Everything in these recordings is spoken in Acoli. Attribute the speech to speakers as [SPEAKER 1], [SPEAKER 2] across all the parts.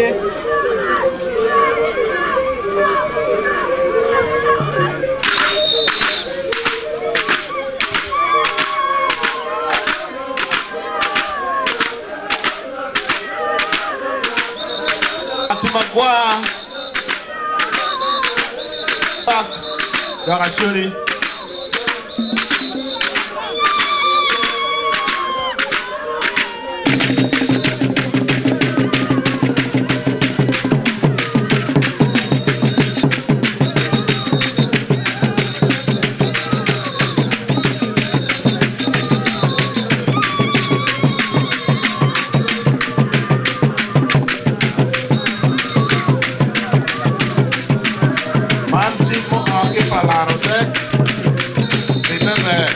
[SPEAKER 1] Ati magwar pak dok acoli. Man tim mua ki pa laro tek ribbe ber.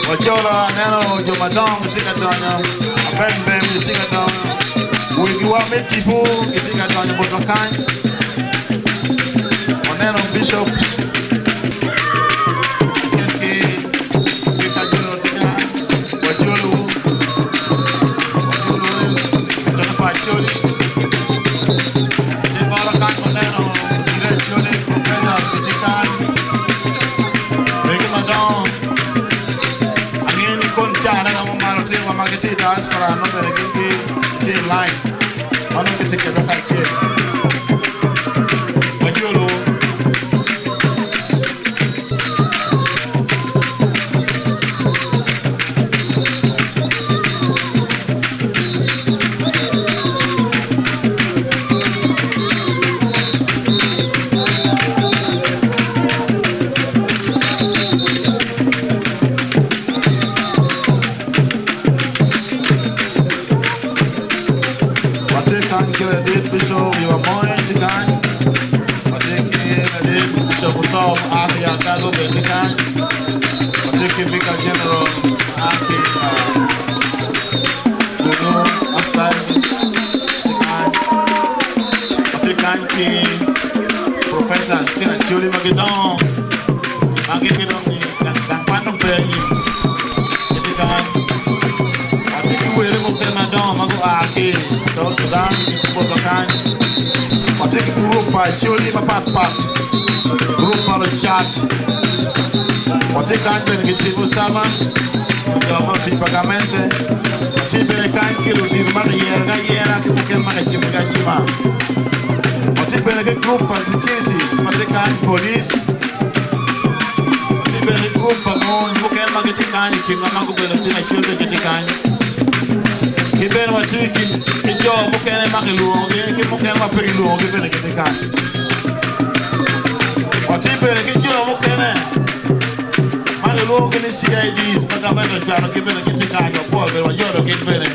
[SPEAKER 1] Wacolo aneno jo madongo gitye ka donyo, abembem gitye ka donyo, wegiwa me tipo gitye ka donyo botwa kany. Waneno bishops kacel ki Vicar General tye kany. Wajolowu, wajolowu i kine pa Acholi. Tye bota kany waneno dire Acholi, professors gitye kany, mege madongo. Angeyo ni kon cane romo malo tye wa ma gitye i diaspora nongo bene gin gitye i line ma nongo gitye kwedwa kacel. Wajolowu. Watye kany ki ladit Bicop i Wamoyo tye kany, watye ki ladit Bicop Oto ma a ki i Altago bene tye kany, watye ki Vicar General ma a ki i Gulu Archdiocese tye kany, watye kany ki Professors ki Acholi ma gidongo ma gin gidong ni gang kwan dong pe anyim gitye kany. Watye ki wele mukene madongo ma gua ki i South Sudan ki botwa kany. Watye ki gurup pa Acholi mapat pat, gurup pa lucat. Watye kany bene ki civil servants, jo ma lutic pa gamente. Watye bene kany ki ludito ma kiyerogi ayera ki mukene ma kicimogi acima. Watye bene ki gurup pa securities ma tye kany, police. Watye bene ki gurup pa mon mukene ma gitye kany i kinwa ma gubedo lutino acel bene gitye kany. Ki bene watye ki jo mukene ma kilwongogi ki mukene ma pe kilwongogi bene gitye kany. Watye bene ki jo mukene ma kilwongogi ni CIDs ma gavment ocwalogi bene gitye kany wapwoyo bene wajolo gin bene.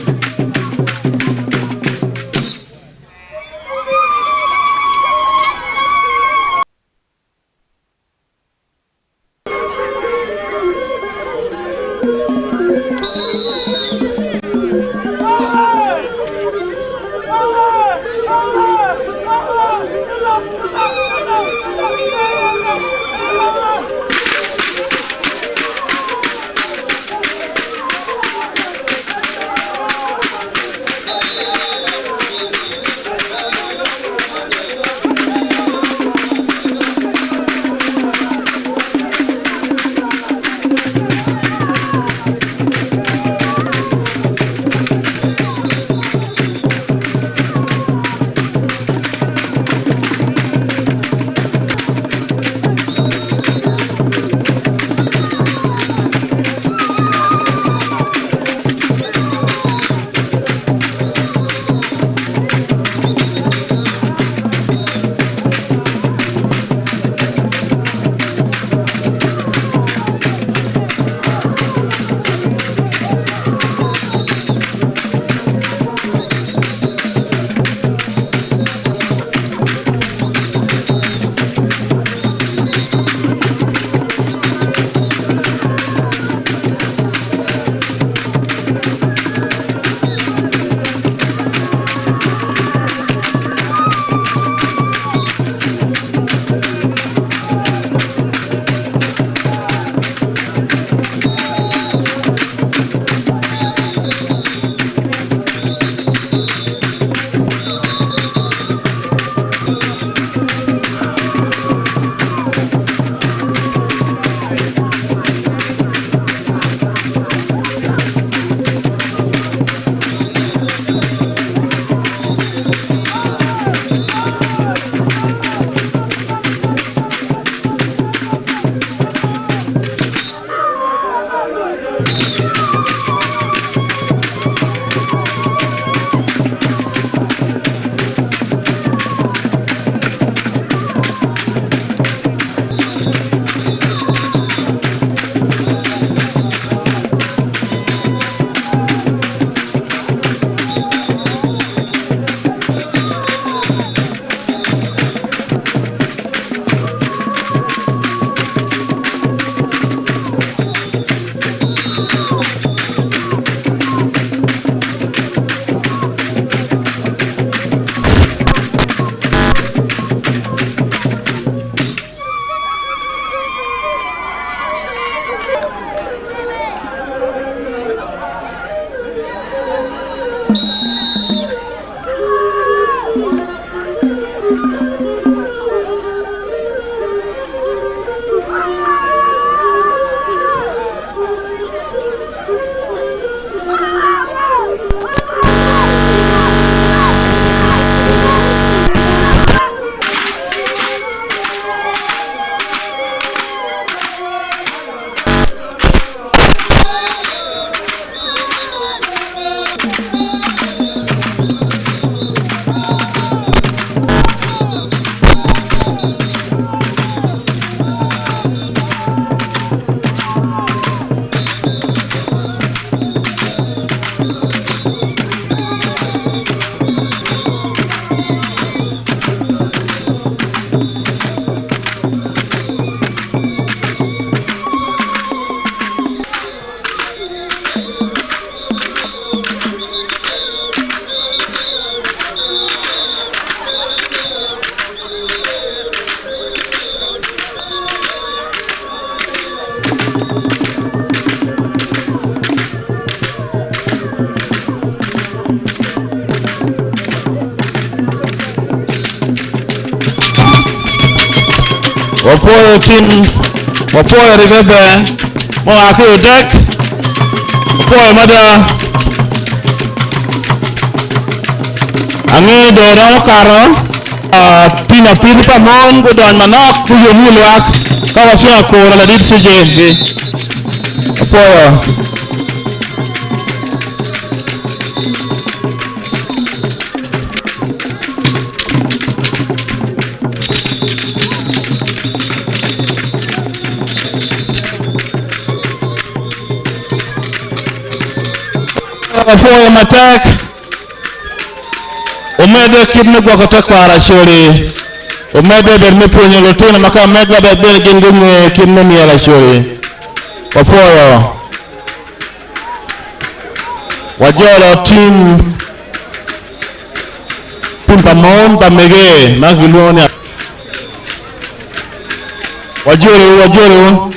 [SPEAKER 1] Wapwoyo tim, wapwoyo ribbe ber ma oa ki i odek, wapwoyo mada. Angeyo dong romo kato tim apiti pa mon gudony manok guyom wi lwak ka wacung akura ladit CJ gi. Wapwoyo. Wapwoyo matek omedde kit me gwoko tekwaro Acholi, omedde bed me pwonyo lutino ma ka megwa wek bene gin gunge kit me myel Acholi. Wapwoyo. Wajolo tim tim pa mon pa mege ma gilwongo ni Wajolo wajolo.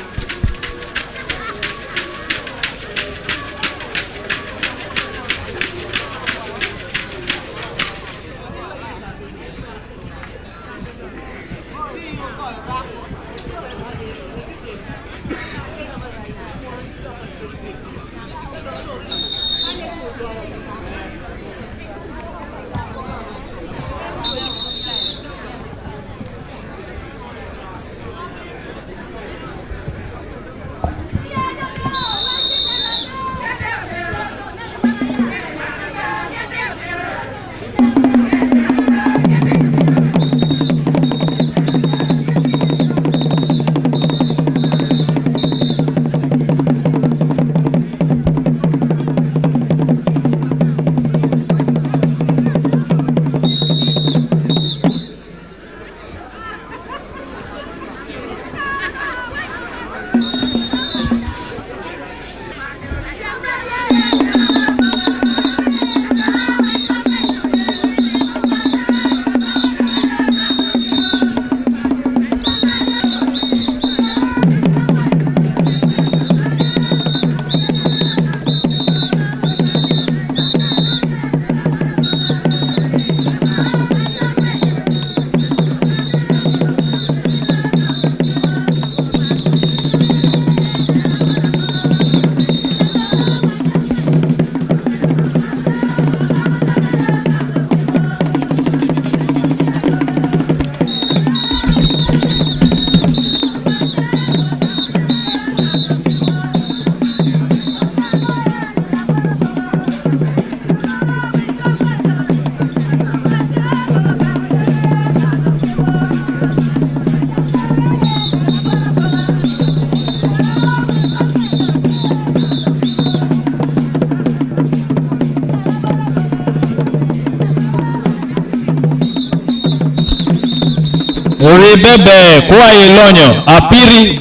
[SPEAKER 2] Ribbe ber kwo aye lonyo. Apiri.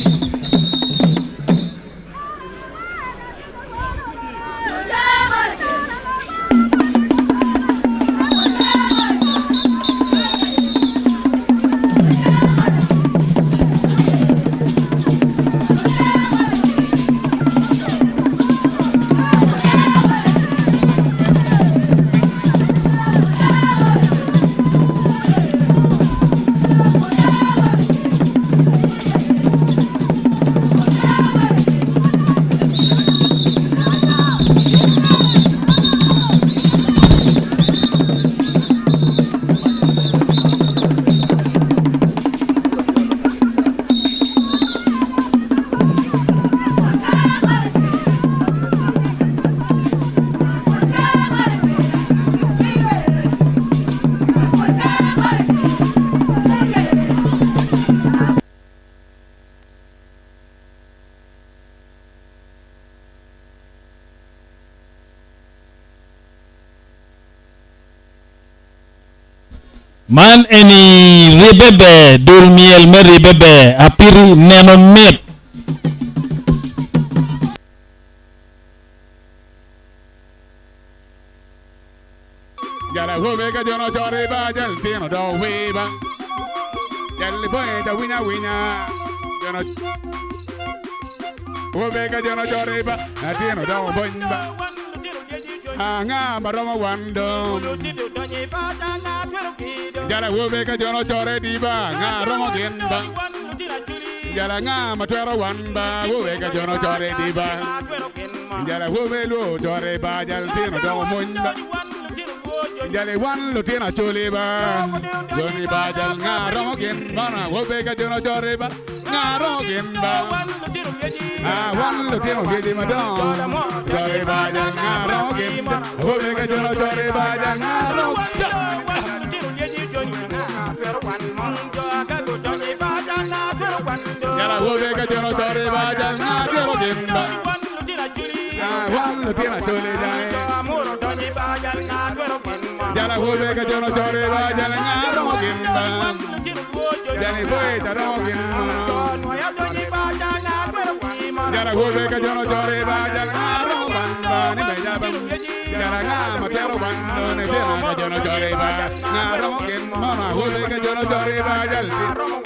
[SPEAKER 2] Man eni ribbe ber, dul myel me ribbe ber, apiri neno mit.
[SPEAKER 3] Jal awobe ka jon ocoro i bar, jal litino dok ower ba. Jal libonge ca winyo awinya, jon awobe ka jon ocoro i bar, latino dok obony ba. Anga ma romo wan dong? Jal awobe ka jon ocoro i di bar, anga romo gin ba? Jala nga ma twero wan ba wobe ka jono core di ba. Jala wobe luo core ba jal tino dongo mony ba. Jali wan lutino acholi ba. Joni ba jal nga romo gin mana wobe ka jono core ba. Nga romo gin ba. Ah wan lutino gedi madongo. Core ba jal nga romo gin. Wobe ka jono core ba jal nga romo. Jala wobe ka jono core ba jal nga romo gin ba. Ah wan lutino acholi jale. Jala wobe ka jono core ba jal nga romo gin ba. Jali boy ta romo gin ma. Jala wobe ka jono core ba jal nga romo ban ba ni be jaba. Jala nga ma tero ban no ne tena ka jono core ba nga romo gin ma ma wobe ka jono core ba jal.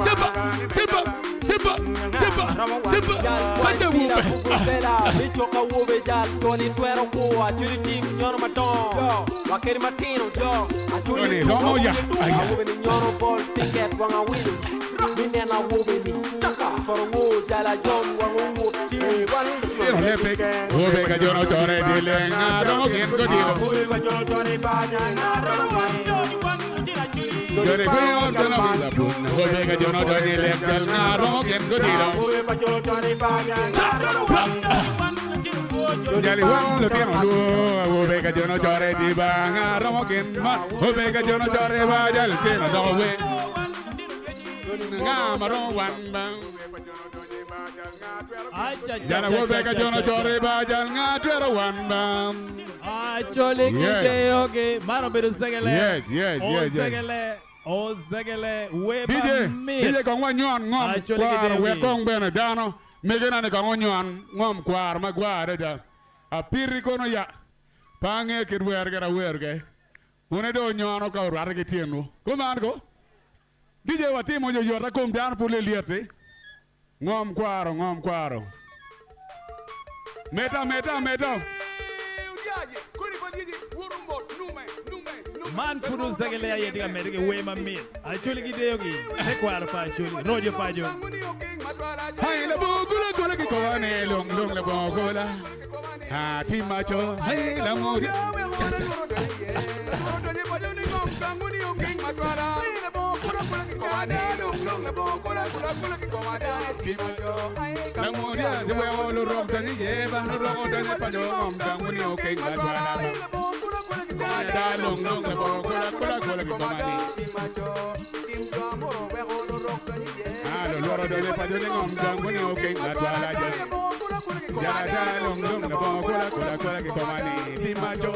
[SPEAKER 2] Tiba, tiba, tiba, tiba, tiba.
[SPEAKER 4] Jal
[SPEAKER 2] Kande
[SPEAKER 4] kwany pira
[SPEAKER 2] wobe.
[SPEAKER 4] vuvuzela micoka wobe jal joni twero kwo aculi tim nyono madongo wakeri matino jo aculi
[SPEAKER 3] Joni romo ya, aya.
[SPEAKER 4] awobe ni nyono bol tiket wang awilo mineno awobe ni poro ngo jala jom wang owuot ti wan
[SPEAKER 3] Tino lepe wobe ka jono core dile nga romo gin go dilo. Jori kwe on jono bila bun wobe ka jono core le jal nga romo gin go dilo. Jali wan lo tino lu wobe ka jono core di ba nga romo gin ma wobe ka jono core ba jal tino do we nga ma romo wan ba.
[SPEAKER 2] Acha,
[SPEAKER 3] Jala wobe ka jono core ba jal nga twero wan ba.
[SPEAKER 2] Acholi
[SPEAKER 3] Yes.
[SPEAKER 2] kideyogi. Mano bedo segele.
[SPEAKER 3] Yes, yes,
[SPEAKER 2] O
[SPEAKER 3] yes, yes.
[SPEAKER 2] segele. O segele. Weba
[SPEAKER 3] DJ,
[SPEAKER 2] mit.
[SPEAKER 3] DJ kong wa nyon ngom
[SPEAKER 2] Acholi
[SPEAKER 3] kwar
[SPEAKER 2] kideyogi.
[SPEAKER 3] we kong bene dano mege nane kong nyon ngom kwar ma gwar da. Apiri kono ya. Pange kit wer gara wer ke. Une do nyono ka urwar ke tienu. Kuman ko? DJ watimo jo yota kom dano pule liete. Ngom kwaro, ngom kwaro. Meta, meta, meta.
[SPEAKER 2] Man kudu segele aye tiga medigi wema mit. Acholi kideyogi. Ne kwaro pa acholi. Rojo pajo.
[SPEAKER 3] Hai la bugula gula ki kone long long la bugula. Ha ti macho hai la mo. La mo ya de we lo ro ta ni ye ba lo ro ta ni pa jo ngom ta nguni o ke nga twa la. Da long long la bugula gula gula ki kone. Ah lo lo ro ta ni pa jo ni ngom ta nguni o ke nga twa la ja. Ja da long long la bugula gula gula ki kone. Ti macho.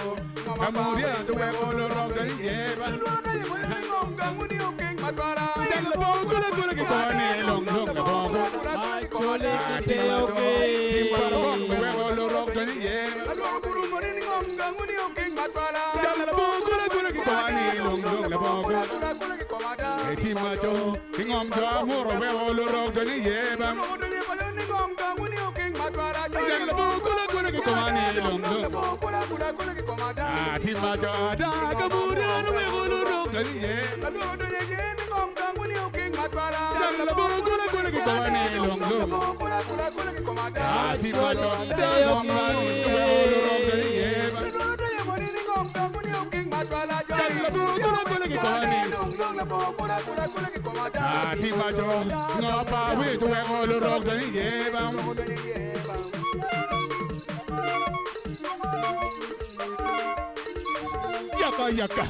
[SPEAKER 3] Kamuria de we lo ro ta ni ye ba. Da la bugula gula ki kone long long la bugula.
[SPEAKER 2] Acholi kideyogi.
[SPEAKER 3] Yaka yaka.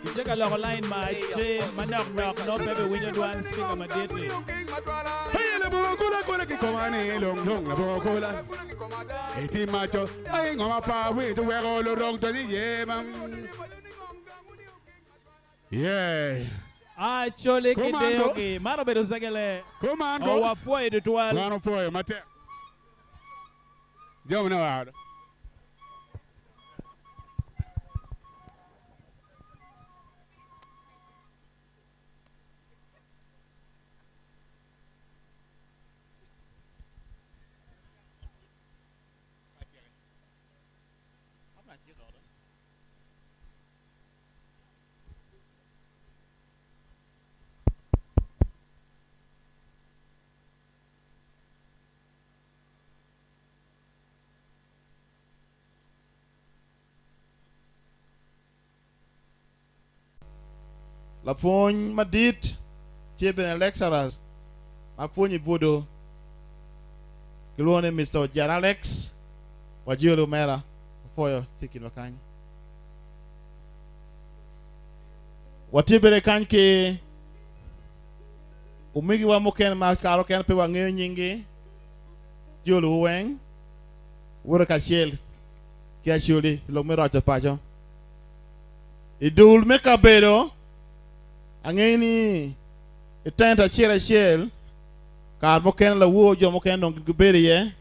[SPEAKER 2] Kitye ka loko line ma ace manok nok no pepe winyo dwan speaker madit ni.
[SPEAKER 3] Hey la bugula gula ki komani long long la bugula. Eti macho ay ngoma pa wi to we lo rong to ni ye bam. Yeah.
[SPEAKER 2] Acholi
[SPEAKER 3] Come on, go.
[SPEAKER 2] kideyogi. Mano bedo segele.
[SPEAKER 3] Come on go.
[SPEAKER 2] Owa pwoyo tutwal.
[SPEAKER 3] Mano foyo mate. Jom na wa.
[SPEAKER 1] Lapwony madit tye bene lecturers ma pwonyo i Budo kilwongo ni Mister Ojan Alex wajoli omera opwoyo tye i kinwa kany. Watye bene kany ki omegiwa mukene ma kare okene pe wangeyo nyinggi jolowu weng wuto kacel ki Acholi i lok me roco paco. I dul me kabedo, angeyo ni i tent acel acel, kare mukene lawor jo mukene dong gibedo iye.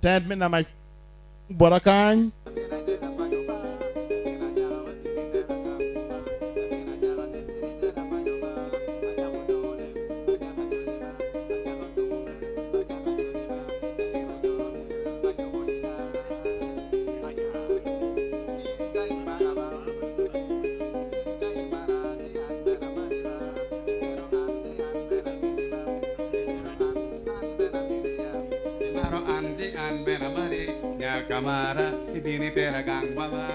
[SPEAKER 1] Tent me namba bota kany.
[SPEAKER 3] Imaro an ci an bene amari nyaka mara ibino itera gang baba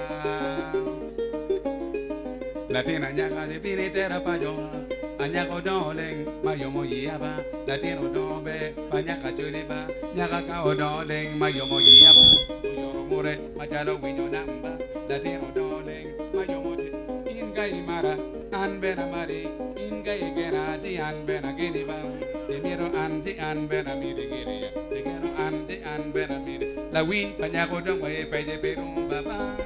[SPEAKER 3] Latin anyaka ibino itera paco anyaka odongo leng ma yomo yiya ba Latin odongo ber pa nyaka coli ba Nyaka ka odongo leng ma yomo yiya ba Oyoro ngute macalo winyo namba Latin odongo leng ma yomo In ka imara an bene amari In ka igena ci an bene ageni ba Imito an ci an bene amiti giri Igeno an ci an bene amiti Lawiny pa nyako dong waye pece pe rum baba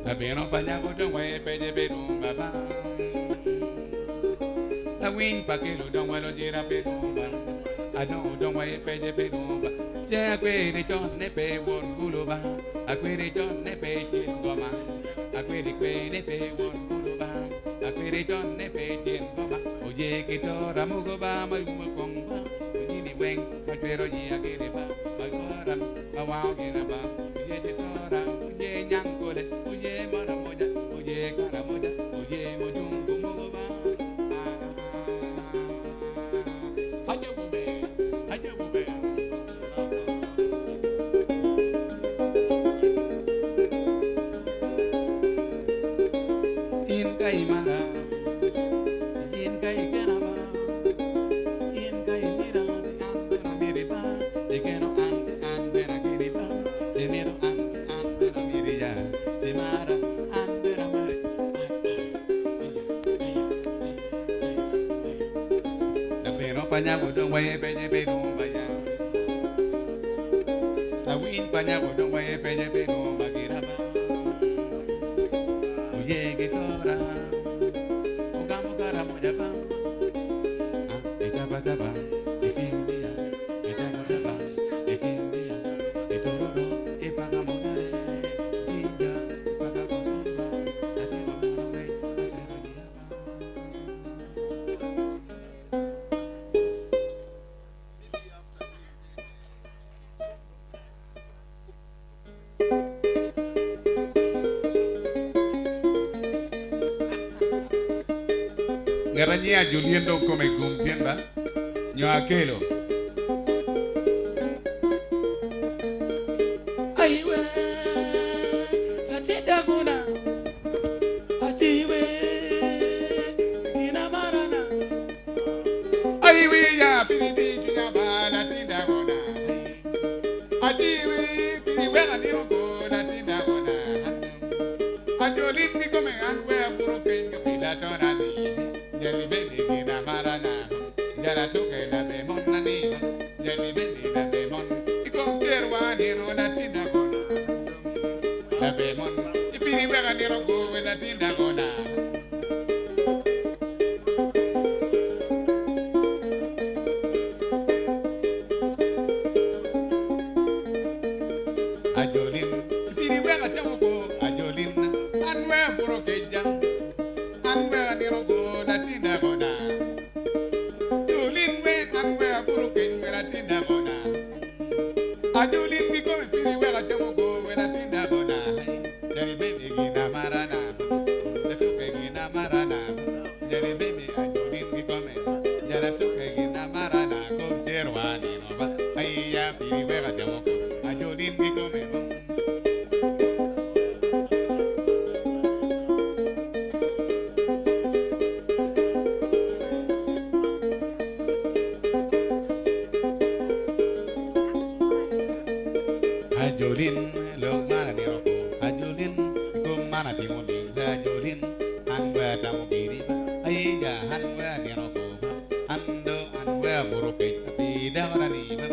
[SPEAKER 3] Labino pa nyako dong waye pece pe rum baba Lawiny pa kelo dong walo jira pe rum ba Adongo dong waye pece pe rum ba Ce akweri con ne pe won gulo ba Akweri con ne pe cin goma Akweri kwe ne pe won gulo ba Akweri con ne pe cin goma Oye ki tora mugo ba ma yumo kong ba Onyini weng ma cwero yi agiri ba Ma gora ma wango gira ba Oye ki tora oye nyangkole Oye mara moja oye kara moja Oye mujungu mugo ba Haja bube haja bube In ka imara in ka igena ba in ka imira ti an bene amiri ba igeno an ti an bene ageni ba imito an ti an bene amiri ya imara an bene amari Labino pa nyako dong waye penye pe dong ba ya Lawiny pa nyako dong waye penye pe dong ba gira ba Oye ki tora Ogamo kara moja ba Ah, Ichaba chaba Ikimbia Ichaba chaba Ikimbia Itororo Ipaka mogare Jinja Ipaka kosomba Atero marawe Atero yaba Ngat anyia Julien dong kome gum tyen ba nyo akelo. Aiwe latin dagona aciwe gina marana Aiwe ya piri di cwinya ba latin dagona Aciwe piri wek anino go latin dagona Ajolin ki kome an we aburo piny ka pila tona ni Jali bene gina marana Jala tuke la be mon na ni Jali bene la be mon Ikom terwa nino latin dagona La be mon Ipiri wek anino go we latin dagona Ajolin Ipiri wek acamo go Ajolin An we aburo keja An we anino go latin dagona Jolin we an we aburo keny we latin dagona Ajolin ki kome Apiri wek acamo go wel atin dakona Jali baby gin amarana Jatuke gin amarana Jali baby ajolin kikome Jali atuke gin amarana Kom cer wa nino ba Aiya piri wek acamo go Ajolin kikome ba. Ajolin lok man anino ko Ajolin i kom man atimo ling Ajolin an we atamo giri ba Aiya an we anino ko ba An do an we abuto kec pi dakona ni ba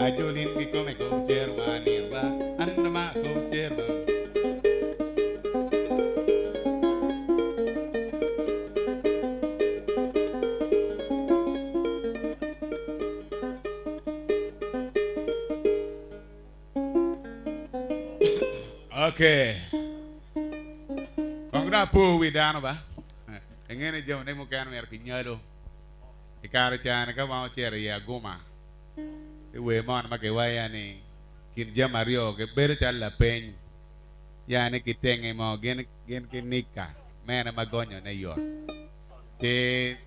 [SPEAKER 3] Ajolin kikome kom cer wa nino ba An do ma kom cer wa. Okay. Kong dong apo wi dano ba. Ingene jami ne mukene myero kinyalo. I kare cani ka wan ocito i Aguma, i wer moni ma kiwaco ni kin jami aryo gibedo calo lapeny yani ki tenge mo gin ki nika mene ma gonyone yot. Ci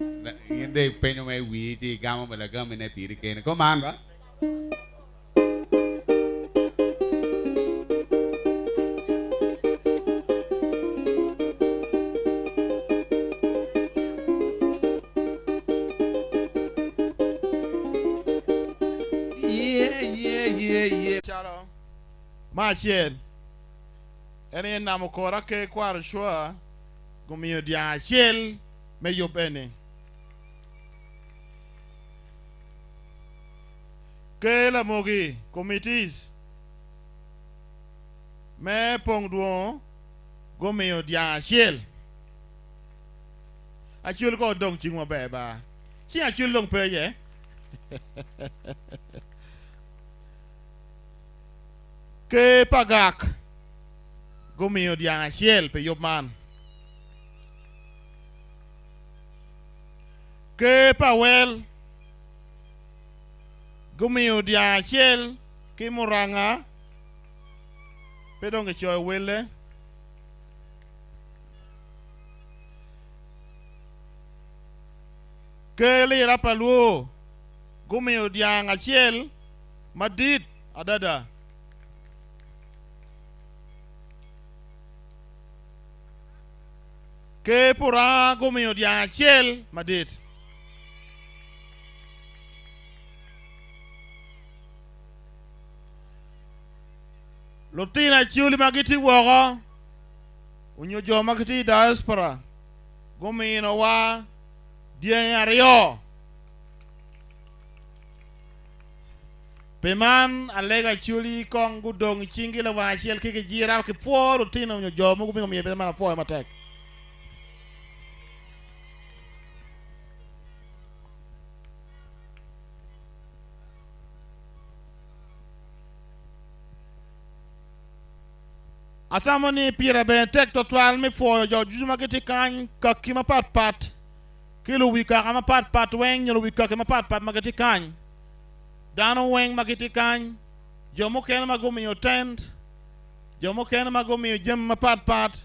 [SPEAKER 3] in dong ipenyo ma i wii ci igamo ma lagamine piri keni. Kuman ba?
[SPEAKER 1] Calo me acel, en aye namo kora ker kwaro cwa gumiyo dyang acel me yub eni. Ker lamogi, committees, me pong dwongo gumiyo dyang acel. Acel ko odong cing maber ba. Cing acel dong pe iye. Ker pa Gak gumiyo dyang acel pi yub man. Ker pa Wel gumiyo dyang acel ki muranga, pe dong kicoyo welle. Ker lira pa Lwo gumiyo dyang acel madit adada. Ker Puranga gumiyo dyang acel madit. Lutino Acholi ma gitye woko onyo jo ma gitye i diaspora guminowa dyangi aryo. Pi man, alega Acholi kong gudong i cingi lawang acel ki kijira ki pwo lutino onyo jo mogo miyo bene man apwoyo matek. Atamo ni pire bene tek twatwal me pwoyo jo ducu ma gitye kany, kaki mapatpat ki luwi kaka mapatpat weng nyo luwi kaki mapatpat ma gitye kany, dano weng ma gitye kany, jo mukene ma gumiyo tent, jo mukene ma gumiyo jami mapatpat,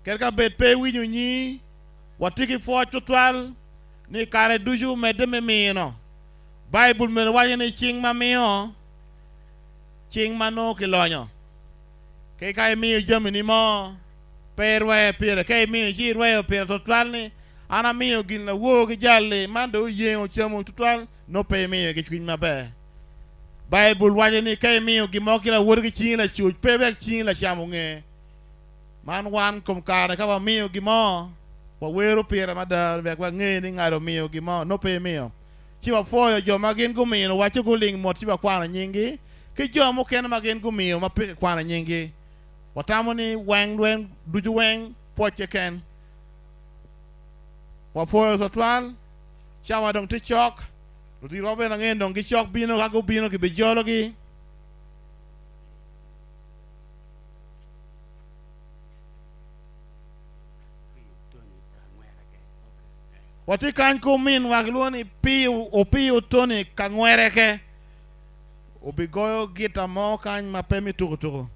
[SPEAKER 1] kadi ka bed pe iwinyo nyi, watye ki pwoc twatwal ni kare ducu omedde me mino. Baibul bene waco ni cing ma miyo, cing ma nongo kilonyo. Ki ka imiyo jamini mo, pe irweyo pire. Ka imiyo ci irweyo pire twatwal ni, An amiyo gin lawor ki jal-li, man dong oyengo ocamo twatwal, nongo pe imiyo ki cwiny maber. Baibul waco ni ka imiyo gin mo ki lawoti ki cingi lacuc, pe wek cingi lacam onge. Man wan kom kare ka wamiyo gin mo, wawero pire mada wek wange ni ngat omiyo gin mo, nongo pe imiyo. Ci wapwoyo jo ma gin guminowa ci guling mot ci wakwano nyinggi, ki jo mukene ma gin gumiyo ma pe kikwano nyinggi. Watamo ni weng lweny ducu weng pwoc keken. Wapwoyo twatwal. Cawa dong tye cok. Luditowa bene angeyo ni dong gicok bino, ka gubino kibijologi. Watye kany ki ominwa kilwongo ni Opiyo Tony Kangwereke. Obigoyo gita mo kany ma pe me tuko tuko.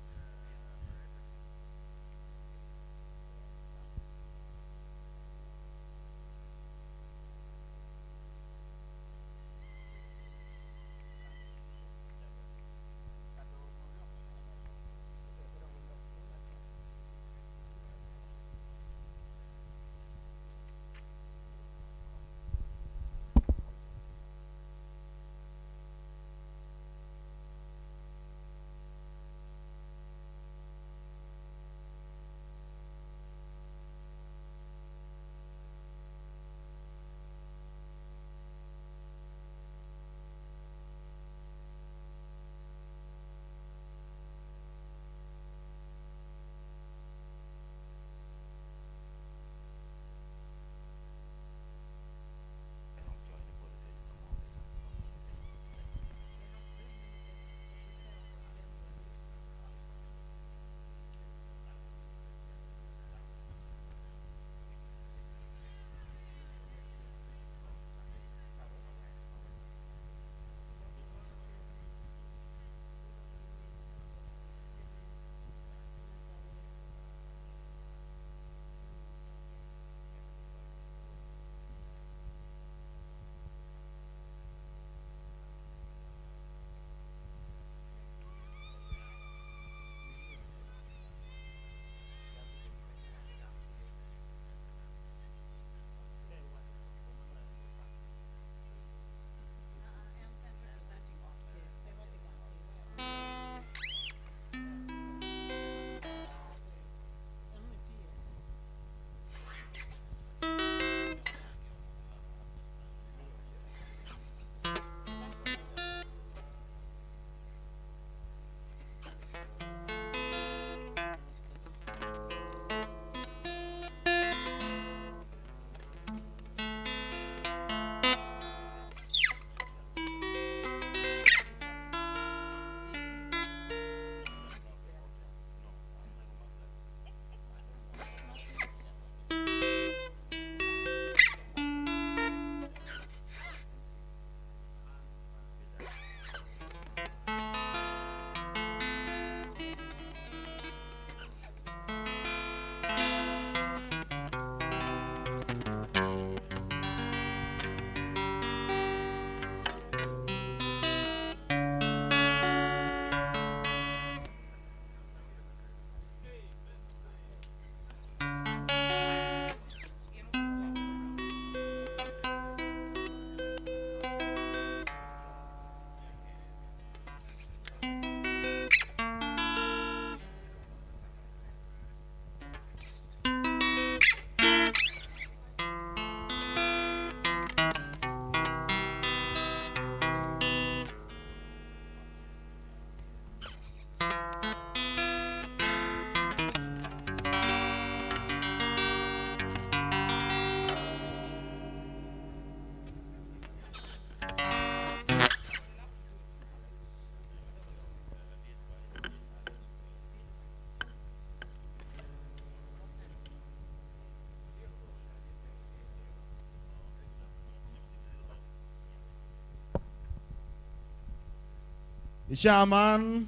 [SPEAKER 1] I cawa man,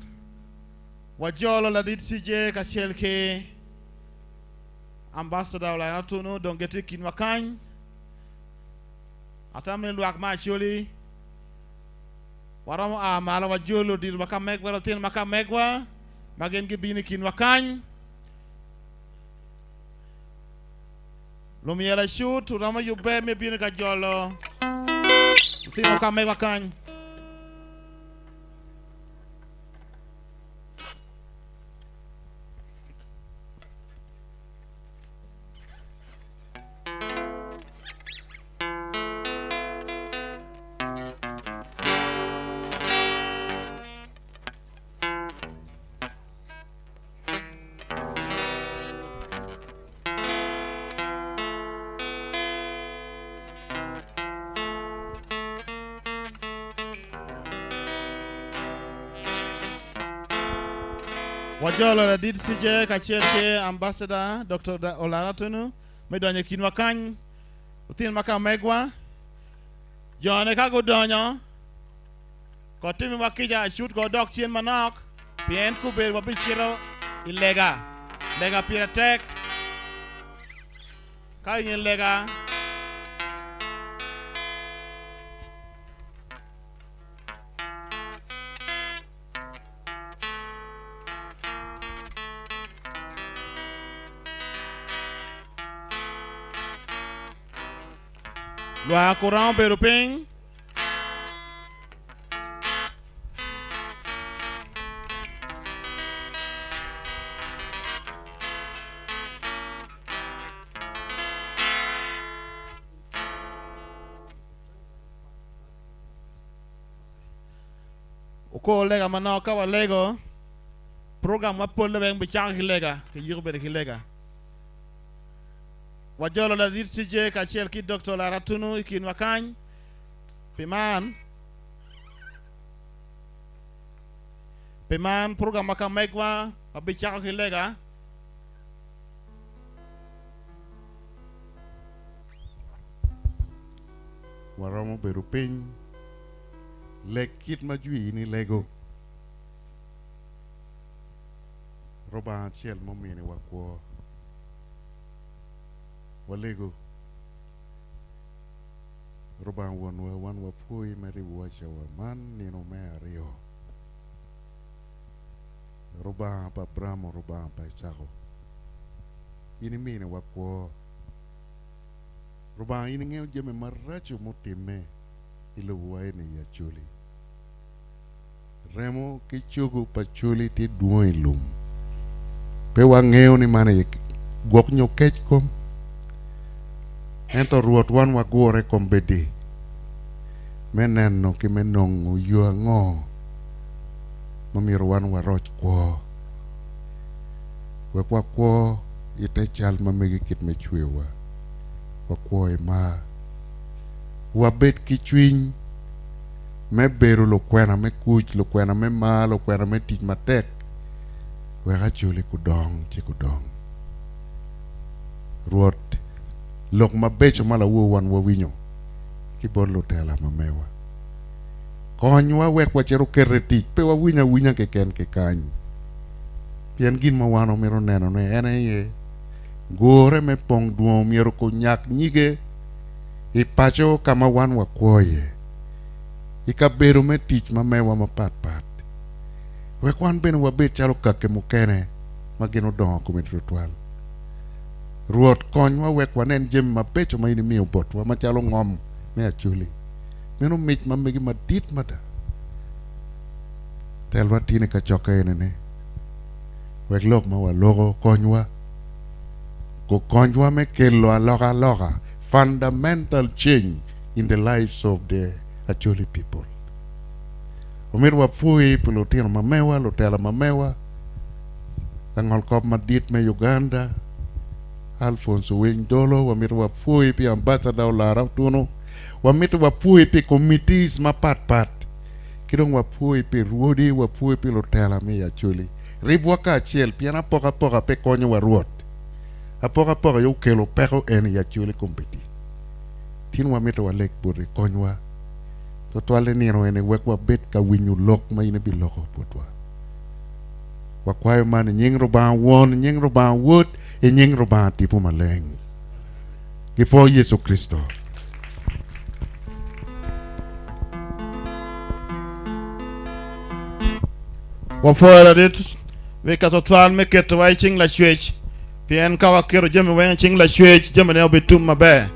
[SPEAKER 1] wajolo ladit CJ kacel ki Ambassador Olara Otunu dong gitye i kinwa kany. Atamo ni lwak me Acholi waromo a malo wajol ludito ma ka megwa, lutino ma ka megwa ma gin gibino i kinwa kany. Lumyel acut wuromo yubbe me bino ka jolo lutino ka megwa kany. Wajolo ladit CJ kacel ki Ambassador Dr. Olara Tunu me donyo i kinwa kany. Lutino ma ka megwa, jone ka gudonyo, Ko timiwa kica acut ko dok cen manok, pien kobedo wabicito i lega. Lega pire tek. Ka i nge lega, Lwak oromo bedo piny. Wukor lega manok ka walego. Program ma polle weng bicako ki lega, kiyiko bene ki lega. Wajolo ladit CJ kacel ki Doktor Lara Tunu i kinwa kany. Pi man, pi man program ma ka megwa wabicako ki lega.
[SPEAKER 5] Waromo bedo piny, leg kit ma jwi in ilego. Rubanga acel ma ominiwa kwo. Walego. Rubanga Wonwa, wan wapwoyi me ribowa cawa man nino me aryo. Rubanga pa Abraim, Rubanga pa Icako, in iminiwa kwo. Rubanga, in ingeyo jami maraco mutimme i lobowa eni i Acholi. Remo ki cogo pa coli tye dwong i lum. Pe wangeyo ni man aye gwok nyo kec kom. Ento Rwot wan wagure kombeddi me neno ki me nongo yo ango ma myero wan waroc kwo wek wakwo i te cal ma megi kit me cweyowa, wakwo i mar, wabed ki cwiny me bedo lukwena me kuc, lukwena me mar, lukwena me tic matek wek Acholi gudong ci gudong. Rwot, lok mabeco ma lawor wan wawinyo ki bot lutela ma mewa, konywa wek wacit oket i tic, pe wawiny awinya keken ki kany, pien gin ma wan wamito nenone en aye gure me pong dwong myero kunyak nyige i paco ka ma wan wakwo iye. i kabedo me tic ma mewa mapat pat, wek wan bene wabed calo kaki mukene ma gin odongo kome tutwal. Rwot, konywa wek wanen jami mabeco ma in imiyo botwa macalo ngom me Acholi. Meno mic ma megi madit mada. Telwa tin i kacokke eni-ni, wek lok ma waloko konywa, gukonywa me kelo alokaloka, fundamental change, in the lives of the Acholi people. Omyero wapwoyi pi lutino ma mewa, lutela ma mewa, langol kop madit me Uganda, Alphonse Owiny Dolo, wamito wapwoyi pi Ambassador Olara Otunu, wamito wapwoyi pi committees mapat pat, ki dong wapwoyi pi rwodi, wapwoyi pi lutela me i Acholi. Ribwa kacel pien apokapoka pe konyowa Rwot. Apokapoka aye okelo peko en i Acholi kombeddi. Tin wamito waleg boti, konywa twatwal i nino eni wek wabed ka winyo lok ma in ibiloko botwa. Wakwayo man i nying Rubanga Won, i nying Rubanga Wod, i nying Rubanga Tipo Maleng. Gipwo Yecu Kricito.
[SPEAKER 1] Wapwoyo ladit Mika twatwal me ketowa i cing Lacwec. Pien ka waketo jami weng i cing Lacwec, jamine obitum maber.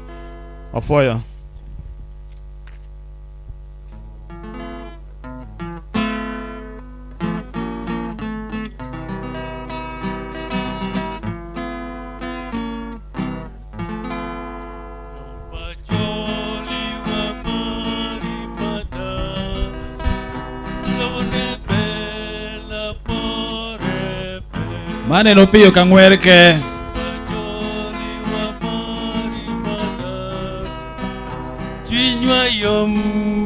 [SPEAKER 1] Wapwoyo.
[SPEAKER 2] Man en opiyo ka ngwer ke.
[SPEAKER 6] Cwinywa yom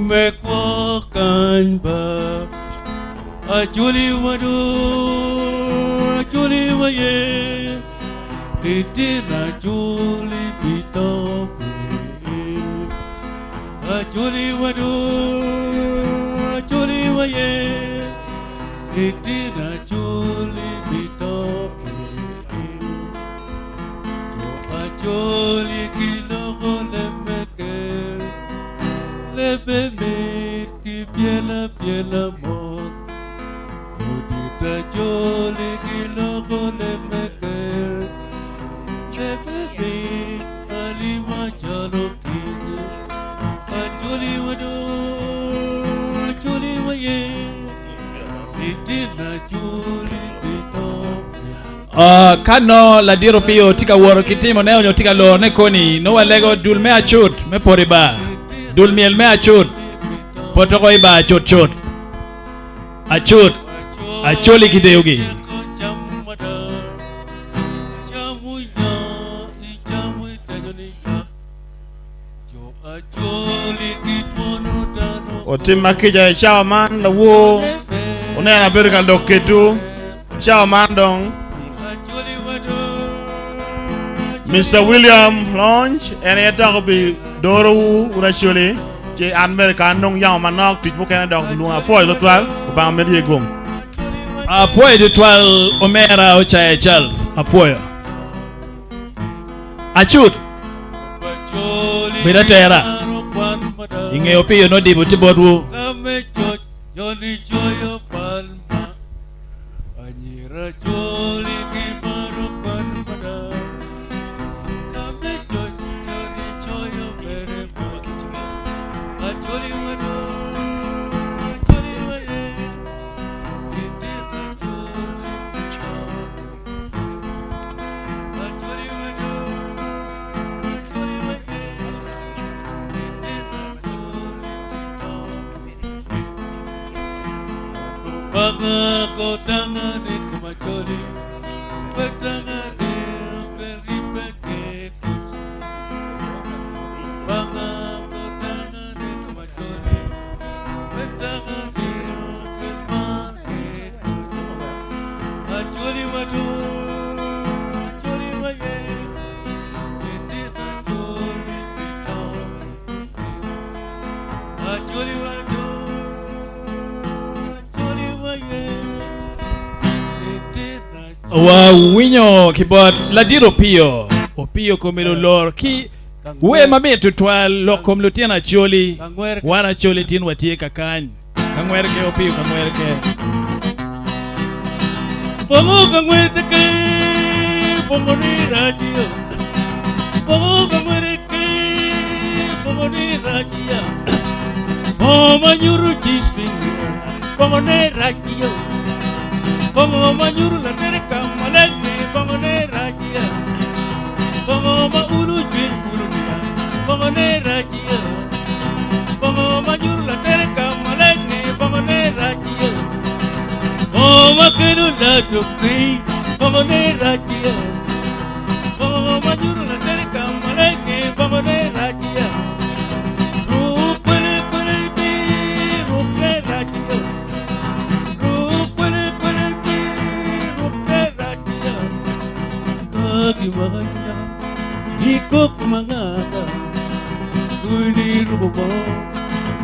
[SPEAKER 6] me kwo kany ba Acholi wado Acholi waye Litino Acholi bito pi Acholi wado Acholi waye. waye Litino Acholi bito ki Jo Acholi giloko leb me ker Lebbe mit ki pyel apyela mot Odit Acholi giloko leb me ker Lebbe mit alima calo kic Acholi wado Acholi waye Litino Acholi bito
[SPEAKER 2] Ka nongo ladit Opiyo tye ka wot ki timone onyo tye ka lorone koni, nongo walego dul me acut me poto i bar, dul myel me acut, potoko i bar cutcut. Acut, Acholi ki deyogi.
[SPEAKER 1] Otimma kica i cawa man lawor, wuneno abedo ka lok kedwu i cawa man dong. Mister William Longe en aye dok obidorowu wun Acholi, ci an mere ka anong yamo manok tic mukene dok bilwonga. Apwoyo tutwal, Lubanga omed ye gum.
[SPEAKER 2] Apwoyo tutwal omera Ocaya Charles, apwoyo. Acut, bed atera. I nge opiyo nongo dibo tye botwu. Wawinyo ki bot ladit Opiyo. Opiyo kome lulor ki wer mamit tutwal lok kom lutino Acholi. Wan Acholi tin watye kakany. Ka ngwere ke Opiyo ka ngwere ke.
[SPEAKER 6] Bongo ka ngwere ke bongo ni radio. Bongo ka ngwere ke bongo ni radio. Bongo ma nyuto G-string bongo ne radio. Bongo ma nyuto latere ka maleng ni bongo ne radio. Bongo ma ulu cwiny kulu niya bongo ne radio. Bongo ma nyuto latere ka maleng ni bongo ne radio. Bongo ma kelo ladok piny bongo ne radio. Bongo ma nyuto latere ka maleng ni bongo ne radio. Ruk kwele kwele pi ruk ne radio. Ruk kwele kwele pi ruk ne radio. Ka kimaka Ikok mangaka Kuni rubo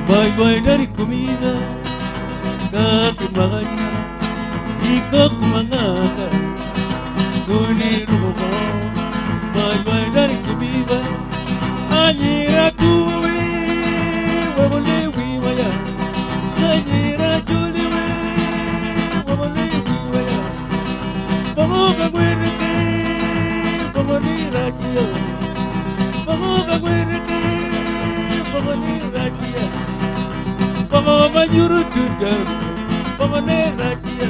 [SPEAKER 6] Bai bai dari kumiga Kaki maganya Ikok mangaka Kuni rubo Bai bai dari kumiga Anyira kuwe Wabole wiwaya Anyira juliwe Wabole wiwaya Bongo kagwereke Bongo ni radio Bongo kagwereke Bongo ni radio Bongo manyuru tudaru Bongo ne radio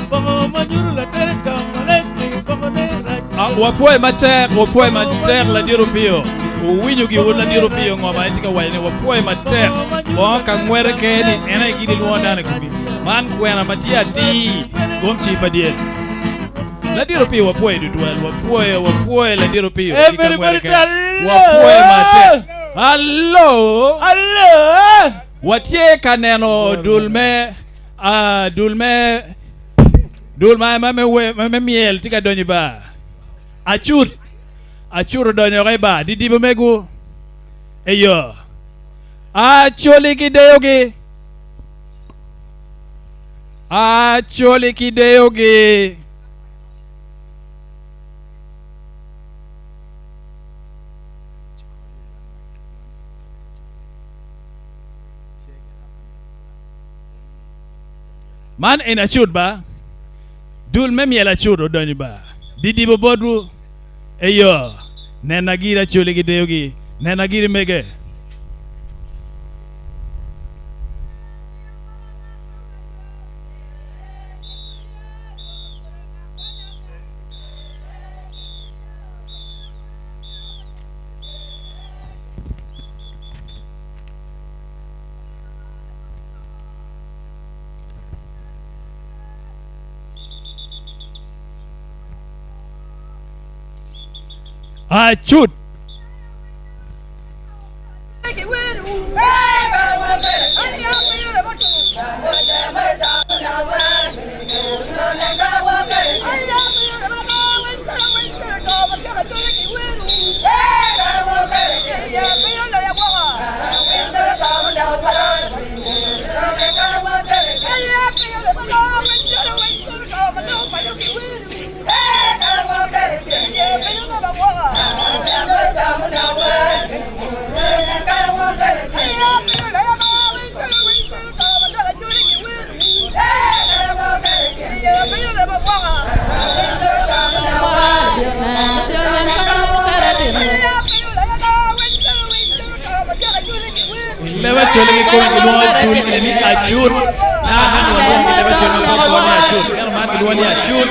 [SPEAKER 6] Bongo manyuru la terka malete Bongo ne radio
[SPEAKER 2] Wapwoye matek, wapwoye matek ladit Opiyo. Wuwinyo giwu ladit Opiyo ngo ma en tye ka waco ni wapwoye matek. Bongo ka ngwete keni en aye gin ilwongo dano i komi. Man kwena ma tye atir gom ci pa dyel. Ladit Opiyo wapwoye tutwal, wapwoye, wapwoye ladit Opiyo ki ka ngwete keni. Wapwoye matek. Allo!
[SPEAKER 6] Allo!
[SPEAKER 2] Watye ka neno dul me, ah, dul me, dul ma, ma me we, ma me myel tye ka donyo i bar. Acut, acut odonyo woko i bar. Didibo megu. Eyo. Acholi ki deyogi. Acholi ki deyogi. Man en acut ba. Dul me myel acut odonyo ba. Didibo botwu. Eyo, nena giri Acholi ki deyogi. Nena giri mege. Acut. Leb Acholi kikome kilwongo dul eni ni acut. Na aneno walwongo ki leb Acholi ma koko ni acut. Ento man kilwongo ni acut.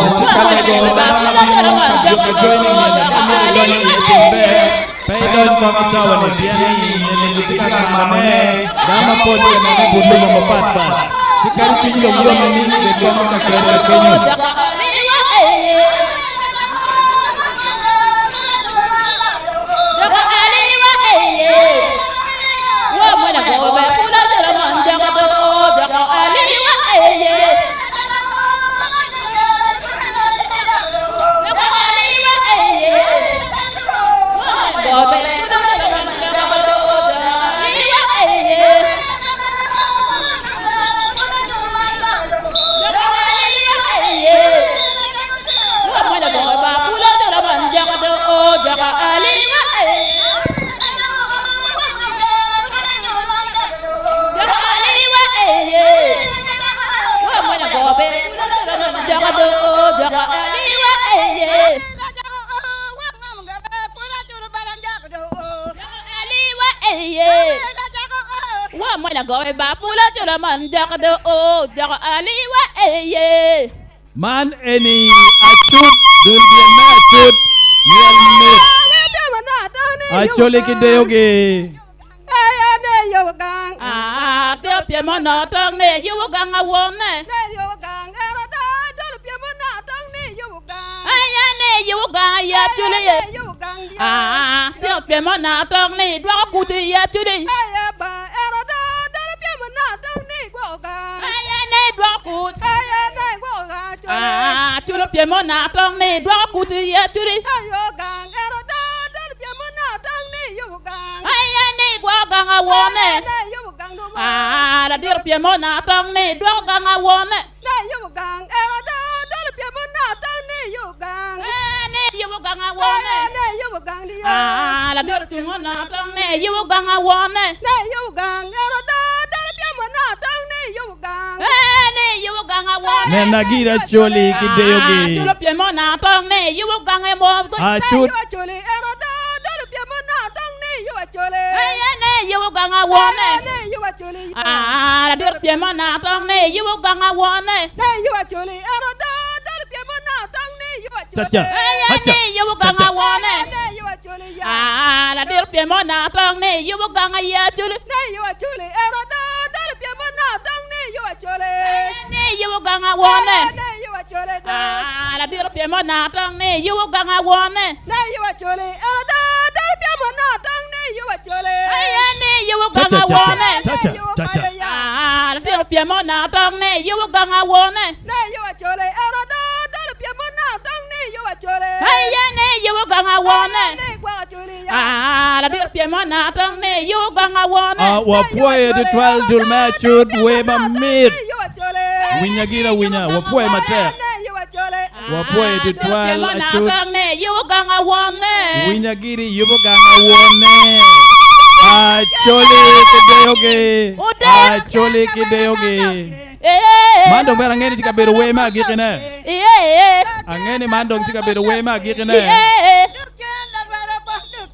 [SPEAKER 2] Watye ka lego dano ma bino ka juko joining ni ka myero idony iye tim ber pe idony kong i cawa ni pien ni eni gitye ka nganone dano mapol tye ka nene but lobo mapat pat ci kadi cwinyi dong yom ni bed kong ka keri ka kenyo.
[SPEAKER 7] Mwela gobe ba pula cula man joko do o joko aliwa eye.
[SPEAKER 2] Man eni acut dul myel me acut myel mit Acholi ki deyogi.
[SPEAKER 7] Ah, tye pyem ono tong ne yubu gang awone. Aya ne yubu gang ya chuli ye. Ah, tye pyem ono tong ne dwoko kuti ya chuli. Aya ne dwoko kut. Ah, chulo pyem ono tong ne dwoko kuti ya chuli. Aya ne gwoko gang awone. Ah, ladiro pyem ono tong ne dwoko gang awone. Eh, ne yubu gang awone. Ah, ladiro pyem ono tong ne yubu gang awone. Eh, ne yubu gang awone.
[SPEAKER 2] Nena gir Acholi ki deyogi.
[SPEAKER 7] Ah, chulo pyem ono tong ne yubu gang emo.
[SPEAKER 2] Acut
[SPEAKER 7] Aya ne yubu gang awone. Ah, ladiro pyem ono tong ne yubu gang awone.
[SPEAKER 2] Caca.
[SPEAKER 7] Aya
[SPEAKER 2] Haca.
[SPEAKER 7] ne yubu gang
[SPEAKER 2] Caca.
[SPEAKER 7] awone. Ah, ladiro pyem ono tong ne yubu gang aya chuli. Ne yubu gang awone. Ah, ladiro pyem ono tong ne yubu gang awone. Aya ne yubu gang
[SPEAKER 2] Caca. Caca.
[SPEAKER 7] awone.
[SPEAKER 2] Caca. Caca.
[SPEAKER 7] Ah, ladiro pyem ono tong ne yubu gang awone. Aya ne yubu gang awone. Ah, ladiro pyem ono tong ne yubu gang awone.
[SPEAKER 2] Ah, wapwoyo tutwal dul me acut wer mamit. Winya gira winya wapwoyo matek. Wapwoyo tutwal acut.
[SPEAKER 7] Tong ne yubu gang awone.
[SPEAKER 2] Winya giri yubu gang awone. Acholi ki deyogi. Acholi ki deyogi.
[SPEAKER 7] Eh,
[SPEAKER 2] Man dong bene ang'e ni tye ka bedo wer me agikine.
[SPEAKER 7] eh,
[SPEAKER 2] Ang'e ni man dong tye ka bedo wer me agikine.
[SPEAKER 7] eh.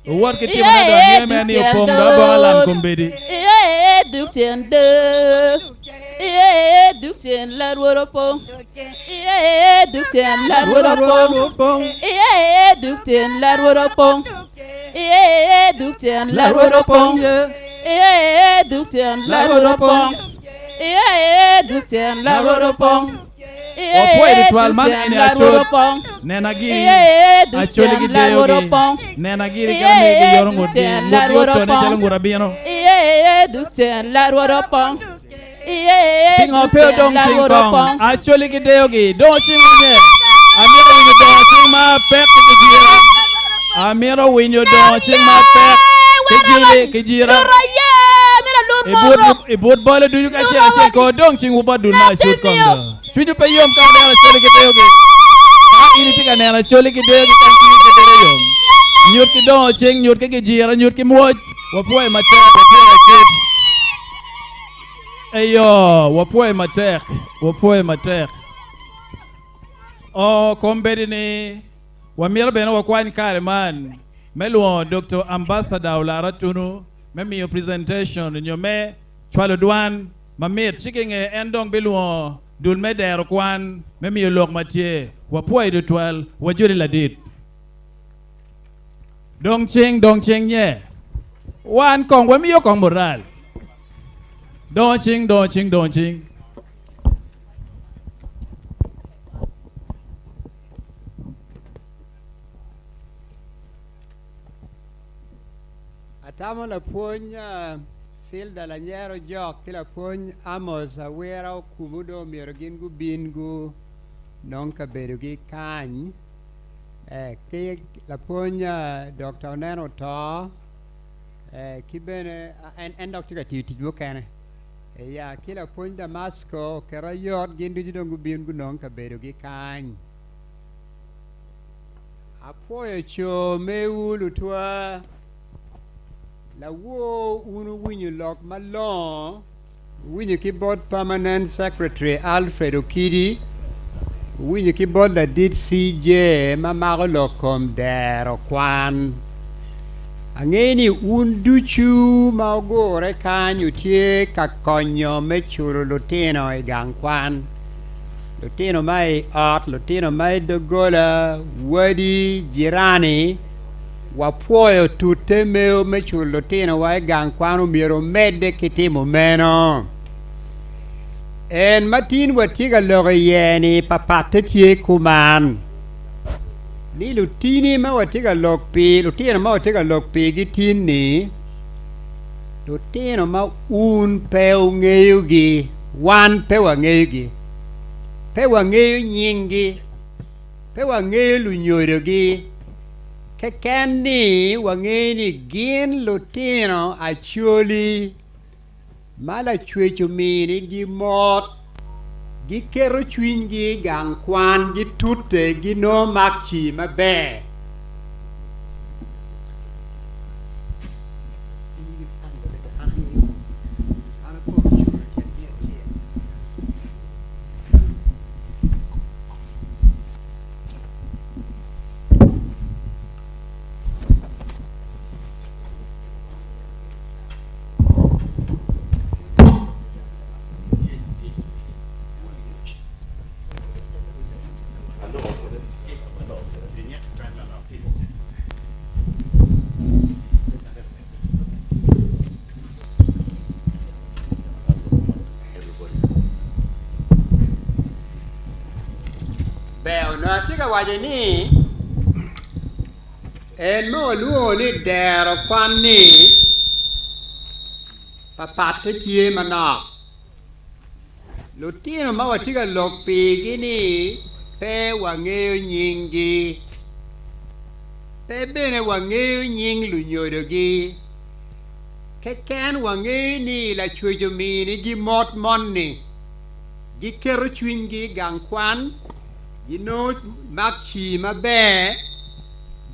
[SPEAKER 2] Owot ki timone dong ang'e me ni opong dong aboka lan kombeddi.
[SPEAKER 7] Eh, duk tyen de. Eh, duk tyen la rworo pong. Eh, duk tyen la rworo pong. Eh, duk tyen la rworo pong. Eh, duk tyen la rworo pong. Eh, duk tyen la rworo pong. Eh, duk tyen la rworo pong.
[SPEAKER 2] Wapwoyo tutwal man eni acut. Nena giri Acholi ki deyogi. Nena giri kelo mi giyoro ngutgi. Ngutgi otone calo ngut abino.
[SPEAKER 7] Eh, duk tyen la rworo pong. Eh,
[SPEAKER 2] Pingo
[SPEAKER 7] duk
[SPEAKER 2] pe
[SPEAKER 7] tyen
[SPEAKER 2] odong
[SPEAKER 7] la
[SPEAKER 2] cing
[SPEAKER 7] rworo
[SPEAKER 2] kong.
[SPEAKER 7] pong.
[SPEAKER 2] Acholi ki deyogi. Dong cing winye. Amito winyo dongo cing ma pek ki kijira. Amito winyo dongo cing ma pek ki jili ki jira. I but bole ducu ka acel acel ko dong cing wu bot dul ma acut kong do. Cwinyu pe yom ka oneno Acholi ki deyogi. Ka in itye ka neno Acholi ki deyogi kan cwinyi pe bedo yom. Nyut ki dongo cing, nyut ki kijira, nyut ki mwoc. Wapwoyo matek, wapwoyo acut. Eyo, wapwoyo matek, wapwoyo matek. O kombeddi ni wamito bene wakwany kare man me lwongo Dr. Ambassador Olara Tunu me miyo presentation nyo me cwalo dwan mamit ci ki nge en dong bilwongo dul me dero kwan me miyo lok ma tye. Wapwoyo tutwal, wajoli ladit. Dong cing, dong cing nye. Wan kong wamiyo kong moral. Dong cing, dong cing, dong cing.
[SPEAKER 8] Atamo lapwony Filda Lanyero Jok ki lapwony Amos Awira Okumu dong omyero gin gubin gu nong kabedogi kany ki lapwony Dr. Oneno Oto ki bene en dok tye ka tiyo tic mukene ya ki lapwony Damasco oketo ayot gin ducu dong gubin gunong kabedogi kany. Apwoyo co mewu lutwa, lawor wun wuwinyo lok malongo, wuwinyo ki bot Permanent Secretary Alfred Okidi, wuwinyo ki bot ladit CJ ma mako lok kom dero kwan. Angeyo ni un ducu ma wugure kany wutye ka konyo me culo lutino i gang kwan, lutino ma i ot, lutino ma i doggola, wadi, jirani. Wapwoyo tute mewu me culo lutinowa i gang kwan omyero wumedde ki timo meno. En ma tin watye ka lok iye-ni papatte tye kuman. Ni lutini ma watye ka lok pi, lutino ma watye ka lok pigi tin-ni, lutino ma un pe wungeyogi, wan pe wangeyogi, pe wangeyo nyinggi, pe wangeyo lunyodogi, keken ni wangeyo ni gin lutino Acholi. Ma Lacwec ominigi mot, giketo cwinygi i gang kwan, gitute, ginongo makci maber. Ber onongo atye ka waco ni En ma walwongo ni dero kwan-ni papatte tye manok. Lutino ma watye ka lok pigi-ni pe wangeyo nyinggi, pe bene wangeyo nying lunyodogi. Keken wangeyo ni Lacwec ominigi mot moni, giketo cwinygi i gang kwan. Ginongo makci maber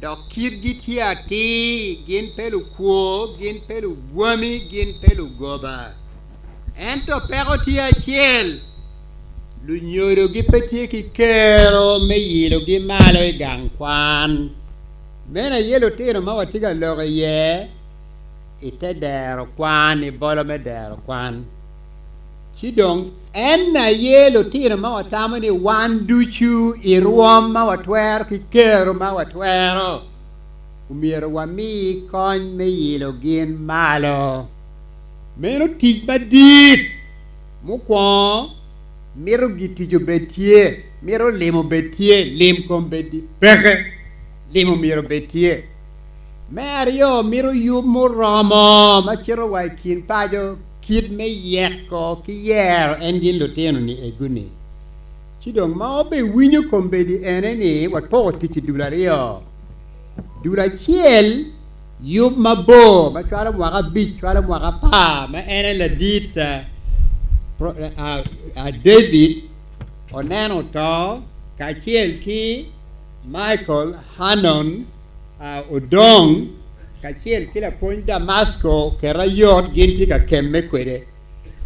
[SPEAKER 8] dok kitgi tye atir, gin pe lukwo, gin pe lubwami, gin pe lugoba. Ento peko tye acel, lunyodogi pe tye ki kero me yilogi malo i gang kwan. Meno aye lutino ma watye ka lok iye i te dero kwan, i bolo me dero kwan. Ci dong, en aye lutino ma watamo ni wan ducu i rwom ma watwero ki kero ma watwero, omyero wami kony me yilo gin malo. Meno tic madit. Mukwongo, mito gitic obed tye, mito lim obed tye, lim kombeddi peke, lim omyero obed tye. Me aryo, mito yub muromo ma cito wa i kin paco. Kit me yeko ki yero en gin lutino-ni egu-ni. Ci dong ma wabewinyo kombeddi ene ni wapoko tic i dul aryo. Dul acel yub mabor ma cwalo mwaka abic cwalo mwaka apar ma en aye ladit David oneno oto kacel ki Michael Hannon Odong kacel ki lapwony Damasko oket ayot gin tye ka kemme kwede.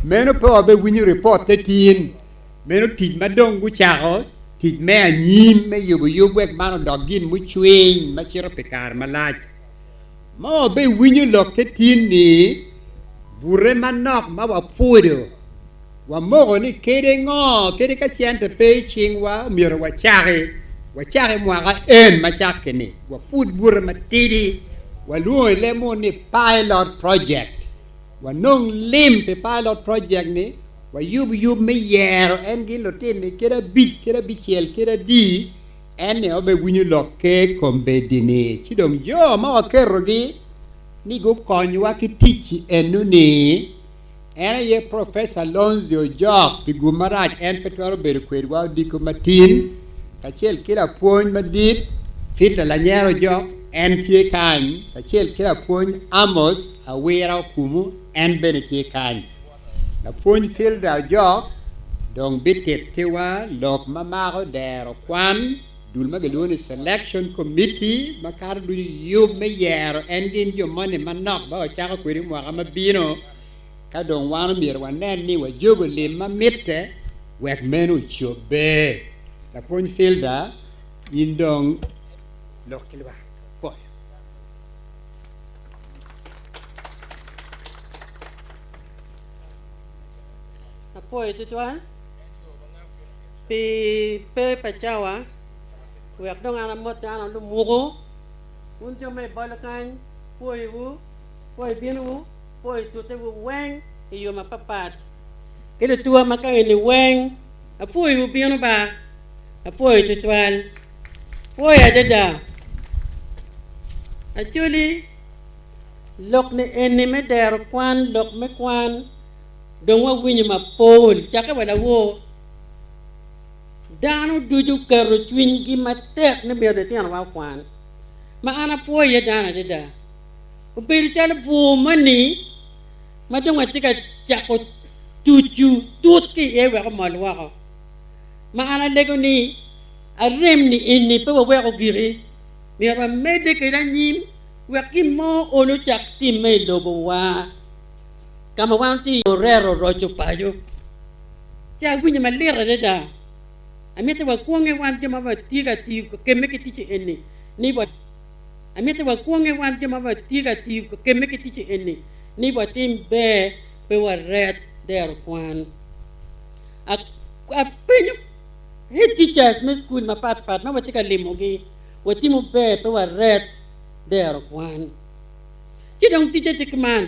[SPEAKER 8] Meno pe wabewinyo ripotte tin. Meno tic ma dong gucako, tic me anyim me yubo yub wek man odok gin mucwiny ma cito pi kare malac. Ma wabewinyo lokke tin-ni, bute manok ma wapwodo. Wamoko ni kede ngo, kadi ka cente pe i cingwa, omyero wacaki. Wacaki mwaka en ma cakke-ni. Wapud bute matidi. Walwongo i leb munu ni pilot project. Wanong lim pi pilot project ni, wayub yub me yero en gin lutinni kadi abic, kadi abicel, kadi adi, en ni wabewinyo lokke kombeddi-ni. Ci dong jo ma waketogi ni gukonywa ki tic-ci eno-ni, En aye Professor Lonzi Ojok pi gum marac en pe twero bedo kwedwa odiko matin kacel ki lapwony madit Fidler Lanyero Ojok en tye kany kacel ki lapwony Amos Awira Okumu en bene tye kany. Lapwony Filder Ojok dong bitittiwa lok ma mako dero kwan dul ma gilwongo ni Selection Committee ma kato ducu yub me yero en gin jo moni manok ma wacako kwede mwaka ma bino ka dong wan omyero wanen ni wajogo lim ma mitte wek meno ocobbe. Lapwony Filda, in dong lok ki lwak. Apwoyo.
[SPEAKER 9] Apwoyo tutwal pi pe pa cawa wek dong an amot dano lumuku wun jo ma i bolo kany pwoyowu pwoyo binowu pwoyo tutewu weng i yo mapapat ki lutuwa ma ka eni weng apwoyowu bino ba apwoyo tutwal pwoyo adada Acholi lok ni eni me dero kwan lok me kwan Dong wawinyo mapol cakke wa lawor. Dano ducu keto cwinygi matek ni myero litinowa okwan. Ma an apwoyo iye dano adada, obedo calo bur moni ma dong atye ka cako tucu tut ki iye wek omol woko. Ma an alego ni arem ni eni pe wawek ogiki, myero wamedde kwede anyim wek gin mo olo ocak timme i lobowa. Ka ma wan watye iye oreto roco paco, ci awinyo malit adada. Amito wakwonge wan jo ma watye ka tiyo kemme ki tic eni ni Amito wakwonge wan jo ma watye ka tiyo kemme ki tic eni ni watim ber pe waret dero kwan. Apenyo head teachers me cukul mapat pat ma watye ka limogi, watimo ber pe waret dero kwan. Ci dong ticce tye ki man,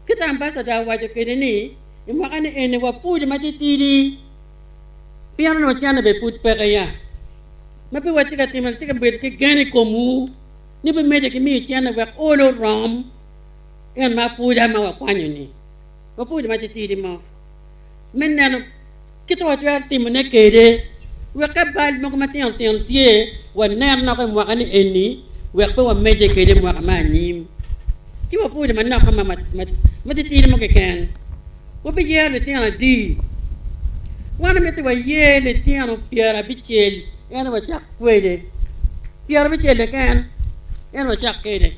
[SPEAKER 9] Kit ambassador owaco kwede ni i mwaka ni eni wapudi ma titidi pien onongo cene bene pud peke ya ma pe watye ka timo atye ka bedo ki gen i komwu ni bimedde ki miyo cene wek olo orom en ma apuda ma wakwanyo ni wapudi ma titidi mo me neno kit ma watwero timone kwede wek ka bal mogo matino tino tye wanen noko i mwaka ni eni wek pe wamedde kwede i mwaka me anyim. Ci wapwonyo manok ma matitidi mo keken. Wabiyero litino adi? Wan omito wayer litino pyerabicel en wacak kwede. Pyerabicel keken en wacak kwede.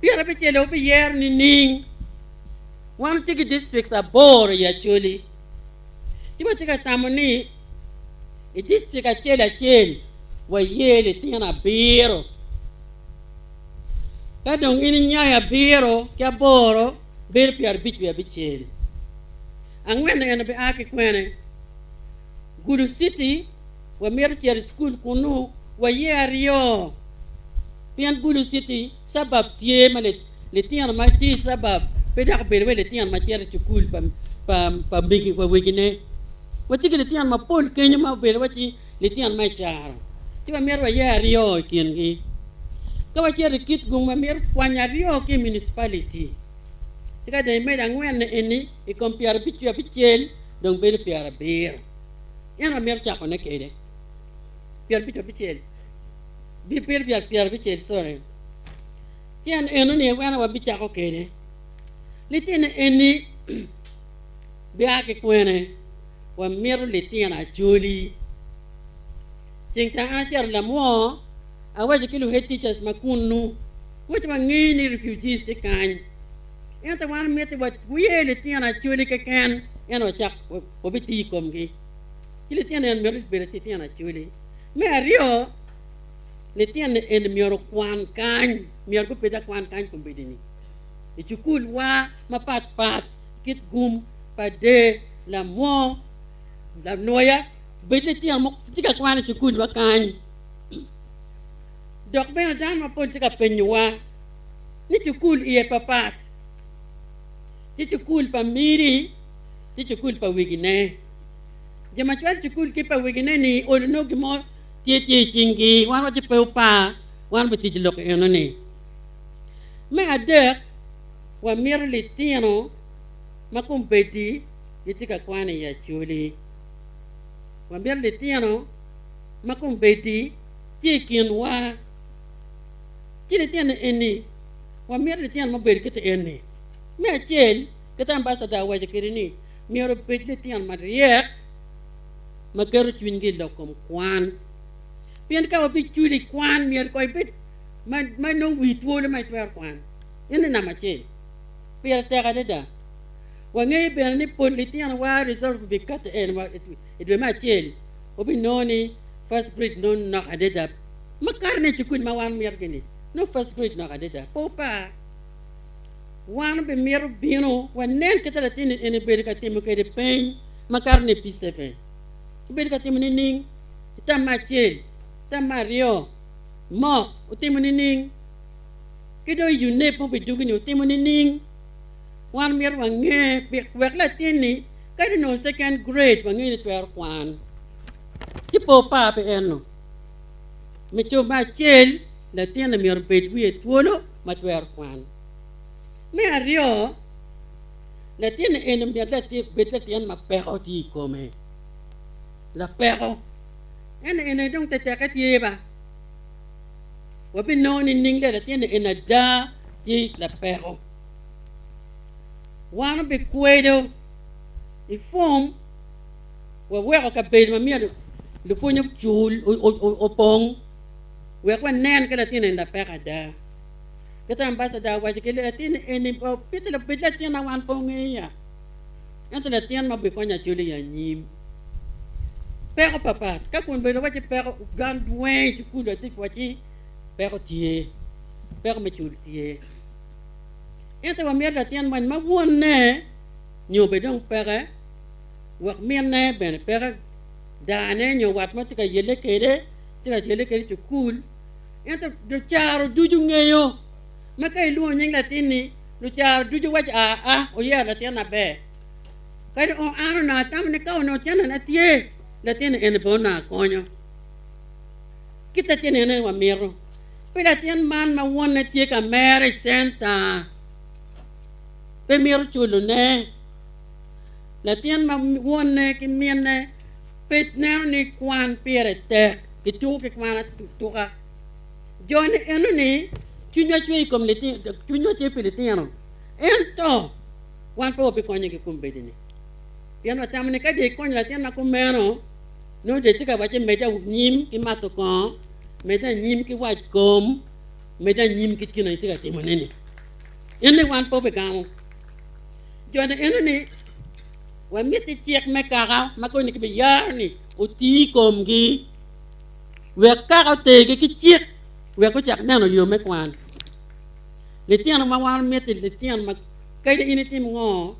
[SPEAKER 9] Pyerabicel wabiyero nining? Wan watye ki districts aboro i Acholi, ci watye ka tamo ni i district acel acel waye litino abiro. Ka dong in inyayo abiro ki aboro bedo pyerabic wiye abicel. Angwen eno bia ki kwene? Gulu City wamito cito i cukul kunu waye aryo pien Gulu City suburb tye ma Litino ma tye i cabab pe dok obedo wai litino ma cito i cukul pa megi wa wegine. Watye ki litino mapol kenyo ma obedo waci litino ma i caro, ci wamito wayer aryo i kingi. Ka wacito i Kitgum wamito kwanyo aryo ki i municipality, ci ka dong imedo angwen eni i kom pyerabic wiye abicel dong bedo pyerabiro. Ento wamito cakone kwede pyerabic wiye abicel, bedo pyerabicel sorry. Ci en eno-ni aye wena wabicako kwede. Litino eni bia ki kwene? Wamito litino Acholi. Ceng ca an acito lamwo, awaco ki lu head teachers ma kunnu, waco wangeyo ni refugees tye kany, ento wan miti waye litino Acholi keken ento wacak wabitiyo i komgi. Ci litino eni myero gubed litino Acholi. Me aryo, Litino eni myero okwan kany, myero gubed akwan kany kombeddi-ni i cukulwa mapat pat, kit gum pa dee, lamwo, lanwoya, bed litino mo tye ka kwan i cukulwa kany. Dok bene dano mapol tye ka penyowa ni cukul iye papat, tye cukul pa miri, tye cukul pa wegine. Jo ma cwalo cukul ki pa wegine-ni olo nongo gin mo Tye tye i cinggi, wan waci pe wupar, wan wabitic lok enoni. Me adek, wamito litino ma kombeddi gitye ka kwan i Acholi. Wamito litino ma kombeddi tye i kinwa. Ci litino eni, wamito litino ma obedo kit eni. Me acel, kit ambassador owaco kwede ni myero obed litino maryek, ma keto cwinygi i lok kom kwan. Pien ka wabiculi i kwan, myero kong ibed ma nongo wii twolo ma itwero kwan. Ento namba acel, pire tek adada. Wangeyo bene ni pol litinowa result bikati i dwe me acel, wabinongo ni first grade nongo nok adada. Makato ne i cukul ma wan mito gini, nongo first grade nok adada. Pe wupar. Wan obimito bino wanen kit ma latin-ni eni obedo ka timo kwede peny makato ni P7. Obedo ka timo nining? I tam me acel, tam me aryo, mok, otimo nining? Ki dong i UNEP ma obidugi-ni otimo nining? Wan myero wange wek latin-ni kadi onongo second grade wange ni twero kwan. Ci pe opar pi eno. Me cobo me acel, latin-ni myero obed wiye twolo ma twero kwan. Me aryo, latin eni myero bed latin ma peko tye i kome. Lapeko. En eni dong te teke tye ba. Wabinongo nining ni latin eni ada tye lapeko? Wan obikwedo i fom waweko kabedo ma myero lupwony ocul opong wek wanen ka latin eni lapeko ada. Kit ambassador owaco ki latin eni pite bed latin ma wan pe ongeya ento latin ma bikonyo Acholi i anyim. Peko papat ka kun bedo waci peko gan dweng i cukul atye waci peko tye peko me cul tye ento wamito latin moni ma wonne nyo bed dong peke wek minne bene peke dane nyo wat mo tye ka yelle kwede tye ka yelle kwede i cukul Ento lucaro ducu ngeyo ma ka ilwongo nying latin-ni, lucaro ducu waco, Aa, oyero latin maber. Kadi o an onongo atamo ni ka onongo cennena tye, latin eni pe onongo akonyo. Kit latin eni wamito. Pi latin man ma wonne tye ka mere i centa, pe mito culone. Latin ma wonne ki minne pe neno ni kwan pire tek. Gituko ki kwan atuka. Jo-ni eno-ni cwinywa cwer i kom litino, cwinywa tye pi litino, ento wan pe wabikonyogi kombeddi-ni, pien watamo ni ka dong ikonyo latin ma kumeno, nongo dong itye ka wacce medde anyim ki mato kongo, medde anyim ki wac kom, medde anyim ki gin ma itye ka timone-ni. En ni wan pe wabigamo. Jo-ni eno-ni wamiti cik me kaka ma koni kibiyaro-ni oti i komgi wek kaka otergi ki cik wek gucak neno yo me kwan. Litino ma wan miti litino ma kadi in itim ngo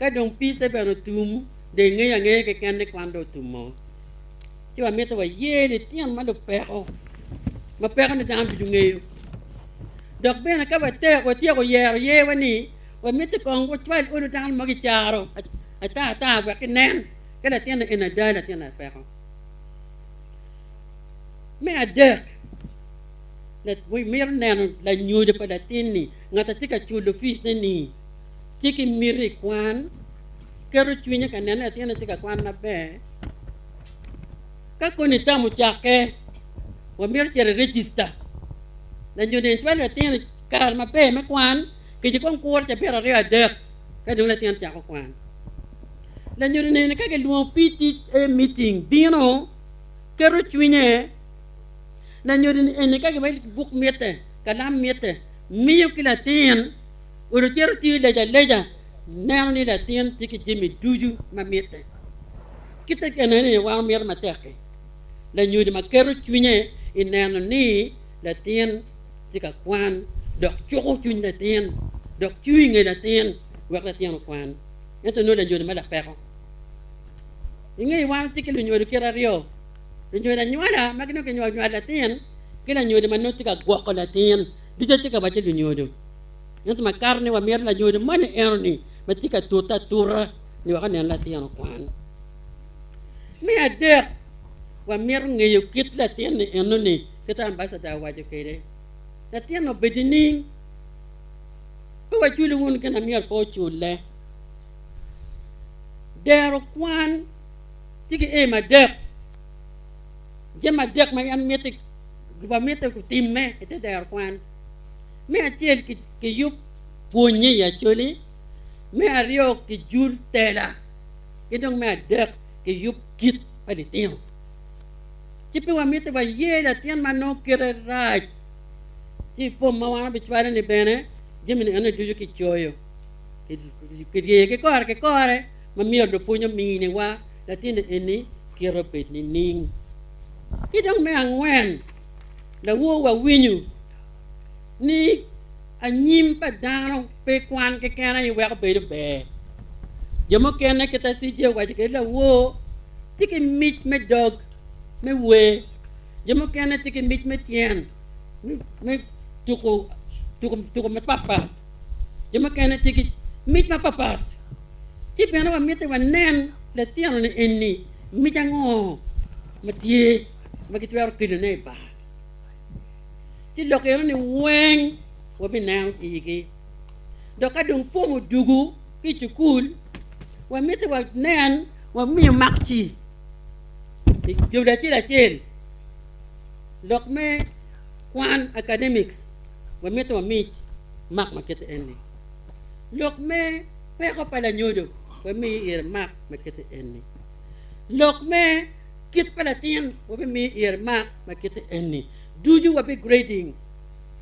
[SPEAKER 9] ka dong pice bene otum dong ingeyo angeya keken ni kwan dong otumo ci wamito waye litino ma lupeko ma peko ni dano ducu ngeyo dok bene ka watyeko yero yewa ni wamito kong wacwal olo dano ma gicaro ata ata wek ginen Ka latinni en ada latin apeko. Me adek, mito neno lanyodo pa latinni, ngat a tye ka culo fees-ne-ni tye ki miti i kwan, keto cwinye ka neno ni latinne tye ka kwan maber. Ka koni tam ocakke, wamito cito i register. Lanyodo eni cwalo latin kare maber me kwan, kec kong kuro cabit aryo adek ka dong latin cako kwan. Lanyodo nene ka gilwongo PTA meeting bino keto cwinye. Lanyodo eni ka giwaco buk mitte, kalam mitte, miyo ki latin olo cito tiyo leja aleja neno ni latin tye ki jami ducu ma mitte. Kite ene ni wan omito matek-ki lanyodo ma keto cwinye i neno ni latin tye ka kwan dok cuko cwiny latin dok cung i nge latin wek latin okwan. Ento nongo lanyodo ma lapeko. I nge wan watye ki lunyodo kit aryo, lunyodo anywala ma ginongo kinywalo nywalo latin ki lanyodo ma nongo tye ka gwoko latin. Ducu atye ka wacci lunyodo. Ento makato ni wamito lanyodo moni enoni ma tye ka tute atuta ni wek onen latin okwan. Me adek, wamito ngeyo kit latin-ni enoni kit ambassador owaco kwede. Latin obed nining? Pe waculo wun gin ma myero pe oculle. Dero kwan tye ki aim adek, jami adek ma en miti wamito otimme i te dero kwan. Me acel kiyub pwonye i Acholi, me aryo kijul tela ki dong me adek kiyub kit pa litino. Ci pe wamito waye latin ma nongo kite rac. Ci i fom ma wan wabicwalo-ni bene, jami-ni eno ducu kicoyo, kiryeyo ki kore ki kore ma myero lupwony ominiwa latinni eni kite obed nining. Ki dong me angwen, lawor wawinyo ni Anyim pa dano pe kwan keken aye weko bedo ber. Jo mukene kit ma CJ owaco kwede lawor tye ki mic me dog me wer, jo mukene tye ki mic me tyen me tuko tuko mapatpat, jo mukene tye ki mic mapatpat. Ci bene wamiti wanen latinoni eni mic ango ma tye ma gitwero kelone i bar. Ci lok eno-ni weng wabineno igi. Dok ka dong pwom odugu ki i cukul, wamiti wanen wamiyo makci i jobi acel acel. Lok me kwan, academics, wamito wami mak ma kite eni. Lok me peko pa lanyodo wamiyo ire mak ma kite eni. Lok me kit pa latin wabimiyo ire mak ma kite eni. Ducu wabi grading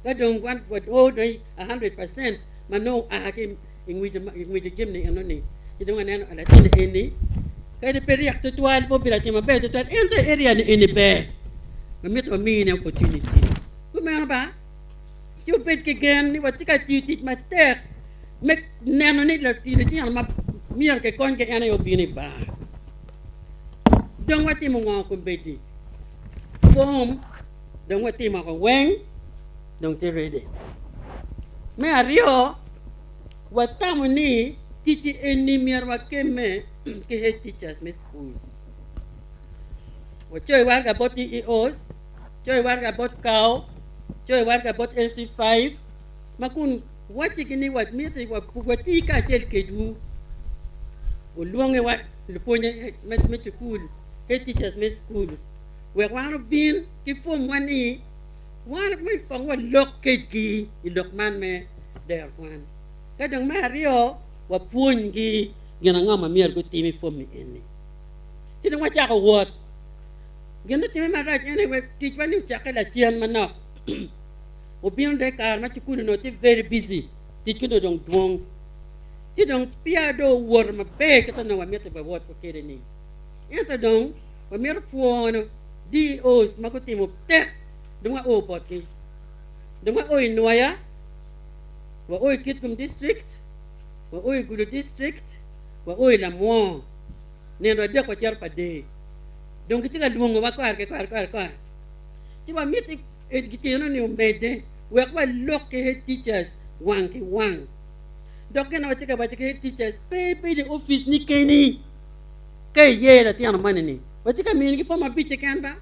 [SPEAKER 9] ka dong wan wao dong 100% ma nongo oa ki i ngwico jami eno ni ci dong waneno latin eni kadi pe ryek tutwal pe obedo latin maber tutwal ento i area ni eni ber ma mito wamine opportunity kumeno ba ci wubed ki gen ni watye ka tiyo tic matek me neno ni litino ma myero kikonygi en aye obino i bar. Dong watimo ngo kombeddi? Form dong watimo woko weng dong tye ready. Me aryo, watamo ni tic eni myero wakemme ki head teachers me schools. Wacoyo waraga bot DEOs, coyo waraga bot CAO, coyo waraga bot LC5 ma kun waccigi ni wamiti wati kacel kedwu. Olwonge wa lupwonye me cukul, head teachers me schools wek wan obin ki pwomwa ni wan kong walok kedgi i lok man me dero kwan. Ka dong me aryo wapwonygi gin ango ma myero gutim i pwom-mi eni. Ci dong wacako wot. Gin mutimme marac en aye ticwa ni ocakke lacen manok. Obino dong i kare ma cukul onongo tye very busy, tic onongo dong dwong. Ci dong peya dong owoto maber kit ma onongo wamito wawot kwede-ni. Ento dong wamito pwono DEOs ma gutimo tek dong wao botgi. Dong wao i Nwoya, wao i Kitgum District, wao i Gulu District, wao i Lamwor. Nino adek wacito pa dee. Dong gitye ka lwongowa kore ki kore kore kore. Ci wamiti gitino-ni omedde wek walok ki head teachers wang ki wang. Dok gin ma watye ka waco ki head teachers pe ibedo i opic ni keni ka iye latino moni-ni. Watye ka minigi fom abic keken ba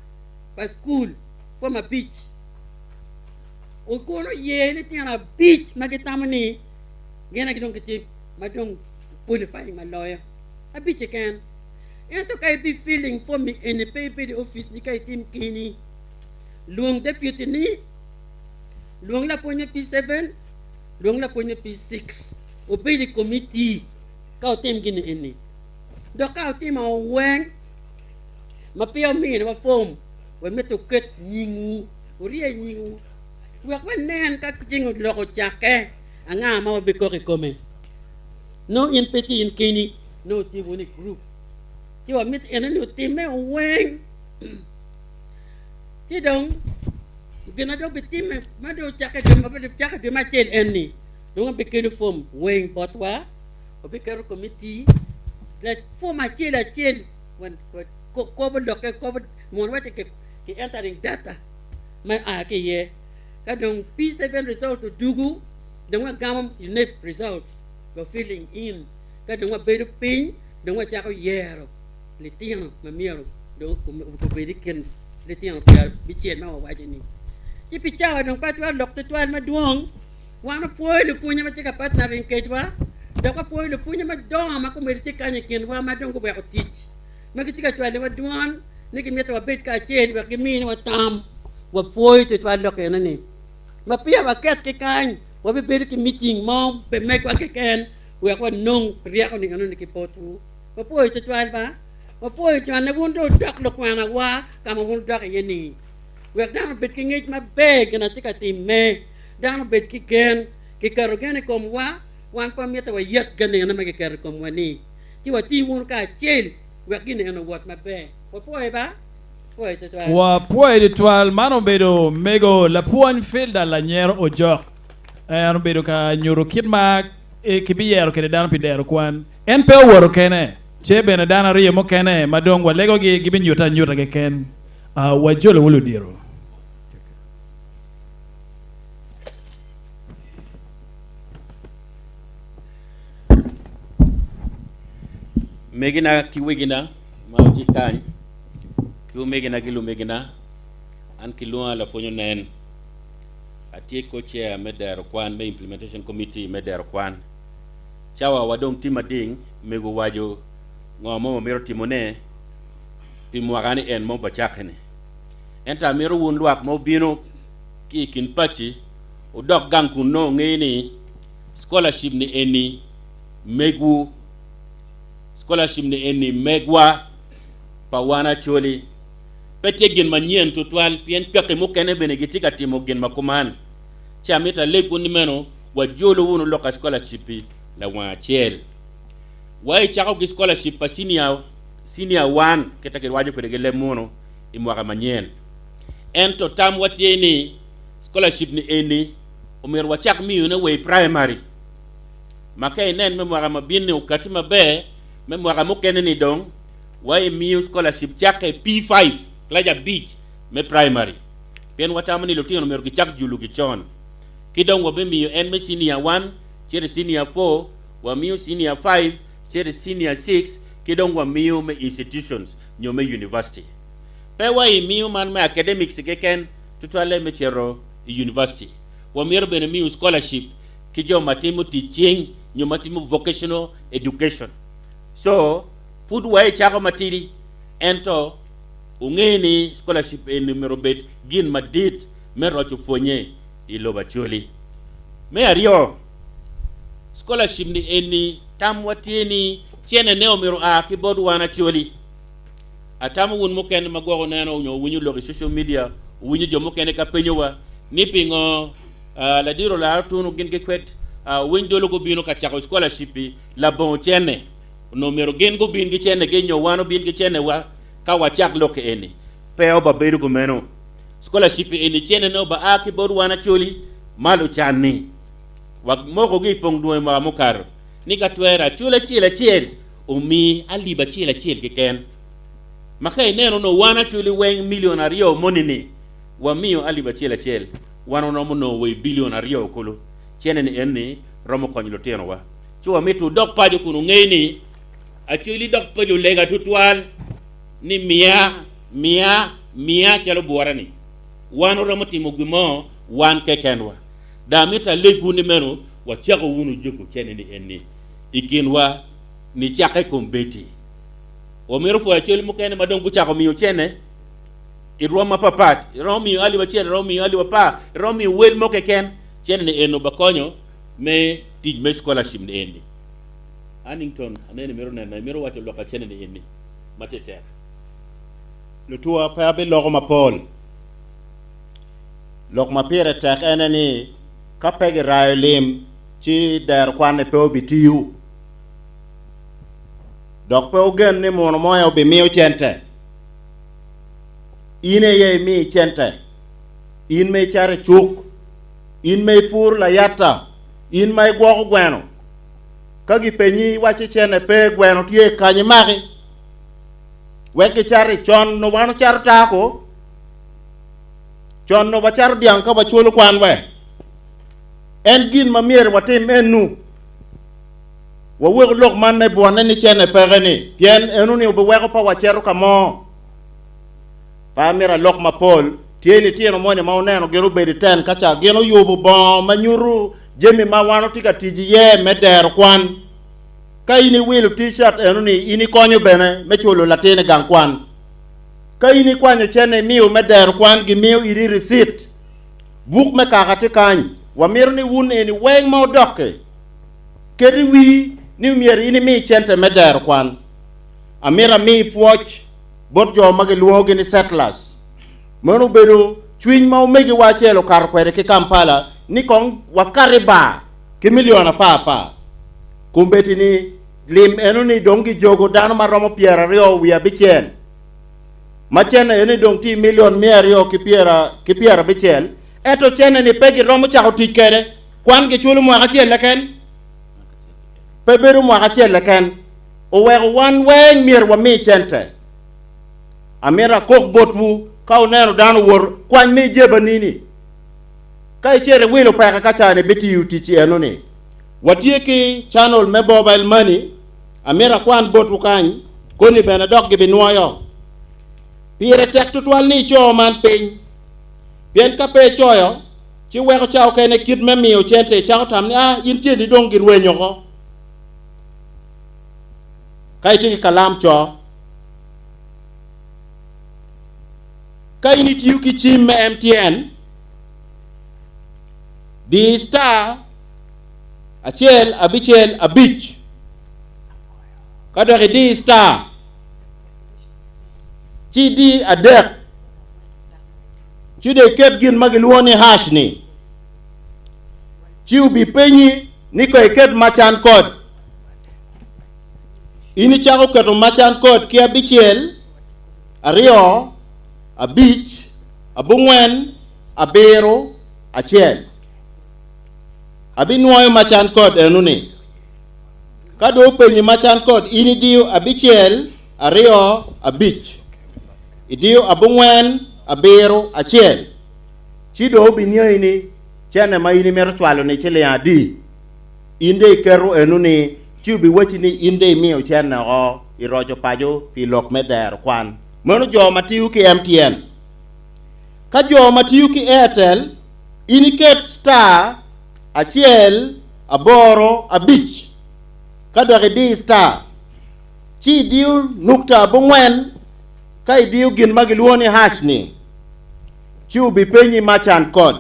[SPEAKER 9] pa cukul, fom abic. Okono ye litino abic ma gitamo ni gin aye dong gitye ma dong qualifying ma loyo abic keken. Ento ka ibi filling form eni pe ibedo i opic ni ka itim keni. Lwong deputy ni, lwong lapwony me P7, lwong lapwony me P6 obed i committee ka wutim gin eni. Dok ka wutimo weng ma peya wuminiwa form wamito wuket nyingwu, wurye nyingwu wek wanen ka ceng olok ocakke anga ma wabikok i kome. Nongo in pe tye in keni, nongo wutye wunu i gurup. Ci wamito enoni otimme weng. Ci dong gin ma dong bitimme ma dong ocakke i dwe me acel en-ni, dong wabikelo fom weng botwa, wabiketo komitti, fom acel acel kobo lokke, kobo mono waci ki entering data ma a ki iye. Ka dong P7 result odugu, dong wagamo UNEB results, wa filling in, ka dong wabedo piny dong wacako yero litino ma myero dong obed i kin litino pyerabicel ma wawaco-ni. Ci pi cawa dong pe atwero lok tutwal madwong, wan wapwoyo lupwonye ma tye ka partnering kedwa, dok wapwoyo lupwonye madongo ma komedi tye kany i kinwa ma dong guweko tic ma gitye ka cwaliwa dwon ni gimito wabed kacel wek giminiwa tam. Wapwoyo tutwal lok eno-ni. Ma peya waket ki kany, wabibedo ki meeting mo pe megwa keken wek wanong ryeko-ni eno-ni ki botwu. Wapwoyo tutwal ba. Wapwoyo cwanne wun dong wudok lukwanawa ka ma wun wudok iye-ni, wek dano obed ki ngec maber gin ma tye ka timme, dano obed ki gen. Kiketo gen i komwa, wan pe wamito wayet gen eno ma kiketo i komwa-ni. Ci wati wunu kacel wek gin eno owot maber. Wapwoyo ba. Wapwoyo tutwal.
[SPEAKER 2] Wapwoyo tutwal. Man obedo mego lapwony Filda Lanyero Ojok. En obedo ka nyuto kit ma kibiyero kwede dano pi dero kwan. En pe owoto kene, ce bene dano aryo mukene ma dong walegogi gibinyutte anyuta keken. Wajolowu ludito.
[SPEAKER 10] Megina ki wegina ma wutye kany, ki omegina ki lumegina, an kilwonga lapwony onen. Atye co-chair me dero kwan me Implementation Committee me dero kwan. Cawa wa dong tye mading, mego owaco ngo mo wamito timone pi mwaka ni en mo bacake-ni. Ento amito wun lwak ma wubino ki i kin paci wudok gang kun nongo wungeyo ni scholarship ni eni megwu, scholarship ni eni megwa pa wan Acholi. Pe tye gin manyen tutwal pien kaki mukene bene gitye ka timo gin ma kuman. Ci amito alegwu ni meno wajolu wunu lok ka scholarship-pi lawang acel. Wa icako ki scholarship pa senior, senior one kita kiwaco kwede ki leb munu i mwaka manyen. Ento tamwa tye ni scholarship ni eni omyero wacak miyone wa i primary ma ka inen me mwaka ma bino ni okati maber me mwaka mukene ni dong wa imiyo scholarship cakke i P5 kilac abic me primary pien watamo ni lutino myero gicak julugi con. Ki dong wabimiyo en me senior one cito i senior four, wamiyo senior five cito i senior six ki dong wamiyo me institutions nyo me university. Pe wa imiyo man me academics keken tutwalle me cito i university. Wamito bene miyo scholarship ki jo ma timo tic cing nyo ma timo vocational education. So, pud wa icako matidi ento wunge ni scholarship eni myero obed gin madit me roco pwonye i lobo Acholi. Me aryo, scholarship ni eni tamwa tye ni cene ne omyero oa ki bot wan Acholi. Atamo wun mukene ma gwok wuneno nyo wuwinyo lok i social media, wuwinyo jo mukene ka penyowa ni pingo ladit olar otunu gin ki kwed winy dolo gubino ka cako scholarship-pi labongo cene. Onongo myero gin gubin ki cenegi nyo wan obin ki cenewa ka wacak lok eni. Pe obabedo kumeno. Scholarship eni cenene oba a ki bot wan Acholi ma lucan-ni. Wamokogi i pong dwonge mwaka mukato ni ka twere Acholi acel acel omi alip acel acel keken. Ma ka ineno onongo wan Acholi weng milion aryo moni-ni wamiyo alip acel acel, wan waromo nongo wa i bilion aryo kulu. Cene-ni eni romo konyo lutinowa. Ci wamito wudok paco kun wungeyo ni Acholi dok pe lulega tutwal ni miya, miya, miya calo bwura-ni. Wan waromo timo gin mo wan kekenwa. Dong amito alegwu ni meno wacako wunu juko cene-ni eni i kinwa nicakke kombeddi. Wamito pwoyo Acholi mukene ma dong gucako miyo cene i rwom mapapat. Iromo miyo alip acel, iromo miyo alip apar, iromo miyo wel mo keken. Cene-ni eno bakonyo me tic me scholarship ni eni. Annington, aneno imito nena, imito waco lok acene ni eni ma tye tek.
[SPEAKER 11] Lutuwa pe abiloko mapol. Lok ma pire tek ene ni ka pe girayo lim ci dero kwanne pe obitiyo. Dok pe wugen ni muno mo aye obimiyo cente. In aye imi cente. In ma icato i cuk. In ma ipuro layata, in ma igwoko gweno, ka gipenyi iwacci cene pe, gweno tye kany imaki. Wek gicati, con no wan ocato tako, con no wacato dyang ka wacwalo kwan we. En gin ma myero watim ennu. Wawek lok man me bwonne ni cene peke ni, pien eno-ni obiweko pa waceto ka mo. Pe amito alok mapol. Tye litino moni ma wuneno gin obedo i ten ka ca, gin oyubo bongo ma nyuto jami ma wan watye ka tic iye me dero kwan. Ka in iwilo T-shirt eno-ni, in ikonyo bene me culo latin i gang kwan. Ka in ikwanyo cente imiyo me dero kwan, gimiyo iri ricit. Buk me kaka tye kany. Wamito ni wun eni weng ma wudok-ki, ket i wii ni myero in imi cente me dero kwan. Amito ami pwoc bot jo ma gilwongogi ni settlers. Meno obedo cwiny ma omegiwa acel okato kwede ki Kampala ni kong wakat i bar ki milion apar apar. Kombeddi ni lim eno ni dong gijogo dano ma romo 29 ma cene eno ni dong tye i milion 296 ento cene ni pe giromo cako tic kwede. Kwan giculo mwaka acel keken? Pe bedo mwaka acel keken. Oweko wan weng myero wami cente. Amito akok botwu ka wuneno dano owoto, kwany me ijeba-ni-ni. Ka icito iwilo peke ka ca-ni bitiyo tic eno-ni. Watye ki channel me mobile money, amito akwan botwu kany, koni bene dok gibinwoyo. Pire tek tutwal ni ico man piny, pien ka pe icoyo, ci weko ca okene kit me miyo cente icako tam ni, ah, in centi dong girwenyo oko. Ka itye ki kalam, co. Ka in itiyo ki cim me MTN, di star 165 ka dok idi star ci idi adek ci dong iket gin ma gilwongo ni hash ni ci obipenyi ni ko iket merchant code. In icako keto merchant code ki abicel, aryo, abic, abongwen, abiro, acel. Abinwoyo merchant code eno-ni. Ka dong openyi merchant code, in idiyo abicel, aryo, abic. Idiyo abongwen, abiro, acel. Ci dong obiniangi ni cene ma in imito cwalo-ni ciling adi. In dong iketo eno-ni, ci obiwacci ni in dong imiyo cene oko i roco paco pi lok me dero kwan. Meno jo ma tiyo ki MTN. Ka jo ma tiyo ki Airtel, in iket star acel aboro abic ka dok idi star ci idiyo nukta abongwen ka idiyo gin ma gilwongo ni hash ni ci obipenyi merchant code.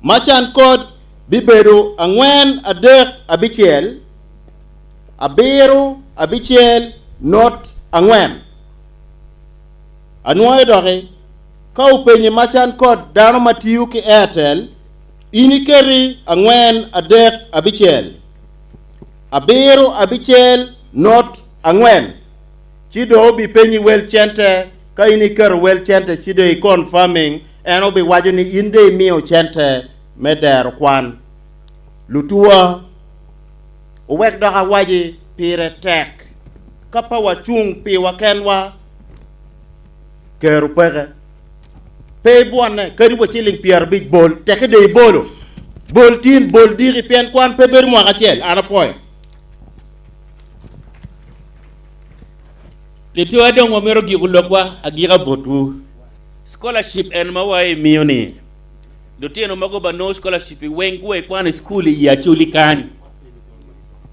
[SPEAKER 11] Merchant code bibedo angwen adek abicel abiro abicel not angwen. Anwoyo doki, ka openyi merchant code dano ma tiyo ki Airtel, in iketi angwen adek abicel abiro abicel not angwen ci dong obipenyi wel cente, ka in iketo wel cente ci dong i confirming en obiwaco ni in dong imiyo cente me dero kwan. Lutuwa, wuwek dok awaci pire tek ka pe wacung piwa kenwa, kero peke. Pe ibwonne kadi wa ciling 50 bol, tekke dong ibolo. Bol tin, bol diki, pien kwan pe bedo mwaka acel. An apwoyo.
[SPEAKER 10] Lutuwa dong wamito giko lokwa agika botwu. Scholarship en ma wa imiyo ni lutino mogo ba nongo scholarship i weng guwa ikwano i school i Acholi kany.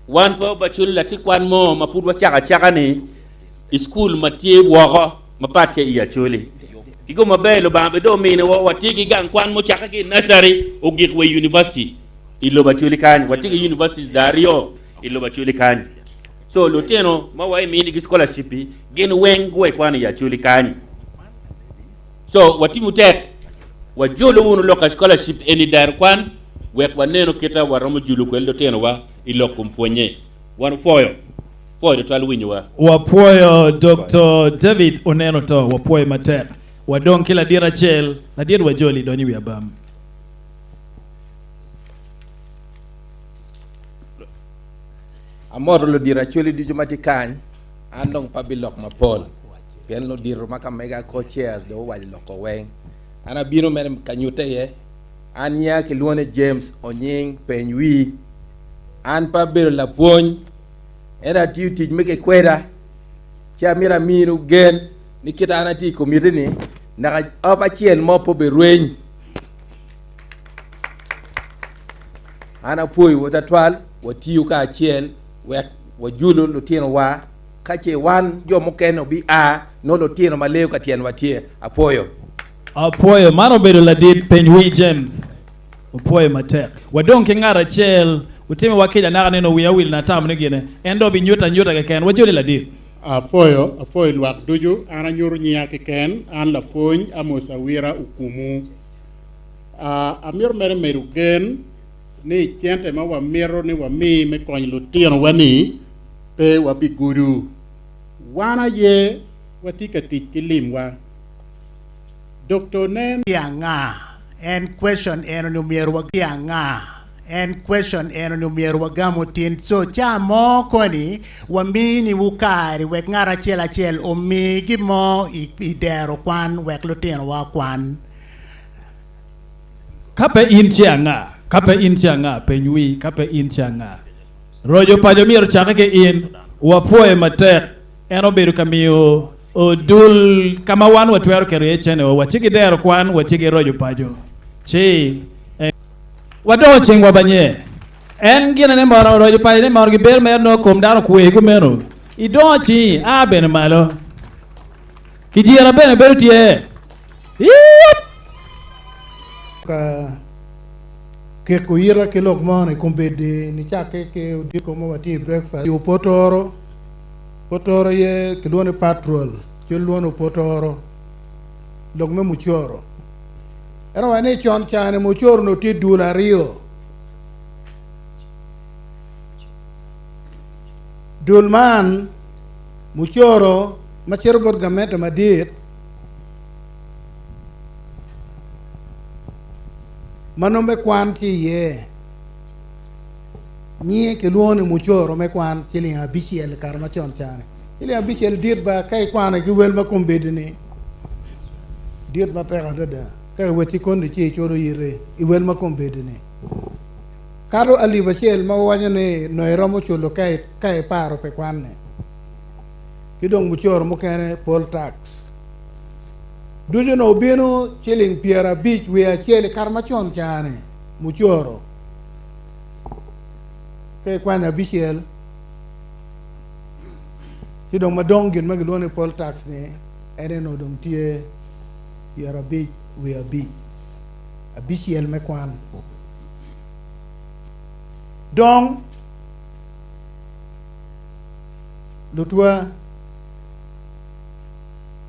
[SPEAKER 10] Wan pe wabacolo latin kwan mo ma pud wacako acaka ni i school ma tye woko mapat ki i Acholi. Kigo maber Lubanga bene dong ominiwa watye ki gang kwan mucakke ki i nursery ogik wa i university i lobo Acholi kany. Watye ki universities da aryo i lobo Acholi kany. So lutino ma wa iminigi scholarship-pi gin weng guwa ikwano i Acholi kany. So watimo tek wajolo wunu lok ka scholarship eni daro kwan wek wanenu kita waromo julo kwede lutinowa i lok kom pwonye. Wan opwoyo pwoyo tutwal winyowa.
[SPEAKER 2] Wapwoyo Doktor David Oneno to wapwoyo matek. Wadong ki ladit acel, ladit wajoli donyo i wi abam.
[SPEAKER 12] Amoto ludito Acholi ducu ma tye kany, an dong pe abilok mapol pien ludito ma ka mega co-chairs dong owaco lok ko weng. An abino mere ka nyutte iye, an nyinga kilwongo ni James Onying Peny Wii. An pe abedo lapwony ento atiyo tic me kikweda ci amito aminu gen ni kit an atye i komiti ni naka op acel mo pe obirweny. An apwoyowu twatwal, watiyo kacel wek wajulu lutinowa, ka ce wan jo mukene obia, nongo lutino ma leyo ka tyenwa tye. Apwoyo.
[SPEAKER 2] Apwoyo. Man obedo ladit peny wii James. Opwoyo matek. Wadong ki ngat acel, wutimiwa kica naka nino wiya owil natamo ni gine, en dong obinyuto anyuta keken. Wajoli ladit.
[SPEAKER 3] Apwoyo, apwoyo lwak ducu. An anyuto nyinga keken, an lapwony Amos Awira Okumu. Amito mere medo gen ni cente ma wamito ni wami me konyo lutinowa-ni pe wabigudo. Wan aye watye ka tic ki limwa. Doktor Nen.
[SPEAKER 13] Tye anga? En question eno ni omyero wa. Tye anga? En question eno ni omyero wagamo tin. So ca mo koni waminiwu kare wek ngat acel acel omi gin mo i dero kwan wek lutinowa okwan.
[SPEAKER 2] Ka pe in ci anga? Ka pe in ci anga? Peny wi, ka pe in ci anga? Roco paco myero ocakke ki in. Wapwoye matek. En obedo ka miyo dul ka ma wan watwero keto iye cenewa. Watye ki dero kwan, watye ki roco paco. Ci en. Wadongo cingwa banye. En ginene mono, roco pacone mono gibedo mere nongo kom dano okwe kumeno. Idongo cingi, a bene malo. Kijira bene bedo tye. Iiup!
[SPEAKER 14] Ka keko yita ki lok moni kombeddi nicakke ki odiko ma watye i breakfast i opotoro, potoro aye kilwongo ni patrol ci lwongo ni opotoro lok me mucoro. Ento wa ni con cani mucoro onongo tye dul aryo. Dul man mucoro ma cito bot gamente madit ma nongo me kwan tye iye nyinge kilwongo ni mucoro me kwan ciling abicel i kare macon cani. Ciling abicel dit ba ka ikwano ki wel ma kombeddi-ni dit matek adada ka iwoti kono ci iculo iti i wel ma kombeddi-ni kato alip acel ma wawaco ni nongo iromo culo ka iparo pi kwanne. Ki dong mucoro mukene, poll tax, ducu onongo obino ciling pyerabic wiye acel i kare macon ca-ni, mucoro ka ikwanyo abicel ci dong madong gin ma gilwongo ni poll tax ni en aye onongo dong tye pyerabic wiye abic, abicel me kwan. Dong. Lutwa,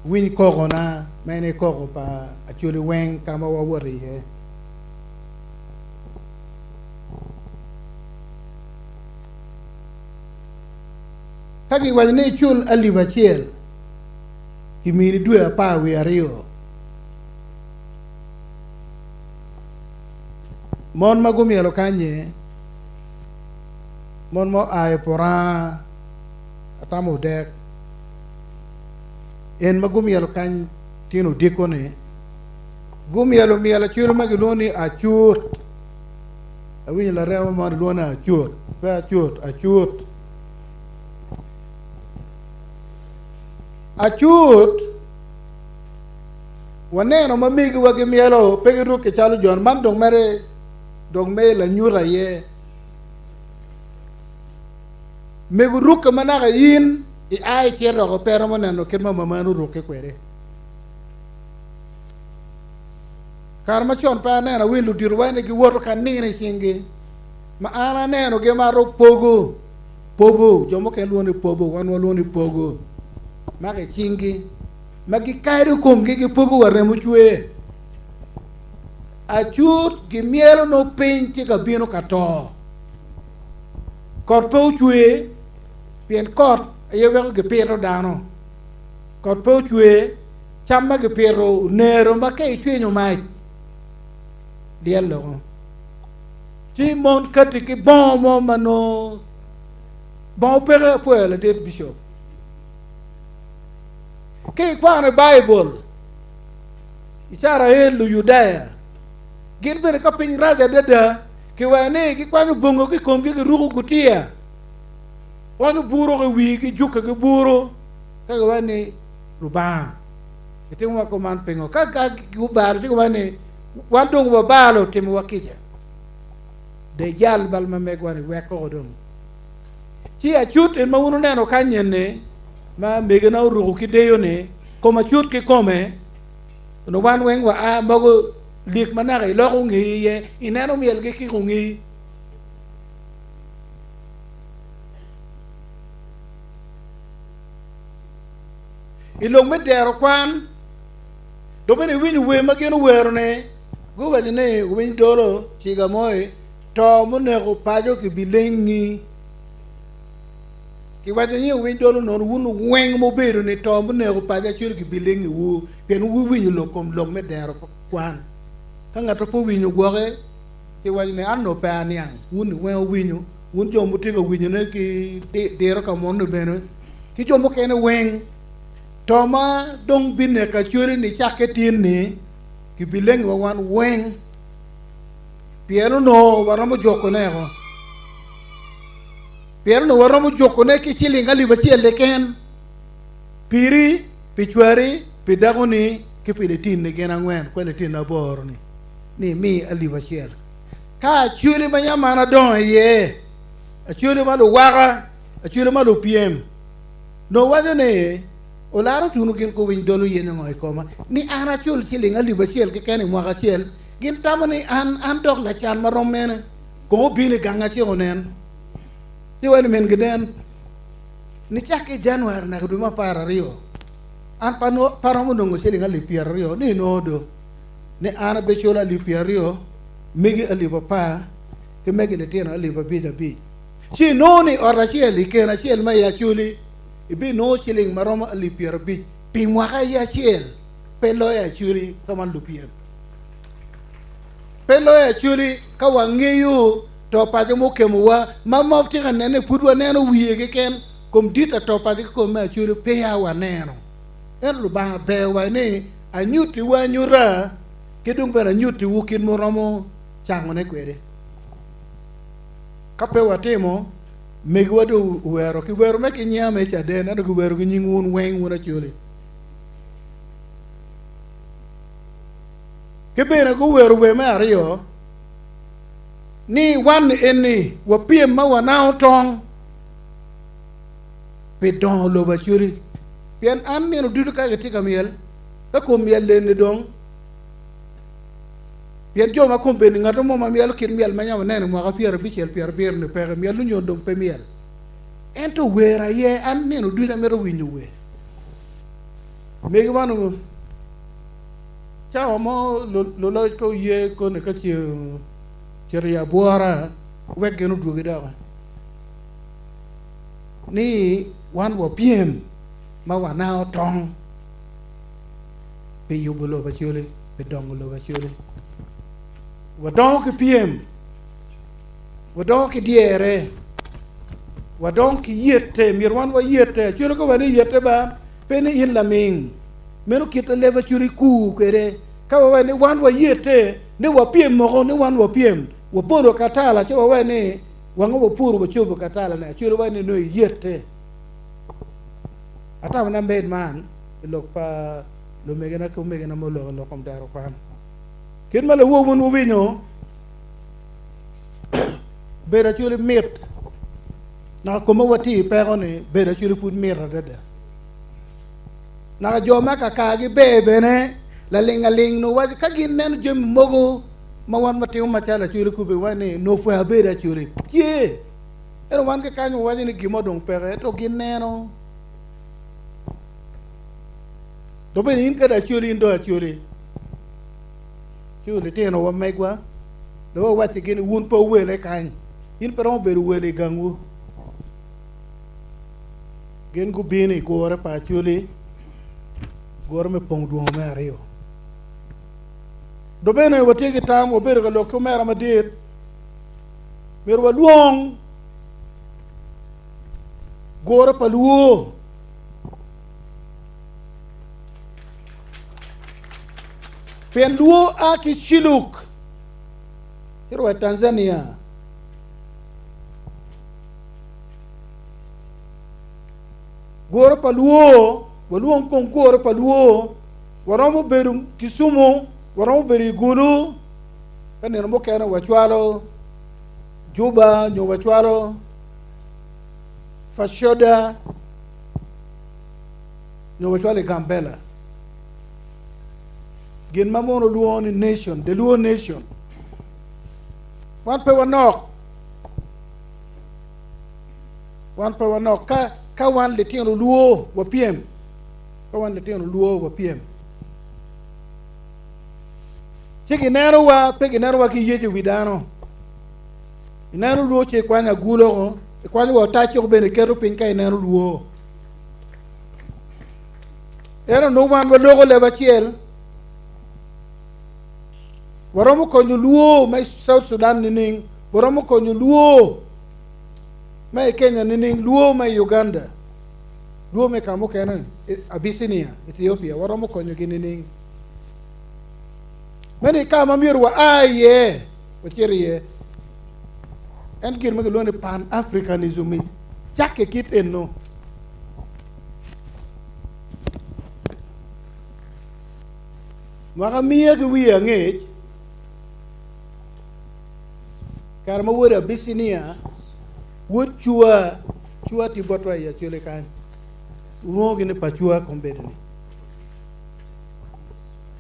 [SPEAKER 14] winy kokona ma en aye koko pa Acholi weng ka ma wawoto iye. Ka kiwaco ni icul alip acel, kimini dwe apar wiye aryo. Mon ma gumyelo kany-nyi, Mon ma oa i Puranga, atamo odek, en ma gumyelo kany tyen odiko-ni, gumyelo myel acwelo ma gilwongo ni acut. Awinyo larema mo ni lwongo ni acut, pe acut, acut. Acut, waneno ma megiwa gimyelo, pe girukke calo jo man dong mere dong me lanyut aye. Mego rukke ma naka in ia icito woko pe iromo neno kit ma mamani orukke kwede. Kare macon pe aneno awinyo ludito wa ni giwoto ka nino i cinggi ma an aneno gimato pogo pogo jo mukene lwongo ni pogo wan walwongo ni pogo mako i cinggi ma gikado komgi gipogo wa remo cwer. Acut gimyelo nongo piny tye ka bino ka to. Kot pe ocwer pien kot aye weko gipito dano. Kot pe ocwer, cam ma gipito onero ma ka icwinyo mac lyel loko. Ci mon kati ki bongo mo ma nongo bongo peke apwoyo ladit bicop. Ki ikwano i Baibul, Icrael, Luyudaya gin bene ka piny rac adada, kiwaco ni gikwanyo bongo ki i komgi giruko gutiya, kwanyo buru ki i wigi jukke ki buru, ka giwaco ni, Lubanga, itimowa kuman pingo? Ka gubalo ci giwaco ni, Wan dong wabalo, timowa kica. De ijal bal ma megwa-ni, wek koko dong. Ci acut en ma wun wuneno kany eni, ma megina oruko ki deyo-ni, kom acut kikome, Onongo wan weng wa a mogo lik ma naka iloko ngeyi iye, ineno myelgi kiko ngeyi. I lok me dero kwan, dok bene iwinyo wer ma gin owero-ni, guwaco ni winy dolo ciga moi to muneko paco kibilengi. Kiwaco ni wuwiny dol onono wun weng ma wubedo ni to muneko paco acel gibilingiwu pien wuwinyo lok kom lok me dero kwan. Ka ngat pe owinyo gwoke Ci iwaco ni, 'An onongo pe aniang. Wun ni weng wuwinyo, wun jo ma wutye ka winyone ki diro ka munu-ni bene, ki jo mukene weng. To ma dong bineko Acholi nicakke tin-ni, kibilengiwa wan weng, pien onongo waromo jukone woko. Pien onongo waromo jukone ki ciling alip acel keken, piri, pi cwari, pi dakoni, ki pi litinni gin angwen, kwe litinni aboro-ni, ni imi alip acel. Ka Acholi ma yam an adongo iye, Acholi ma luwaka, Acholi ma lupyem, Nongo waco ni, Olaro tunu gin kuwiny dolo yenyo ngo i koma, ni an acul ciling alip acel keken i mwaka acel? Gin tamo ni an an dok lacan ma rom mene? Kong obino i ganga ci onen. Ci waco ni mingi nen, nicakke i January naka dwe me 12, an pe aromo nongo ciling alip 20, ni inongo do, ni an abiculo alip 20, megi alip 10, ki megi litino alip abic abic. Ci inongo ni i ot acel, i keno acel ma i Acholi, ibinongo ciling ma romo alip 50 pi mwaka aye acel. Pe loyo Acholi ka wan lupyem. Pe loyo Acholi ka wangeyo to paco mukemowa ma ma tye ka nene pud waneno wiye keken, kom dit ato paco ki kom me Acholi peya waneno. Ento Lubanga ber wa ni anyutiwu anyuta ki dong bene anyutiwu kit muromo cangone kwede. Ka pe watimo, megiwa dong owero ki wero me ki nyinga me caden, ento giwero ki nying wun weng wun Acholi. Ki bene guwero wer me aryo ni wan ni eni wapyem ma wanango tong pi dongo lobo Acholi. Pien an nino ducu ka gitye ka myel, ka kom myel leni dong Pien jo ma kombeddi ngat mo ma myelo kit myel ma yam waneno i mwaka 50 70 ni peke, myel onyo dong pe myel. Ento wer aye, an nino ducu amito winyo wer. Megi man cawa mo luloc ka oye koni ka ce ocito i abwora wek gin odwogi doki ni wan wapyem ma wanango tong. pi yubo lobo Acholi, pi dongo lobo Acholi. Wadongo ki pyem, wadongo ki dyere, wadongo ki yette, myero wan wayette. Acholi ka wani yette ba, pe ni in laming, meno kit leb Acholi kur kwede. Ka wawaco ni wan wayette, ni wapyem moko, ni wan wapyem, wabolo katala, ci wawaco ni wango wapuro wacobo katala ni, Acholi waco ni nongo iyette. Atamo ni amed man. I lok pa lumegina ki omegina ma oloko i lok kom dero kwan. Kit ma lawor wun wuwinyo, bedo acwali mit. Naka koma watye i peko-ni, bedo acwali pud mit adada. Naka jo ma kakargi ber bene, laling aling nongo waco ka gin neno jami mogo ma wan watimo macalo acwali kubbe waco ni nongo pwony abedo acwali. Tye. Ento wan ki kany wawaco ni gin mo dong peke, ento gin neno. Dok bene in kadi acoli in dong acoli. Ci litino wa megwa dong wawacci gin ni wun pe wuwele kany. In pe romo bedo wele i gangwu. Gin gubino i gure pa acoli, gure me pong dwongo me aryo. Dok bene watye ki tam, wabedo ka lok ki omera madit, myero walwong Gure pa luo. Pien luo a ki Ciluk cito wa i Tanzania. Gure pa luo, walwong kong gure pa luo, waromo bedo Kisumu, waromo bedo i Gulu, ka nino mukene wacwalo Juba nyo wacwalo Fashoda nyo wacwalo i Gambela. Gin ma mono lwongo ni nation, the Luo nation. Wan pe wanok. Wan pe wanok. Ka, ka wan litino Luo wapyem. Ka wan litino Luo wapyem. Ci ginenowa, pe ginenowa ki yec i wi dano. Ineno lwo ci ikwanyo agulu oko, ikwanyo wa otac oko bene iketo piny ka ineno lwo. Ento nongo wan waloko leb acel. Waromo konyo luo me South Sudan nining? Waromo konyo luo me i Kenya nining? Luo me i Uganda? Luo me ka mukene, Abyssinia, Ethiopia, waromo konyogi nining? Meno i ka ma myero wa a iye, wacit iye. En gin ma kilwongo ni Pan-Africanism cakke kit eno. Mwaka miya ki wiye angec, kare ma wod Abicinia, wod Cua, Cua tye botwa i Acholi kany, olwongogi ni pa Cua kombeddi-ni,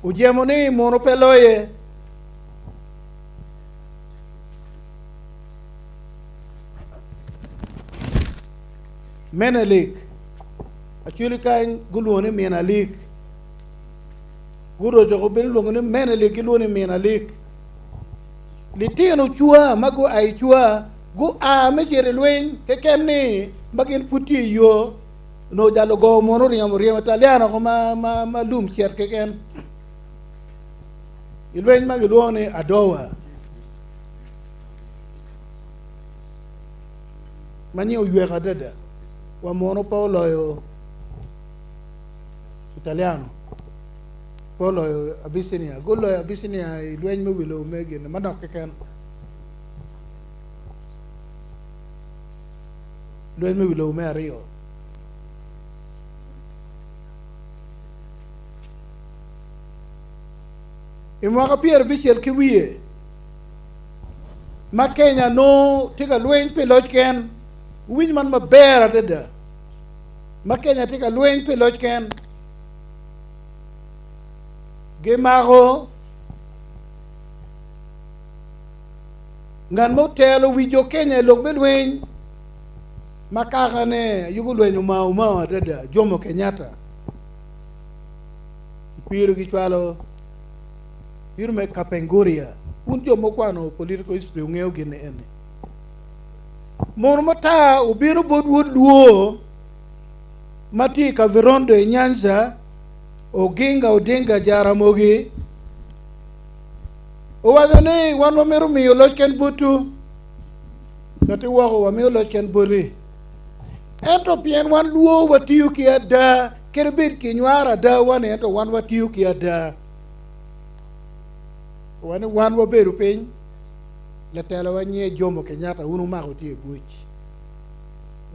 [SPEAKER 14] ojemo ni muno pe loye. Menelik, Acholi kany gulwongo ni min alik. Guroco ko bene lwongo ni Menelik gilwongo ni min alik. Litino cwa ma gua i cwa gua me cito i lweny keken ni ma gin pud tye i yo onongo jalo go mono oryemo ryemo Italiano ko ma, ma, ma lum cet keken i lweny ma gilwongo ni Adowa ma nyinge oywek adada wa mono pe oloyo Italiano pe oloyo Abyssinia. Guloyo Abyssinia i lweny me wi lobo me gin manok keken. Lweny me wi lobo me aryo. I mwaka pyerabicel ki wiye ma Kenya nongo tye ka lweny pi loc ken, wuwiny man maber adada. Ma Kenya tye ka lweny pi loc ken, gimako ngat ma otelo wi jo Kenya i lok me lweny ma kakane yubo lwenyo Mau Mau adada, Jomo Kenyatta. Kipiro gicwalo bino me Kapenguria. Wun jo ma wukwano political history wungeyo gin ni eni. Muno matar obino bot wod Luo ma tye i Kavirondo i Nyanza, Oginga Odinga Jaramogi, owaco ni wan wamito miyo loc ken botwu, kati woko wamiyo loc ken boti. Ento pien wan Luo watiyo ki ada, kadi bed kinywaro ada wan ento wan watiyo ki ada. Owaco ni wan wabedo piny, latelawa nyinge Jomo Kenyatta wun wumako tye i buc.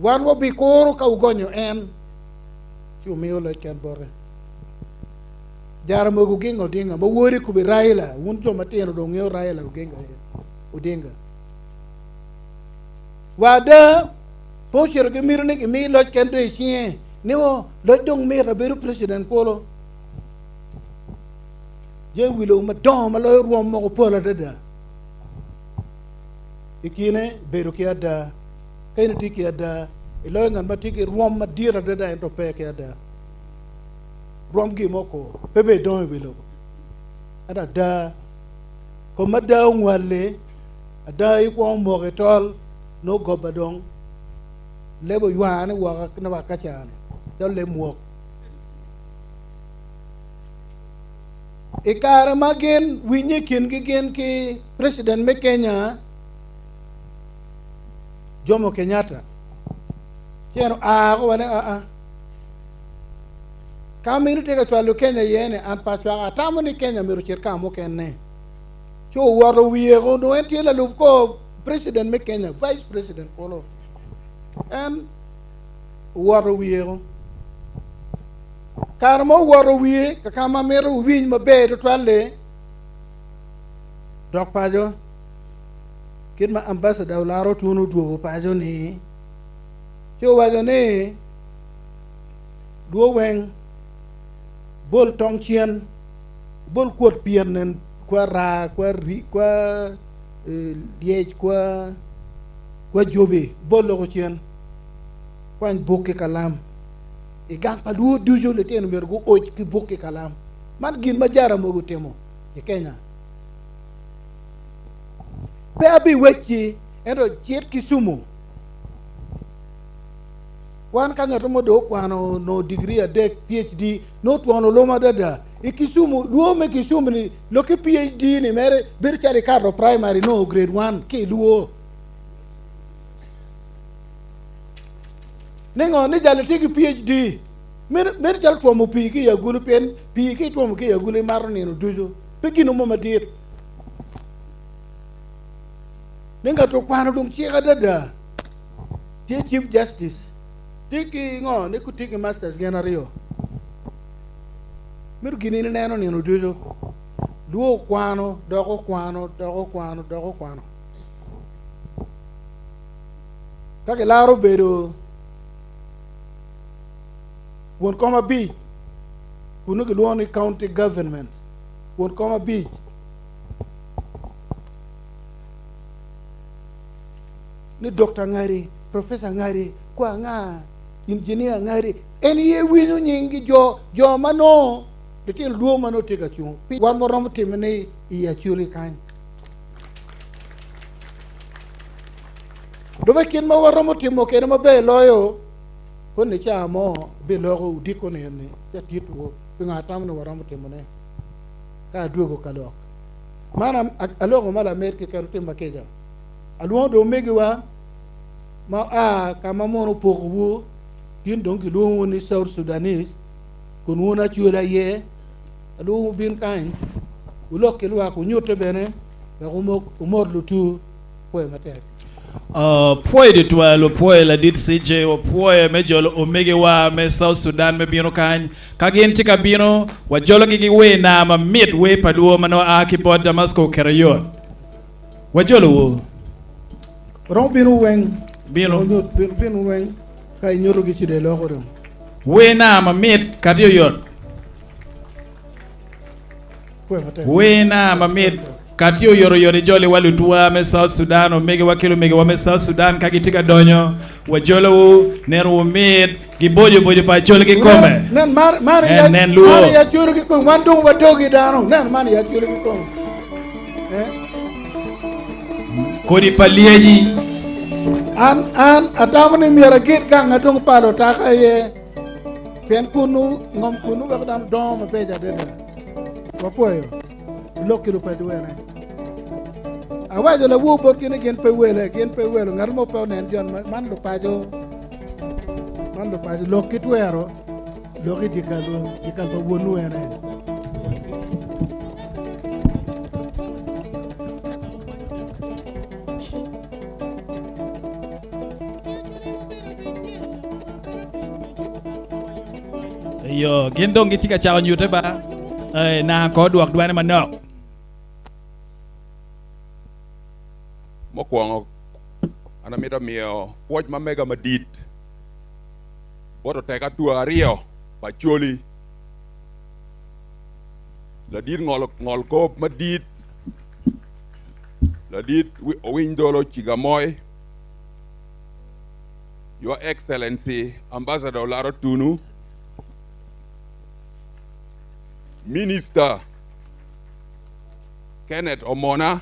[SPEAKER 14] Wan wabikuro ka wugonyo en, ci wumiyo loc ken bote. Jaramogi Oginga Odinga ma wode kubi Raila, wun jo matino dong ngeyo Raila Oginga Odinga. Wa ada, pe ocito ki miti ni gimi loc ken dong i cinge, ni o loc dong mito abedo president kulu. Jami wi lobo madongo ma loyo rwom moko pol adada. I kine, bedo ki ada. Ka in itye ki ada, iloyo ngat ma tye ki rwom madit adada ento pe ki ada. Rwom gin mo kur, pe bene idongo i wi lobo. Ento ada, kom ada ongwali, ada ikwongo moko i tol, nongo goba dong leb oywane woko na wa kacane calo leb mwok. I kare ma gin winye i kingi gin ki president me Kenya, Jomo Kenyatta, ci en oa ko wane aa ka ma in itye ka cwalo Kenya iye ni an pe acwako atamo ni Kenya myero ocit ka mukene. Ci owoto wiye ko nongo en tye lalub kor president me Kenya, vice president kulu. En owoto wiye ko. Kare ma owoto wiye ka ma mito wuwiny maber tutwal-li, dok paco, kit ma ambassador Olara Otuno odwogo paco-ni, ci owaco ni, Dwo weng, bol tong cen, bol kwot pyen nen kwa raa, kwa ri, kwa lyec, kwa kwa jobi, bol loko cen, kwany buk ki kalam. I gang pa luo ducu litino myero guoc ki buk ki kalam. Man gin ma Jaramogi otimo i Kenya. Pe abiwecci, ento cit Kisumu. Wan ka ngat mo dong okwano nongo digiri adek, PhD, nongo otwono lum adada. I Kisumu, luo me Kisumu ni loki PhD ni mere bedo calo ikato primary no grade 1 ki luo. Ningo ni jali tye ki PhD. Meno calo twomo pii ki i agulu pien pii ka itwomo ki i agulu imato nino ducu. Pe gin mo madit. Ni ngat okwano dong cik adada. Tye Chief Justice. Tye ki ngo ni tye ki masters gin aryo. Meno gin in ineno nino ducu. Luo okwano dok okwano dok okwano dok okwano. Ka kilaro bedo won kom abic kunu kilwongo ni county government won kom abic ni Dokta ngari, Professor ngari, kwa nga, Engineer ngari, en iye winyo nying jo jo ma nongo litino lwong ma nongo tye ka cung pi wan waromo timo ni i Acholi kany. Dong kit ma waromo timo kede maber loyo koni ca mo biloko odiko ni eni ci atitwu pingo atamo ni waromo timone ka adwogo ka lok. Man aloko ma lamed keken otim kica. Alwongo dong omegiwa ma oa ka ma mono opokowu, gin dong gilwongowu ni South Sudanese, kun wun Acholi aye. Alwongowu wubin kany, wulok ki lwak, wunyutte bene wek wumot lutu. Pwoyo matek.
[SPEAKER 2] Pwoyo tutwal, wapwoyo ladit CJ, wapwoyo me jolo omegiwa me South Sudan me bino kany. Ka gin tye ka bino, wajologi ki wer naa mamit, wer pa lwor ma nongo a ki bot Damasco Kerayot. Wajolowu.
[SPEAKER 14] Romo bino weng.
[SPEAKER 2] Bino.
[SPEAKER 14] Bino weng ka inyuto gi ci de loko dong.
[SPEAKER 2] Wer naa mamit kati oyot. Wer naa mamit kati oyot oyot ijoli wa lutuwa me South Sudan, omegiwa ki lumegiwa me South Sudan ka gitye ka donyo. Wajolowu, neno wumit, gibojo bojo pa Acholi kikome.
[SPEAKER 14] Nen mar mar
[SPEAKER 2] Nen, nen luo.
[SPEAKER 14] mar ya choro ki kome wan dong wadogi dano nen man ya choro ki kome eh
[SPEAKER 2] Kodi pa lyeci.
[SPEAKER 14] An an atamo ni myero aged gang adong palo otaka iye pien kunu ngom kunu weko dano dongo mabeco adada. Wapwoyo lok ki lupaco wene. Awaco lawor botgi ni gin pe wele, gin pe welo, ngat mo pe onen jon man lupaco, man lupaco, lok ki twero, lok i dyekal, dyekal pa wonwu ene.
[SPEAKER 2] Iyo, gin dong gitye ka cako nyute ba? Eh, nanga ko dwok dwane manok.
[SPEAKER 15] Mukwongo, an amito miyo pwoc ma mega madit bot oteka two aryo pa Acholi, ladit ngol kop madit, ladit Owiny Dolo Cigamoy, Your Excellency Ambassador Olara Otunu, Minister Kenneth Omona,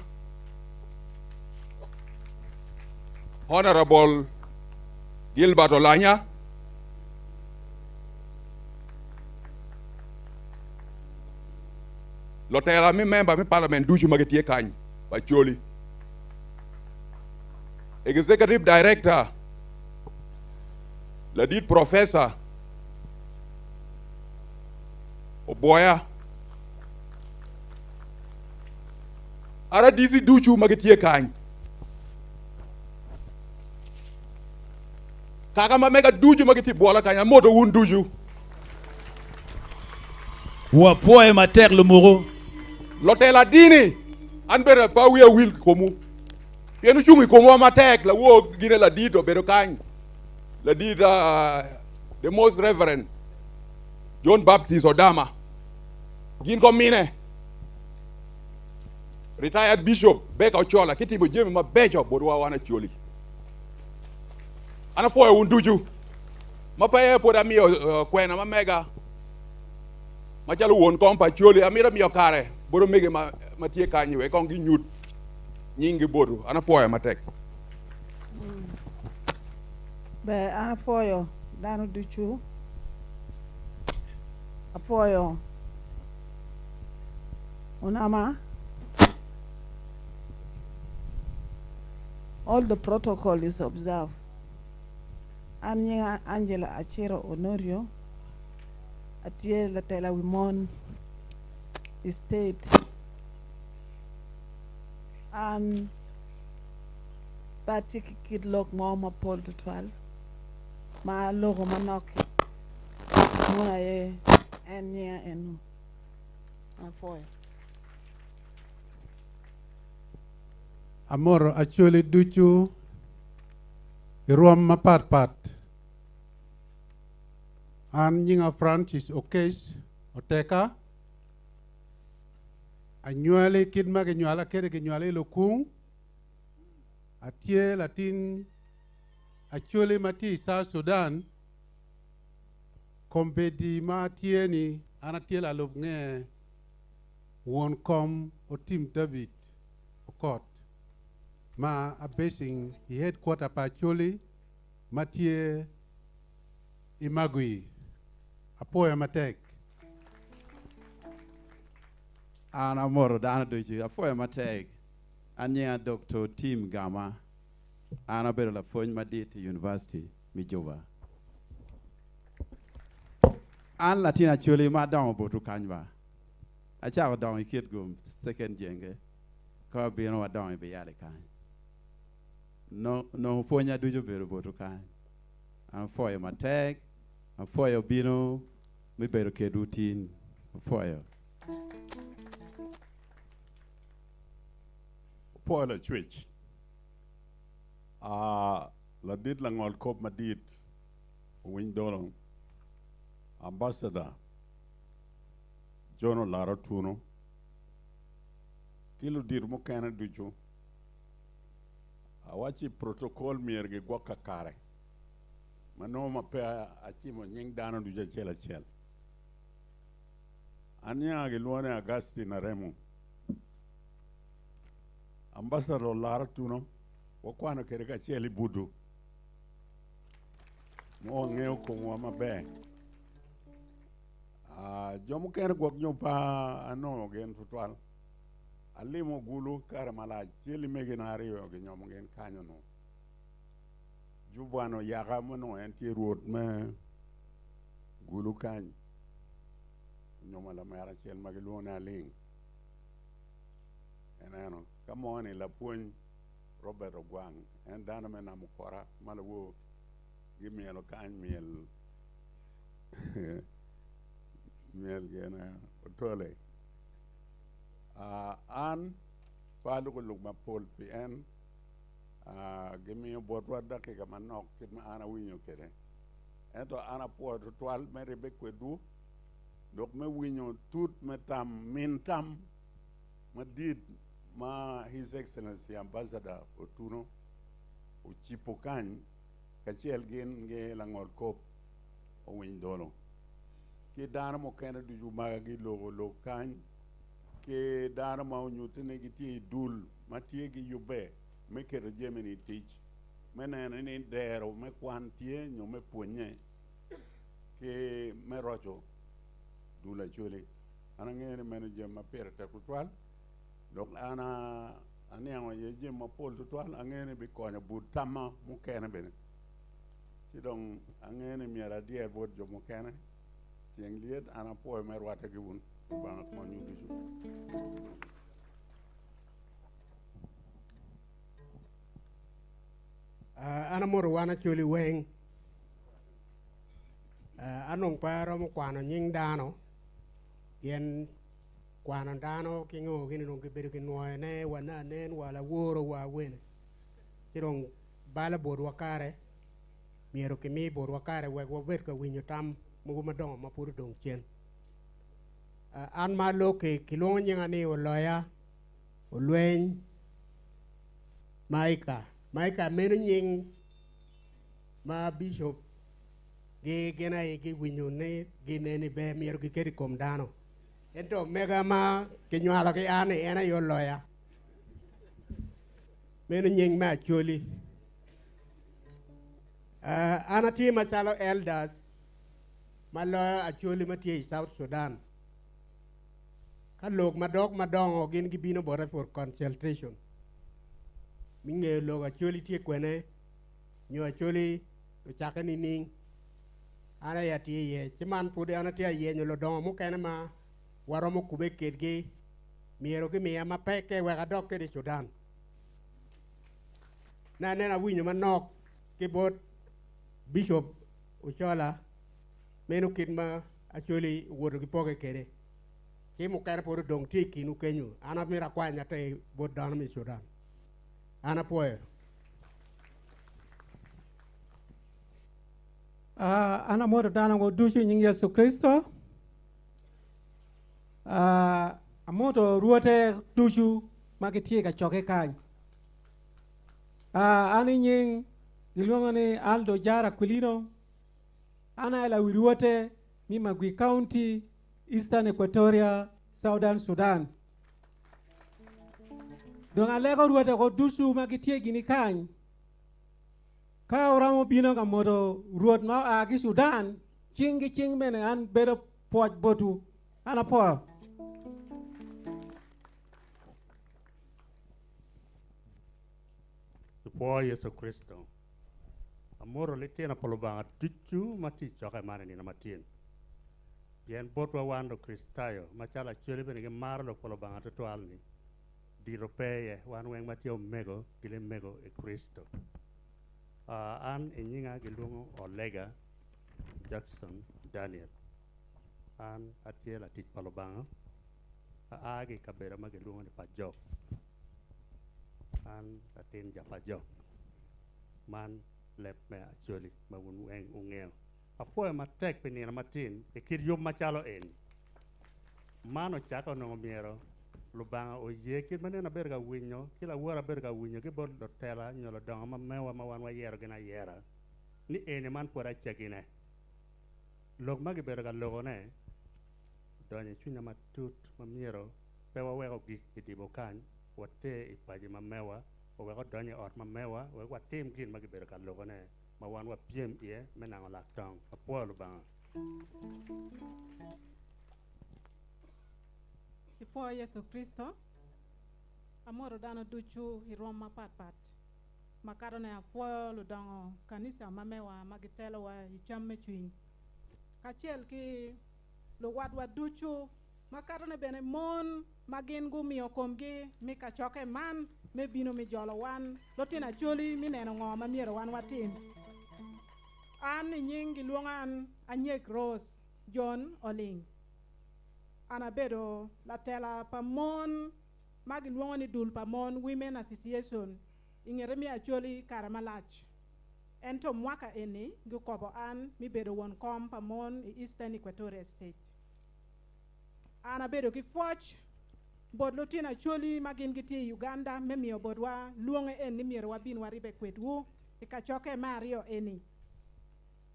[SPEAKER 15] Honorable Gilbert Olanya, lotela me member me parliament ducu ma gitye kany pa Acholi, Executive Director ladit Professor Obwoya, RDC ducu ma gitye kany, kaka ma mega ducu ma gitye i bwola kany, amoto wun ducu.
[SPEAKER 2] Wapwoyo matek lumuku.
[SPEAKER 15] Lotela dini, an bene pe awiya wil i komwu, pien wucung i komwa matek. Lawor gine ladit obedo kany, ladit the most reverend John Baptist Odama, gin ko mine, retired bishop Baker Ochola, kitimo jami mabeco botwa wan Acholi. An apwoyo wun ducu ma pe pwod amiyo kwena ma mega macalo won kom pa Acholi, amito miyo kare bot omege ma tye kany wek kong ginyut nyinggi botwu. An apwoyo matek.
[SPEAKER 16] Ber, an apwoyo dano ducu. Apwoyo Onama. All the protocol is observed. An nyinga Angela Aciro Onorio, atye latela wi mon i state. An pe atye ki kit lok mo mapol tutwal ma aloko manok-ki mono aye en nyinga eno. Apwoyo.
[SPEAKER 14] Amoto Acholi ducu i rwom mapatpat. An nyinga Francis Okec Oteka. Anywali kit ma ginywala kwede ginywala i Lukung. Atye latin Acholi ma tye i South Sudan. Kombeddi ma atye ni an atye lalub nge won kom Otim David Okot ma abasing i headquarter pa Acholi ma tye i Magwi. Apwoyo matek.
[SPEAKER 17] An amoto dano ducu, apwoyo matek. An nyinga Dr. Tim Gama. An abedo lapwony madit i University me Juba. An latin Acholi ma adongo botwu kany ba. Acako dongo i Kitgum second jenge, ka wabino wadongo i Biyale kany. Nongo pwonya ducu obedo botwu kany. An apwoyo matek, apwoyo bino me bedo kedwu tin. Apwoyo.
[SPEAKER 18] Opwoyo lacwec. Ladit langol kop madit Owiny Dolo, Ambassador John Olara Otuno ki ludito mukene ducu, awacci protocol myero gigwok kakare ma nongo ma pe acimo nying dano ducu acel acel. An nyinga gilwongo ni Augustine Aremo. Ambassador Olara Otuno wakwano kwede kacel i Buddu ma wangeyo komwa maber. Jo mukene gwok nyo pe anongo gin tutwal. Alimo Gulu kare malac, tye limegina aryo ginyomo gin kanyo nu. Jubwan oyaka ma onongo en tye rwot me Gulu kany, onyomo lamera acel ma gilwongo ni Aling. Ineno, ka mo-ni lapwony Robert Ogwang, en dano me namo kora ma lawor gimyelo kany myel myel gene otole. An pe aluko lok mapol pi en gimiyo botwa dakika manok kit ma an awinyo kwede. Ento an apwoyo tutwal me ribbe kwedwu dok me winyo tut me tam min tam madit ma His Excellency Ambassador Otuno ocipo kany kacel gin ki langol kop Owiny Dolo ki dano mukene ducu ma giloko lok kany ki dano ma onyutte ni gitye i dul ma tye giyubbe me keto jami-ni i tic me neno ni dero me kwan tye nyo me pwonye ki me roco dul Acholi. An angeyo ni meno jami ma pire tek tutwal dok an aniango iye jami mapol tutwal. Angeyo ni bikonyo but tamma mukene bene. Ci dong angeyo ni myero adyer bot jo mukene. Ceng lyet an apwoyo me rwatte ki wun. Lubanga konywu ducu.
[SPEAKER 19] An amoto wan Acholi weng. An dong pe aromo kwano nying dano pien kwano dano ki ngo gini dong kibedo kinwoyone wa nanen wa laworo wa awene ci dong balo botwa kare myero kimi botwa kare wek wabed ka winyo tam mogo madongo ma pud odong cen. An ma aloki kilwongo nyinga ni Oloya Olweny Maika. Maika meno nying ma bicop gi gin aye giwinyo ni gineni ber myero giket i kom dano. Ento omega ma kinywalo ki an ni en aye oloya. Meno nying me Acholi. An atye macalo elders ma loyo Acholi ma tye i South Sudan. Ka lok madok madongo gin gibino bote for consultation mi ngeyo lok Acholi tye kwene nyo Acholi ocake nining. An aye atye iye ci man pud an atye ayenyo ludongo mukene ma waromo kube kedgi myero gimiya mapeke wek adok kede i Sudan. Ne aneno awinyo manok ki bot Bishop Ochola meno kit ma Acholi owoto ki poke kede ci mukene pud odong tye i kinwu kenyo an amito akwany ate bot dano me Sudan. An apwoyo.
[SPEAKER 20] Uh, an amoto dano go ducu i nying Yecu Kricito. Uh, amoto rwote ducu ma gitye ka cokke kany. Uh, an i nying gilwongo ni Aldo Jara Aquilino. An aye lawi rwote mi Magwi County, Eastern Equatoria, Southern Sudan. Dong alego rwote go ducu ma gitye gini kany. Ka oromo bino ka moto rwot ma oa ki Sudan, cing ki cing bene an bedo pwoc botwu. An apwoyo.
[SPEAKER 21] Ipwo Yecu Kricito. Amoto litino pa Lubanga ducu ma tye i cokke man i nino matin. Pien botwa wan Lukricitayo, macalo Acholi bene gimaro lok pa Lubanga tutwal-ni, dito pe iye, wan weng ma tye omego ki limego i Kricito. An i nyinga gilwongo Olega Jackson Daniel. An atye latic pa Lubanga, aa ki i kabedo ma gilwongo ni Pajok. An latin ja Pajok. Man leb me Acholi ma wun weng wungeyo. Apwoyo matek pi nino matin i kit yub macalo eni. Man ocakke onongo myero Lubanga oye kit ma nene abedo ka winyo ki lawota abedo ka winyo ki bot lutela nyo ludongo ma mewa ma wan wayero gin ayera ni eni man pwod acakine. Lok ma gibedo ka lokone odonyo i cwinya matut ma myero pe wawek ogik i dibo kany, water i paci ma mewa, wawek odony i ot ma mewa wek watim gin ma gibedo ka lokone ma wan wapyem iye me nango lak tong. Apwoyo Lubanga.
[SPEAKER 22] Ipwoyo Yecu Kricito, amoto dano ducu i rwom mapatpat. Makatone apwoyo ludongo kanisa ma mewa ma gitelowa i cam me cwiny, kacel ki luwatwa ducu, makatone bene mon ma gin gumiyo komgi me kacokke man me bino me jolo wan lutino Acholi me neno ngo ma myero wan watim. An i nying gilwongo an Anyek Rose John Oling. An abedo latela pa mon ma gilwongo ni dul pa mon Women Association i ngete me Acholi kare malac. Ento mwaka eni gukobo an me bedo won kom pa mon i Eastern Equatoria State. An abedo ki pwoc bot lutino Acholi ma gin gitye i Uganda me miyo botwa lwonge en ni myero wabin waribbe kwedwu i kacokke me aryo eni.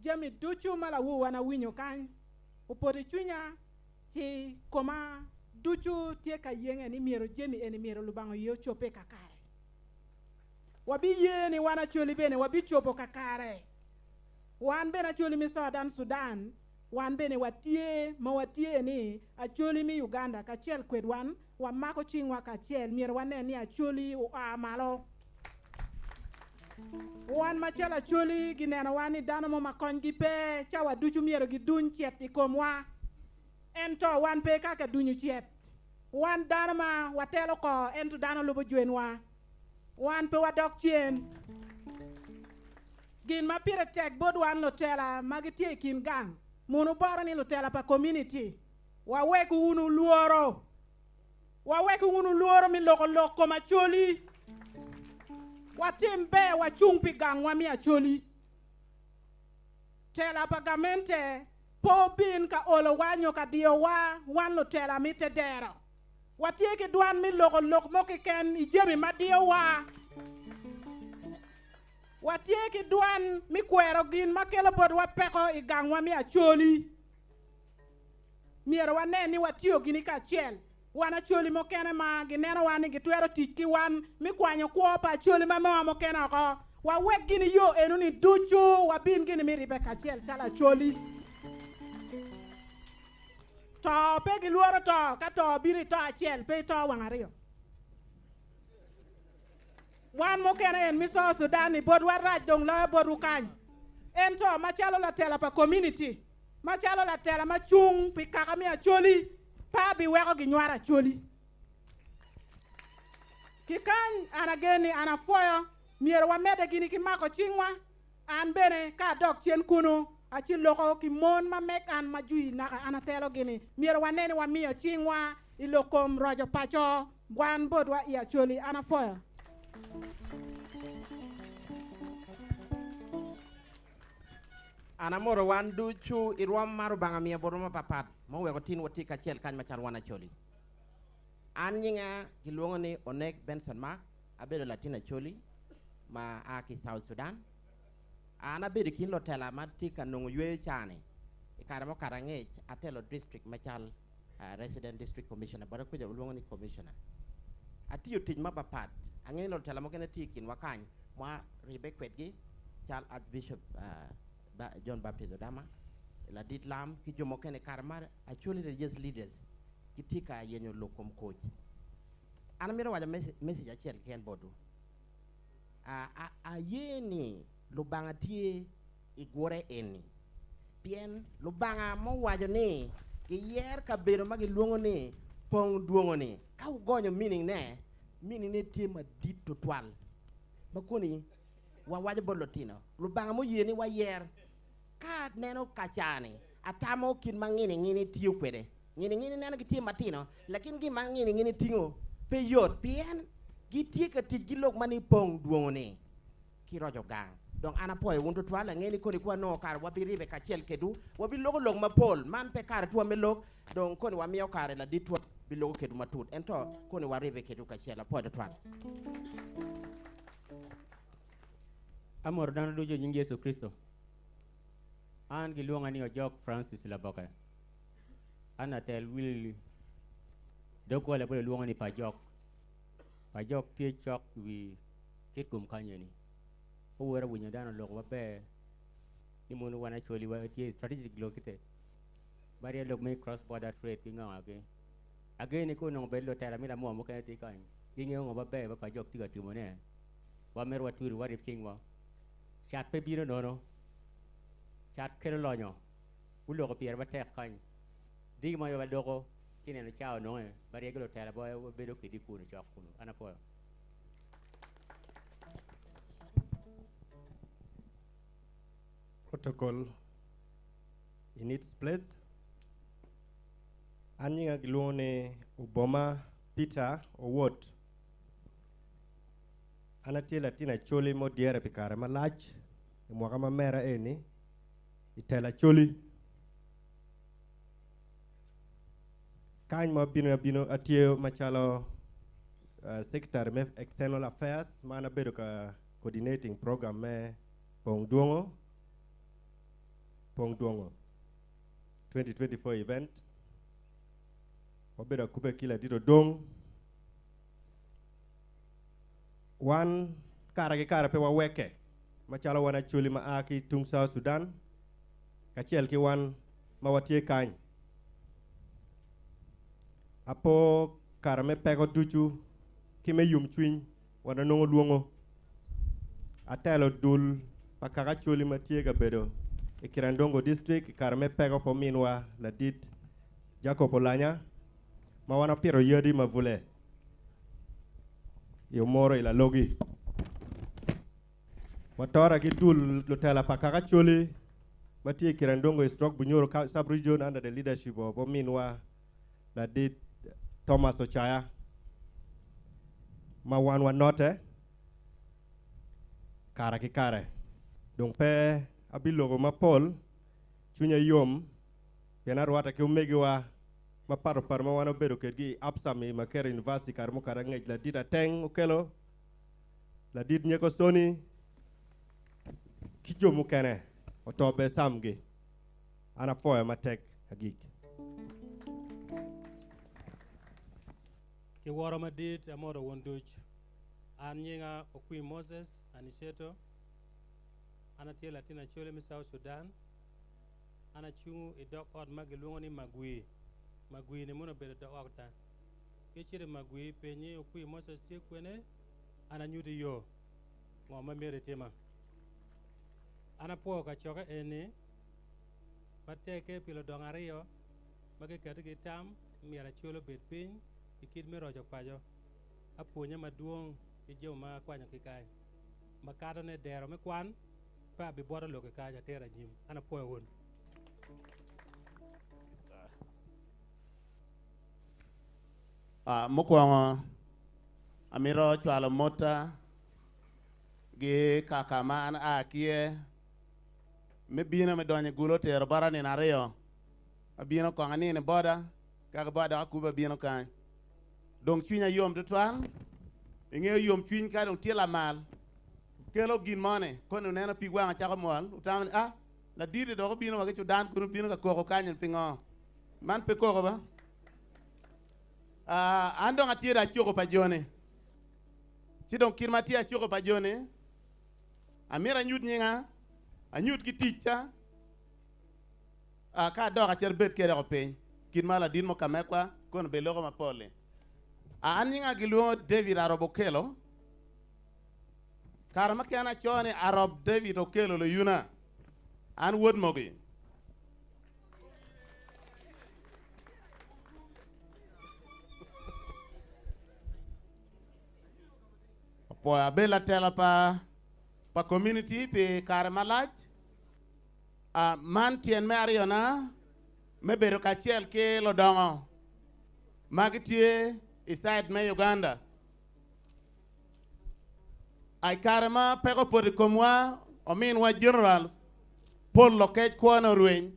[SPEAKER 22] Jami ducu ma lawuwa awinyo kany opoto i cwinya ci koma ducu tye ka yenge ni myero jami eni myero Lubanga oye ocobbe kakare. Wabiye ni wan Acholi bene wabicobo kakare. Wan bene Acholi me Southern Sudan wan bene watye ma watye ni Acholi me Uganda kacel kwed wan wamako cingwa kacel myero wanen ni Acholi oa malo. Wan macalo Acholi ginenowa ni dano mo ma konygi pe cawa ducu myero giduny cet i komwa. Ento wan pe kaka dunyo cet. Wan dano ma watelo ko ento dano lubo jwenwa. Wan pe wadok cen. Gin ma pire tek bot wan lutela ma gitye i kin gang, munu boro ni lutela pa kominiti, waweku wunu lworo. Waweku wunu lworo me loko lok kom Acholi. Watim ber wacung pi gangwa me Acholi. Tela pa gamente pe obin ka olowa nyo ka diyowa, wan lutela me te dero. Watye ki dwan me loko lok mo keken i jami ma diyowa. Watye ki dwan me kwero gin ma kelo botwa peko i gangwa me Acholi. Myero wanen ni watiyo gini kacel. Wan Acholi mukene ma ginenowa ni gitwero tic ki wan me kwanyo kwo pa Acholi ma mewa mukene oko, wawek gini yo enoni ducu wabin gini me ribbe kacel calo Acholi. To pe gilworo to, ka to obino ito acel, pe ito wang aryo. Wan mukene en mi South Sudan ni botwa rac dong loyo botwu kany. Ento macalo latela pa community, macalo latela ma cung pi kaka me Acholi, pe abiweko ginywaro Acholi. Ki kany an agen ni an apwoyo, myero wamedde gini ki mako cingwa. An bene ka adok cen kunu, aciloko ki mon ma mek an ma jwi naka an atelo gini, myero wane ni wamiyo cingwa i lok kom roco paco wan botwa i Acholi. An apwoyo.
[SPEAKER 4] An amoro wan ducu i rwom ma Rubanga miyo botwa mapatpat ma oweko tin watye kacel kany macalo wan Acholi. An nyinga gilwongo ni Onek Benson Mark, abedo latin Acholi ma a ki South Sudan. An abedo i kin lutela ma tye ka nongo yweyo ca-ni. I kare mukato angec, atelo district macal Resident District Commissioner, but akweja walwongo ni Commissioner. Atiyo tic mapatpat. Angeyo ni lutela mukene tye i kinwa kany ma waribbe kwedgi cal Archbishop John Baptist Odama, ladit lam ki jo mukene i kare ma Acholi Religious Leaders gitye ka yenyo lok kom koc. An amito waco message acel keken botwu. Aye ni Lubanga tye i gure eni, pien Lubanga muwaco ni giyer kabedo ma gilwongo ni Pong Dwongo-ni, ka wugonyo meaning ne, meaning ne tye madit tutwal. Ma koni wawaco bot lutino, Lubanga muye ni wayer. Ka aneno kaca-ni, atamo kit ma ngini-ngini tiyo kwede. Ngini-ngini neno gitye matino, lakin gin ma ngini-ngini tingo pe yot pien gitye ka tic ki lok ma ni pong dwongo-ni ki roco gang. Dong an apwoyo wun tutwal, angeyo ni koni ka wanongo kare wabiribe kacel kedwu, wabiloko lok mapol. Man pe kare twa me lok, dong koni wamiyo kare laditwa biloko kedwu matut, ento koni waribe kedwu kacel. Apwoyo tutwal.
[SPEAKER 5] Amoro dano ducu i nying Yecu Kricito. An gilwonga ni Ojok Francis Laboke. An atel wil doggola bene lwongo ni Pajok. Pajok tye cok i wi Kitgum kany eni. Owero winyo dano oloko maber ni mono wan actually watye strategic located ma rye lok me cross border trade ki ngo gi. Ageni ka onongo bed lutela me lamua mukene tye kany gingeyo ngo maber ma Pajok tye ka timone. Wamito waturi warib cingwa. Cat pe bino nono. Cat kelo lonyo. Guloko pire matek kany. Diki mo aye waloko ci neno cawa ononge ma ryegi lutela ma wabedo kwedi kunu cok kunu. An apwoyo.
[SPEAKER 23] Protocol in its place. An nyinga gilwongo ni Oboma Peter Owot. An atye latin Acholi ma odyere pi kare malac i mwaka ma mera eni i telo Acholi. Kany ma abino abino atye macalo Secretary me External Affairs ma an abedo ka coordinating program me Pong Dwongo, Pong Dwongo 2024 event. Wabedo akube ki ladit Odong. Wan kare ki kare pe waweke macalo wan Acholi ma a ki tung South Sudan kacel ki wan ma watye kany. Apo kare me peko ducu ki me yomcwiny wan onongo lwongo. Atelo dul pa kaka Acholi ma tye ka bedo i Kirandongo District i kare me peko pa ominwa ladit Jacob Olanya ma wan wapito yadi mabule i Omoro i Lalogi. Watora ki dul lutela pa kaka Acholi ma tye i Kirandongo i Stroke Bunyoro Sub-Region under the leadership of ominwa ladit Thomas Ochaya ma wan wanote kare ki kare. Dong pe abiloko mapol, cwinya yom pien arwate ki omegiwa mapato pato ma wan obedo kedgi i APSAM i Makerere University kare mukato angec ladit Ateng Okello, ladit Nyeko Soni ki jo mukene oto be samgi. An apwoyo matek agik.
[SPEAKER 24] Ki woro madit amoto wun duc. An nyinga Okwi Moses Aniceto. An atye latin Acholi me South Sudan. An acungu i dog ot ma gilwongo ni Magwi. Magwi ni mono obedo dog okta. Ka icito i Magwi penyi Okwir Moses tye kwene, an anyuti yo ngo ma myero itima. An apwoyo kacokke eni ma teke pi ludongo aryo ma giketo ki tam myero acwal obed piny i kit me roco paco. Apwonye madwong ki jami ma akwanyo ki kany. Makato ne dero me kwan pe abibwoto lok ki kany atero anyim. An apwoyo wun.
[SPEAKER 11] Ah, mukwongo amito cwalo motta gi kaka ma an aa ki iye me bino me donyo i gulo otero bota nino aryo. Abino kong anino i boda ka ki boda dok akubo abino kany. Dong cwinya yom tutwal. Ingeyo yomcwiny ka dong tye lamal kelo gin moni koni wuneno pig wanga cako mol wutamo ni ah laditi dok obino wa ki Cudan kunu bino ka koko kany-ni pingo? Man pe koko ba? Ah, an dong atye dong acuko pa joni. Ci dong kit ma atye acuko pa joni, amito anyut nyinga, anyut ki ticca, ah, ka adok acito bed kede oko piny, kit ma ladit mo ka mekwa kono be loko mapol-li. Ah, an nyinga gilwongo David Arob Okello. Kare ma kene aco ni Arob David Okello Luyuna. An wod mogi. Opwoyo abedo latela pa pa community pi kare malac. Uh, man tyen me aryona me bedo kacel ki ludongo ma gitye i side me Uganda. I kare ma peko opoto i komwa, ominwa generals pol lokec kwone orweny.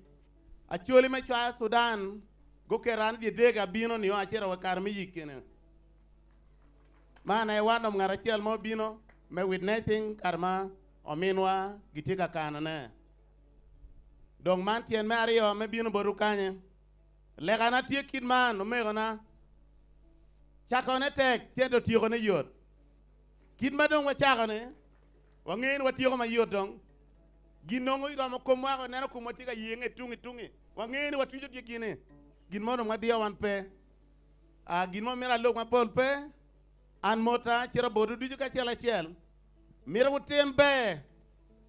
[SPEAKER 11] Acholi me cwayo Sudan guketo an i dye dege abino nio acito wa kare me yik-kine. Man aye wan dong ngat acel ma obino me witnessing kare ma ominwa gitye ka kanone. Dong man tyen me aryo me bino botwu kany. Lekana tye kit man, omegona, cakone tek, cente otyekone yot. Kit ma dong wacako-ni, wangeyo ni watyeko mayot dong. Gin nongo iromo komwa, waneno komwa tye ka yenge tungi tungi. Wangeyo ni watwico tye gini. Gin mo dong wadiyo wan pe. Ah, gin mo mito alok mapol pe. An mota cito botwu ducu kacel acel. Mito wutim ber,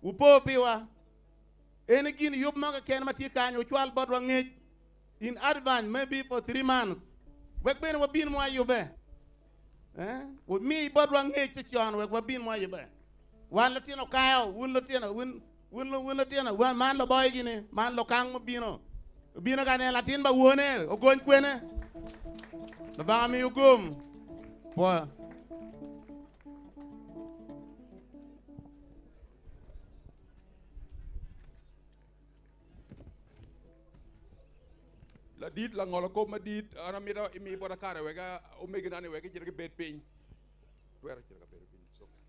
[SPEAKER 11] wupo piwa. En gin yub mo keken ma tye kany, wucwal botwa ngec in advance maybe for 3 months wek bene wabin ma wayubbe. Eh, wumi botwa ngec con wek wabin ma wayubbe. Wan lutino kayo, wun lutino, wun wun wun lutino, wan man loboy gini, man lokang mubino. Obino ka neno latin ba wone, ogony kwene. Lubanga miyo gum. Pwoyo.
[SPEAKER 15] Ladit langolo kop madit, an amito imi bota kare wek omegina ni wek gicit gibed piny. Twero cito ka bedo piny. It's okay.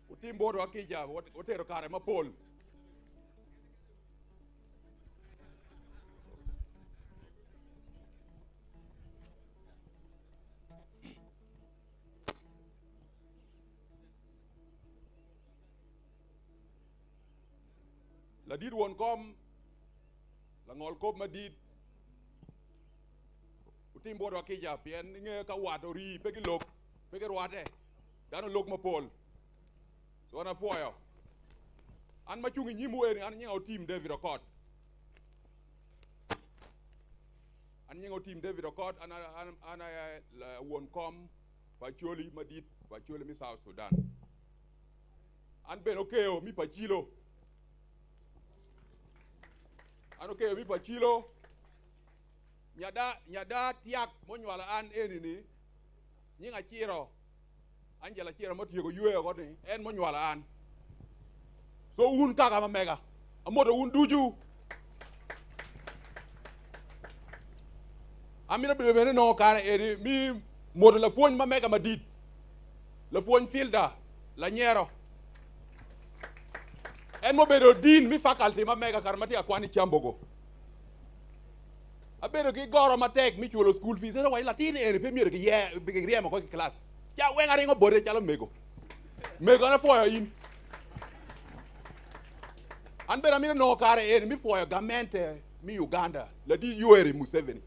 [SPEAKER 15] Wutim botwa kica, watero kare mapol. Ladit won kom, langol kop madit, wutim botwa kica pien inge ka wat ori pe gilok, pe girwate. Dano lok mapol. So an apwoyo. An ma cung i nyimwu eni, an nyinga Otim David Okot. An nyinga Otim David Okot, an, an, an aye won kom pa Acholi madit pa Acholi me South Sudan. An bene okeyo mi Pacilo. An okeyo mi Pacilo. Nyada, nyada tyak munywalo an eni ni, nying Aciro, Angela Aciro ma otyeko yweyo oko ni, en munywalo an. So wun kaka ma mega, amoto wun ducu. Amito bene bene nongo kare eni mi moto lapwony ma mega madit, lapwony Filda Lanyero. En mubedo dean mi faculty ma mega kare ma tye ka kwan i Kyambogo. Abedo ki goro matek mi culo school fees ento waco latin eni pe myero giryem oko ki class. Ca weng aringo bote calo mego. Mego an apwoyo in. An bene amito nongo kare eni mi pwoyo gamente mi Uganda ladit Yoweri Museveni.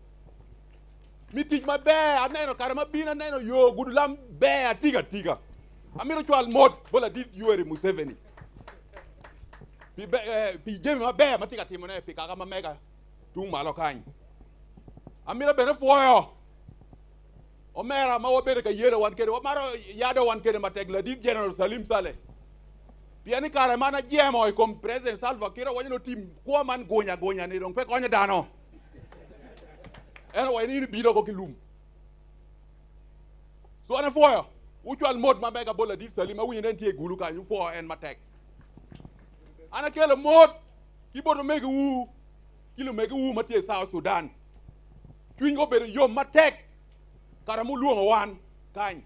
[SPEAKER 15] Mi tic maber aneno kare ma bino aneno yo gudo lam ber atiga atiga. Amito cwal mot bot ladit Yoweri Museveni pi, eh, pi jami maber ma tye ka timone pi kaka ma mega tung malo kany. Amito bene pwoyo omera ma wabedo ka yelo wan kede, wamaro yado wan kede matek ladit General Salim Saleh. Pien i kare man ajemo i kom President Salva Kiir owaco ni otim kwo man gunya gunya ni dong pe konyo dano. En owaco ni in ibino oko ki lum. So an apwoyo, wucwal mot ma mega bot ladit Salim awinyo ni en tye i gulu kany, wupwo en matek. An akelo mot ki bot omegiwu ki lumegiwu ma tye i South Sudan. Cwinygi obedo yom matek kare ma wulwongo wan kany.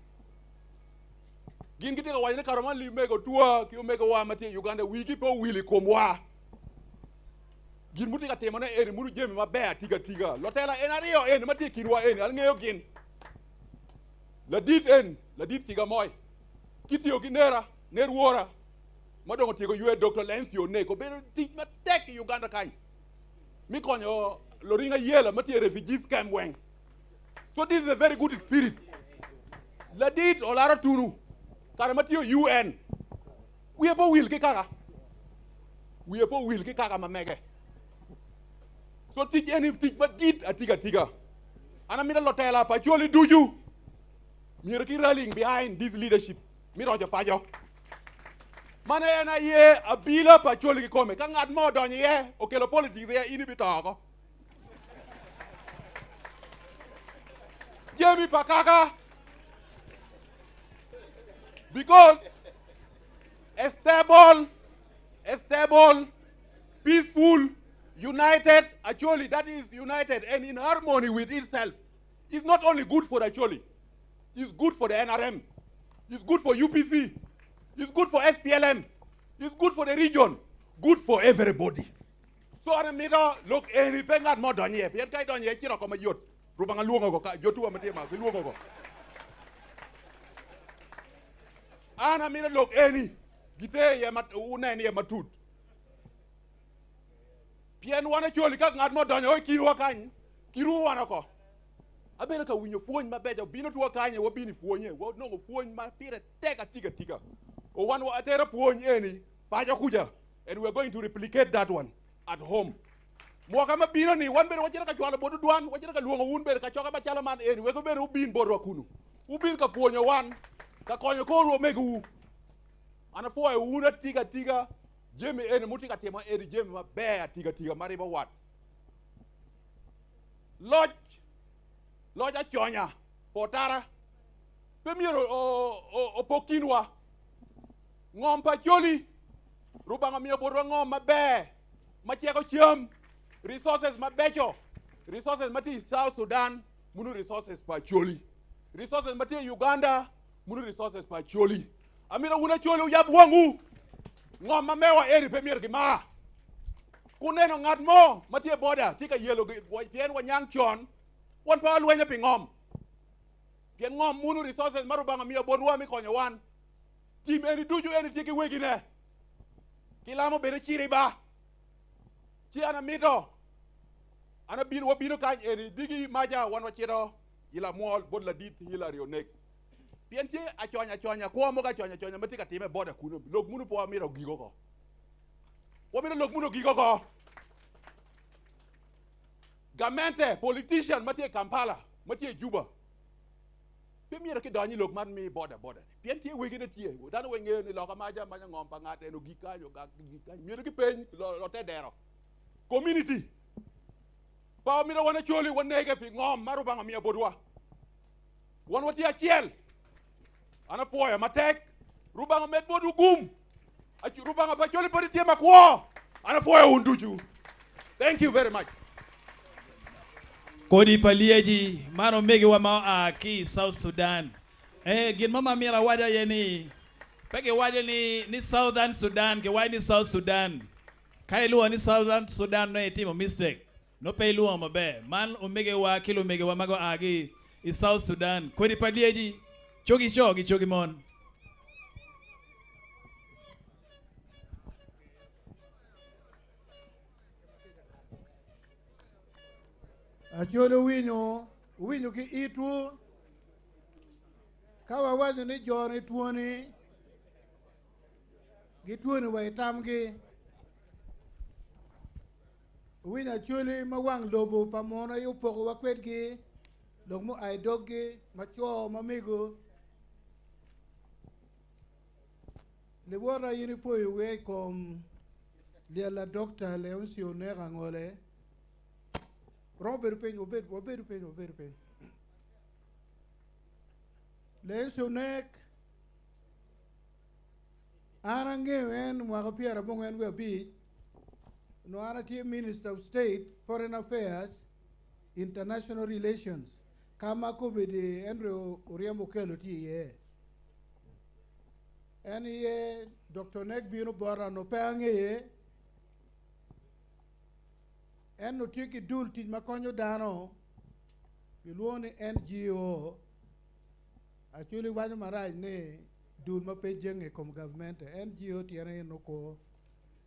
[SPEAKER 15] Gin gitye ka waco ni kare man lumego twa ki omegowa ma tye i Uganda wigi pe owil i komwa. Gin mutye ka timone eni muno jami maber atiga atiga. Lotela en aryo eni ma tye i kinwa eni an ngeyo gin. Ladit en, ladit Cigamoy, kitiyo ki nera, ner wora ma dong otyeko ywe Dr. Lensi Onek obedo tic matek i Uganda kany mi konyo loringa yela ma tye i refugees camp weng. So this is a very good spirit. Ladit Olara Tunu kare ma tiyo UN wiye pe owil ki kaka wiye pe owil ki kaka ma mege. So tic eni tic madit atiga atiga. An amito lotela pa Acholi ducu myero ki rallying behind this leadership mi roco paco. Mano en aye abila pa Acholi kikome. Ka ngat mo odonyo iye okelo politics iye in ibito oko. Jami pa kaka because a stable, a stable, peaceful, united Acholi that is united and in harmony with itself is not only good for Acholi, it's good for the NRM, it's good for UPC, it's good for SPLM, it's good for the region, good for everybody. So an amito lok eni pe ngat mo donyo iye pien ka idonyo iye cito oko mayot Rubanga lwongo oko ka jotuwa ma tye malo gilwongo oko. An amito lok eni giter iye wunen iye matut pien wan Acholi ka ngat mo odonyo i kinwa kany kiruwo wan oko. Abedo ka winyo pwony mabeco bino tuwa kany wabino i pwonye wanongo pwony ma pire tek atiga atiga. O wan watero pwony eni paco kuca and we are going to replicate that one at home. Mwaka ma bino ni wan bene wacito ka cwalo botwu dwan, wacito ka lwongo wun bene kacokke macalo man eni wek bene wubin botwa kunu. Wubin ka pwonyo wan, ka konyo korwu omegowu. An apwoyo wun atiga atiga, jami eni mutye ka timo eni jami maber atiga atiga ma ribo wat. Loc, loc aconya pa otara pe myero opok kinwa. Ngom pa Acholi, Rubanga omiyo botwa ngom maber ma ceko cam, resources mabeco, resources ma tye i South Sudan munu resources pa Acholi, resources ma tye i Uganda munu resources pa Acholi. Amito wun Acholi wuyab wangwu, ngom ma mewa eni pe myero gimar. Kuneno ngat mo ma tye boda tye ka yelo pien wanyang con, wan pe walwenyo pi ngom. Pien ngom munu resources ma Rubanga omiyo botwa me konyo wan. Tim eni ducu eni tye ki wegine. Kilamo bene ciriba. Ci an amito, an abino, wabino kany eni digi maca wan wacito i lamwol bot ladit Hillary Onek. Pien tye aconya aconya, kwo mogo aconya aconya ma tye ka time boda kuno. Lok munu pe wamito ogik oko. Wamito lok munu ogik oko. Gamente, politician ma tye i Kampala, ma tye i Juba, Pe myero kidony i lok man mi boda boda ni pien tye wegine tye. Dano weng ngeyo ni loka maca maca ngom pa ngat en ogik kany ogak ogik kany. Myero gipeny lote dero. Community pa omito wan Acholi wanege pi ngom ma Rubanga omiyo botwa. Wan watye acel. An apwoyo matek. Rubanga omed botwu gum. Rubanga pa Acholi podi tye makwo. An apwoyo wun ducu. Thank you very much.
[SPEAKER 2] Kodi pa lyeci man omegiwa ma oa ki i South Sudan. Ee, gin mo ma myero awac aye ni, pe giwaco ni, ni Southern Sudan, giwaco ni South Sudan. Ka ilwongo ni Southern Sudan nongo itimo mistake. No pe ilwongo maber. Man omegewa ki lumegewa ma gua ki i South Sudan. Kodi pa lyeci, cogi co ki cogi mon.
[SPEAKER 14] Acholi owinyo, owinyo ki itwu. Ka wawaco ni joni twoni, gitwoni wa i tamgi. Owinyo Acholi ma wang lobo pa muno aye opokowa kwedgi, lok mua i doggi ma co ma mego. Liwota in ipoyo wiya i kom lyel a Dokta Leoncio Oneko Angole. Romo bedo piny, wabed, wabedo piny, wabedo piny. Leoncio Onek, an angeyo en mwaka 95, onongo an atye Minister of State, Foreign Affairs, International Relations, ka ma kobedi Henry Oryem Okello tye iye. En iye Dr. Onek bino bota onongo pe angeye. En onongo tye ki dul tic ma konyo dano, gilwongo ni NGO, actually waco marac ni dul ma pe jenge i kom gavmente. NGO tyene en oko.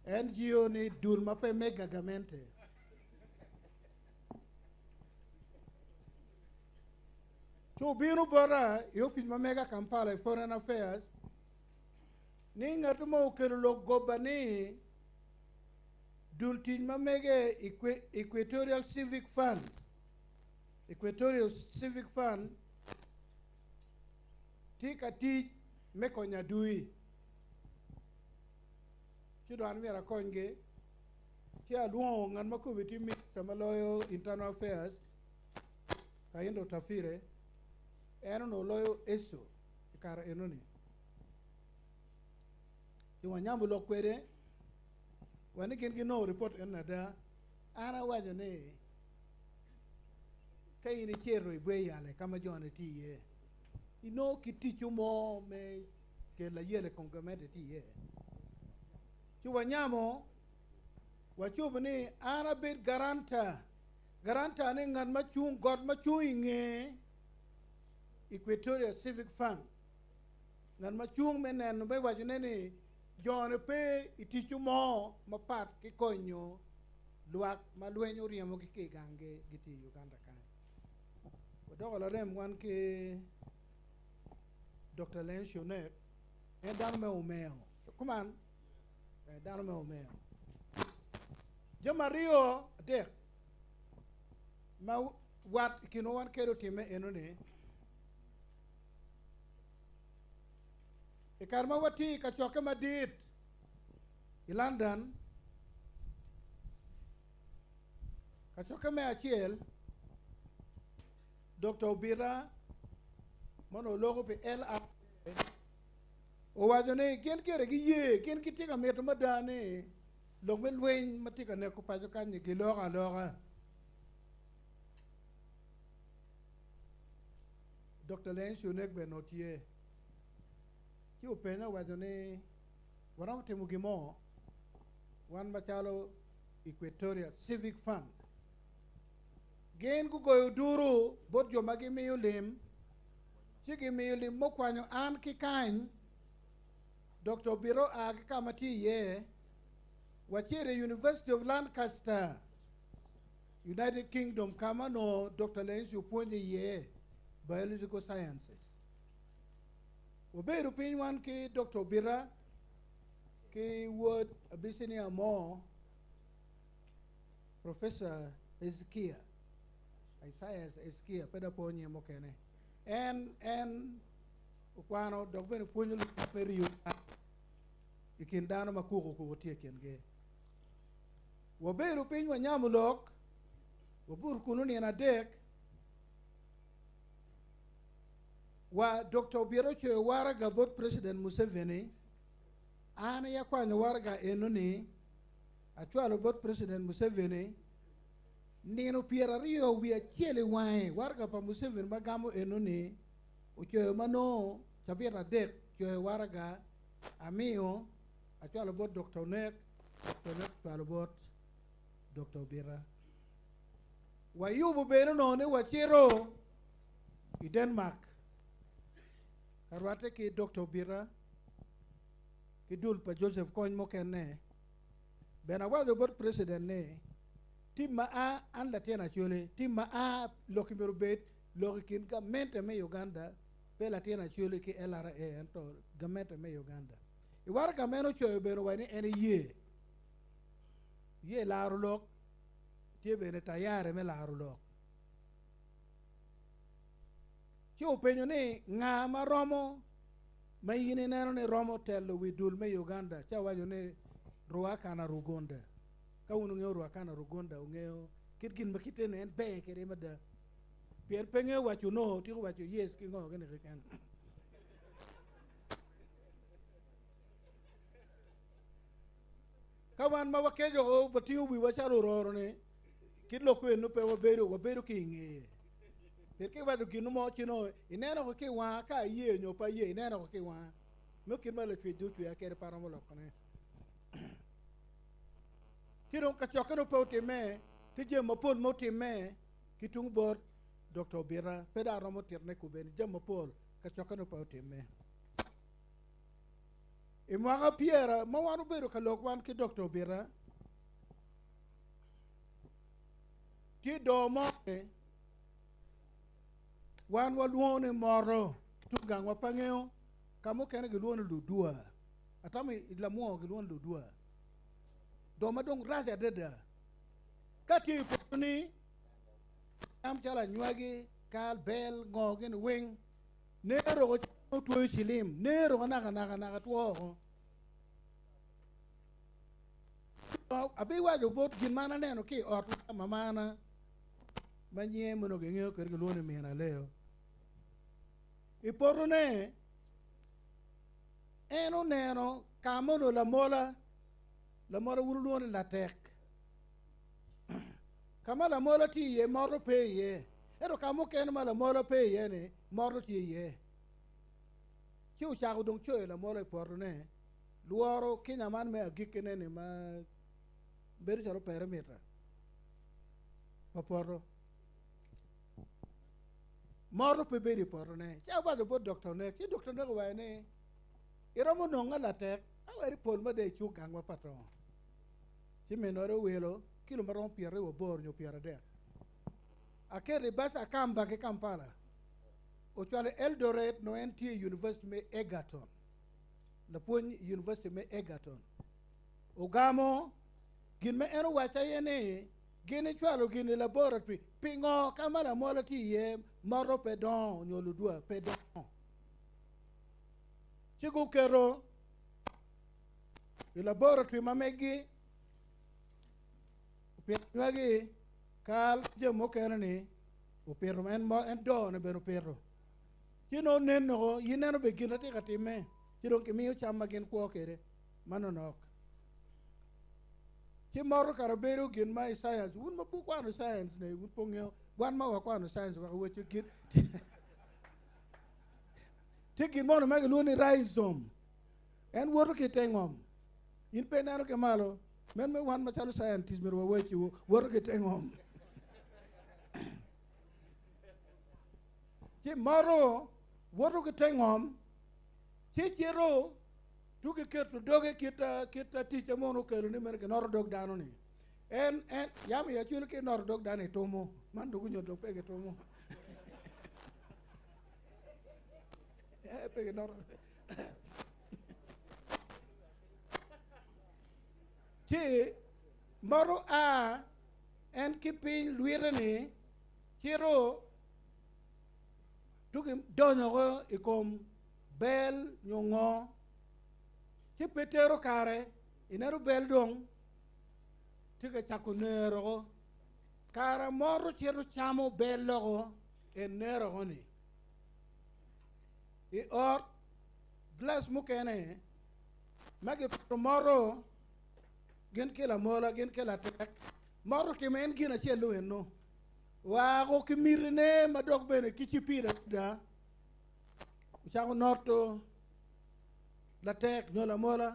[SPEAKER 14] NGO ni dul ma pe me gagamente. Ci obino bota i ofic ma mega Kampala i Foreign Affairs ni ngat mo okelo lok goba ni dul tic ma mege Equatorial Civic Fund, Equatorial Civic Fund tye ka tic me konyo adui. Ci dong an myero akonygi. Ci alwongo ngat ma kobe tye minister ma loyo Internal Affairs, Kahinda Otafire, en onongo loyo ESO i kare enoni. Ci wanyamo lok kwede, wa ni gin ginongo ripot enoni ada. An awaco ni ka in icito i Bweyale ka ma joni tye iye, inongo kit ticwu mo me kelo ayela i kom gamente tye iye. Ci wanyamo, wacobo ni an abed garanta. Garanta ni ngat ma cung, got ma cung i nge Equatorial Civic Fund. Ngat ma cung me neno me wacone ni joni pe i ticwu mo mapat ki konyo lwak ma lweny oryemogi ki i ganggi gitye i Uganda kany. Wadoko larem wan ki Dr. Leoncio Onek, en dano me Omeo. Kuman, dano me Omeo. Jami aryo adek ma wat i kinwa wan kede otimme enoni, i kare ma watye i kacokke madit i London, kacokke me acel, Dr. Obita ma onongo loko pi LRA owaco ni gin gire giye, gin gitye ka mito mada ni lok me lweny ma tye ka neko paco kany-nyi giloko aloka. Dr. Leoncio Onek bene onongo tye. Ci openye owaco ni waromo timo gin mo wan macalo Equatoria Civic Fund. Gin gugoyo oduru bot jo ma gimiyo lim, ci gimiyo lim mukwanyo an ki kany. Dr. Obita oa ki ka ma tye iye, wacito i University of Lancaster, United Kingdom, ka ma onongo Dr. Leoncio opwonyo iye Biological Sciences. Wabedo piny wan ki Dr. Obita ki wod Abyssinia mo, Professor Ezekiel, Isaiah Ezekiel, pe dong apo nyinge mukene. En, en okwano dok bene pwonyo lok me riyo i kin dano ma kuku kuku tye i kingi. Wabedo piny wanyamo lok, wabuto kunu nino adek, wa Dr. Obita ocoyo waraga bot President Museveni, an aye akwanyo waraga enoni, acwalo bot President Museveni, nino 21 i wange, waraga pa Museveni ma gamo enoni, ocoyo ma nongo cabit adek coyo waraga, amiyo, acwalo bot Dr. Onek, Dr. Onek ocwalo bot Dr. Obita. Wayubo bene onongo ni wacito i Denmark ka rwatte ki Dr. Obita ki dul pa Joseph Kony mukene. Bene awaco bot president ni tim ma a an latin Acholi, tim ma a lok myero obed lok i kin gamente me Uganda pe latin Acholi ki LRA ento gamente me Uganda. I waraga ma en ocoyo bene owaco ni en eye ye laro lok tye bene tayari me laro lok. Ci openyo ni nga ma romo ma in ineno ni romo telo wi dul me Uganda ci awaco ni Ruhakana Rugunda. Ka wun wungeyo Ruhakana Rugunda wungeyo kit gin ma kite ni en ber kwede mada. Pien pe ngeyo waco no, tiko waco yes ki ngo gini keken. Ka wan ma wakeco o watingo wiwa calo ororo ni kit lok kwenu pe wabedo, wabedo ki i ngeye. Pien ka iwaco gin mo ci nongo ineno ko ki i wanga ka aye nyo pe aye ineno ko ki i wanga. Meno kit ma Lacwec dong ocweya kwede pe aromo lokone. Ci dong kacokke dong pe otimme, tye jami mapol ma otimme ki tung bot Dr. Obita, pe dong aromo titone kubeni jami mapol kacokke dong pe otimme. I mwaka pyera ma wan obedo ka lok wan ki Dr. Obita, tye doo mo wan walwongo ni moto ki tung gangwa pe angeyo ka mukene gilwongo ni ludwa atamo i lamwo gilwongo ni ludwa doo ma dong rac adada ka tye i poto ni cam calo anywagi kal bel ngo gini weng nero otweyo cilim nero naka naka naka two oko abiwaco bot gin ma an aneno ki i ot mamana ma nyinge mono gingeyo kwede gilwongo ni min Aleo. I potone en oneno ka ma onongo lamola, lamola wun wulwongo ni latek. Ka ma lamola tye iye moto pe iye, ento ka mukene ma lamola pe iye-ni moto tye iye. Ci ocako dong coyo lamola i potone, lworo kinya man me agikkine-ni ma bedo calo perimita pa poto. Moto pe bedo i potone. Ci awaco bot Dr. Onek, ci Dr. Onek owaco ni, iromo nonga latek, aweri pol mada i cuk gangwa pa tongo. Ci min ode owilo kilo ma romo pyeraryo aboro nyo pyeradek. Aketo i bac Akamba ki Kampala. Ocwalo i Eldoret nongo en tye i University me Egerton. Lapwony i University me Egerton. Ogamo gin ma en owaco aye ni gin icwalo gin i laboratory pingo ka ma lamola tye iye moto pe dongo nyo ludwa pe dongo. Ci guketo i laboratory ma meggi opito nywagi kal jami mukene ni opito en mo en doo-ni bene opito ci nongo nen noko in neno bene gin atye ka timme ci dong kimiyo cam ma gin kwo kwede manonok ci moto kara bedo gin ma i science wun ma pe wukwano science ni wun pe wungeyo wan ma wakwano science wek waco gin tye gin mono ma gilwongo ni rhizome en woto ki i te ngom in pe ineno ki malo men me wan macalo scientist myero wawacciwu woto ki i te ngom ci moto woto ki te ngom ci cito tugi keto doge kit kit ticce mono okelo ni mere ginoto dog dano ni en en yam i acwele ki noto dog dano itumo man dong onyo dong pe gitumo eh, pe ginoto ci moto a en ki piny lwite ni cito tugi donyo ko i kom bel nyo ngo ci pe tero kare ineno bel dong tye ka cako nero ko kare moto cito camo bel loko en nero ko ni i ot glass mukene ma gipito moto gin ki lamola gin ki latek moto timo en gin acel eno wako ki mitine ma dok bene ki cipid adada ocako noto latek nyo lamola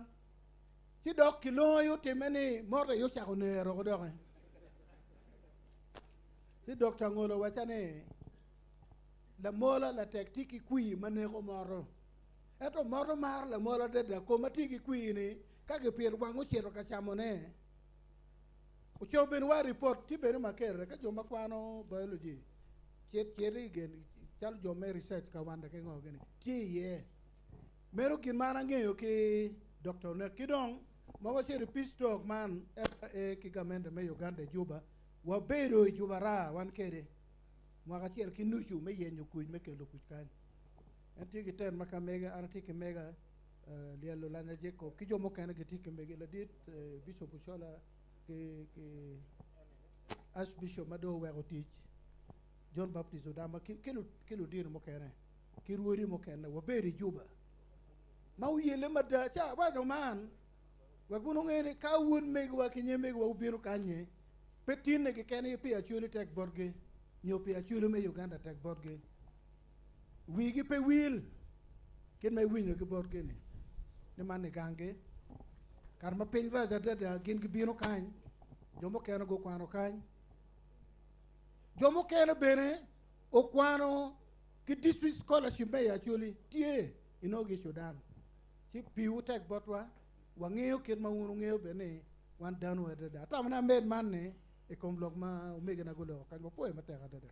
[SPEAKER 14] ci dok kilongo aye otimme ni moto aye ocako nero ko doki. Ci Dr. Ngolo owaca ni lamola latek tye ki kwir ma neko moto. Ento moto maro lamola adada kom ma tye ki kwir-ni ka kipito wang ocito ka camone. Ocobo bene wa ripot tye bene makerere ka jo ma kwano biology cit cit i gen calo jo me research ka wanda ki ngo gini tye iye. Meno gin ma an angeyo ki Dr. Onek ki dong ma wacito i peace talk man FRA ki gamente me Uganda i Juba wabedo i Juba raa wan kede mwaka acel ki nucu me yenyo kuc me kelo kuc kany. En tye ki ten ma ka mege, an atye ki mega, Lyel Olanya Jacob ki jo mukene gitye ki mege, ladit Bishop Ochola ki Archbishop ma dong oweko tic John Baptist Odama ki ludino mukene ki rwodi mukene wabedo i Juba ma oyelle mada. Ca awaco man wek wun wunge ni ka wun megiwa ki nyemegiwa wubino kanye pe tinne keken aye pi Acholi tek botgi nyo pi Acholi me Uganda tek botgi. Wigi pe wil kit ma iwinyo ki botgi ni, ni man i ganggi. Kare ma piny rac adada gin gibino kany, jo mukene gukwano kany, jo mukene bene okwano ki district scholarship me i Acholi tye inongo gi i Sudan. Ci piwu tek botwa, wangeyo kit ma wun wungeyo bene ni wan dano adada. Atamo ni amed man ni i kom lok ma omegina guloko kany, wapwoyo matek adada.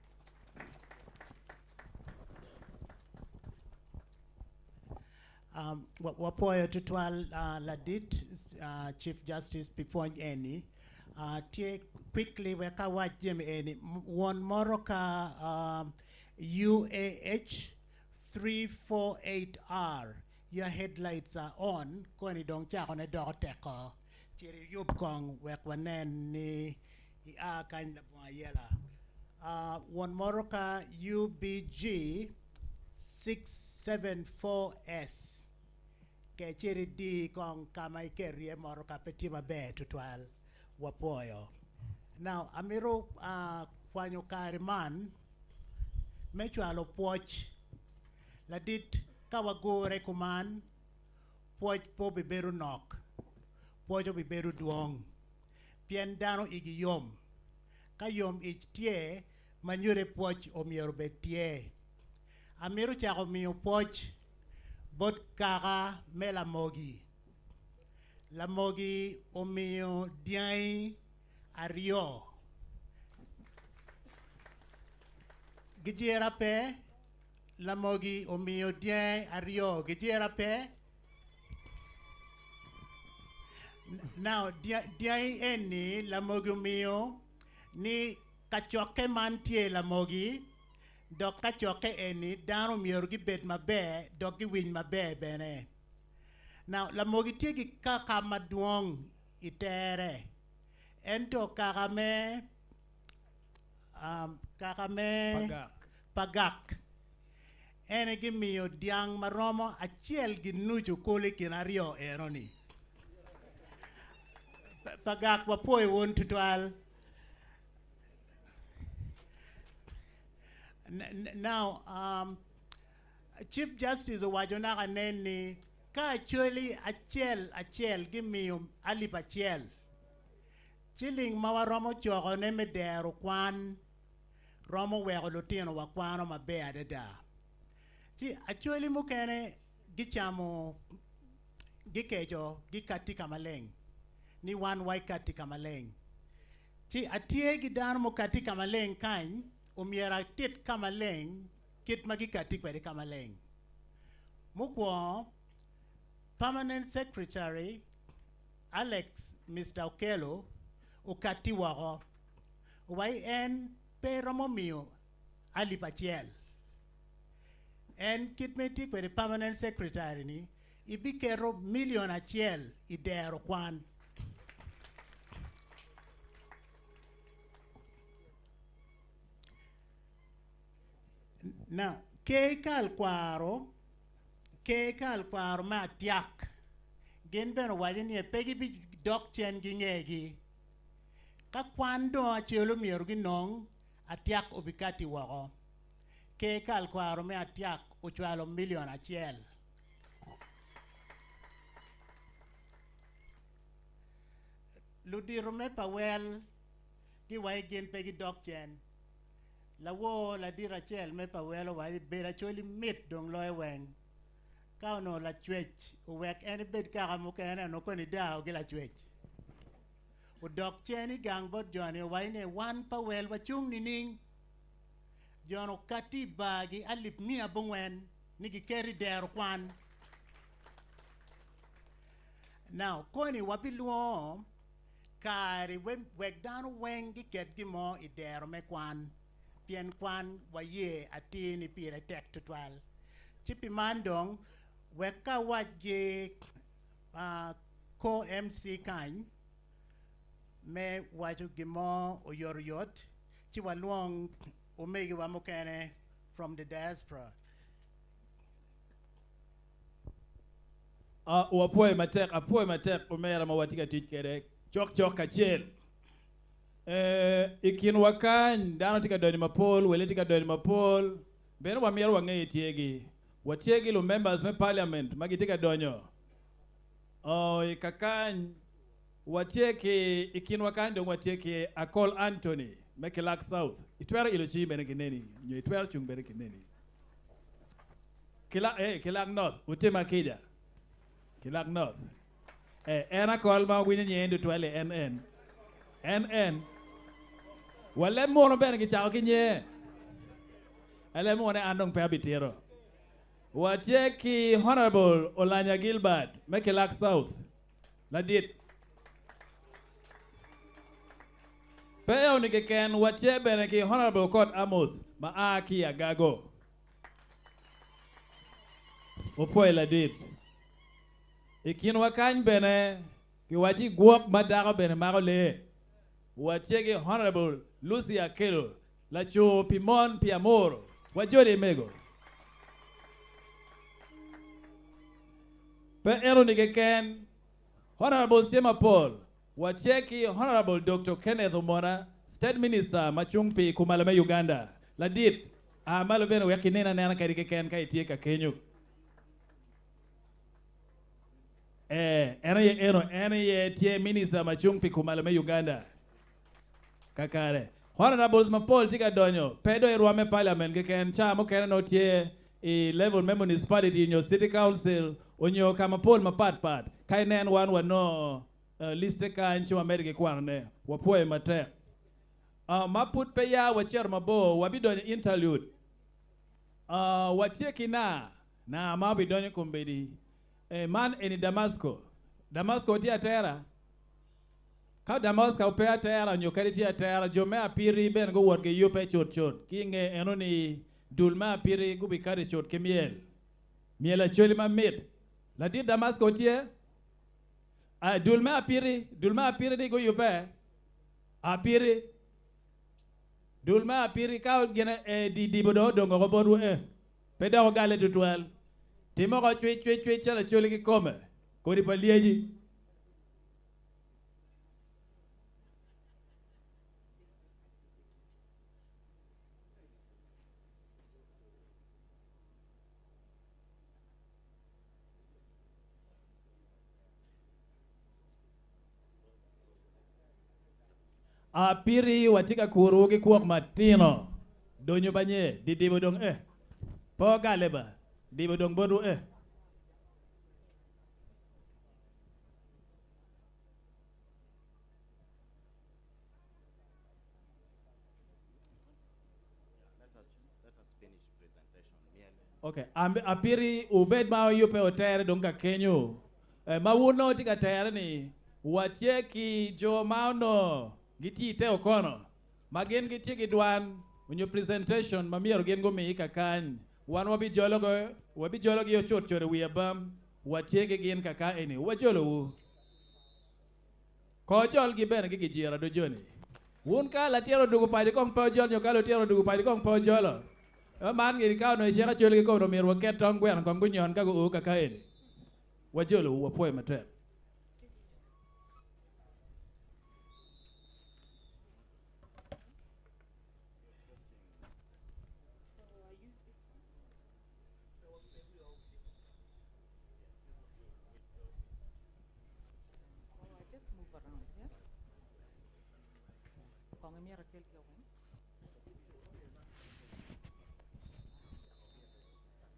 [SPEAKER 13] Um, wapwoyo tutwal uh, ladit uh, Chief Justice pi pwony eni. Uh, tye quickly wek awac jami eni. Won moro ka um, UAH 348R your headlights are on koni dong cako ne doko teko. Cit iyub kong wek wanen ni ia kany labongo ayela. Won moro ka UBG 674S ke cit idi kong ka ma iketo iye motoka pe tye maber tutwal. Wapwoyo. Now, amito kwanyo kare man me cwalo pwoc. Ladit, ka wagure kuman, pwoc pe obibedo nok, pwoc obibedo dwong, pien dano igi yom. Ka yom ic tye, ma nyute pwoc omyero obed tye. Amito cako miyo pwoc bot kaka me Lamogi. Lamogi omiyo dyangi aryo. Gijira pe, Lamogi omiyo dyangi aryo. Gijira pe. Now, dyangi eni Lamogi omiyo ni kacokke man tye Lamogi, dok kacokke eni dano myero gibed maber dok giwiny maber bene. Now, Lamogi tye ki kaka madwong i tere, ento kaka me kaka me Pagak ene gimiyo dyang ma romo acel gi nucu kulu i kin aryo eno-ni. Pagak wapwoyo wun tutwal. Now, Chief Justice owaco naka nen ni ka Acholi acel acel gimiyo alip acel, ciling ma waromo cokone me dero kwan romo weko lutino wa kwano maber adada. Ci Acholi mukene gicamo, gikeco, gikatti ka maleng ni wan waikatti ka maleng. Ci atye ki dano mukatti ka maleng kany, omyero atit ka maleng kit ma gikatti kwede ka maleng. Mukwongo, Permanent Secretary Alex Mister Okello okatti woko. Owai en pe romo miyo alip acel. En kit ma etye kwede Permanent Secretary ni, ibiketo million acel i dero kwan. Now, ker kal kwaro, ker kal kwaro me atyak, gin bene owaco ni pe gibidok cen gingegi. Ka kwan dong acel omyero ginong, atyak obikati woko. Ker kal kwaro me atyak ocwalo million acel. Ludito me Pawel giwaci gin pe gidok cen. Lawor ladit acel me Pawelo owaco bedo Acholi mit dong loyo weng. Ka onongo lacwec owek en ebed kaka mukene onongo koni dao ki lacwec. Odok cen i gang bot joni owaco ni wan Pawel wacung nining? Jon okati i bargi alip 400 ni giketo i dero kwan. Now, koni wabilwongo kare wek dano weng giket gin mo i dero me kwan, pien kwan waye atir ni pire tek tutwal. Ci pi man dong, wek ka awac gi co-MC kany me waco gin mo oyotoyot, ci walwong omegiwa mukene from the diaspora.
[SPEAKER 2] Wapwoyo matek, apwoyo matek omera ma watye ka tic kwede cokcok kacel. I kinwa kany dano tye ka donyo mapol, wele tye ka donyo mapol, bene wamito wange ityegi. Watye ki lu members me parliament ma gitye ka donyo i kakany. Watye ki i kinwa kany dong watye ki Akol Anthony me Kilak South. Itwero ilo cingi bene kineni nyo itwero cung bene kineni. Kilak, eh, Kilak North, wutima kica. Kilak North. Eh, en Akol ma winyo nyinge tutwal-li en en. En en. Wa leb muno bene kicako ki nyinge. Leb mune an dong pe abitito. Watye ki Honorable Olanya Gilbert me Kilak South. Ladit. Pe eni keken, watye bene ki Honorable Okot Amos ma a ki i Agago. Opwoyo ladit. I kinwa kany bene kiwaci gwok ma dako bene mako lee. Watye ki Honorable Lucy Akello, laco pi mon pi Amuru. Wajoli mego. Pe enoni keken, Honorables tye mapol. Watye ki Honorable Doktor Kenneth Omona, State Minister ma cung pi kumalo me Uganda. Ladit, a malo bene wek inen anena kadi keken ka itye ka kenyo. Ee, en aye eno, en aye tye Minister ma cung pi kumalo me Uganda. Kakare. Honorables mapol tye ka donyo, pe dong i rwom me parliament keken, ca mukene nongo tye i level me municipality nyo city council onyo ka mapol mapat pat. Ka inen wan wanongo liste kany ci wamedo ki kwanone. Wapwoyo matek. Ma pud pe ya wacito mabor, wabidonyo i interlude. Watye ki naa, naa ma obidonyo kombeddi. Man eni Damasco. Damasco tye atera? Ka Damasco pe atera nyo kadi tye atera, jo me apiri bene guwot giyubbe cutcut. Ki i nge enoni, dul me apiri gubikati cut ki myel. Myel acoli mamit. Ladit Damasco tye? Dul me apiri, dul me apiri ni guyubbe. Apiri. Dul me apiri ka gine e dibo dong odongo oko botwu e. Pe dok ogalle tutwal. Tim oko cwic cwic cwic calo acoli kikome. Kodi pa lyeci. Apiri watye ka kuruwu ki kwok matino. Donyo ba nye, didibo dong eh. Pe ogale ba, dibo dong botwu eh. Okay, apiri wubed ma wuyubbe wutere dong ka kenyo. Ma wun nongo tye ka tere ni watye ki jo ma onongo gitye i te okono ma gin gitye ki dwan onyo presentation ma myero gin gumi kakany. Wan wabijologi wabijologi ocut cut i wi abam watye ki gin kaka eni wajolowu. Ko jolgi bene ki gijira do joni. Wun ka latin odugu paco kong pe ojol nyo ka lutino odugu paco kong pe ojolo. Man gini ka onongo iceko acoli ki kome omyero waket tong gweno kong gunyon ka guo kaka eni. Wajolowu wapwoyo matek.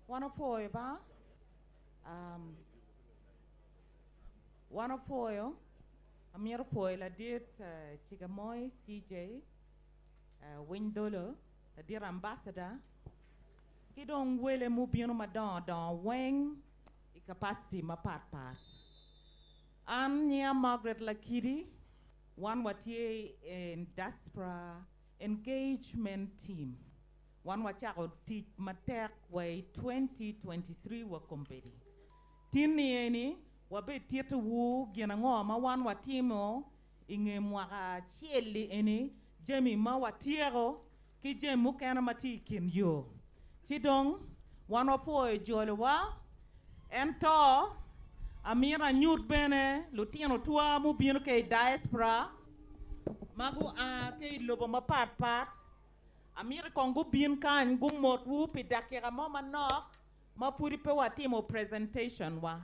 [SPEAKER 1] Wan opwoyo ba? Um, wan opwoyo. Amyero pwoyo ladit uh, Chigamoy CJ, uh, Winy Dolo, ladit ambassador, ki dong wele mubino madongo dongo weng i capacity mapat pat. An nyinga Margaret Lakidi, wan watye in diaspora engagement team. Wan wachako tic matek wa i 2023 wa kombeddi. Tin ni eni wabe titowu gin ango ma wan watimo i nge mwaka acel-li eni jami ma watyeko ki jami mukene ma tye i kin yo. Ci dong wan wapwoyo jolowa ento amito anyut bene lutino twa mubino ki i diaspora ma gua ki i lobo mapat pat amito kong gubin kany gumotwu pi dakika mo manok ma pudi pe watimo presentation wa.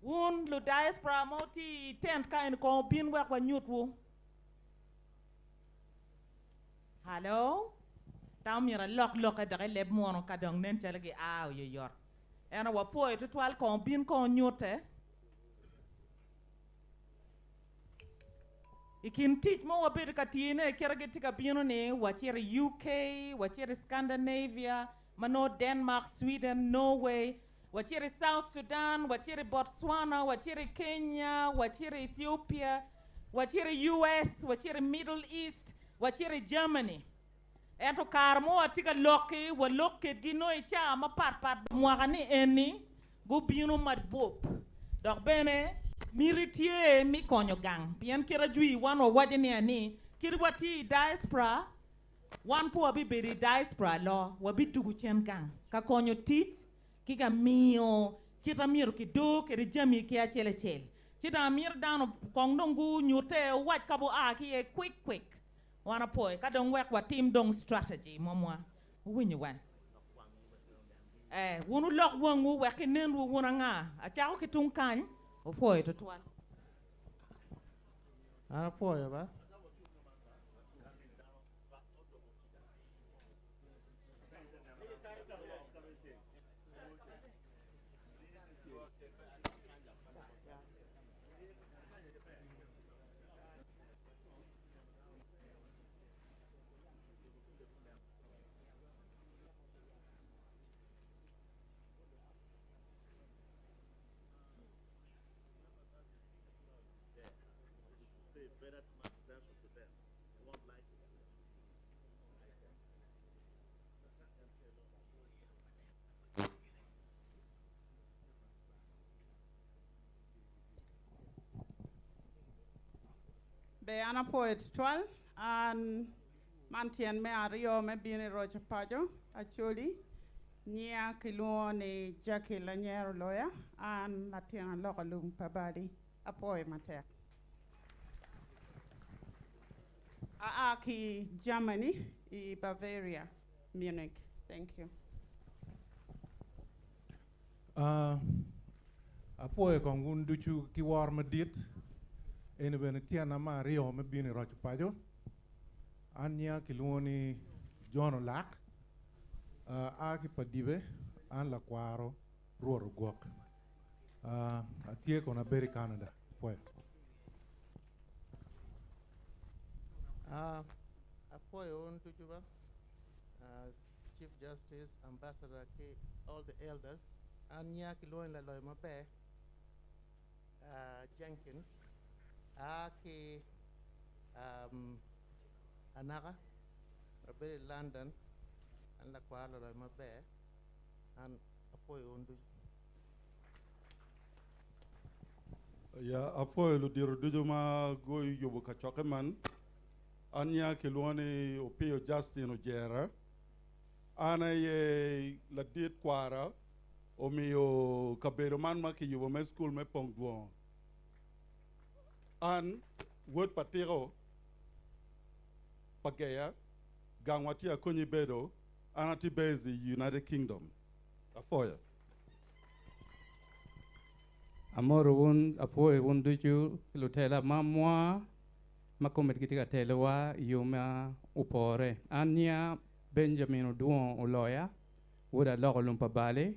[SPEAKER 1] Wun lu diaspora ma wutye i tent ka eni kong wubin wek wanyutwu. Hello? Tam myero alok lokke dok i leb muno ka dong nen calo gia oyoyot. Ento wapwoyo tutwal kong wubin kong wunyute. I kin tic ma wabedo ka tiyone kite gitye ka bino ni wacito i UK, wacito i Scandinavia, ma nongo Denmark, Sweden, Norway, wacito i South Sudan, wacito i Botswana, wacito i Kenya, wacito i Ethiopia, wacito i US, wacito i Middle East, wacito i Germany. Ento kare mo watye ka lok-ki, walok kedgi nongo i caa mapat pat mwaka ni eni gubino mabup. Dok bene miti tye mi konyo gang pien kit ajwi wan wawaco ni ani kit watye i diaspora wan pe wabibedo i diaspora lo wabidugo cen gang ka konyo tic ki ka miyo kit amyero kidor kede jami ki acel acel. Ci dong amito dano kong dong gunyute owac ka gua ki iye quick quick. Wan apwoyo ka dong wek watim dong strategy momwa. Wuwinyo wa? Eh, wun wulok wangwu wek kinenwu wun anga. Acako ki tung kany, wupwoyo tutwal.
[SPEAKER 6] An apwoyo ba.
[SPEAKER 22] Be an apwoyo tutwal an man tyen me aryo me bino i roco paco Acholi nyinga kilwongo ni Jackie Lanyero Loya an latin aloko lum pa bali apwoyo matek. Aa ki Germany i Bavaria, Munich. Thank you.
[SPEAKER 14] Uh, apwoyo kong wun ducu ki woro madit. Eni bene tyena me aryo me bino i roco paco. An nyinga kilwongo ni John Olak. Uh, a ki Padibe, an lakwaro Rwot Ogwok. Uh, atye kono abedo i Canada. Apwoyo.
[SPEAKER 6] Uh, apwoyo wun ducu ba. Uh, Chief Justice, Ambassador ki all the elders. An nyinga kilwongo ni laloyo maber uh, Jenkins. Aa ki um, Anaka, abedo i London. An lakwar laloyo maber. An apwoyo wun ducu.
[SPEAKER 7] Ya apwoyo ludito ducu ma guyubo kacokke man. An nyinga kilwongo ni Opiyo Justin Ojera. An aye ladit kwara omiyo kabedo man ma kiyubo me cukul me Pong Dwongo. An wod pa Tiko pa Geya, gangwa tye Akonyi Bedo, an atye based i United Kingdom. Apwoyo.
[SPEAKER 8] Amoro wun, apwoyo wun ducu ki lutela ma mwa ma komiti gitye ka telowa i yo ma opore. An nyinga Benjamin Odwongo Oloya, wod aloko lum pa Bali,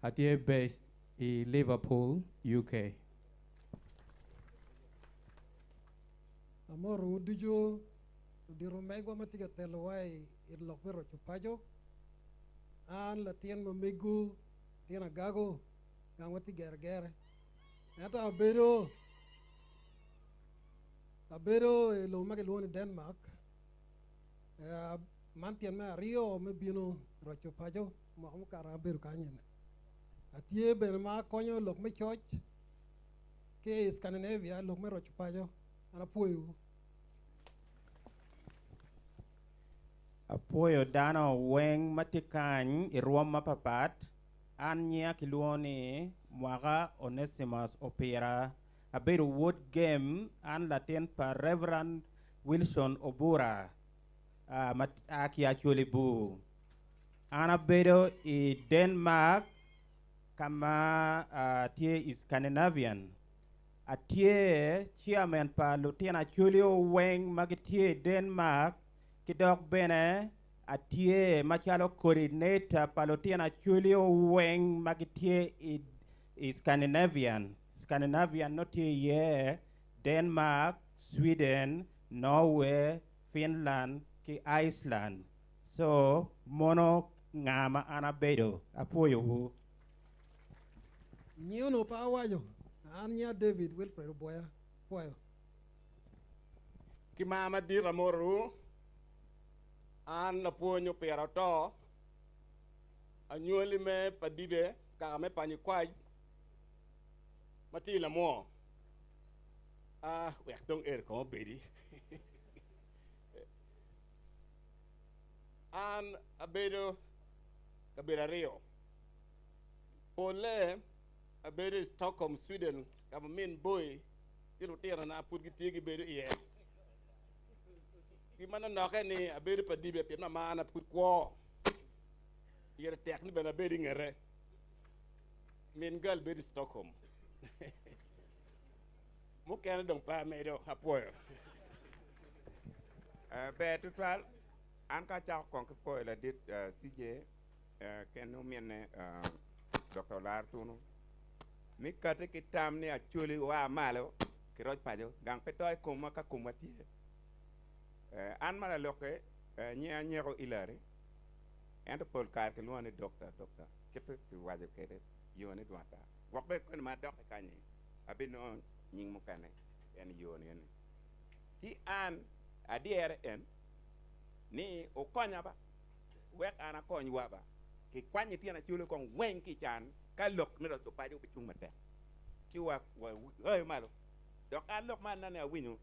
[SPEAKER 8] atye based i Liverpool, UK.
[SPEAKER 3] Amoro ducu ludito megwa ma tye ka telowa i lok me roco paco. An latin ma mego, latin agago, gangwa tye geregere. Ento abedo abedo i lobo ma kilwongo ni Denmark. Man tyen me aryo me bino roco paco, mwaka mukato abedo kany eni. Atye bene ma akonyo lok me coc ki i Scandinavia lok me roco paco. An apwoyowu.
[SPEAKER 5] Apwoyo dano weng ma tye kany i rwom mapapat. An nyinga kilwongo ni Mwaka Onesimus Opira. Abedo wod gem, an latin pa Reverend Wilson Obura ma a ki Acholi Bur. An abedo i Denmark ka ma tye i Scandinavian. Atye chairman pa lutino Acholi weng ma gitye i Denmark ki dok bene atye macalo coordinator pa lutino Acholi weng ma gitye i Scandinavian. Scandinavian no tye iye Denmark, Sweden, Norway, Finland ki Iceland. So mono nga ma an abedo apwoyowu.
[SPEAKER 3] Nyiono pa awaco, an nyinga David Wilfred Oboya, pwoyo.
[SPEAKER 9] Ki mar madit amorowu, an lapwony Opira Oto, anywali me Padibe, kaka me Panyi Kwac, ma tye i Lamwo. Ah, wek dong eri kong obedi. An abedo kabedo aryo. Polle abedo i Stockholm, Sweden, ka ma min boi ki lutinona pud gitye gibedo iye. Gin ma nonokke ni abedo pa dibe pien mamana pud kwo. Pire tek ni bene abed i ngete. Min gal bedo i Stockholm. Mukene dong pe amedo, apwoyo.
[SPEAKER 10] Ber tutwal. An ka acako kong ki pwoyo ladit CJ ken ominne Dr. Olara Tunu mi kati ki tam ni Acholi oa malo ki roc paco gang pe to i komwa ka komwa tye. An ma lalokke nyinga Nyeko Hillary ento pol kare kilwonga ni Doctor Doctor kit kiwaco kwede yone dwong ata. Gwok bene koni ma adokke kanyi abinongo nying mukene en yo ni eni. Ci an adyere en ni okonya ba wek an akony wa ba kikwanyo tyen Acholi kong weng ki i can ka lok me roco paco obicung matek ci wa ayo malo dok an lok man nane awinyo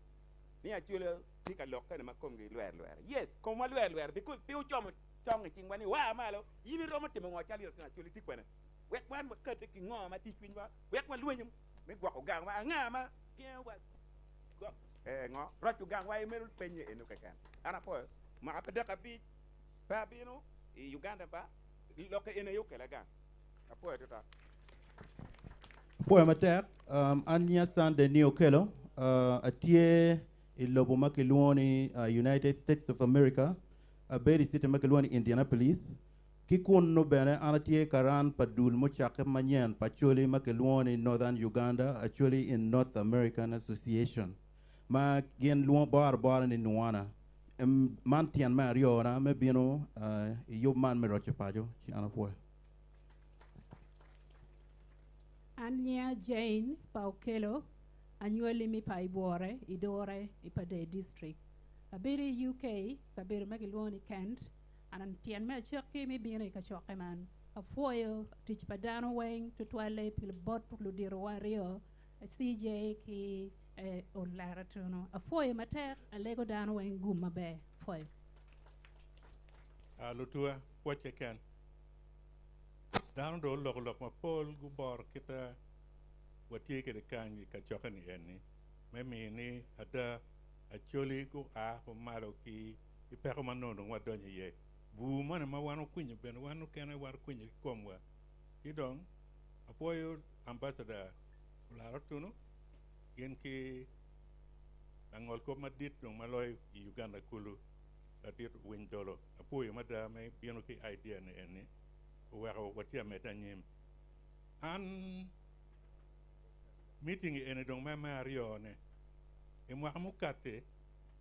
[SPEAKER 10] ni Acholi tye ka lok kene ma komgi lwer lwer yes komwa lwer lwer because pe ocomo cong i cingwa ni waa malo in iromo timo ngo calo in latin Acholi tye kwene wek wan wakati ki ngo ma tye i cwinywa wek walwenyo me gwoko gangwa anga ma gengo wa ngo roco gangwa aye meno penye eno keken an apwoyo mwaka pe dek abic pe abino i Uganda ba lokke en aye okela gang apwoyo twatwal.
[SPEAKER 12] Apwoyo matek. An nyinga Sunday ni Okello. Atye i lobo ma kilwongo ni United States of America. Abedo i city ma kilwongo ni Indianapolis. Ki kunnu bene an atye karan pa dul mucakke manyen pa Acholi ma kilwongo ni Northern Uganda Acholi in North American Association ma gin lwongo boro abora ni Nuwana. Man tyen me aryona me bino i yub man me roco paco ci an apwoyo.
[SPEAKER 25] An nyinga Jane pa Okello, anywali mi pa Ibwore i Dore i Pader District. Abedo i UK, kabedo ma kilwongo ni Kent. An tyen me acakki me bino i kacokke man. Apwoyo tic pa dano weng tutwalle pi bot luditowa aryo CJ ki Olara Tunu. Apwoyo matek, alego dano weng gum maber. Apwoyo.
[SPEAKER 26] Lutuwa, pwoc keken. Dano dong oloko lok mapol guboro kita watye kwede kany i kacokke ni eni me miyo ni ada Acholi gua malo ki i peko ma nongo dong wadonyo iye. Bur moni ma wan okwinyo bene wan okene wan okwinyo ki komwa. Ci dong apwoyo ambassador Olara Otuno gin ki langol kop madit dong ma loyo i Uganda kulu ladit Owiny Dolo. Apwoyo mada me bino ki idea ni eni. oweko watye amedde anyim. An meeting eni dong me aryone. I mwaka mukati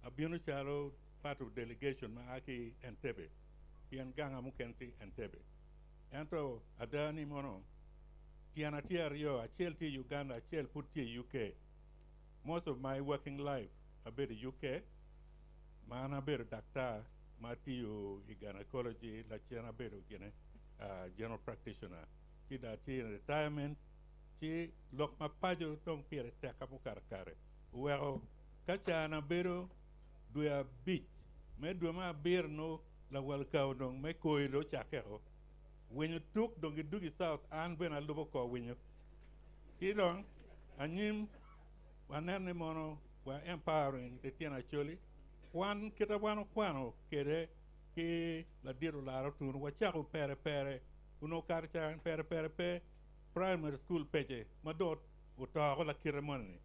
[SPEAKER 26] abino calo part of delegation ma a ki Entebbe pien ganga mukene tye Entebbe. Ento ada ni mono tyena tye aryo, acel tye i Uganda, acel pud tye i UK. Most of my working life abedo i UK, ma an abedo daktar ma atiyo i gynecology, lacen abedo gine general practitioner. Ci dong atye in retirement, ci lok ma paco dong pire tek mukato kare. Oweko ka can abedo dwe abic, me dwe me abiro no lawal kaw dong me koyo dong ocakkeo. Winyo tuk dong gidugi south, an bene alubo kor winyo. Ki dong anyim waneno ni mono wa empowering litino Acholi, kwan kita wan okwano kede ki ladit Olara Otunu, wacako pere pere, onongo kare ca pere pere pe primary school pece ma dong otoko lakite moni-ni.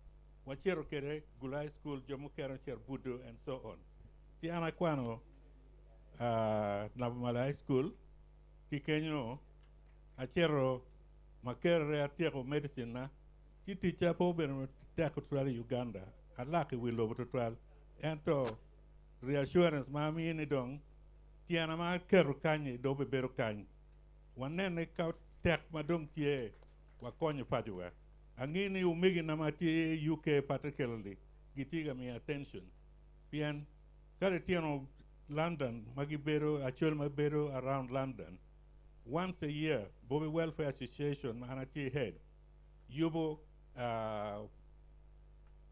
[SPEAKER 26] Wacito kede Gulu High School, jo mukene ocito Buddo and so on. Ci an akwano Nabumali High School, ki kenyo acito Makerere atyeko medicine na, ci ticca pe obedo tek tutwal i Uganda, alak i wi lobo tutwal. Ento reassurance ma amiyo ni dong tyena ma aketo kanyi dong obibedo kany. Wanene ka tek ma dong tye wakonyo pacowa. Angi ni omegina ma tye UK particularly gitye ka miyo attention pien ka litino London ma gibedo Acholi ma bedo around London once a year Bobby Welfare Association ma an atye head yubo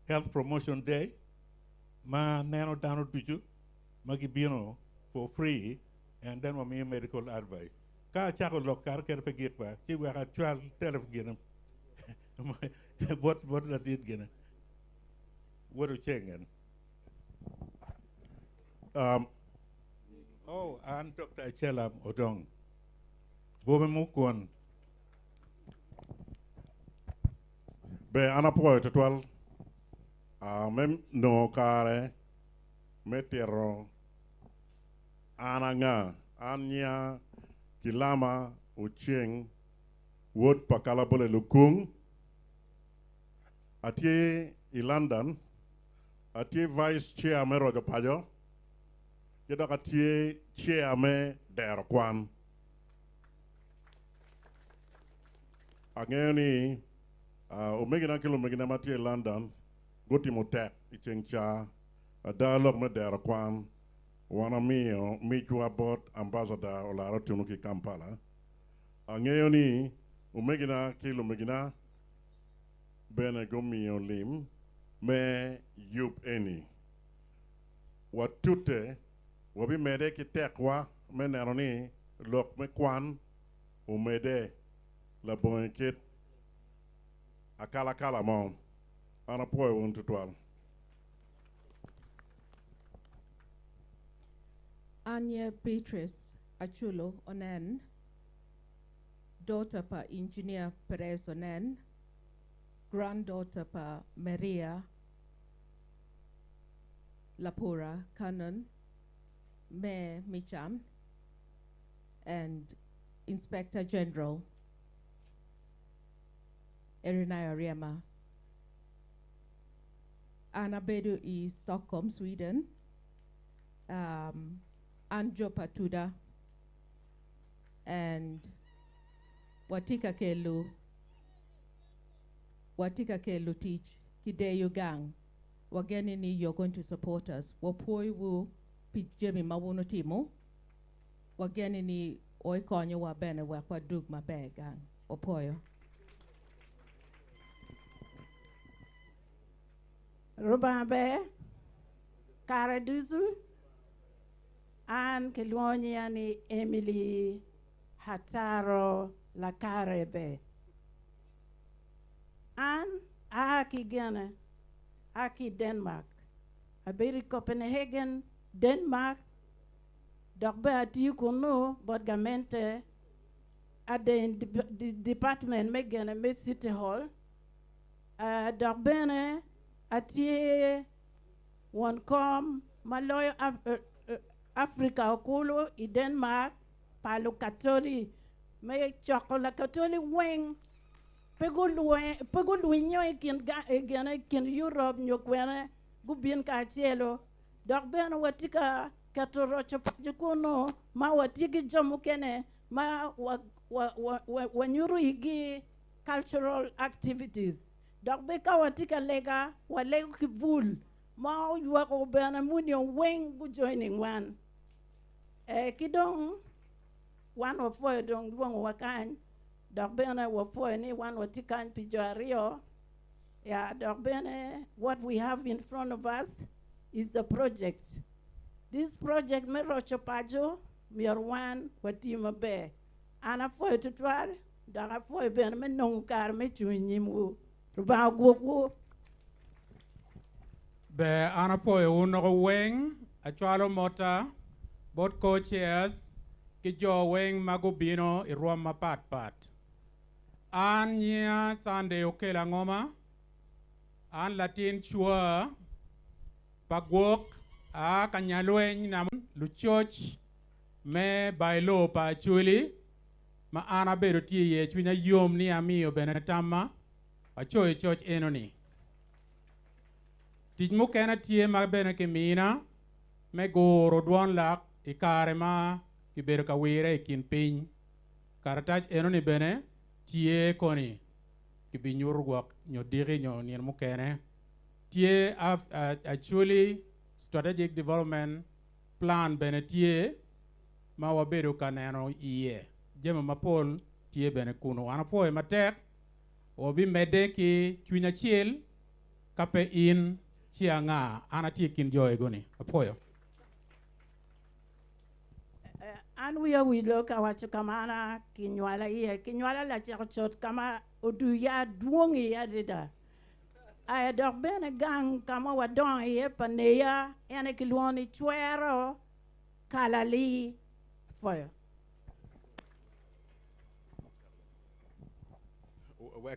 [SPEAKER 26] Health Promotion Day ma neno dano ducu ma gibino for free and then wamiyo medical advice. Ka acako lok kare kene pe gik ba, ci wek acwal telefon gine bot bot ladit gine wod Oceng en. Oh, an Dr. Achelam Odong. Bome mukwon.
[SPEAKER 7] Be an apwoyo tutwal me nongo kare me tito an anga. An nyinga Kilama Oceng wod pa Kalabole Lukung. Atye i London. Atye vice chair me Roco Paco ki dok atye chair me Dero Kwan. Angeyo ni omegina ki lumegina ma tye i London gutimo tek i ceng ca ada lok me dero kwan wan amiyo micwa bot ambassador Olara Otunnu ki Kampala. Angeyo ni omegina ki lumegina bene gumiyo lim me yub eni. Watute wabimede ki tekwa me neno ni lok me kwan omede labongo kit akalakala mo. An apwoyo wun tutwal.
[SPEAKER 1] Anya Beatrice Achulo Onen, daughter pa Engineer Perez Onen, granddaughter pa Maria Lapura Canon, Mayor Micham, and Inspector General Erinayo Oryema. An abedo i Stockholm, Sweden. An jo pa Tuda and watye ka kelo watye ka kelo tic ki deyo gang. Wageni ni you're going to support us. Wapwoyo pi jami ma wun otimo. Wageni ni oikonyowa bene wek wadug maber gang. Wapwoyo.
[SPEAKER 16] Rubanga ber, kare ducu an kilwongo nyinga ni Emily Hataro Lakarebe. An aa ki Gene, aa ki Denmark. Abedo i Copenhagen, Denmark, dok bene atiyo kunu bot gamente at the department me Gene me City Hall. Dok bene atye won kom ma loyo Africa okulu i Denmark pa Lukatoli. Me choko Lakatoli weng pe gulwinyo i kin gine i kin Europe nyo kwene gubin kacelo. Dok bene watye ka keto roco paco kunu ma watye ki jo mukene ma wanyuto igi cultural activities. Dok be ka watye ka lega, walego ki bul ma oywako bene munio weng gujoining wan. Ki dong wan wapwoyo dong lwongowa kany, dok bene wapwoyo ni wan watye kany pi jo aryo. Ya, dok bene what we have in front of us is a project. This project me roco paco myero wan wati maber. An apwoyo tutwal, dok apwoyo bene me nongo kare me cung i nyimwu. Rubanga ogwokwu.
[SPEAKER 8] Ber, an apwoyo wun noko weng, acwalo mota bot co-chairs ki jo weng ma gubino i rwom mapat pat. An nyinga Sunday Okello Angoma, an latin cwa pa gwok aa ka Nyalweny nam lucoc me bylaw pa Acholi ma an abedo tye iye cwinya yom ni amiyo bene tamma acoyo coc eno-ni. Tic mukene tye ma bene kimina me guro dwon lak i kare ma kibedo ka wire i kin piny. Karatac eno-ni bene tye koni kibinyuto gwok nyo diki nyo nino mukene. Tye Acholi Strategic Development Plan bene tye ma wabedo ka neno iye. Jami mapol tye bene kunu. An apwoyo matek, wabimedde ki cwiny acel ka pe in ci anga. An atye i kin jo ego-ni. Apwoyo.
[SPEAKER 16] An wiya wilo ka waco ka ma an kinywala iye. Kinywala laceko cot ka ma oduya dwong iye adada. Aya dok bene gang ka ma wadongo iye pa neya en aye kilwongo ni Cwero Kalali. Apwoyo.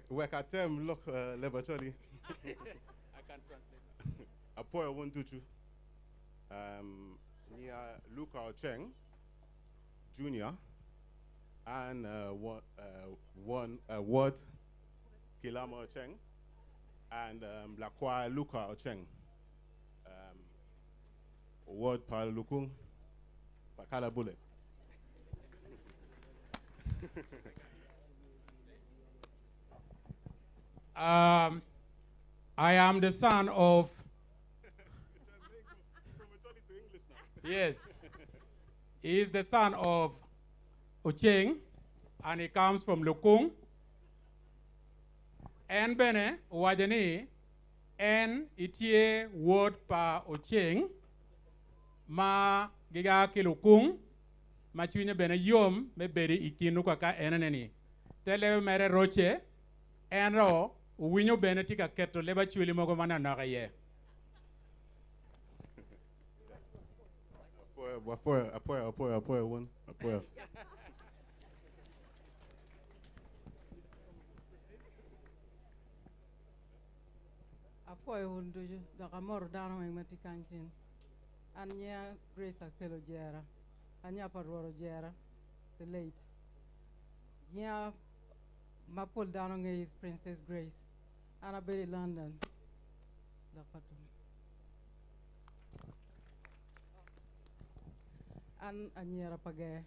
[SPEAKER 4] Wek atem lok leb Acholi. Apwoyo wun ducu. Nyinga Luka Ocheng Junior. An wod Kilama Ocheng and lakwar Luka Ocheng. Wod pa Lukung pa Kalabule.
[SPEAKER 8] I am the son of Yes. He is the son of Ocheng and he comes from Lukung. En bene owaco ni en itye wod pa Ocheng ma giga ki Lukung ma cwinye bene yom me bedo i kinwu kaka enene ni. Te lebe mere roce, ento owinyo bene tye ka keto leb Acholi mogo manonok iye.
[SPEAKER 4] Apwoyo, apwoyo, apwoyo, apwoyo wun, apwoyo.
[SPEAKER 17] Apwoyo wun ducu dok amoro dano weng ma tye kany cen. An nyinga Grace Akello Ojera, anya pa Rwot Ojera, the late. Nyinga ma pol dano ngeyo is Princess Grace. An abedo i London. Dok atum. An anyira pa ger.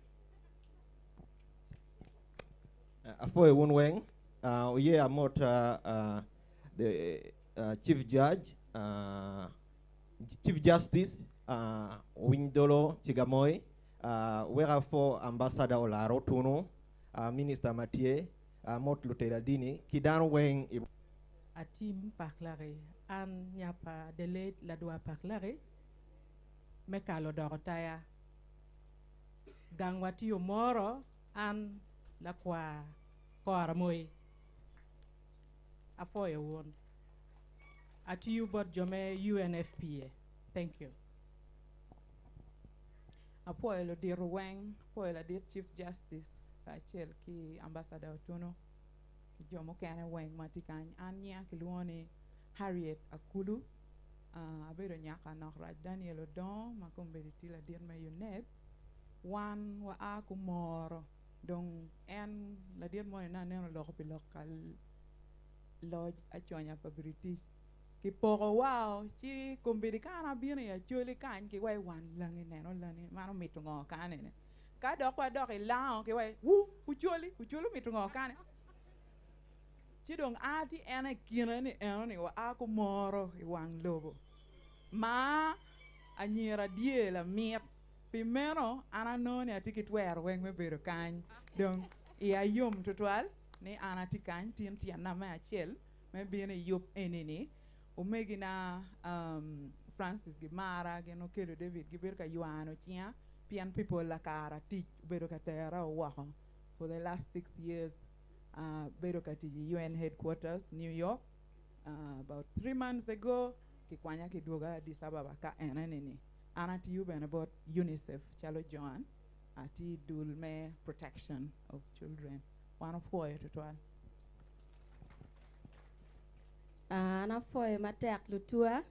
[SPEAKER 18] Apwoyo wun weng. Oye amot the Chief Judge, Chief Justice Owiny-Dollo Chigamoi, weka for Ambassador Olara Otunu, Minister ma tye, mot lutela dini ki dano weng i
[SPEAKER 1] Atim Paklaki, an nya pa the late Ladwa Paklaki me kalo doko taya. Gangwa tye omoro, an lakwar kora moi. Apwoyo wun. Atiyo bot jo me UNFPA. Thank you.
[SPEAKER 19] Apwoyo ludito weng, apwoyo ladit Chief Justice kacel ki Ambassador Otunu ki jo mukene weng ma tye kany. An nyinga kilwongo ni Harriet Akulu. Abedo nyaka nok rac Daniel Odongo ma kombeddi tye ladit me UNEB. Wan waa kumoro. Dong en ladit moni na aneno oloko pi lok ka loc aconya pa British. Kipoko wao ci kombeddi ka an abino i Acholi kany ki wai wan langi neno lani man omito ngo kan ene. Ka dok wadok i Lango ki wai wu Ocholi Ocholi omito ngo kan ene. Ci dong a tye en i kine ni eno ni wa a kumoro i wang lobo. Ma anyira dye lamit pi meno an anongo ni atye ki twero weng me bedo kany. Dong iya yom tutwal ni an atye kany tin tyenna me acel me bino i yub eni-ni. Omegina um, Francis gimara gin Okello David gibedo ka ywano cinga pien pi pol lakara tic obedo ka tera woko for the last 6 years bedo ka tic i UN headquarters New York. About 3 months ago kikwanya kidwoga Addis Ababa ka eneni-ni. An atiyo bene bot UNICEF calo Joan ati dul me protection of children. Wan opwoyo tutwal.
[SPEAKER 11] An apwoyo matek lutua.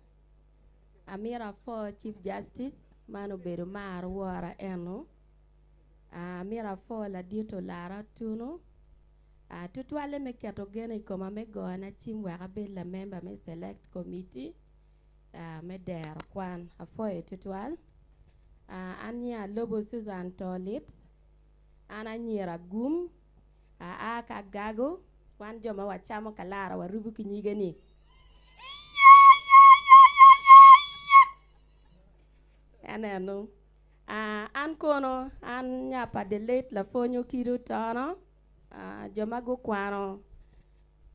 [SPEAKER 11] Amiro apwo Chief Justice man obedo mar wora eno. Amiro apwo ladit Olara Otuno. Tutwalle me keto gen i koma me gona cim wek abed la member me select committee me dero kwan. Apwoyo tutwal. An nyinga Alobo Susan Tolit. An anyira gum. Aa ka Agago. Wan jo ma wacamo kalara warubo ki nyige ni. Aneno. An kono an nya pa the late Lapwony Okido Tono. Jo ma gukwano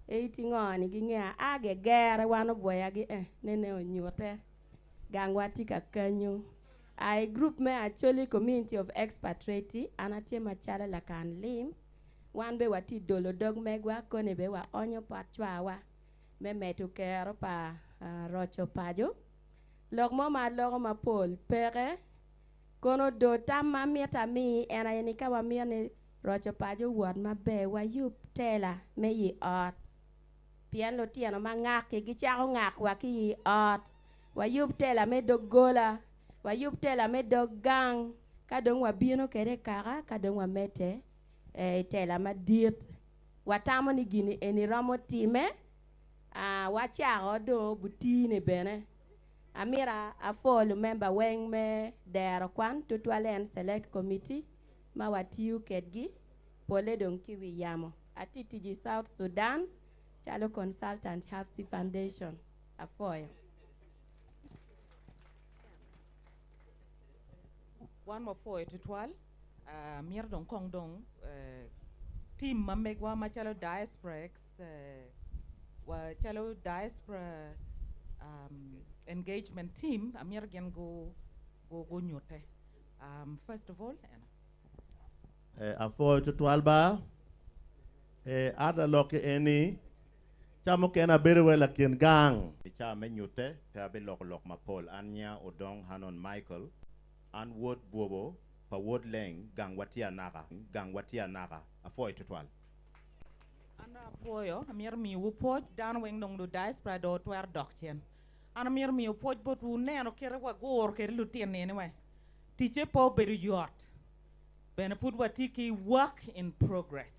[SPEAKER 11] eiti ngo ni gingea a gegere wan obwoyagi nene onyute gangwa tye ka kanyo. I group me Acholi Community of Expatriate an atye macalo lakan lim wan be watye dolo dog megwa koni be waonyo pot cwawa me medo kero pa roco paco. Lok mo ma aloko mapol peke kono do tam ma mita mi en aye ni ka wamito ni roco paco owot maber wayub tela me i ot pien lutino ma ngaki gicako ngak wa ki i ot wayub tela me doggola wayub tela me dog gang ka dong wabino kede kaka ka dong wamete i tela madit watamo ni gini eni romo time wacako do butine bene amira apwo lumemba weng me dero kwan tutwal en select committee ma watiyo kedgi pole dong ki wi yamo ati tic i South Sudan calo consultant Hafsi Foundation apwoyo.
[SPEAKER 1] Wan wapwoyo tutwal. Mito dong kong dong team ma megwa macalo diaspora ex wa calo diaspora engagement team amito gin gu gunyute. First of all, ena.
[SPEAKER 15] Apwoyo tutwal ba an alok eni ca mukene abedo wa lakin gang.
[SPEAKER 20] I ca me nyute pe abiloko lok mapol an nya Odong Hanon Michael an wod bwobo pa wod leng gang watye anaka gang watye anaka apwoyo tutwal.
[SPEAKER 1] An apwoyo amito miyowu pwoc dano weng dong lu diaspora do twero dok cen. An amito miyo pwoc botwu neno kite wagur kede lutini ni we ticce pe obedo yot bene pud watye ki work in progress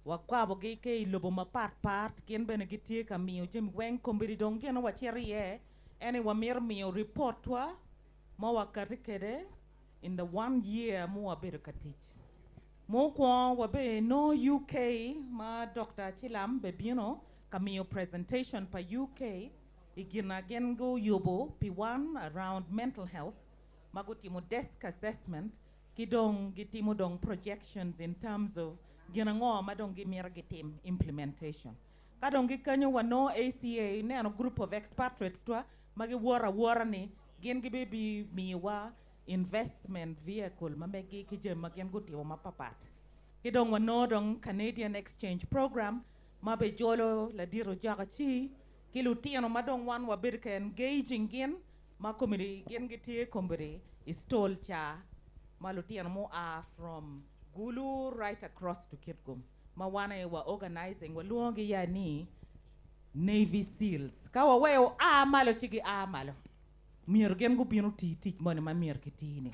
[SPEAKER 1] wakwabogi ki i lobo mapatpat gin bene gitye ka miyo jami weng kombeddi dong gin wacito iye eni wamito miyo reportwa ma wakati kede in the one year mu wabedo ka tic. Mukwongo wabe no UK ma Dr. Chilam be bino ka miyo presentation pa UK i gina gin guyubo pi one around mental health ma gutimo desk assessment ki dong gitimo dong projections in terms of gin ango ma dong gimito gitim implementation. Ka dong gikanyo wano ACA neno group of expatriates twa ma giworo awora ni gin gibibi miyowa investment vehicle ma megi ki jami ma gin gutimo mapapat. Ki dong wano dong Canadian Exchange Program ma be jolo ladit Ojok Aci ki lutino ma dong wan wabedo ka engaging gin ma komedi gin gitye kombedi i stol ca ma lutino mu a from Gulu right across to Kitgum ma wan aye wa organizing walwongogi ya ni Navy Seals. Ka waweyo a malo ci gi a malo. Myero gin gubino ti tic moni ma myero giti ni.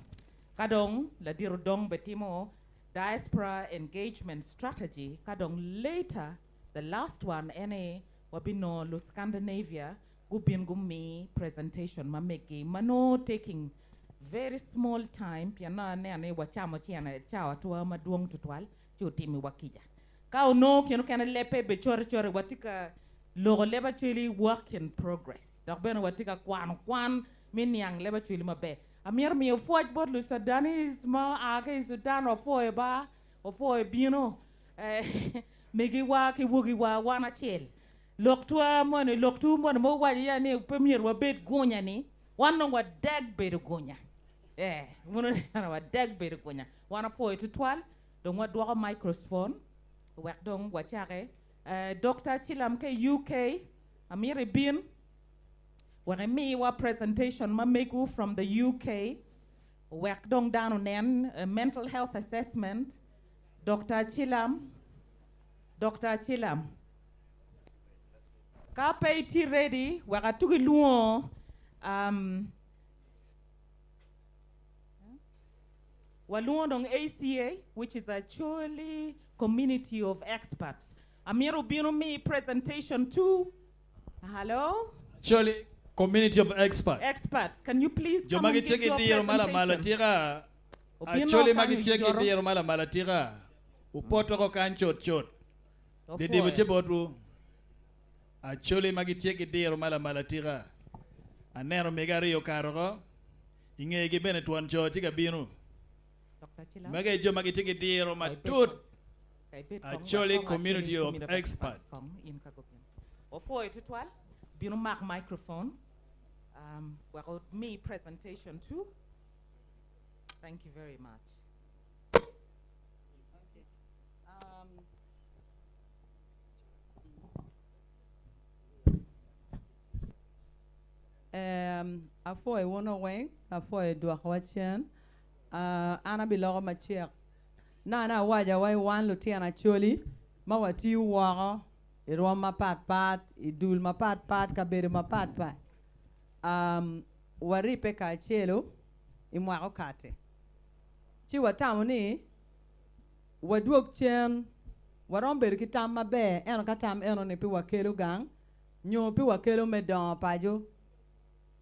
[SPEAKER 1] Ka dong ladit Odong be timo diaspora engagement strategy ka dong later the last one ene wabino lu Scandinavia gubin gumi presentation ma megi mano taking very small time piano ane wachamo chiene chawa tua maduong tutwal ci otimi wakija ka ono kino kene lepe be chore chore watika loko leba chwili work in progress dok bene watika kwano kwan mi niang leba chwili maber amiro miyo pwoc bot lu Sudanese ma aa ki i Sudan wapwoyo ba wapwoyo bino megiwa ki wogiwa wan acel lok twa moni lok tu moni mo waco ya ni pe myero wabed gunya ni wan dong wadeg bedo gunya wun wadeg bedo gunya wan apwoyo tutwal dong wadwoko microphone wek dong wacake Dr. Chilam ke UK amiro ibin wek imiwa presentation ma megu from the UK wek dong dano nen mental health assessment Dr. Chilam Dr. Chilam ka pe itye ready wek atugi lwongo walwongo dong ACA which is Acholi Community of Experts amiro bino mi presentation too. Hello?
[SPEAKER 2] Acholi Community of Experts.
[SPEAKER 1] Experts, can you please come and give your presentation?
[SPEAKER 2] Acholi ma gitye ki diro ma lamal atika upoto ko kany cut cut didibo tye botwu Acholi ma gitye ki diro ma lamal atika aneno mege aryo okato ko ingegi bene twon co tye ka bino magi jo ma gitye ki diro matut Acholi Community of Experts.
[SPEAKER 1] Opwoyo tutwal bino mak microphone wek omi presentation too. Thank you very much.
[SPEAKER 17] Apwoyo wun oweng, apwoyo dwokowa cen. An abiloko macek. Nana awaca wa i wan lutino Acholi ma watiyo woko i rwom mapat pat, i dul mapat pat, kabedo mapat pat. Waribbe kacelo i mwaka okati. Ci watamo ni wadwog cen, warom bedo ki tam maber, ento ka tam eno ni pi wakelo gang, nyo pi wakelo me dongo paco,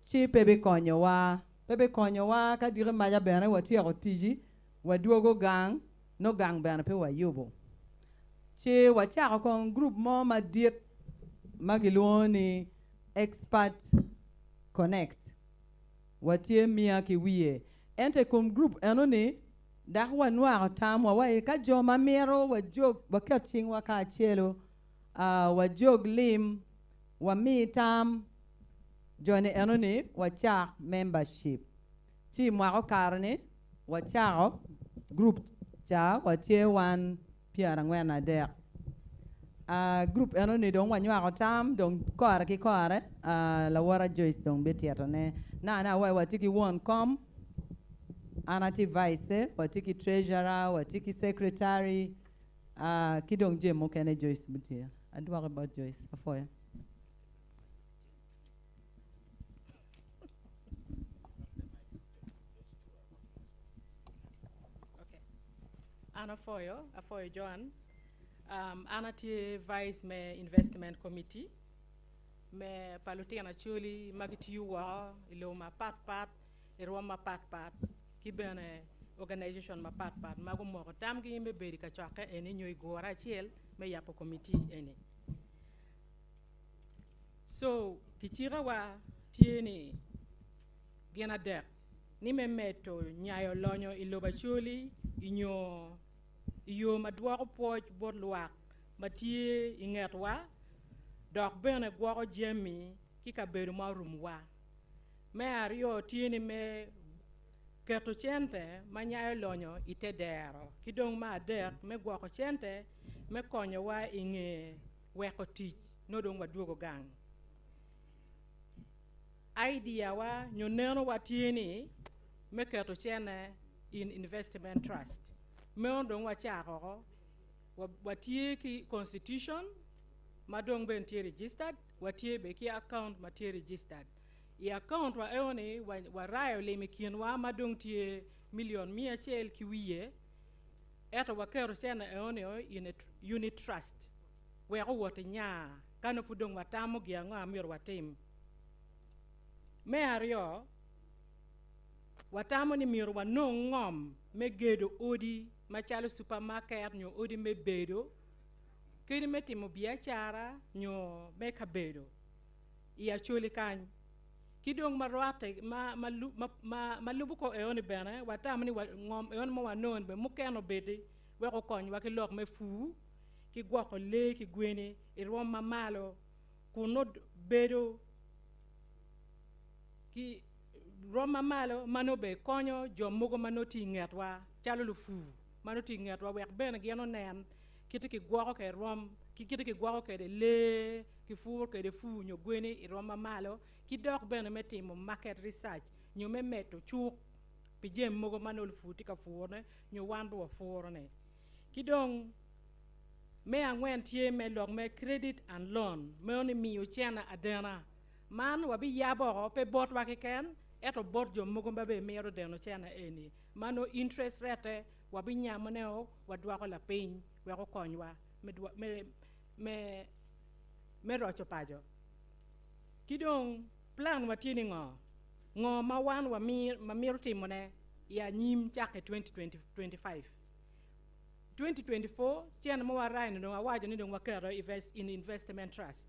[SPEAKER 17] ci pe bikonyowa. Pe bikonyowa ka diki maca bene watyeko tici, wadwogo gang, no gang bene pe wayubo. Ci wacako kong group mo madit ma gilwongo ni Expert Connect. Watye mia ki wiye. Ento i kom group eno ni, dak wanwako tamwa wa ka jo ma mito wajog, waket cingwa kacelo, wajog lim, wami tam, joni eno ni wacak membership. Ci mwaka okato ni wacako group ca watye wan 43. Group eno ni dong wanywako tam dong kore ki kore lawota Joyce dong bitito ne. Na wa watye ki won kom, an atye vice, watye ki treasurer, watye ki secretary, ki dong jami mukene Joyce bitye. Adwoko bot Joyce, apwoyo.
[SPEAKER 13] An apwoyo, apwoyo Joan. An atye vice me investment committee me pa lutino Acholi ma gitiyo woko i lobo mapat pat, i rwom mapat pat, ki bene organization mapat pat ma gumoko tamgi me bedo i kacokke eni nyo i gure acel me yabo committee eni. So, kicikawa tye ni gin adek ni me medo nyayo lonyo i lobo Acholi inyo i yo ma dwoko pwoc bot lwak ma tye i ngetwa dok bene gwoko jami ki kabedo ma orumwa. Me aryo tye ni me keto cente ma nyayo lonyo i te dero ki dong ma adek me gwoko cente me konyowa i nge weko tic no dong wadwogo gang. Idea wa nyo neno wa tye ni me keto cene in investment trust. Meno dong wacako watye ki constitution ma dong bene tye registered, watye be ki account ma tye registered. I account wa eno ni warayo lim i kinwa ma dong tye milion 100 ki wiye. Ento waketo cene enoni in a unit trust wek owot inya ka nongo pud dong watamo gin ango ma myero watim. Me aryo, watamo ni myero wanong ngom me gedo odi macalo supermarket nyo odi me bedo kadi me timo biacara nyo me kabedo i Acholi kany. Ki dong ma rwatte ma ma ma ma lubo kor enoni bene watamo ni ngom enoni ma wanongo ni bene mukene obedi wek okonywa ki lok me pur ki gwoko lee ki gweni i rwom ma malo kun nongo bedo ki rwom ma malo ma nongo bene konyo jo mogo ma nongo tye i ngetwa calo lupur ma nongo tye i ngetwa wek bene gin onen kite kigwoko kwede rwom ki kite kigwoko kwede lee ki pur kwede pur nyo gweni i rwom ma malo ki dok bene me timo market research nyo me medo cuk pi jami mogo ma nongo lupur tye ka purone nyo wan bene wapuro-ni. Ki dong me angwen tye me lok me credit and loan meno ni miyo cene adena. Man wabiyabo oko pe botwa keken ento bot jo mogo ma bene mito deno cene eni ma nongo interest rate wabinyamone o wadwoko lapiny wek okonywa me me roco paco. Ki dong plan wa tye ni ngo? Ngo ma wan wamito timone i anyim cakke 2025? 2024 cene ma warayo-ni dong awaco ni dong waketo in investment trust.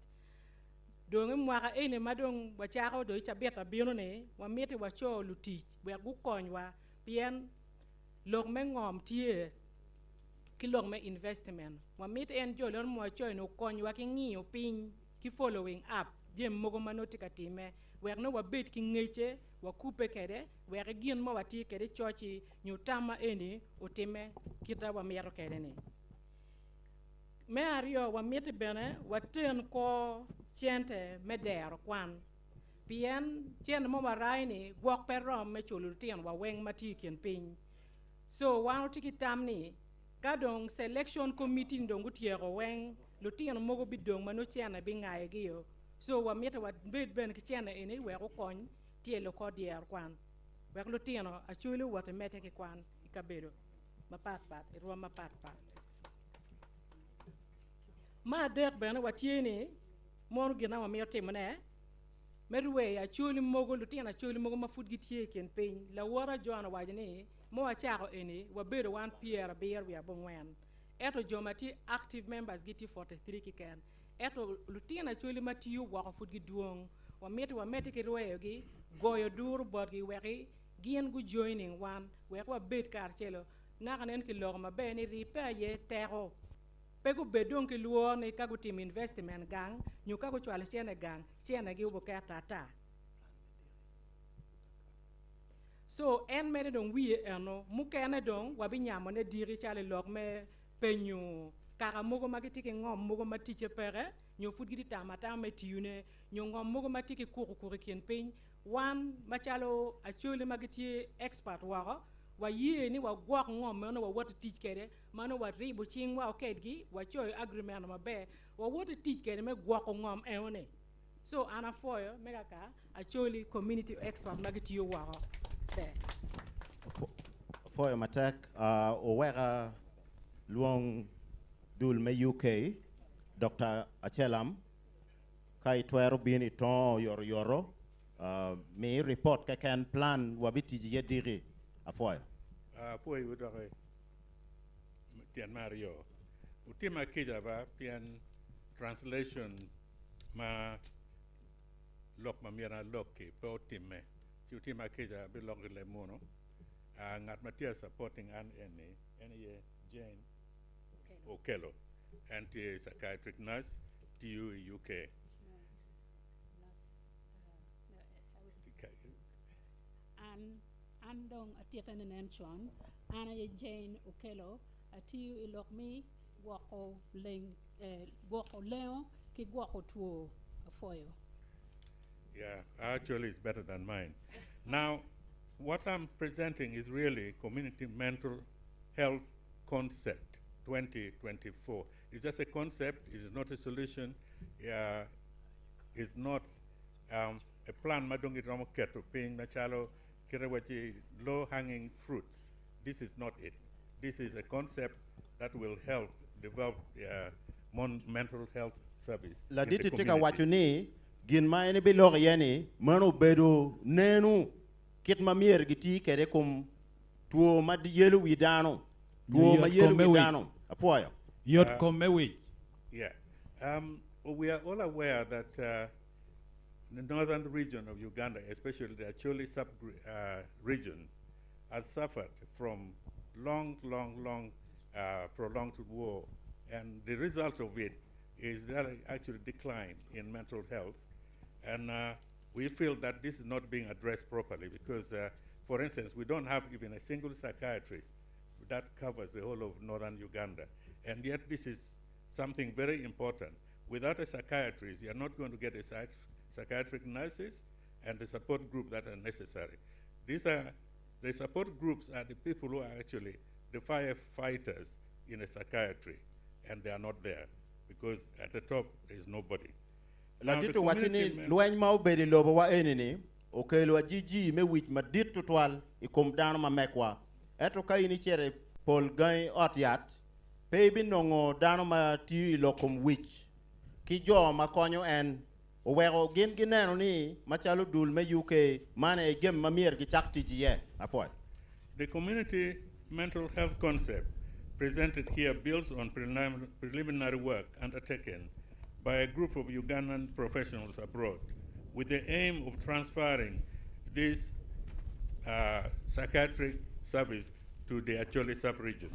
[SPEAKER 13] Dong i mwaka eni ma dong wacako dong i cabit abino-ni wamiti waco lutic wek gukonywa pien lok me ngom tye ki lok me investment. Wamiti en jo leno ma wacoyo-ni okonywa ki ngiyo piny ki following up jami mogo ma nongo tye ka time wek nongo wabed ki ngecce wakubbe kwede wek gin ma watye kwede coci nyo tam ma eni otime kita wamito kwede-ni. Me aryo wamiti bene waten kor cente me dero kwan pien cente mo warai-ni gwok pe rom me culo lutino wa weng ma tye i kin piny. So wan watye ki tam ni ka dong selection committee ni dong gutyeko weng lutino mogo bidong ma nongo cene bingayogi-o. So wamito wabed bene ki cene eni wek okony tyelo kor dyero kwan wek lutino Acholi owot imedde ki kwan i kabedo mapatpat i rwom mapatpat. Me adek bene watye ni mono gin ma wamito timone me rweyo Acholi mogo lutino Acholi mogo ma pud gitye i kin piny. Lawota John owaco ni ma wacako eni wabedo wan 74 ento jo ma tye active members gitye 43 keken ento lutino Acholi ma tiyo woko pud gidwong wamito wamedde ki rweyogi goyo duru botgi wek gin gu joining wan wek wabed karacelo naka nen kiloko maber ni ribbe aye teko pe gubed dong ki lworo ni ka gutimo investment gang nyo ka gucwalo cene gang cenegi obuket ata. So en mere dong wiye eno mukene dong wabinyamone diki calo i lok me penyo kaka mogo ma gitye ki ngom mogo ma ticce peke nyo pud gitye tamo atama me tiyone nyo ngom mogo ma tye ki kukukuku i kin piny wan macalo Acholi ma gitye expert woko waye ni wagwok ngom meno wawot tic kwede ma nongo waribo cingwa kedgi wacoyo agreement maber wawot tic kwede me gwoko ngom enoni. So an apwoyo me kaka Acholi community expert ma gitiyo woko ber.
[SPEAKER 20] Apwoyo matek oweka lwong dul me UK Dr. Acelam ka itwero bino itongo oyotoyoto mi report keken plan wabitic iye diki apwoyo.
[SPEAKER 26] Apwoyo doki tyen me aryo. Wutima kica ba pien translation ma lok ma myero alokki pe otimme. Ci wutima kica abiloko ki leb munu. Ngat ma tye supporting an eni en aye Jane Okello. En tye psychiatric nurse tiyo i UK.
[SPEAKER 25] An an dong atite ni nen con an aye Jane Okello atiyo i lok mi gwoko leng gwoko lengo ki gwoko two apwoyo.
[SPEAKER 26] Yeah, actually it's better than mine. Now, what I'm presenting is really community mental health concept 2024. It's just a concept, it is not a solution. Yeah, it's not a plan ma dong iromo keto piny macalo kite waci low hanging fruits. This is not it. This is a concept that will help develop the mental health service in the
[SPEAKER 20] Laditi tye ka
[SPEAKER 26] community.
[SPEAKER 20] waco ni gin ma en biloko iye ni meno obedo nenu kit ma myero giti kwede kom two ma yelo wi dano, two ma
[SPEAKER 2] Yot
[SPEAKER 20] yelo
[SPEAKER 2] kom me
[SPEAKER 20] wi
[SPEAKER 2] wic.
[SPEAKER 20] dano. Apwoyo.
[SPEAKER 2] Yot kom me wic.
[SPEAKER 26] Yeah. We are all aware that the northern region of Uganda, especially the Acholi sub-region, has suffered from long, long, long, prolonged war. And the result of it is that actually decline in mental health. And we feel that this is not being addressed properly because, for instance, we don't have even a single psychiatrist that covers the whole of northern Uganda. And yet this is something very important. Without a psychiatrist, you're not going to get a psychiatric nurses and the support group that are necessary. The support groups are the people who are actually the firefighters in a psychiatry, and they are not there because at the top there is nobody. Now, the
[SPEAKER 20] Ladit owaco ni
[SPEAKER 26] community
[SPEAKER 20] lweny ma obedo i lobo wa eni ni okelo ajiji me wic madit tutwal i kom dano ma mekwa. Ento ka in icito i pol gangi ot yat, pe ibinongo dano ma tiyo i lok kom wic ki jo ma konyo en. Oweko gin gineno ni macalo dul me UK man aye jami ma myero gicak tic iye. Apwoyo.
[SPEAKER 26] The community mental health concept presented here builds on preliminary work undertaken by a group of Ugandan professionals abroad with the aim of transferring this psychiatric service to the Acholi sub-region.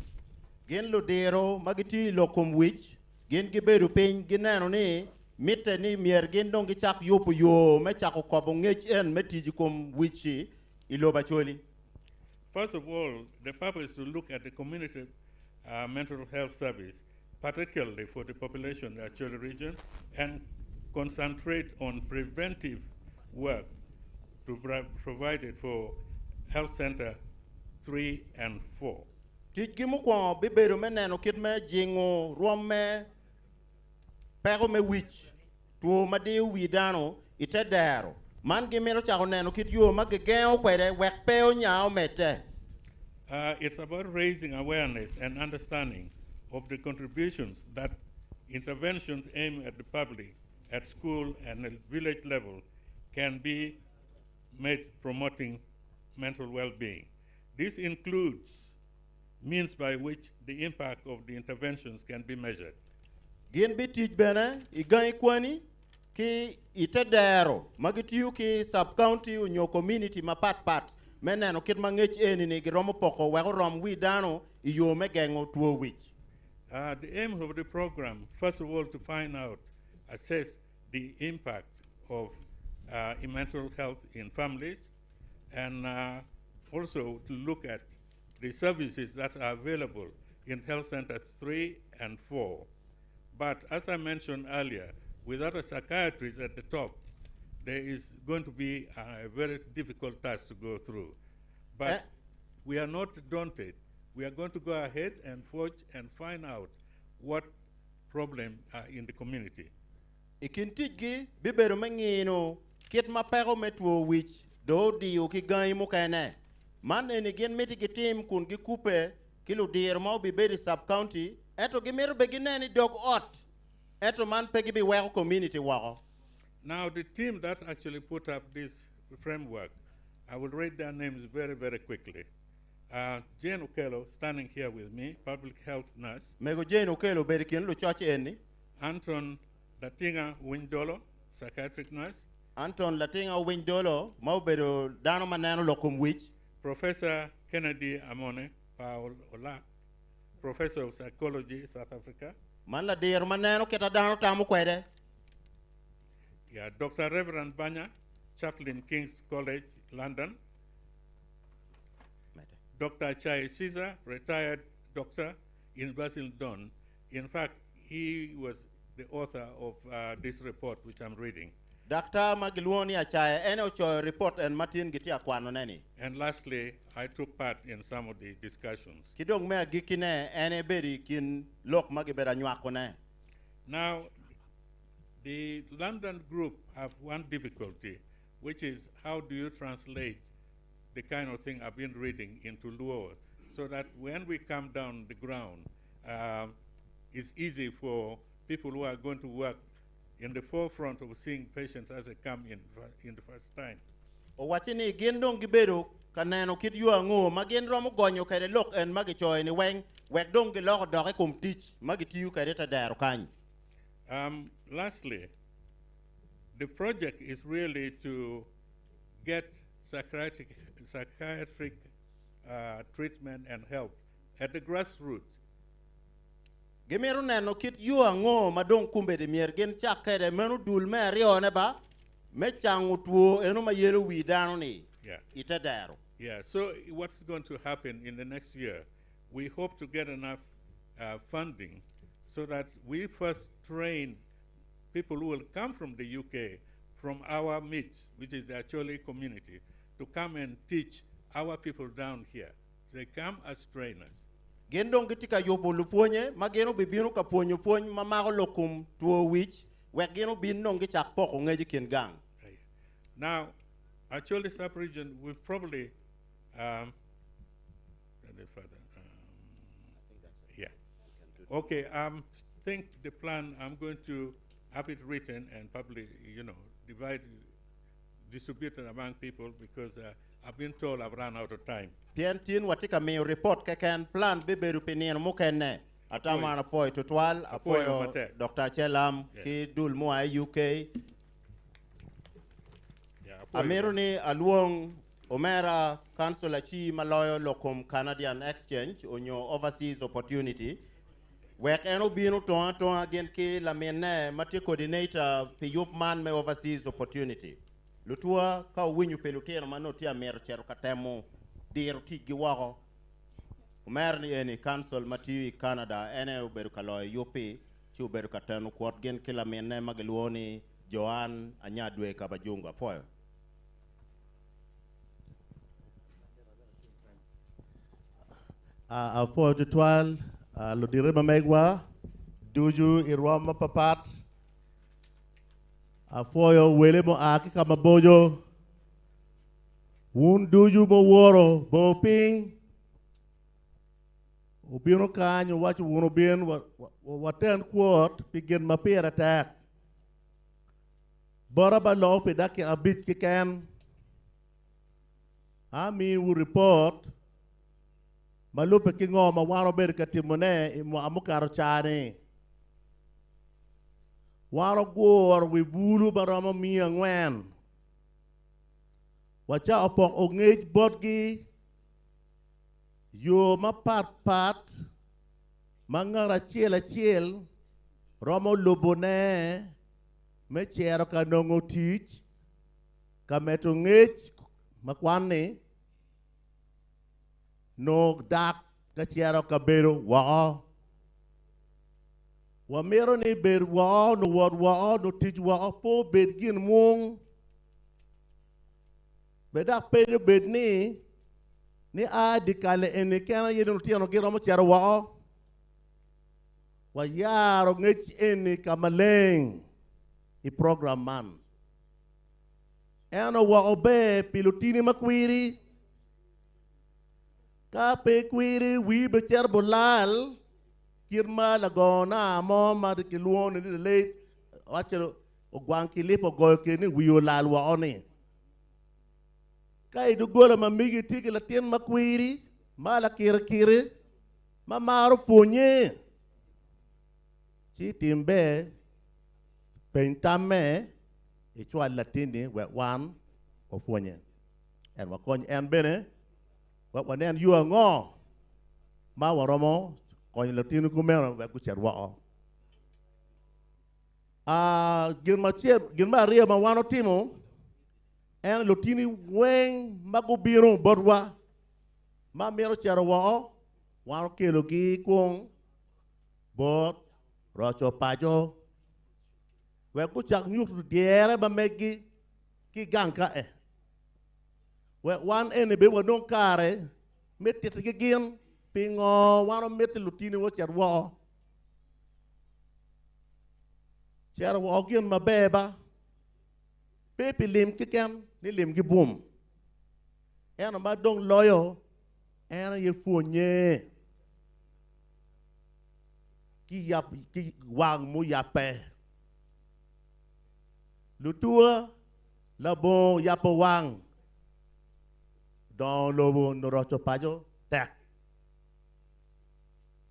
[SPEAKER 20] Gin ludiro ma gitiyo i lok kom wic, gin gibedo piny gineno ni mitte ni myero gin dong gicak yubo yo me cako kobo ngec en me tic i kom wic-ci i lobo Acholi.
[SPEAKER 26] First of all, the purpose is to look at the community mental health service, particularly for the population in the Acholi region, and concentrate on preventive work to provide it for health center 3 and 4.
[SPEAKER 20] Ticgi mukwongo bibedo me neno kit me jingo rwom me peko me wic, two ma diyo wi dano i te dero. Man gimito cako neno kit yo ma gigengo kwede wek pe onya omedde.
[SPEAKER 26] It's about raising awareness and understanding of the contributions that interventions aimed at the public, at school and at village level can be made promoting mental well-being. This includes means by which the impact of the interventions can be measured.
[SPEAKER 20] Gin bi tic bene i gangi kwani ki i te dero ma gitiyo ki sub-county onyo community mapat pat me neno kit ma ngec eni ni giromo poko wek orom wi dano i yo me gengo two wic.
[SPEAKER 26] The aim of the program, first of all, to find out, assess the impact of mental health in families, and also to look at the services that are available in health centers 3 and 4. But as I mentioned earlier, without a psychiatrist at the top, there is going to be a very difficult task to go through. But we are not daunted. We are going to go ahead and forge and find out what problem are in the community.
[SPEAKER 20] I kin ticgi bibedo me ngino kit ma peko me two wic do odiyo ki gangi mukene. Man eni gin miti gitim kun gikupe ki ludiro ma obibedo i sub-county, ento gimito be gineni dog ot, ento man pe gibiweko community woko.
[SPEAKER 26] Now the team that actually put up this framework, I will read their names very, very quickly. Jane Okello, standing here with me, public health nurse.
[SPEAKER 20] Mego Jane Okello, bedo kin lucoc eni.
[SPEAKER 26] Anton Latinga Windolo, psychiatric nurse.
[SPEAKER 20] Anton Latinga Windolo, ma obedo dano ma neno lok kom wic.
[SPEAKER 26] Professor Kennedy Amone Paul Olak, professor of psychology, South Africa.
[SPEAKER 20] Man ladiro ma neno kita dano tamo kwede.
[SPEAKER 26] Yeah, Dr. Reverend Banya, chaplain, King's College, London. Dr. Chai Caesar, retired doctor in Basildon. In fact, he was the author of this report, which I'm reading.
[SPEAKER 20] Dr. Magiluoni Achaya, ene ochoyo report en matin giti akwano neni.
[SPEAKER 26] And lastly, I took part in some of the discussions.
[SPEAKER 20] Ki dong me agikki ne, en ebedi kin lok ma gibedo anywako ne.
[SPEAKER 26] Now, the London group have one difficulty, which is how do you translate the kind of thing I've been reading into Luo so that when we come down the ground, it's easy for people who are going to work in the forefront of seeing patients as they come in, in the first time.
[SPEAKER 20] Owaco ni gin dong gibedo ka neno kit yo ango ma gin romo gonyo kwede lok en ma gicoyo ni weng wek dong giloko dok i kom tic ma gitiyo kwede te dero kany.
[SPEAKER 26] Lastly, the project is really to get psychiatric treatment and help at the grassroots.
[SPEAKER 20] Gimito neno kit yo ango ma dong kombeddi myero gin cak kwede meno dul me aryone ba me cango two eno ma yelo wi dano ni i te dero.
[SPEAKER 26] Yeah, so what's going to happen in the next year, we hope to get enough funding so that we first train people who will come from the UK, from our midst, which is the Acholi community, to come and teach our people down here. They come as trainers.
[SPEAKER 20] Gin dong gitye ka yubo lupwonye ma gin obibino ka pwonyo pwony ma mako lok kom two wic wek gin obin dong gicak poko ngec i kin gang.
[SPEAKER 26] Now, Acholi sub-region will probably, further. Yeah. Okay, think the plan, I'm going to have it written and probably, divide, distribute it among people because I've been told I've run out of time.
[SPEAKER 20] Pien tin watye ka miyo report keken plan bibedo pi nino mukene. Atamo an apwoyo tutwal,
[SPEAKER 26] Apwoyo
[SPEAKER 20] apwoyo Dr. Achelam ki dul mua i UK. Amito ni alwong omera Council Aci ma loyo lok kom Canadian Exchange onyo Overseas Opportunity wek en obino tonga atonga gin ki laminne ma tye coordinator pi yub man me Overseas Opportunity. Lutua ka owinyo pi lutino ma nongo tye amito cito ka temo diro ticgi woko. Omera ni eni council ma tiyo i Canada ene obedo ka loyo yub-pi ci obedo ka teno kwot gin ki laminne ma gilwongo ni Joan Anyadwe Kabajungu. Apwoyo.
[SPEAKER 15] Apwoyo tutwal ludite ma megwa ducu i rwom mapapat. Apwoyo wele mua ki ka maboco. Wun ducu muworo bor piny obino kany owaco wun obin waten kwot pi gin ma pire tek. Bota ba loko pi dakika 5 keken. Amiwu report ma lubbe ki ngo ma wan obedo ka timone i mwaka mukato ca-ni. Wan oguro wi bulu ma romo miya angwen. Waca opoko ngec botgi yo mapatpat ma ngat acel acel romo lubone me cero ka nongo tic, ka medo ngec ma kwan-ni, nongo dak ka cero ka bedo woko. Wamito ni bed woko, nongo wot woko, nongo tic woko, pe obed gin mung. Be dok pe obed ni ni a di kale eni kene aye ni lutino giromo cito woko. Wayaro ngec eni ka maleng i program man. En owoko ber pi lutini ma kwiri. Ka pe kwiri, wii be cito bulal kit ma lagona mo ma kilwongo ni late waco ogwang kilip ogoyo kede ni wii olal woko ni. Ka i doggola ma megi tye ki latin ma kwiri, ma lakirikiri, ma maro pwonye, ci tim ber peny tamme icwal latinni wek wan wapwonye. En wakony en bene wek wanen yo ango ma waromo konyo latinni kumeno wek gucit woko. Gin macel, gin me aryo ma wan otimo en lutini weng ma gubino botwa ma mito cito woko, wan okelogi kung bot roco paco wek gucak nyuto dyere ma meggi ki gang ka e. Wek wan eni bene wanong kare me titigi gin pingo wan omiti lutini ocit woko. Cito woko gin maber ba, pe pi lim keken ni lim gibwom. Ento ma dong loyo En aye pwonye ki yap ki wang muyabbe. Lutua labongo yabo wang dongo lobo nyo roco paco tek.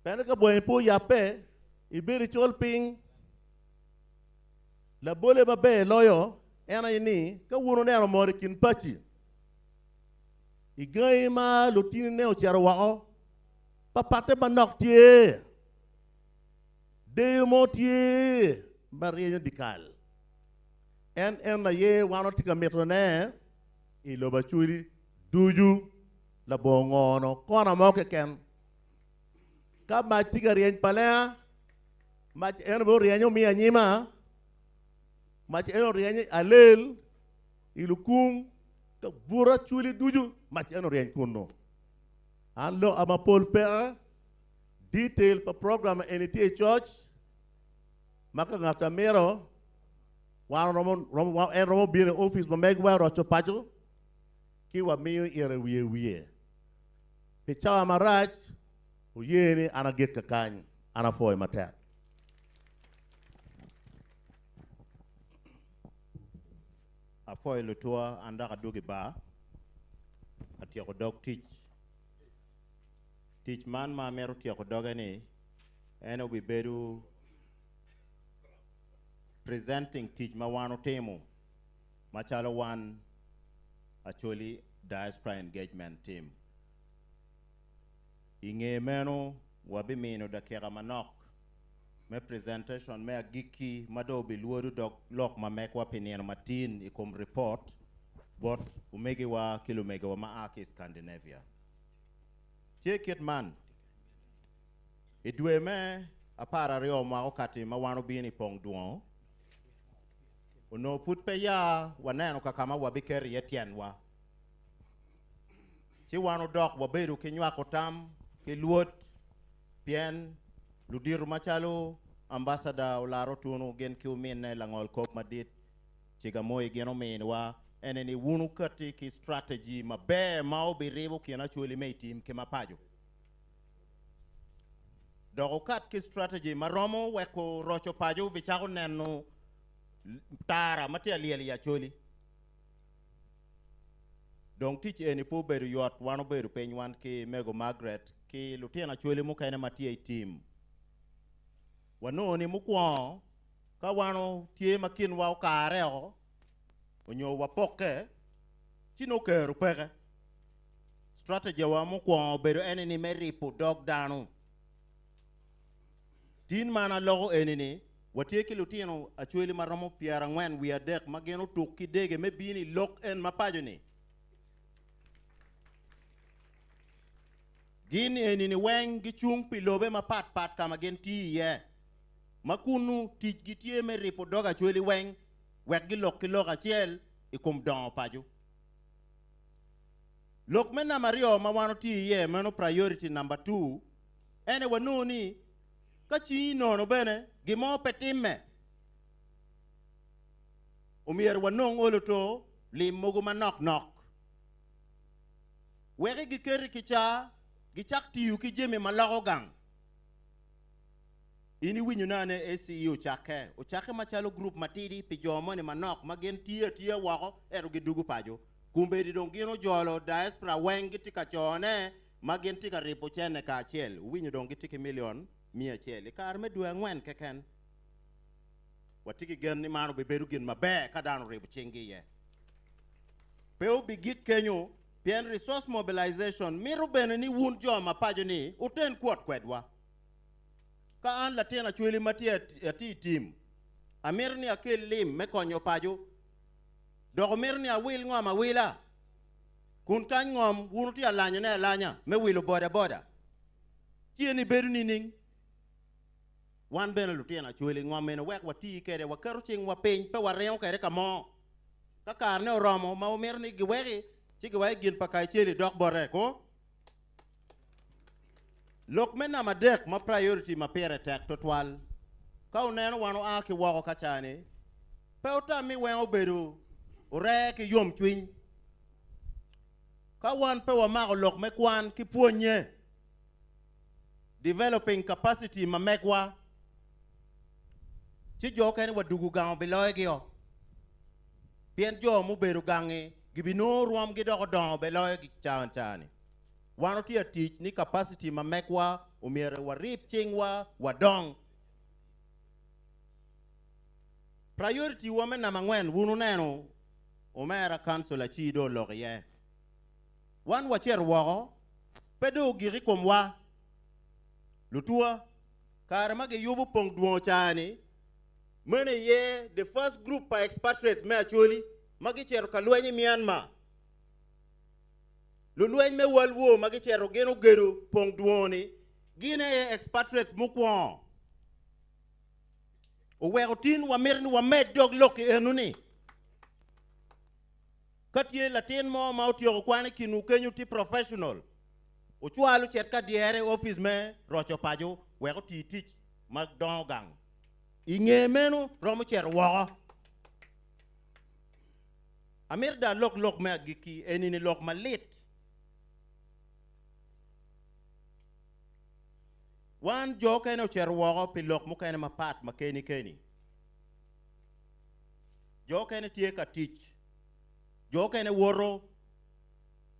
[SPEAKER 15] Pien ka bwangi pe oyabbe, ibedo icol piny. Labole maber loyo en aye ni ka wun wuneno mot i kin paci, i gangi ma lutinine ocito woko, papatte manok tye, deyo mo tye ma ryenyo dyekal. En en aye wan watye ka mitone i lobo Acholi ducu labongo ngono kona mo keken. Ka mac tye ka ryeny pa lenga, mac eno bene oryenyo omiyo anyima, mac eno oryenyo alel i lukung, ka but Acholi ducu mac eno oryeny kunnu. An lok ama pol peke, detail pa program eni tye i coc, ma ka ngat amito wan romo, romo, en romo bino i opic ma megwa roco paco ki wamiyo ire wiye wiye. Pi cawa marac, oye ni an agik kakany, an apwoyo matek.
[SPEAKER 20] Apwoyo lutua, an dok adwogo i bar, atyeko dog tic. Tic man ma amito tyeko doge ni en obibedo presenting tic ma wan otimo macalo wan Acholi Diaspora Engagement Team. I nge meno wabimino dakika manok me presentation me agikki ma dong obilwodo dog lok ma mekwa pi nino matin i kom report bot omegiwa ki lumegiwa ma a ki i Scandinavia. Tye kit man, i dwe me 12 mwaka okati ma wan obino i pong dwongo, onongo pud pe ya waneno ka ka ma wabiketo iye tyenwa. Ci wan odok wabedo ki nywako tam ki lwod pien ludito macalo Ambassador Olara Otunu gin ki ominne langol kop madit Cigamoi gin ominiwa ene ni wun wukati ki strategy maber ma obiribo kin Acholi me itim ki mapaco. Dok wukat ki strategy ma romo weko roco paco bicako neno tara ma tye alyel i Acholi. Dong tic eni pe obedo yot, wan obedo piny wan ki Mego Margaret ki lutino Acholi mukene ma tye i tim. Wanongo ni mukwongo ka wan tye ma kinwa okare o onyo wapokke ci nongo kero peke. Strategy wa mukwongo obedo ene ni me ripo dog dano. Tin man aloko eni ni watye ki lutino Acholi ma romo 43 ma gin otuk ki dege me bino i lok en ma paco ni. Gin eni ni weng gicung pi lobe mapat pat ka ma gin tiyo iye, ma kunu ticgi tye me ripo dog Acholi weng wek gilok ki lok acel i kom dongo paco. Lok me namba aryo ma wan otiyo iye meno priority number 2 ene wanongo ni ka cingi nono bene gin mo pe timme. Omyero wanong olo to lim mogo manok nok wek giketi ki ca gicak tiyo ki jami ma loko gang. In iwinyo na ane ACE ocakke, ocakke macalo grup matidi pi jo moni manok ma gin tiyo atiya woko ento gidugo paco. Kombeddi dong gin ojolo diaspora weng gitye ka cone ma gin tye ka ribo cene kacel. Wuwinyo dong gitye ki milion 100 i kare me dwe angwen keken. Watye ki gen ni man obibedo gin maber ka dano oribo cinggi iye. Pe obigik kenyo pien resource mobilization mito bene ni wun jo ma paco ni wuten kwot kwedwa. Ka an latin Acholi ma tye atye i tim, amito ni akel lim me konyo paco, dok omito ni awil ngom awila, kun kany ngom wun wutye alanyone alanya me wilo boda boda, ci eni bedo nining? Wan bene lutino Acholi, ngom eni wek wati kwede, waketo cingwa piny, pe waringo kwede ka mo. Ka karene oromo ma wamito ni giweki, ci giweko gin pa Kaceli dok bote, ko? Lok me namba adek ma priority ma pire tek tutwal, ka wuneno wan oa ki woko ka ca-ni, pe wutam ni weng obedo oree ki yomcwiny. Ka wan pe wamako lok me kwan ki pwonye, developing capacity ma megwa, ci jo okene wadugu gang obiloyogi-o. Pien jo mubedo gangi gibinongo rwomgi dok odongo be loyo cani. Wan otye atic ni capacity ma megwa omyero warib cingwa wadong. Priority wa me namba angwen wun wuneno omera council aci dong oloko iye. Wan wacito woko pe dong ogik i komwa. Lutuwa, kare ma giyubo pong dwongo cani, meno iye the first group pa expatriates me Acholi ma gicito ka lweny i Myanmar. Lulweny me World War ma gicito gin ogedo pong dwongo-ni gin aye expatriates mukwongo. Oweko tin wamito ni wamed dog lok i eno-ni. Ka tye latin mo ma otyeko kwan i kinwu kenyo tye professional, ocwal ocit ka dyere i opic me roco paco wek oti tic ma dongo gang. I nge meno romo cito woko. Amito dong alok lok me agikki eni-ni lok malit. Wan jo okene ocito woko pi lok mukene mapat ma keni keni. Jo okene tye ka tic, jo okene woto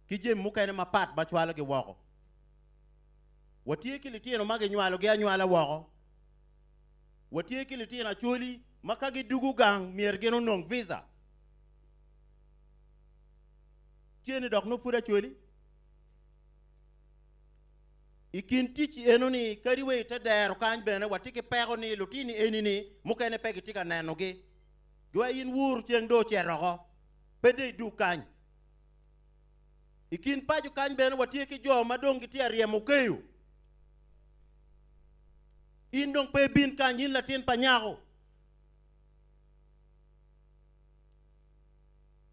[SPEAKER 20] ki jami mukene mapat ma cwalogi woko. Watye ki litino ma ginywalogi anywala woko. Watye ki litino Acholi ma ka gidugo gang myero gin onong visa. Tye ni dok nongo pud Acholi. I kin tic eno-ni, kadi wa i te dero kany bene watye ki peko ni lutini eni-ni mukene pe gitye ka nenogi. Giwa in wur ceng dong ocito oko, pe dong idug kany. I kin paco kany bene watye ki jo ma dong gitye ka ryemo keyo. In dong pe ibin kany, in latin pa nyako.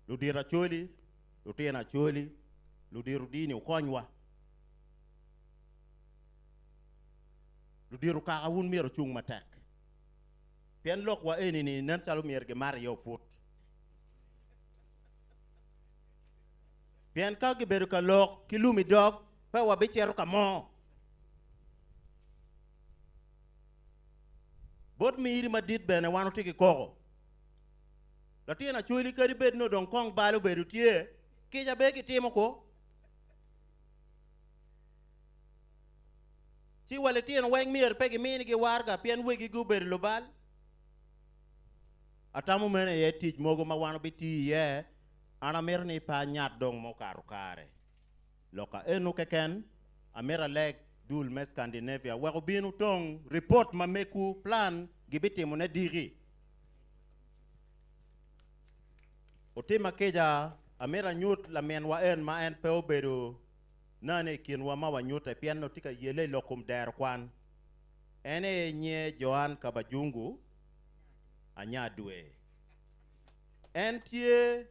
[SPEAKER 20] Ludito Acholi, lutino Acholi, ludito dini wukonywa. Ludito kaka wun myero wucung matek, pien lokwa eni-ni nen calo myero gimat iye oput. Pien ka gibedo ka lok ki lum i dog, pe wabicito ka mo. Bot miri madit bene wan watye ki koko. Latin Acholi kadi bed ni odong kong bal obedo tye, kica be gitimo ko. Ci wa litino weng myero pe giminigi warga pien wegigi obedo lubal? Atamo meno aye tic mogo ma wan obitiyo iye. An amito ni pe anyat dong ma okato kare. Loka eno keken, amito aleg dul me Scandinavia wek obin otong ripot ma mekwu plan gibitimone diki. Otima kica, amito anyut laminwa en ma en pe obedo nane i kinwa ma wanyute pien onongo tye ka yelle i lok kom dero kwan. En aye nyinge Joan Kabajungu Anyadwe. En tye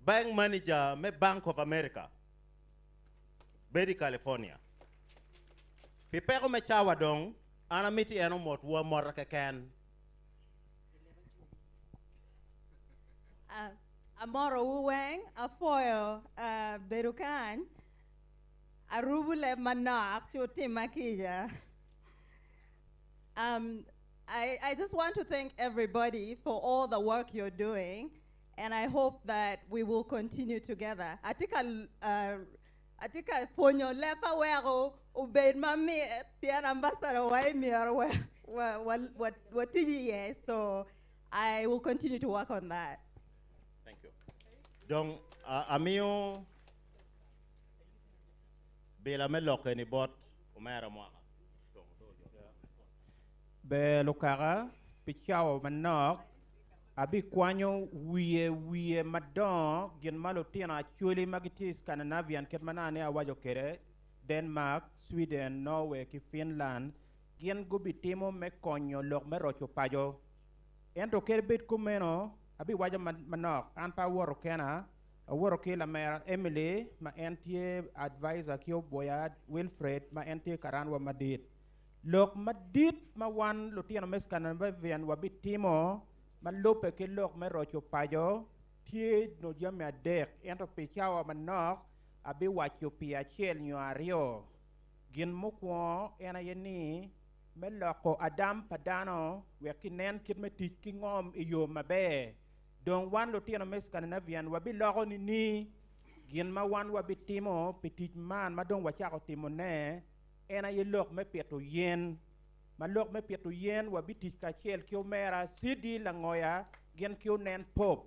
[SPEAKER 20] bank manager me Bank of America, bedo i California. Pi peko me cawa dong, an amiti en omotwu amota keken.
[SPEAKER 6] Amorowu weng, apwoyo bedo kany, arubo leb manok ci wutimma kica. I just want to thank everybody for all the work you're doing, and I hope that we will continue together. Atye ka atye ka pwonyo leb aweko obed mamit pien ambassador wa myero watic iye, so I will continue to work on that.
[SPEAKER 20] Thank you. Dong amiyo bila me lok eni bot omera mwaka.
[SPEAKER 8] Ber lukaka pi cawa manok abikwanyo wiye wiye madongo gin ma lutino Acholi ma gitye i Scandinavian kit ma nane awaco kwede Denmark, Sweden, Norway ki Finland gin gubitimo me konyo lok me roco paco. Ento kadi bed kumeno abiwaco manok an pe awoto kena awoto ki lamera Emily ma en tye advisor ki obwoya Wilfred ma en tye karanwa madit. Lok madit ma wan lutino me Scandinavian wabitimo ma lubbe ki lok me roco paco tye no jami adek ento pi cawa manok
[SPEAKER 5] Abiwaco pi acel nyo aryo. Gin mukwongo en aye ni me loko adam pa dano wek kinen kit me tic ki ngom i yo maber. Dong wan lutino me Scandinavian wabiloko ni gin ma wan wabitimo pi tic man ma dong wacako timone en aye lok me pito yen. Ma lok me pito yen wabitic kacel ki omera CD Langoya gin ki onen Pop.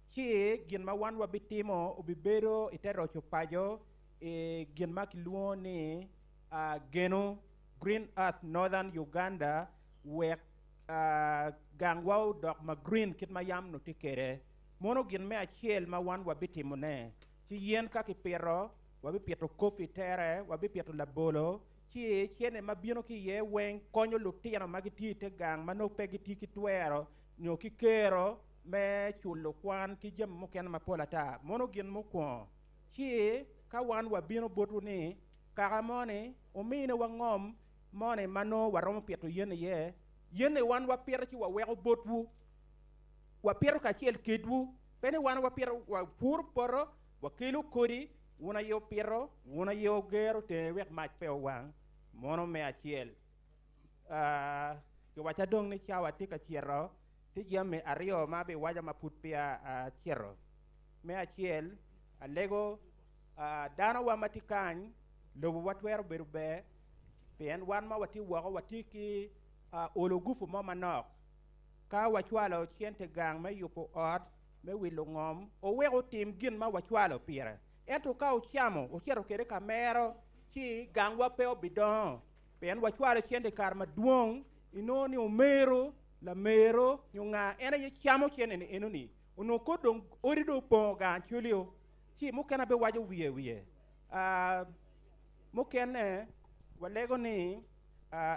[SPEAKER 5] Ci gin ma wan wabitimo obibedo i te roco paco i gin ma kilwongo ni Geno Green Earth Northern Uganda wek gangwa odok ma green kit ma yam nongo tye kwede. Mono gin me acel ma wan wabitimone. Ci yen ka kipito, wabipito coffee tere, wabipito labolo, ci cene ma bino ki iye weng konyo lutino ma gitye i te gang ma nongo pe gitye ki twero nyo ki kero me culo kwan ki jami mukene mapol ata. Mono gin mukwongo. Ci ka wan wabino botwu ni kaka moni ominiwa ngom moni ma nongo waromo pito yen iye, yen-ni wan wapito ci waweko botwu, wapito kacel kedwu, pe ni wan wapito, wapuro poto, wakelo kodi, wun aye wupito, wun aye wugero tenge wek mac pe owang. Mono me acel. Kiwacca dong ni cawa tye ka cito, tye jami aryo ma abiwaco ma pud peya acito. Me acel, alego danowa ma tye kany, lobowa twero bedo ber pien wan ma watye woko watye ki olo gupu mo manok. Ka wacwalo cente gang me yubo ot, me wilo ngom, owek otim gin ma wacwalo pire. Ento ka ocamo, ocito kwede ka mero, ci gangwa pe obidongo, pien wacwalo cente i kare madwong, inongo ni omero, lamero, nyo nga, en aye camo cente-ni enoni. Onongo kod dong odi dong opongo gang acolio, ci mukene abiwaco wiye wiye. Mukene walego ni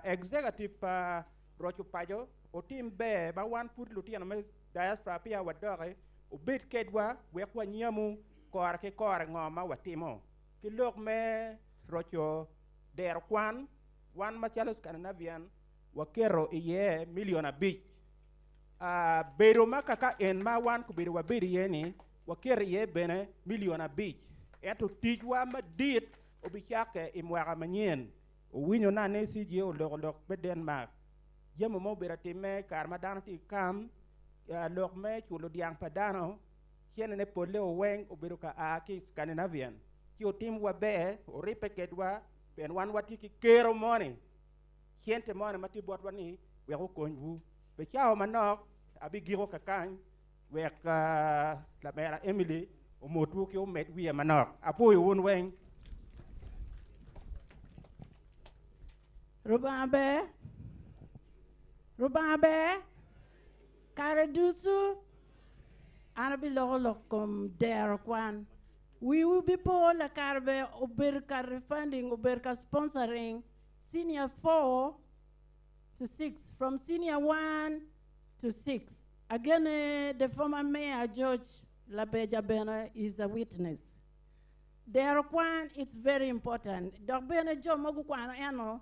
[SPEAKER 5] executive pa roco paco otim ber ma wan pud lutino me diaspora peya wadoki, obed kedwa wek wanyamu kore ki kore ngo ma watimo. Ki lok me roco dero kwan, wan macalo Scandinavian waketo iye milion 5. Bedo ma kaka en ma wan kobedo wabedo iye ni waketo iye bene milion 5. Ento ticwa madit obicakke i mwaka manyen. Owinyo na ni CJ oloko lok me Denmark. Jami mo obedo atime kare ma dano tye i kam, lok me culo dyang pa dano, cenene polle oweng obedo ka a ki i Scandinavian. Ci otimwa ber, oribbe kedwa, pien wan watye ki kero moni, cente moni ma tye botwa ni wek okonywu. Pi cawa manok, abigiko kakany wek lamera Emily omotwu ki omed wiye manok. Apwoyo wun weng.
[SPEAKER 16] Rubanga ber, Rubanga ber, kare ducu an abiloko lok kom dero kwan. Wiwu bipo lakare be obedo ka refunding, obedo ka sponsoring senior 4 to 6, from senior 1 to 6. Again, the former mayor, George Labeja Bene, is a witness. Dero kwan, it's very important. Dok bene jo ma gukwano eno,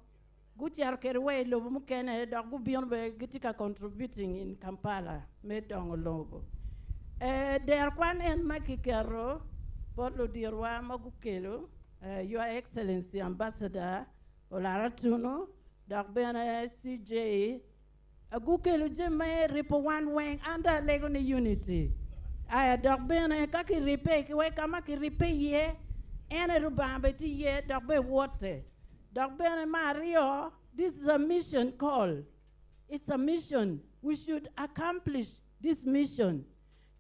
[SPEAKER 16] gucito kede wa i lobo mukene, dok gubino be gitye ka contributing in Kampala me dongo lobo. Dero kwan en ma kiketo bot ludirwa ma gukelo, Your Excellency Ambassador Olara Tunu, dok bene CJ, gukelo jami me ripo wan weng under alego ni unity. Aya dok bene ka kiripe ki wek ka ma kiripe iye, en aye Rubanga be tye iye dok be wote. Dok bene me aryo, this is a mission call. It's a mission. We should accomplish this mission.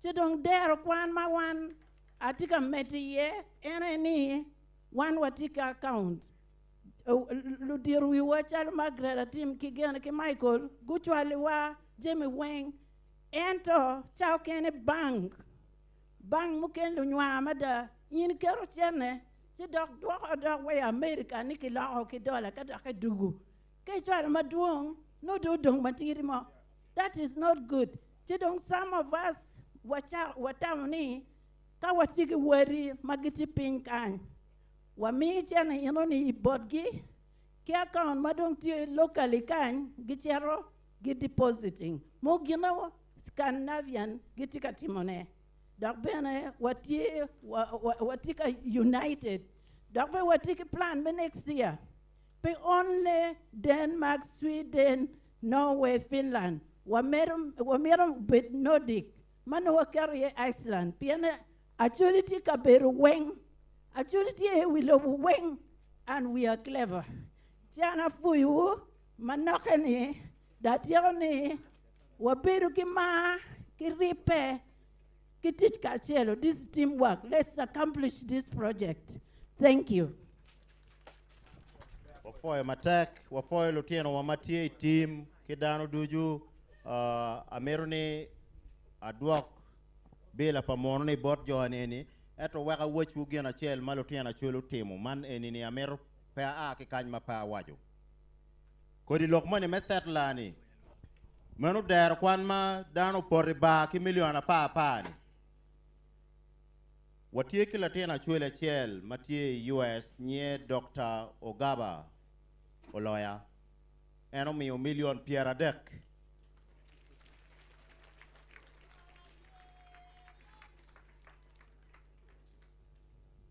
[SPEAKER 16] Ci dong dero kwan ma wan atye ka medo iye, en aye ni wan watye ki account. Ludiro wiwa calo Margaret Atim ki gene ki Michael gucwaliwa jami weng, ento ca okene bank, bank mukene lunywar mada, in iketo cene ci dok dwoko dok wa i America ni kiloko ki dola ka dok edugu ka icwalo madwong nongo dong odong matidi mo. That is not good. Ci dong some of us watamo ni ka watye ki wadi ma gitye piny kany, wamiyo cene eno ni i botgi ki account ma dong tye locally kany gicito gi depositing mo gino Scandinavian gitye ka timone. Dok bene watye watye ka united. Dok bene watye ki plan me next year. Pe only Denmark, Sweden, Norway, Finland. Wamedo wamito bed Nordic. Ma nongo waketo iye Iceland. Pien Acholi tye kabedo weng. Acholi tye i wi lobo weng. And we are clever. Ci an apwoyowu manokke ni dong atyeko ni wabedo ki mar ki ribbe ki tic kacelo. This is teamwork. Let's accomplish this project. Thank you.
[SPEAKER 20] Wapwoyo matek, wapwoyo lutinowa ma tye i tim ki dano ducu. Uh, amito ni adwok bila pa muno ni bot jo eni, ento wek awacwu gin acel ma lutino Acholi otimo. Man eni ni amito pe aa ki kany ma pe awaco. Kodi lok moni me settler ni, meno dero kwan ma dano opoto i bar ki milion 10 10 ni. Watye ki latin Acholi acel ma tye i US nyinge Dr. Ogaba Oloya. En omiyo milion 30.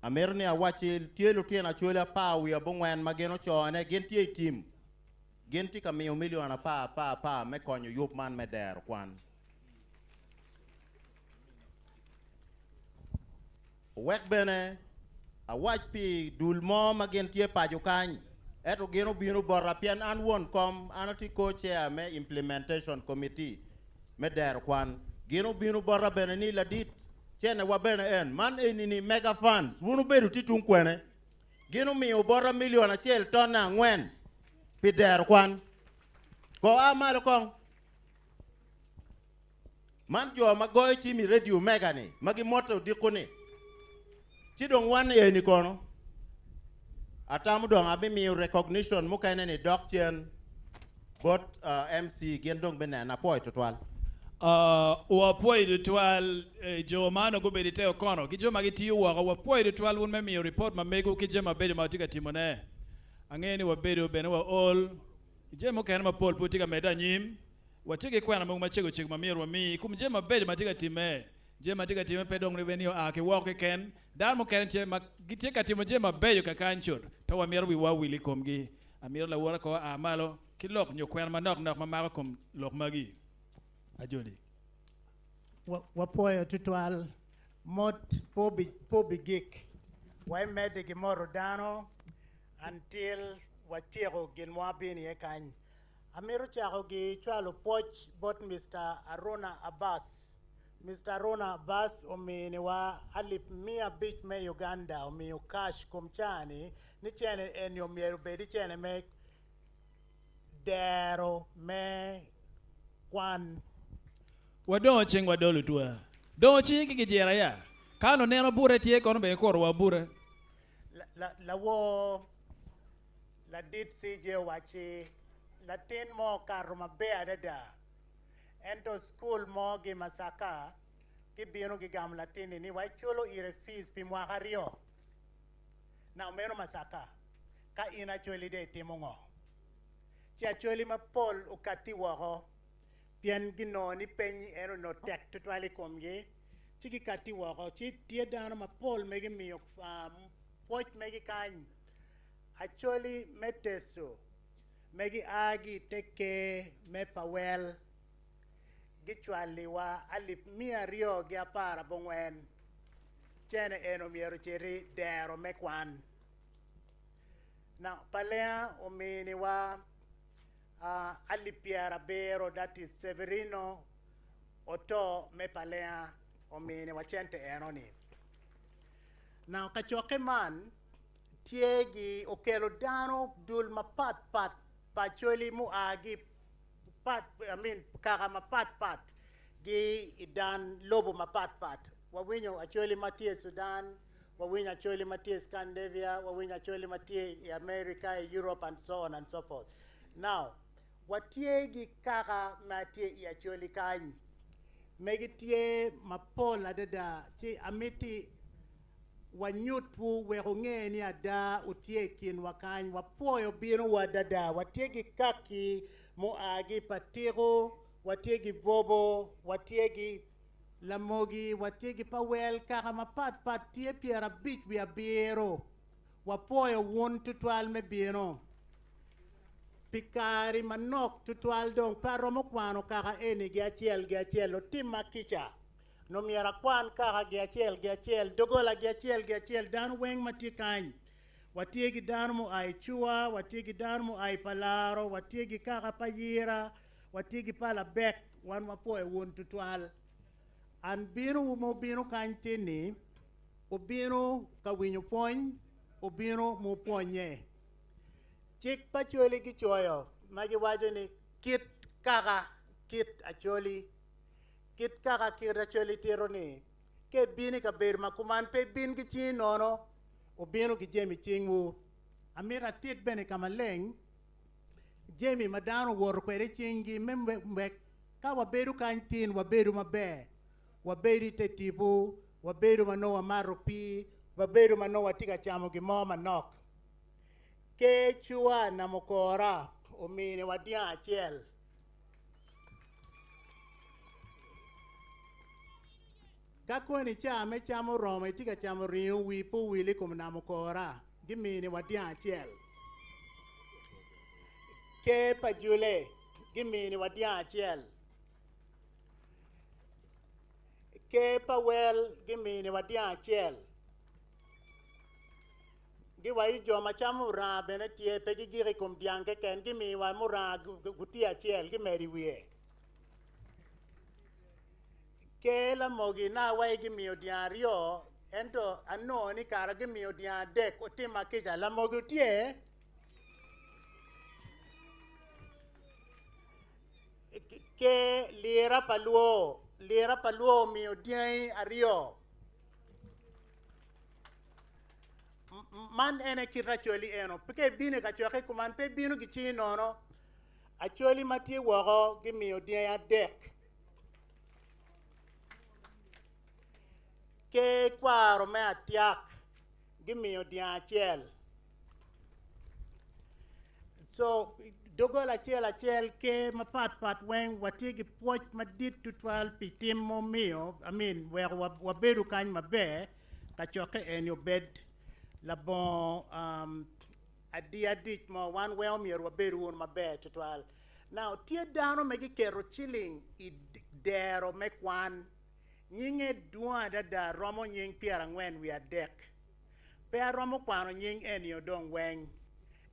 [SPEAKER 20] Amito ni awaci tye lutino Acholi 19 ma gin ocone, gin tye i tim. Gin tye ka miyo milion 10 10 10 me konyo yub man me dero kwan. Owek bene awac pi dul mo ma gin tye paco kany, ento gin obino bota pien an won kom, an atye co-chair me implementation committee me dero kwan. Gin obino bota bene ni ladit cene wa bene en, man eni ni mega funds, wun obedo tye tung kwene. Gin omiyo bota milion 1 tonne 4 pi dero kwan. Ko a malo kong. Man jo ma goyo cim i radio mega ni, ma gimote odiko ni. Ci dong wan eni kono, atamo dong abimiyo recognition mukene ni dok cen bot uh, MC gin dong bineno apwoyo tutwal.
[SPEAKER 2] Wapwoyo tutwal eh, jo ma onongo gubedo i te okono ki jo ma gitiyo woko. Wapwoyo tutwal wun me miyo ripot ma mego ki jami mabeco ma watye ka timone. Angeyo ni wabedo bene waol. Jami mukene mapol pud tye ka medde anyim. Watye ki kwena mogo macego cego ma myero wami i kom jami mabeco ma tye ka timme. Jami ma tye ka timme pe dong ni oa ki woko keken. Dano mukene tye ma gitye ka timo jami mabeco kakany cut. Pe wamito wiwa owil i komgi. Amito lawota ko a malo ki lok nyo kwena manok nok ma mako kom lok magi. Ajoli.
[SPEAKER 3] Wapwoyo tutwal mot pe obigik. Wamedde ki moto dano until watyeko gin ma wabino iye kany. Amito cako gi cwalo pwoc bot Mr. Aruna Abbas. Mr. Aruna Abbas ominiwa alip 500 me Uganda, omiyo cash kom cani ni cene eni omyero obed cene me dero me kwan.
[SPEAKER 2] Wadongo cing wadolo twa. Dongo cingi ki gijira ya. Ka onongo neno bute tye kono bene ikuto wa bute.
[SPEAKER 3] Lawor ladit CJ owacci latin mo okato maber adada ento skul mo gi Masaka gibino gigamo latinni ni waculo ire fees pi mwaka 2. Na meno Masaka ka in Acholi de itimo ngo? Ci Acholi mapol okatti woko pien ginongo ni penyi en onongo tek tutwal i komgi ci gikatti woko ci tye dano mapol ma gimiyo pwoc megi kany. Acholi me Teso ma gia ki i te ker me Pawel gicwaliwa alip 214 cene en omyero ociti dero me kwan. Na Palenga ominiwa alip 70 that is Severino Oto me Palenga ominiwa cente enoni. Now kacokke man tye gi okelo dano dul mapat pat pa Acholi mua gi pat I mean kaka mapat pat gi i dan lobo mapat pat. Wawinyo Acholi ma tye i Sudan, wawinyo Acholi ma tye i Scandinavia, wawinyo Acholi ma tye i America, i Europe and so on and so forth. Now watye gi kaka ma tye i Acholi kany megi tye mapol adada ci amiti wanyutwu wek wunge ni ada wutye i kinwa kany. Wapwoyo binowu adada. Watye ki kaki mua ki i Patiko, watye ki Bobo, watye ki Lamogi, watye ki pa wel kaka mapatpat tye 57. Wapwoyo wun tutwal me bino. Pi kare manok tutwal dong pe aromo kwano kaka eni gi acel gi acel. Otimma kica. No myero akwan kaka gi acel gi acel, doggola gi acel gi acel, dano weng ma tye kany. Watye ki dano mua i Cua, watye ki dano mua i Palaro, watye ki kaka pa Yira, watye ki pa Labek, wan wapwoyo wun tutwal. An bino wu ma wubino kany tin-ni, wubino ka winyo pwony, wubino ma wupwonnye. Cik pa Acholi gicoyo ma giwaco ni kit kaka kit Acholi, kit kaka kit Acholi tito ni ka ibino i kabedo ma kuman pe ibin ki cingi nono, wubino ki jami cingwu. Amito atit bene ka maleng jami ma dano owoto kwede i cinggi me wek ka wabedo kany tin wabedo maber, wabedo i te tipo, wabedo ma nongo wamato pii, wabedo ma nongo watye ka camo gin mo manok. Ker Cua Namokora ominiwa dyang acel. Ka koni ca me cam oromo itye ka camo ringo wii pe owil i kom Namokora, giminiwa dyang acel. Ker pa Jule giminiwa dyang acel. Ker pa Wel giminiwa dyang acel. Giwaco jo ma camo muranga bene tye pe gigiko i kom dyang keken, gimiwa muranga gutiya acel gimedo i wiye. Ker lamogi na wai gimiyo dyang aryo, ento anongo ni kara gimiyo dyang adek. Otima kica, lamogi otye? Ker lira pa lwo, lira pa lwo omiyo dyangi aryo. Man en aye kit Acholi eno. Pe ka ibino i kacokke kuman, pe ibino ki cingi nono. Acholi ma tye woko gimiyo dyangi adek. Ker kwaro me atyak gimiyo dyang acel. So, doggola acel acel ker mapat pat weng watye ki pwoc madit tutwal pi tim mumiyo, I mean, weko wabedo kany maber kacokke eni obed labongo um, adiya dic mo, wan weng omyero wabedo wunu maber tutwal. Now, tye dano ma giketo ciling i dero me kwan, nyinge dwong adada romo nying 43. Pe aromo kwano nying enio dong weng,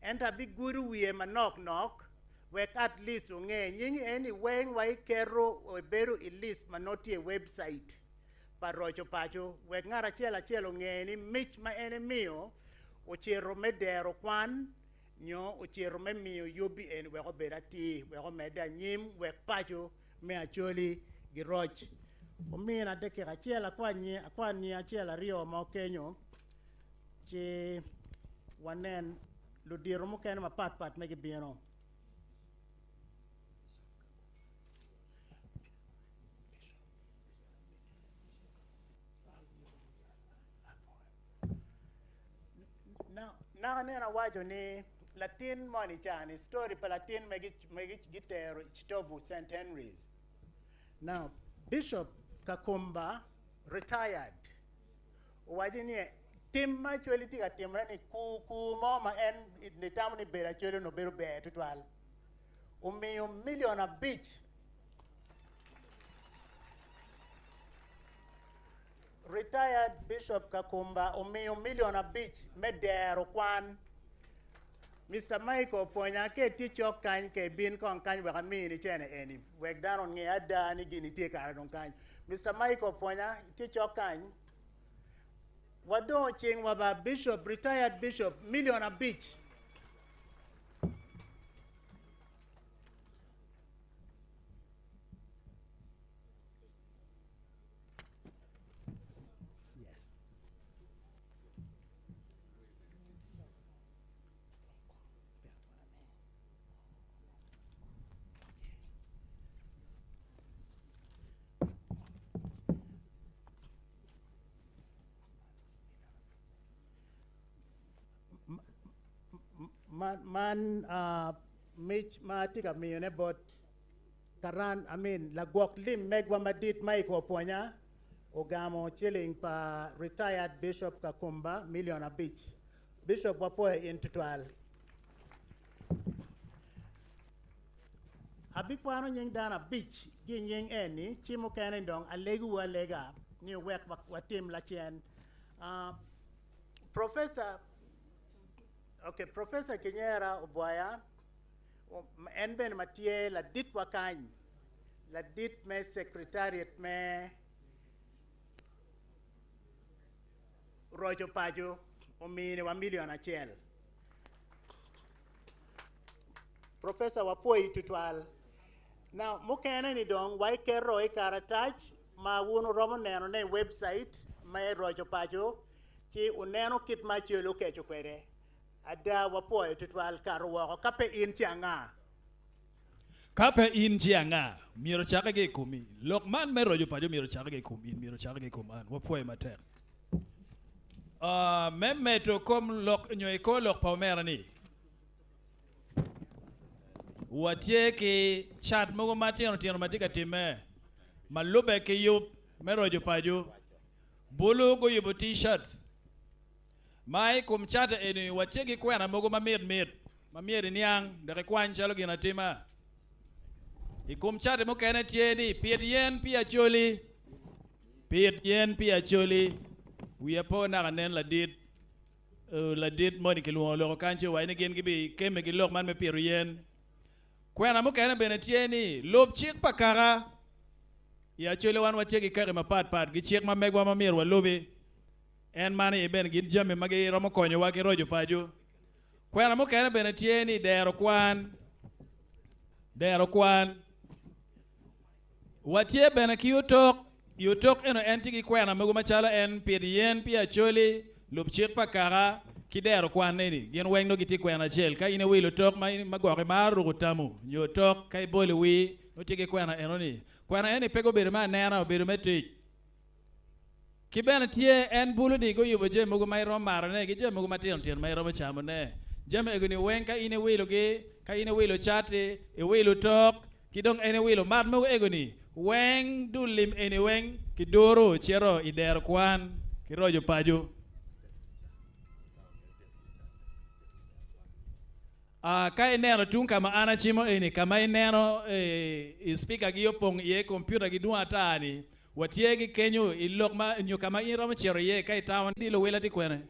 [SPEAKER 3] ento abigudo wiye manok nok wek at least onge nying eni weng wa iketo ebedo i list ma nongo tye i website pa roco paco wek ngat acel acel onge ni mic ma en emiyo ocito me dero kwan nyo ocito me miyo yubbi eni wek obed atir wek omedde anyim wek paco me Acholi giroc. Omina dakika acel akwan nying acel aryo ma okenyo ci wanen ludito mukene mapat pat ma gibino. Naka nene awaco ni latin moni ca-ni, story pa latin ma gitero i Kitovu St. Henry's. Now, Bishop Kakumba retired owaco ni tim ma Acholi tye ka timone ni ku ku mo ma en nitamo ni bedo Acholi onongo bedo ber tutwal. Omiyo milion abic Retired Bishop Kakumba omiyo milion abic me dero kwan. Mister Michael opwonya ka itye cok kany ka ibin kong kany wek amini cene eni wek dano onge ada ni gini tye kare dong kany. Mister Michael opwonya itye cok kany wadongo cing wa ba Bishop retired Bishop milion abic. Yes. Man, man uh, mic ma atye ka miyone bot Karan, I mean, lagwok lim megwa madit Mike Opwonya ogamo ciling pa retired Bishop Kakumba 5,000,000. Bishop wapwoyo in tutwal. Abikwano nying dano abic gi nying eni, ci mukene dong alegowu alega ni wek watim lacen. Professor, okay, Professor Kinyera Obwaya, en bene ma tye ladit wa kany, ladit me secretariat me roco paco, ominiwa 1,000,000. Professor wapwoyi tutwal. Now, mukene ni dong waiketo i karatac ma wun uromo neno ne i website me roco paco, ci uneno kit ma Acholi okeco kwede. Ada wapwoyo tutwal kato woko. Ka pe in ci anga?
[SPEAKER 2] Ka pe in ci anga? Myero ocake ki i komi. Lok man me roco paco myero ocake ki i kom in, myero ocake ki i kom an. Wapwoyo matek. Me medo kom lok nyo i kor lok pa omera ni, watye ki cat mogo matino tino ma tye ka timme ma lubbe ki yub me roco paco. Bulu guyubo t-shirts ma i kom cat eni watye ki kwena mogo ma mit mit ma myero iniang dok ikwany calo gin atima. I kom cat mukene tye ni pit yen pi Acholi, pit yen pi Acholi. Wiya po naka nen ladit ladit moni kilwongo loko kany ci owaco ni gin gibi kemme ki lok man me pito yen. Kwena mukene bene tye ni lub cik pa kaka. I Acholi wan watye ki kaki mapat pat gi cik ma megwa ma myero walubi. En man aye bene gin jami ma giromo konyowa ki roco paco. Kwena mukene bene tye ni dero kwan. Dero kwan. Watye bene ki otok. I otok eno en tye ki kwena mogo macalo en pit yen pi Acholi, lub cik pa kaka, ki dero kwan eni. Gin weng nongo gitye kwena acel. Ka in iwilo otok ma gwok imaro ruko tamu nyo otok ka ibolo i wir, nongo tye ki kwena enoni. Kwena eni pe obedo me anena, obedo me tic. Ki bene tye en bulu ni guyubo jami mogo ma iromo marone ki jami mogo matino tino ma iromo camone. Jami ego-ni weng ka in iwilogi, ka in iwilo cati, iwilo tok, ki dong en iwilo mat mogo ego-ni weng dul lim eni weng kiduro cito i dero kwan ki roco paco. Ka ineno tung ka ma an acimo eni, ka ma ineno i speaker-gi opong iye kompiuta-gi dwong ata-ni, watye ki kenyo i lok ma nyo ka ma in iromo cito iye ka itamo ni luwila tye kwene.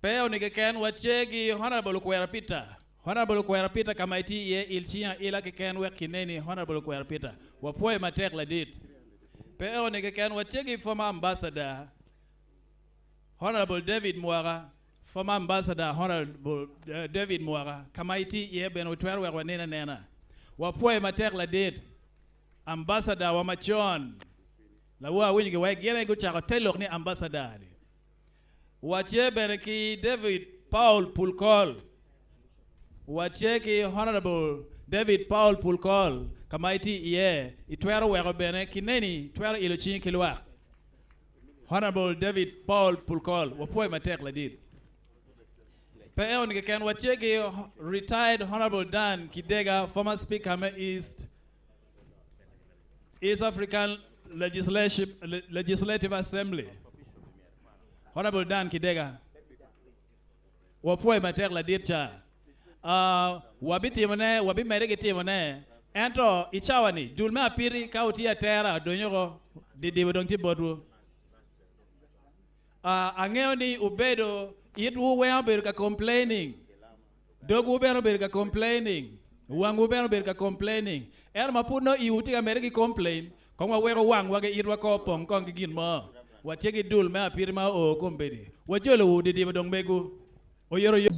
[SPEAKER 2] Pe oni keken, watye ki Honorable Okwera Peter. Honorable Okwera Peter ka ma itye iye il cingi aila keken wek kineni Honorable Okwera Peter. Wapwoyo matek ladit. Pe oni keken, watye ki former ambassador Honorable David Mwaka, former ambassador Honorable David Mwaka, ka ma itye iye bene wutwero wek wanen anena. Wapwoyo matek ladit. Ambassador wa macon. Lawo awinyo ki wai gin aye gucako te lok ni ambassador ni. Watye bene ki David Paul Pulkol. Watye ki Honorable David Paul Pulkol ka ma itye iye itwero weko bene kineni twero ilo cingi ki lwak. Honorable David Paul Pulkol, wapwoyo matek ladit. Pe eoni keken, watye ki retired Honorable Dan Kidega, former Speaker me East African Legislative Assembly. Honorable Dan Kidega, wapwoyo matek ladit ca. Wabitimone, wabimedde ki timone, ento i cawa-ni, dul me apiti ka wutye atera odonyoko, didibo dong tye botwu. Angeyo ni wubedo, itwu weng obedo ka complaining, dogwu bene obedo ka complaining, wangwu bene obedo ka complaining, ento ma pud nongo iwu tye ka medde ki complain, kong waweko wangwa ki itwa ko opong kong ki gin mo. Watye ki dul me apiti ma oo kombeddi. Wajolowu didibo dong megwu. Oyotoyot.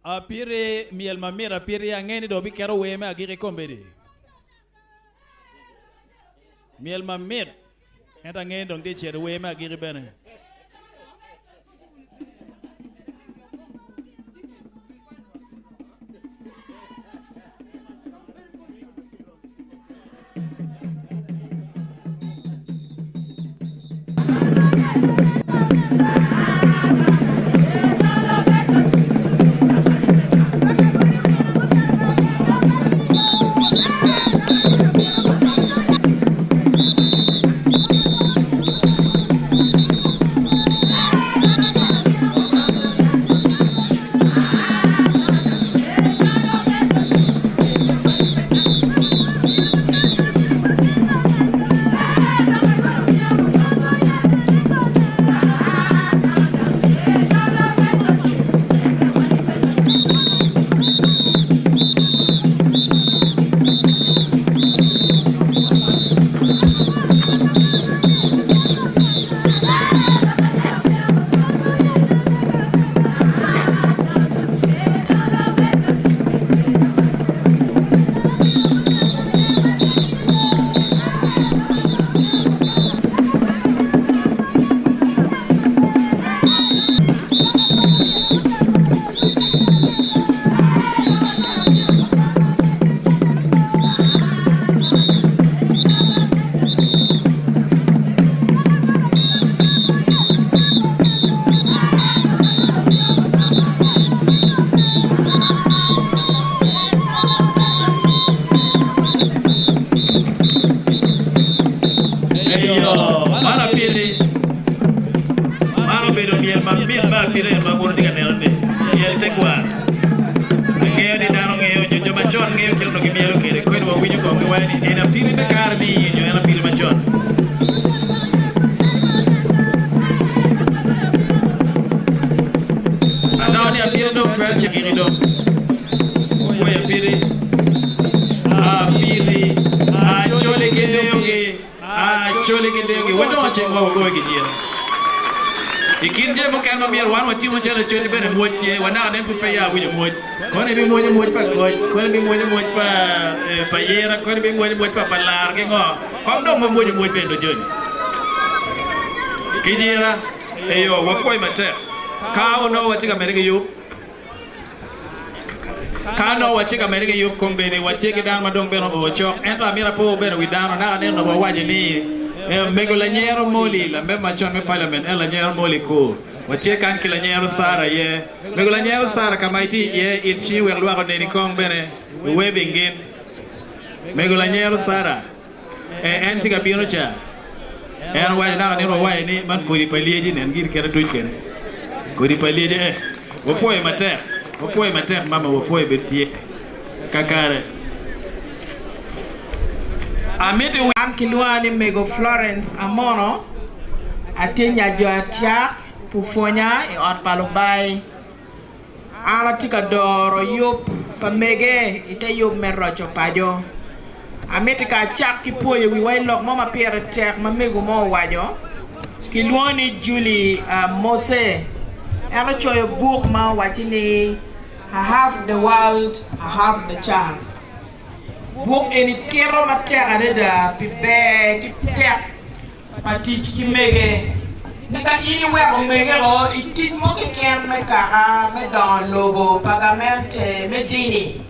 [SPEAKER 2] Apiri miel mamit apiri ang'e ni do biketo wer me agikki kombeddi. Miel mamit ento ang'e ni dong tye cito i wer me agikki bene. Eyo, man apili. Man obedo myel mamit me apila en ma wun wutye ka neno-ni, myel tekwaro. Angeyo ni dano ngeyo nyo jo macon ngeyo kit onongo gimyelo kwede. Kodi wawinyo kong giwaco ni en apili me kare-ni nyo en apili macon. Anongo ni apili dong twero cito dong. Oya apili. Apili. Acholi ki deyogi. Acholi ki deyogi. Wadongo ceng ma wagoyo ki dyere. I kin jami mukene ma myero wan watim macalo Acholi bene mwoc tye, wanaka nen pud pe ya awinyo mwoc. Kono ibimwonyo mwoc pa koc, kono ibimwonyo mwoc pa pa yira, kono ibimwonyo mwoc pa pa lar ki ngo. Kong dong wamwonyo mwoc bene ojoni. Kijira, eyo, wapwoyi matek. Ka onongo watye ka medde ki yub, Ka nongo watye ka medde ki yub kombeddi, watye ki dano ma dong bene oo cok. Ento amito apo bene wi dano, naka nino wawaco ni Mego Lanyero Molly, lamego macon me Parliament, en Lanyero Molly kur. Watye kany ki Lanyero Sarah aye. Mego Lanyero Sarah ka ma itye iye, it cingi wek lwak oneni kong bene i waving gin. Mego Lanyero Sarah, ee en tye ka bino ca. En owaco naka nino wawaco ni man kodi pa lyeci nen gin kite tuc kwede. Kodi pa lyeci eh wapwoyo matek wapwoyo matek mama wapwoyo bed tye kakare. Amiti wi.
[SPEAKER 9] An kilwonga ni Mego Florence Amono, atye nya jo Atiak pupwonya i ot pa Lubai. An atye ka doro yub pa mege i te yub me roco paco. Amiti ka acak ki pwoyo wiwa i lok mo ma pire tek ma mego mo owaco. Kilwongo ni Julie Mose. En ocoyo buk ma owacci ni I Have the World, I Have the Chance. Buk eni tito matek adada pi ber ki tek pa tic ki mege. Ni ka in iweko mege o i tic mo keken me kaka, me dongo lobo, pa gamente, me dini,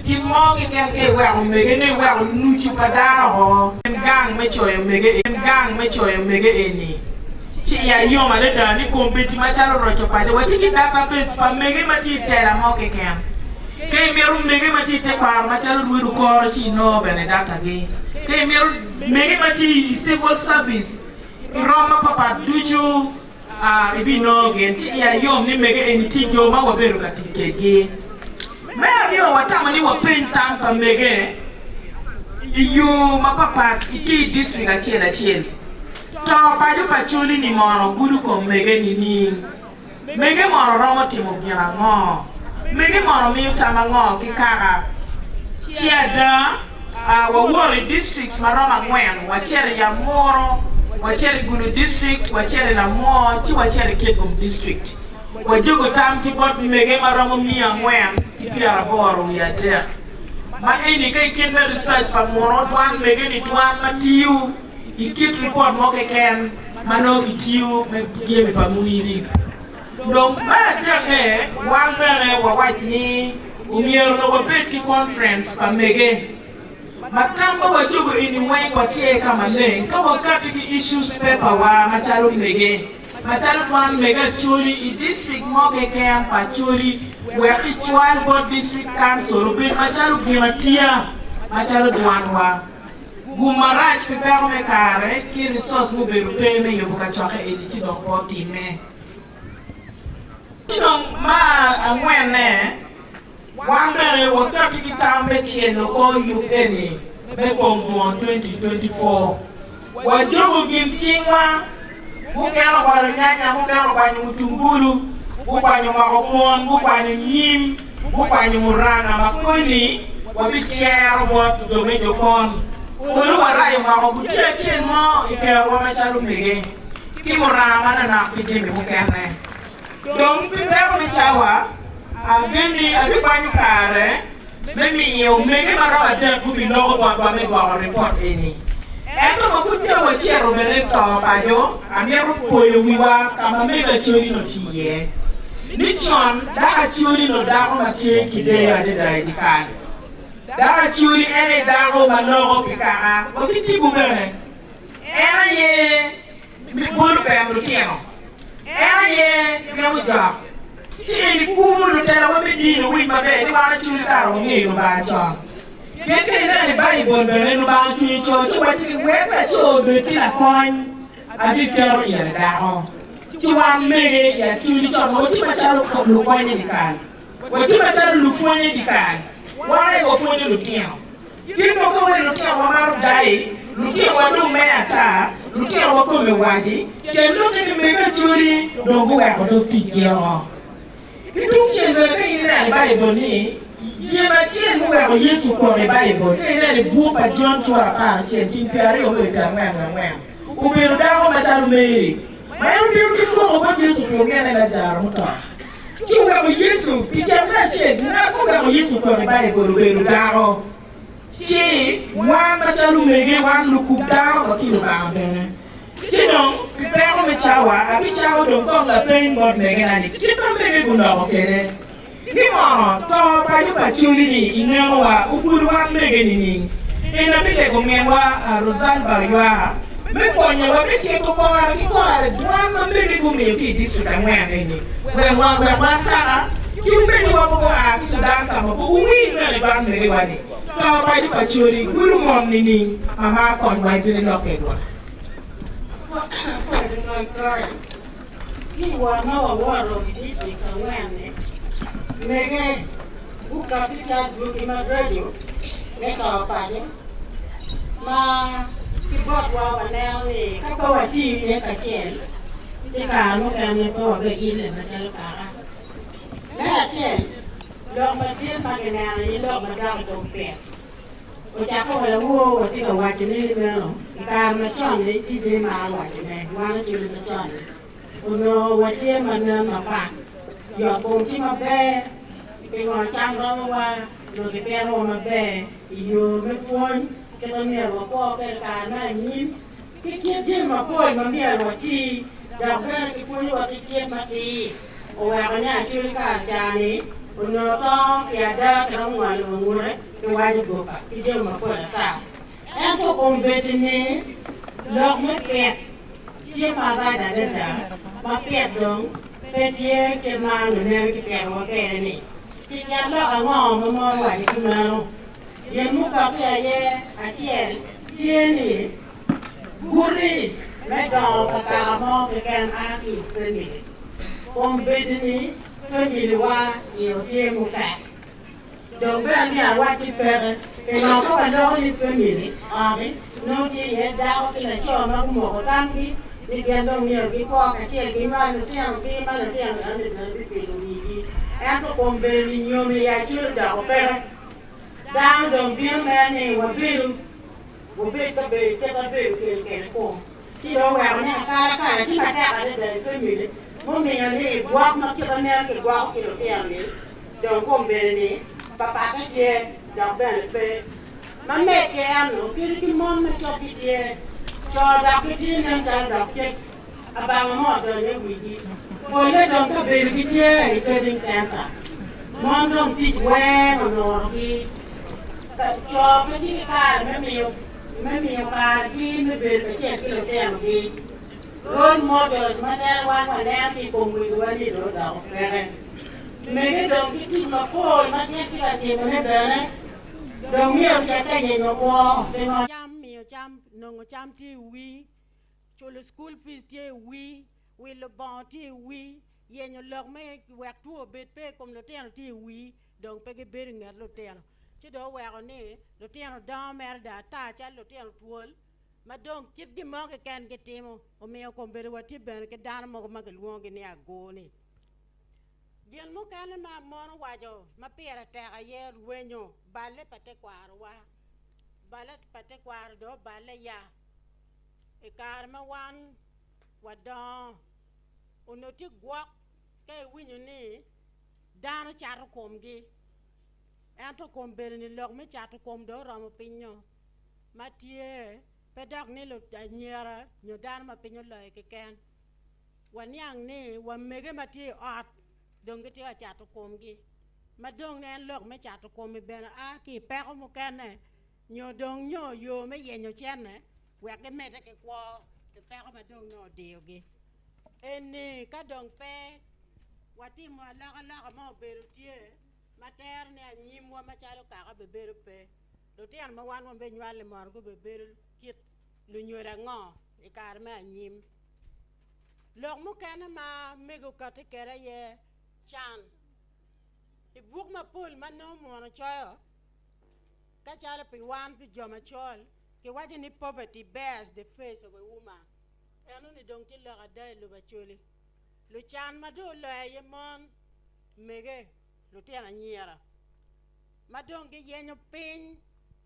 [SPEAKER 9] gin mo keken ka iweko mege ni iweko nucu pa dano o en gang me coyo mege en gang me coyo mege eni. Ci iya yom adada ni kombeddi macalo roco paco watye ki database pa mege ma tye i tela mo keken. Ka imito mege ma tye i tekwaro macalo rwedo koro ci inongo bene data gi. Ka imito Mege ma tye i civil service i rom mapapat ducu ibinongo gin ci iya yom ni mege eni tye jo ma wabedo ka tic kedgi. Me aryo watamo ni wapeny tam pa mege i yo mapapat i ki i district acel acel. To paco pa Acholi ni mono gudo kom mege nining? Mege mono romo timo gin ango? Mege mono miyo tam ango ki kaka? Ci ada, wawoto i districts ma romo angwen, wacito i Amuru, wacito i Gulu District, wacito i Lamwo, ci wacito i Kitgum District. Wajogo tam ki bot mege ma romo 483. Ma eni ka i kit me research pa muno, dwan mege ni dwan ma tiyo i kit ripot mo keken ma nongo kitiyo me jami pa mwiri. Dong me adekke, wan bene wawac ni omyero nongo wabed ki conference pa mege ma tam ma wajogo eni weng watye ka maleng ka wakati ki issues paper wa macalo mege macalo dwan mege Acholi i district mo keken pa Acholi wek kicwal bot district council obed macalo gin atiya macalo dwan wa. Gum marac pi peko me kare ki resource mubedo pe me yubo kacokke eni ci dong pe otimme. Ci dong ma angwenne, wan bene wakati ki tam me celo kor yub eni me pong twon 2024. Wajogo gin cingwa, mukene okwalo nyanya, mukene okwanyo mutungulu, gukwanyo moko kwon, gukwanyo nyim, gukwanyo muranga ma koni wabityero bot jo me jokon. Olu warayo moko gutiyo acel mo i kerowa macalo mege, ki muranga manonok ki jami mukene. Dong pi peko me cawa, agenni abikwanyo kare me miyo omege ma romo adek gubiloko botwa me dwoko ripot eni. Ento ma pud peya wacito bene i to paco, amito poyo wiwa ka ma mego Acholi-ni tye iye. Ni con, dako Acholi-ni dako ma tye ki deyo adada i dyekal. Dako Acholi en aye dako ma loko pi kaka wa ki tipo bene. En aye bolo pem lutino. En aye mito jok. Ci eni kubo lutelawa me dini owinj maber ni wan Acholi kara wangeyo Lubanga con. Pien ka ineno i Baibul bene Lubanga ocweyo co ci waco ni wek laco obed ki lakony abiketo ire dako. Ci wan mege i Acholi con ma watye macalo lukonye dyekal, watye macalo lupwonye dyekal, wan aye wapwonyo lutino. Kit ma ka wai lutino wa maro dai, lutino wa dong me ata, lutino wa kome waci, cen lokke ni mege Acholi dong guweko dog ticgi oko. Ki tung cel bene ka in ineno i Baibul ni gin acel muweko Yecu okok i Baibul, ka ineno i buk pa Jon cura 11 ceng 24 me wi 44 obedo dako macalo Mary. Ma en obino ki koko bot Yecu pi omine Lajaro muto, ci oweko Yecu pi tyen me acel. Ngat ma oweko Yecu opoto i Baibul obedo dako. Ci wan macalo omege, wan lukub dano wa ki Lubanga bene. Ci dong, pi peko me cawa, abicako dong kong lapeny bot megena ni kit ma mege guloko kwede ni mono to paco pa Acholi-ni i nenowa ogudo wan mege nining? En abilego minwa Rosalba Oywa me konyowa me tito kore ki kore dwan ma mege gumiyo ki i district angwen eni wek wan wek wan kaka ki omegiwa mogo oa ki Sudan ka ma pe wuwiny bene dwan megewa ni to paco pa Acholi gudo mon nining? Mama konywa ibin ilok kedwa.
[SPEAKER 16] Apwoyo tutwal Florence. Ki i wot ma wawoto i districts angwen-ni, mege gukatti ki adwogi maraco me to paco ma ki botwa waneno ni ka pe watiyo iye kacel ci kare mukene pe wabiile macalo kaka. Me acel, lok madit ma kineno aye lok madok i kom pit. Ocakke wa lawor watye ka wacone ni meno i kare macon-ni ci jami ma awacone wan Acholi macon-ni onongo watye ma nen mapat, yot kom tye maber, pingo cam romowa nyo kipitowa maber i yo me pwony kit ma myero wakwo kwede i kare me anyim ki kit jami mapol ma myero wati dok bene kipwonyowa ki kit matir. Oweko ni Acholi kare ca-ni onongo to ki ada kiromo ngolo wa ngute ki waco goba ki jami mapol ata. Ento kombeddi-ni lok me pit tye marac adada ma pit dong pe tye kit ma lunene gipitowa kwede-ni. Pi tyen lok ango ma mon waco ki meno? Gin mukati aye acel tye ni guti me dongo pa kaka mo keken a ki i famili. Kombeddi-ni familiwa iye tye mutek. Dong bene myero awac ki peke, pingo ka waloko ni famili, ot-ti, nongo tye iye dako ki laco ma gumoko tamgi ni gin dong myero gikwo kacel ginywal lutinogi ma lutino eno-ni bene bipilo wigi. Ento kombeddi-ni nyom i Acholi odoko peke. Dano dong bino mere ni wabedo, wabed ka bedo kit ma bedo kelo kwede kom. Ci dong oweko ni akalakala tye matek adada i famili mumiyo ni gwok ma kite meno kigwoko ki lutino-ni dong kombeddi-ni papatte tye dok bene pe. Ma med ki eno, kadi ki mon ma cok gitye, co dok gitye nen calo dok kit abanga mo odonyo i wigi. Polle dong kabedo gitye i trading center. Mon dong tic weng onurogi. Co pe tye ki kare me miyo me miyo karegi me bedo kacel ki lutinogi. Role models ma nene wan waneno ki i kom wegiwa-ni dong odoko peke. Mege dong ki tic mapol ma gin tye ka timone bene dong myero ocit ka yenyo kwo. Pingo?
[SPEAKER 10] Cam miyo cam, nongo cam tye i wii, culo school fees tye i wii, wilo bongo tye i wii, yenyo lok me wek two obed pe i kom lutino tye i wii, dong pe gibedo i nget lutino. Ci dong oweko ni lutino dongo mere dong ata calo lutino twol ma dong kit gin mo keken gitimo, omiyo kombeddi watye bene ki dano mogo ma gilwongogi ni ago-ni. Gin mukene ma mon owaco ma pire tek aye rwenyo balle pa tekwarowa. Balle pa tekwaro dong oballe ya i kare ma wan wadongo onongo tye gwok ka iwinyo ni dano cato komgi ento kombeddi-ni lok me cato kom dong oromo pinyo ma tye pe dok ni anyira nyo dano ma piny oloyo keken. Waniang ni wa mege ma tye i ot dong gitye ka cato komgi ma dong en lok me cato komi bene a ki i peko mukene nyo dong nyo yo me yenyo cene wek gimedde ki kwo pi peko ma dong nongo odiyogi. Eni ka dong pe watimo alokaloka ma obedo tye ma tero ni anyimwa macalo kaka obibedo pe, lutino ma wan wabinywalo-ni mono gubibedo kit lunyodo ango i kare me anyim. Lok mukene ma mego okatti kwede aye can. I buk mapol ma nongo muno coyo, ka calo pi wan pi jo macol, kiwaco ni poverty bears the face of a woman. Enoni dong tye lok ada i lobo Acholi. Lucan ma dong oloyo aye mon, mege, lutino anyira ma dong giyenyo piny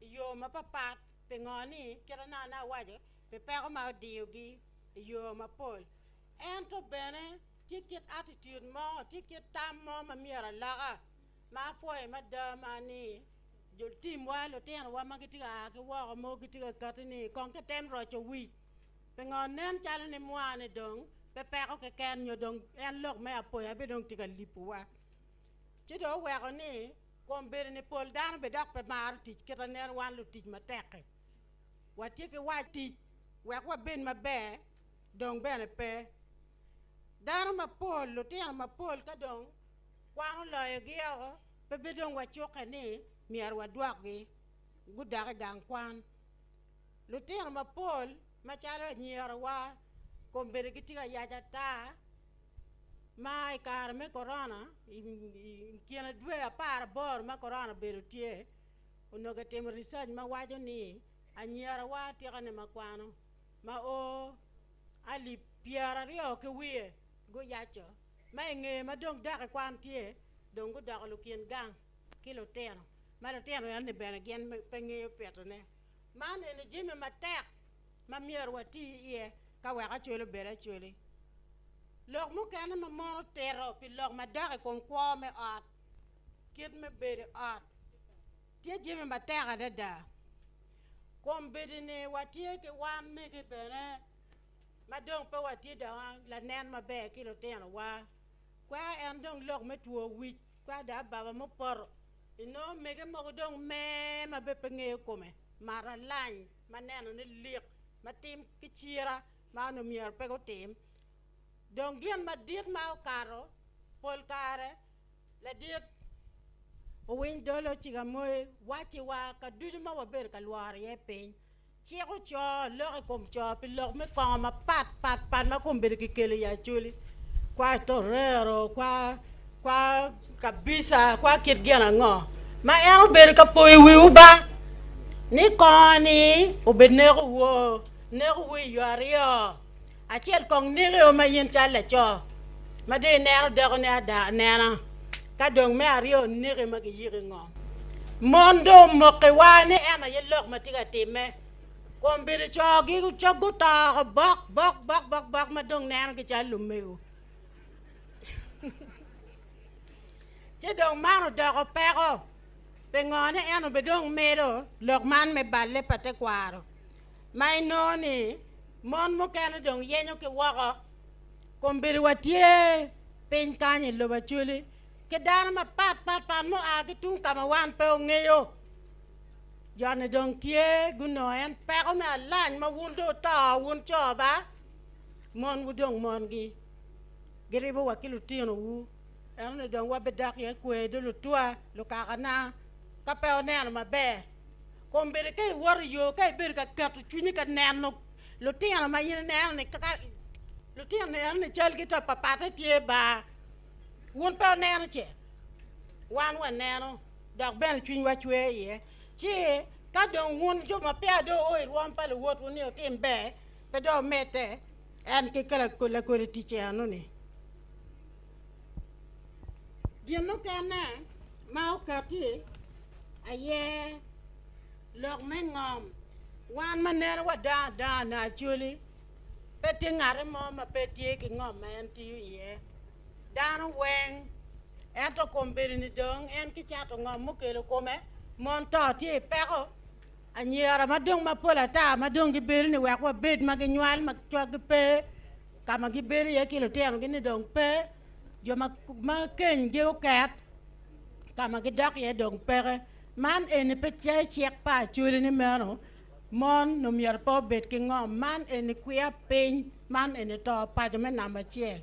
[SPEAKER 10] i yo mapapat pingo ni kite naka awaco pi peko ma odiyogi i yo mapol. Ento bene tye kit attitude mo, tye kit tam mo ma myero aloka ma apwoyo mada ma ni jo timwa lutinowa ma gitye ka a ki woko mogo gitye ka kati ni kong kitem roco wic. Pingo nen calo ni mwa ni dong pe peko keken nyo dong en lok me apoya be dong tye ka lipowa. Ci dong oweko ni kom bedo ni pol dano be dok pe maro tic kit nen wan lutic matek-ki. Watye ki wac tic wek wabed maber dong bene pe. Dano mapol, lutino mapol ka dong kwan oloyogi oko, pe be dong wacukke ni myero wadwokgi gudok i gang kwan. Lutino mapol macalo anyirawa kombeddi gitye ka yac ata ma i kare me korona i kine dwe 18 ma korona obedo tye onongo kitimo research ma waco ni anyirawa atikane ma kwano ma o alip 20 ki wiye guyaco ma i ngeye ma dong dok i kwan tye dong gudoko lukin gang ki lutino ma lutino eni bene gin pe ngeyo pitone. Man eni jami matek ma myero wati iye ka wek Acholi obed Acholi. Lok mukene ma mon otito pi lok madok i kom kwo me ot, kit me bedo i ot, tye jami matek adada. Kombeddi-ni watye ki wan mege bene ma dong pe watye dong lanen maber ki lutinowa. Kwa en dong lok me two wic, kwa dong ababa mupoto, inongo mege mogo dong mee ma bene pe ngeyo kome, mato alany ma neno ni lik, ma tim ki cira ma onongo myero pe gutim. Dong gin madit ma okato pol kare ladit Owiny Dolo Cigamoi wacciwa ka ducu ma wabedo ka lworo iye piny, ciko co, lok i kom co pi lok me kongo mapat pat pat ma kombeddi kikelo i Acholi, kwa torero, kwa kwa kabisa, kwa kit gin ango ma en obedo ka poyo wiwu ba ni kongo-ni obed neko woo, neko woo i yo aryo. Acel kong nekeo ma in cal laco ma dong ineno dekone ada anena, ka dong me aryo neki ma giyiko i ngom. Mon dong omokiwa ni en aye lok ma tye ka timme. Kombeddi co-gi gutoko bok bok bok bok bok ma dong nenogi calo lumego. Ci dong man odoko peko. Pingo ni en obe dong medo lok man me balle pa tekwaro ma inongo ni mon mukene dong yenyo ki woko. Kombeddi watye piny kany i lobo Acholi ki dano mapat pat pat mua ki tung ka ma wan pe ongeyo. Jo-ni dong tye gunongo en peko me alany ma wun dong wuto wun co ba, monwu dong mongi giribo wa ki lutinowu. Enoni dong wabidok iye kwer do lutwa, lukakana, ka pe wuneno maber. Kombeddi ka iwoto i yo, ka ibedo ka keto cwinyi ka neno lutino ma in ineno ni lutino enoni calgi to papatte tye ba, wun pe wuneno ce? Wan waneno, dok bene cwinywa cwer iye. Ci ka dong wun jo ma peya dong wuo i rwom pa luwotwu ni wutim ber, pe dong wumedde en ki lakodi tic enoni. Gin mukene ma okatti aye lok me ngom. Wan ma neno wadongo adonga nongo Acholi, pe tye ngati mo ma pe tye ki ngom ma en tiyo iye. Dano weng, ento kombeddi-ni dong en ki cato ngom mukelo kome, mon to tye i peko, anyira ma dong mapol ata ma dong gibedo ni wek wabed ma ginywal ma cwakgi pe, ka ma gibedo iye ki lutinogi ni dong pe, jo ma kenygi oket ka ma gidok iye dong peke. Man eni pe tye cik pa Acholi ni meno mon omyero pe obed ki ngom. Man eni kwiya piny, man eni to paco me namba acel.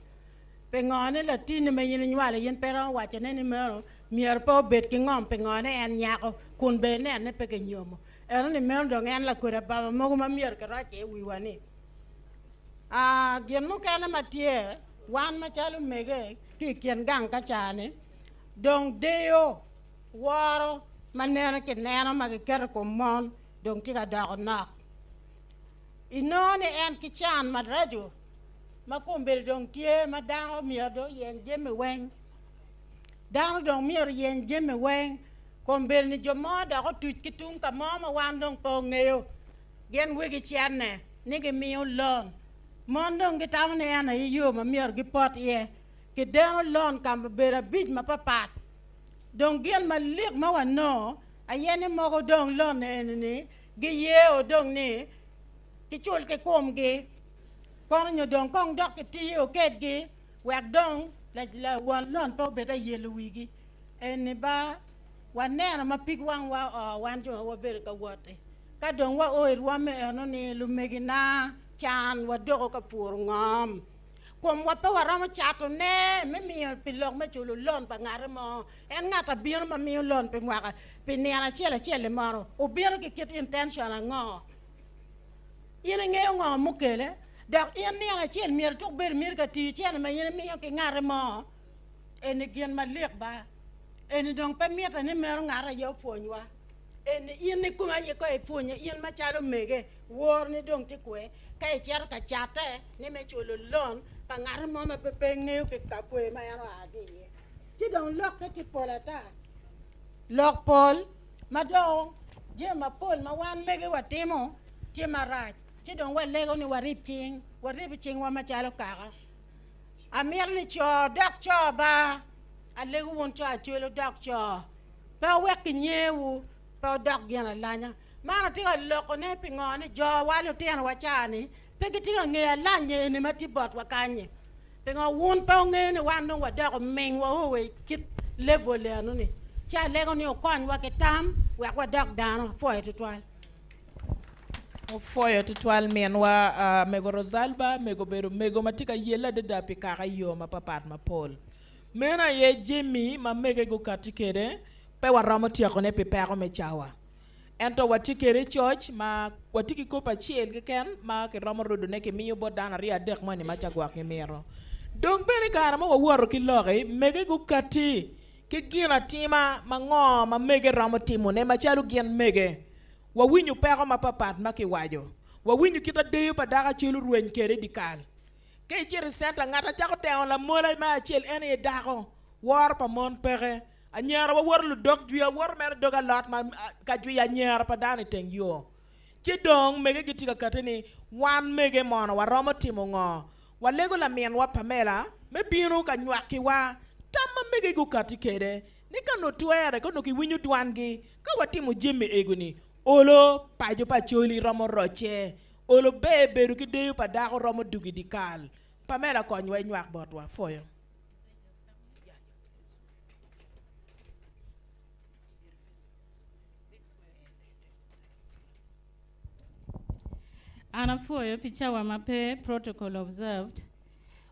[SPEAKER 10] Pingo ni latinni ma in inywalo in pe iromo wacone ni meno myero pe obed ki ngom pingo ni en nyako kun bene ineno ni pe kinyomo. Ento ni meno dong en lakodi ababa mogo ma myero kiroc iye wiwa ni. Gin mukene ma tye, wan macalo omege ki i kin gang ka ca-ni, dong deyo woro ma nene kineno ma giketo i kom mon dong tye ka doko nok. Inongo ni en ki can maraco ma kombeddi dong tye ma dano myero dong oyeny jami weng. Dano dong myero oyeny jami weng. Kombeddi ni jo mo dok otuc ki tung ka mo ma wan dong pe ongeyo. Gin wegi cenne ni gimiyo loan.
[SPEAKER 16] Mon dong gitamo ni en aye yo ma myero gipot iye. Kideno lon ka bedo abic mapapat. Dong gin malik ma wanongo aye ni mogo dong lon eni-ni giyeo dong ni kicul ki komgi. Kono nyo dong kong dok kitiyo kedgi wek dong won lon pe obed ayelo wigi. Eni ba waneno ma pig wangwa oo wan jo ma wabedo ka wot-ti. Ka dong wao i rwomme eno ni lumegina can wadoko ka puro ngom. Komwa pe waromo catone me miyo pi lok me culo lon pa ngate mo. En ngat abino ma miyo lon pi mwaka pi nino acel acel-li mono obino ki kit intention ango? In ingeyo ngo mukele? Dok in nino acel myero ituk bedo myero ka tiyo cene ma in imiyo ki ngate mo? Eni gin malik ba. Eni dong pe mitte ni meno ngat aye opwonywa. Eni in ikome aye ko ipwonye in macalo mege, woroni dong tye kwe ka icito ka catte ni me culo lon pa ngat mo ma pe pe ngeyo ki ka kwe ma en oa ki iye. Ci dong lokke tye pol ata. Lok pol ma dong jami mapol ma wan mege watimo tye marac. Ci dong walego ni warib cing, waribo cingwa macalo kaka. Amito ni co dok co ba, alego wun co acwelo dok co. Pe wuwek kinyewu, pe wudok gin alanya. Man atye ka lokone pi ngo ni jowa lutinowa ca-ni pe gitye ka ngeyo alanya eni ma tye botwa kany-nyi. Pingo wun pe wungeyo ni wan dong wadoko ming wao wa i kit level eno-ni? Ci alego ni wukonywa ki tam wek wadok dano. Apwoyo tutwal.
[SPEAKER 9] Opwoyo tutwal minwa Mego Rosalba. Mego obedo mego ma tye ka yelle adada pi kaka i yo mapapat mapol. Meno aye jami ma mege gukatti kwede, pe waromo tyekone pi peko me cawa. Ento watye kwede i coc ma watye ki kop acel keken ma kiromo rudone kimiyo bot dano aryo adek moni ma ca gwok gimito. Dong bene i kare ma wawoto ki loki, mege gukatti ki gin atima ma ngo ma mege romo timone macalo gin mege. Wawinyo peko mapapat ma kiwaco. Wawinyo kit adeyo pa dako acel orweny kwede i dyekal. Ka icito i centa, ngat a cako tengo lamola me acel en aye dako. Woro pa mon peke. Anyira wawoto ludok jwiya woto mere dog alot ma ka jwiyo anyira pa dano i teng yo. Ci dong mege gitye ka kati ni wan mege mono waromo timo ngo? Walego laminwa Pamela me bino ka nywakiwa tam ma mege gukati kede ni ka nongo twere ka onongo kiwinyo dwangi ka watimo jami ego ni olo paco pa Acholi romo roce olo ber bedo ki deyo pa dako romo dugi dikal. Pamela konywa inywak botwa. Pwoyo.
[SPEAKER 13] An apwoyo pi cawa ma pe protocol observed.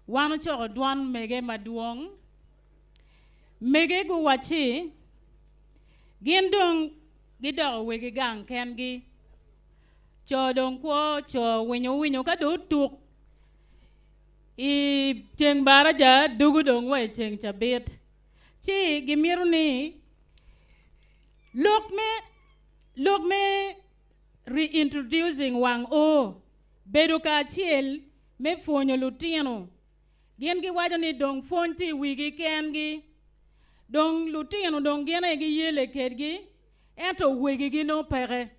[SPEAKER 13] Wan ocoko dwon mege madwong. Mege guwacci gin dong gidoko wegi gang kengi. Co dong kwo co winyo winyo ka dong otuk i ceng baraja dugu dong wa i ceng cabit. Ci gimito ni lok me lok me reintroducing wang o bedo kacel me pwonyo lutino. Gin giwaco ni dong pwony tye i wigi kengi. Dong lutino dong gin aye giyele kedgi ento wegigi nongo peke.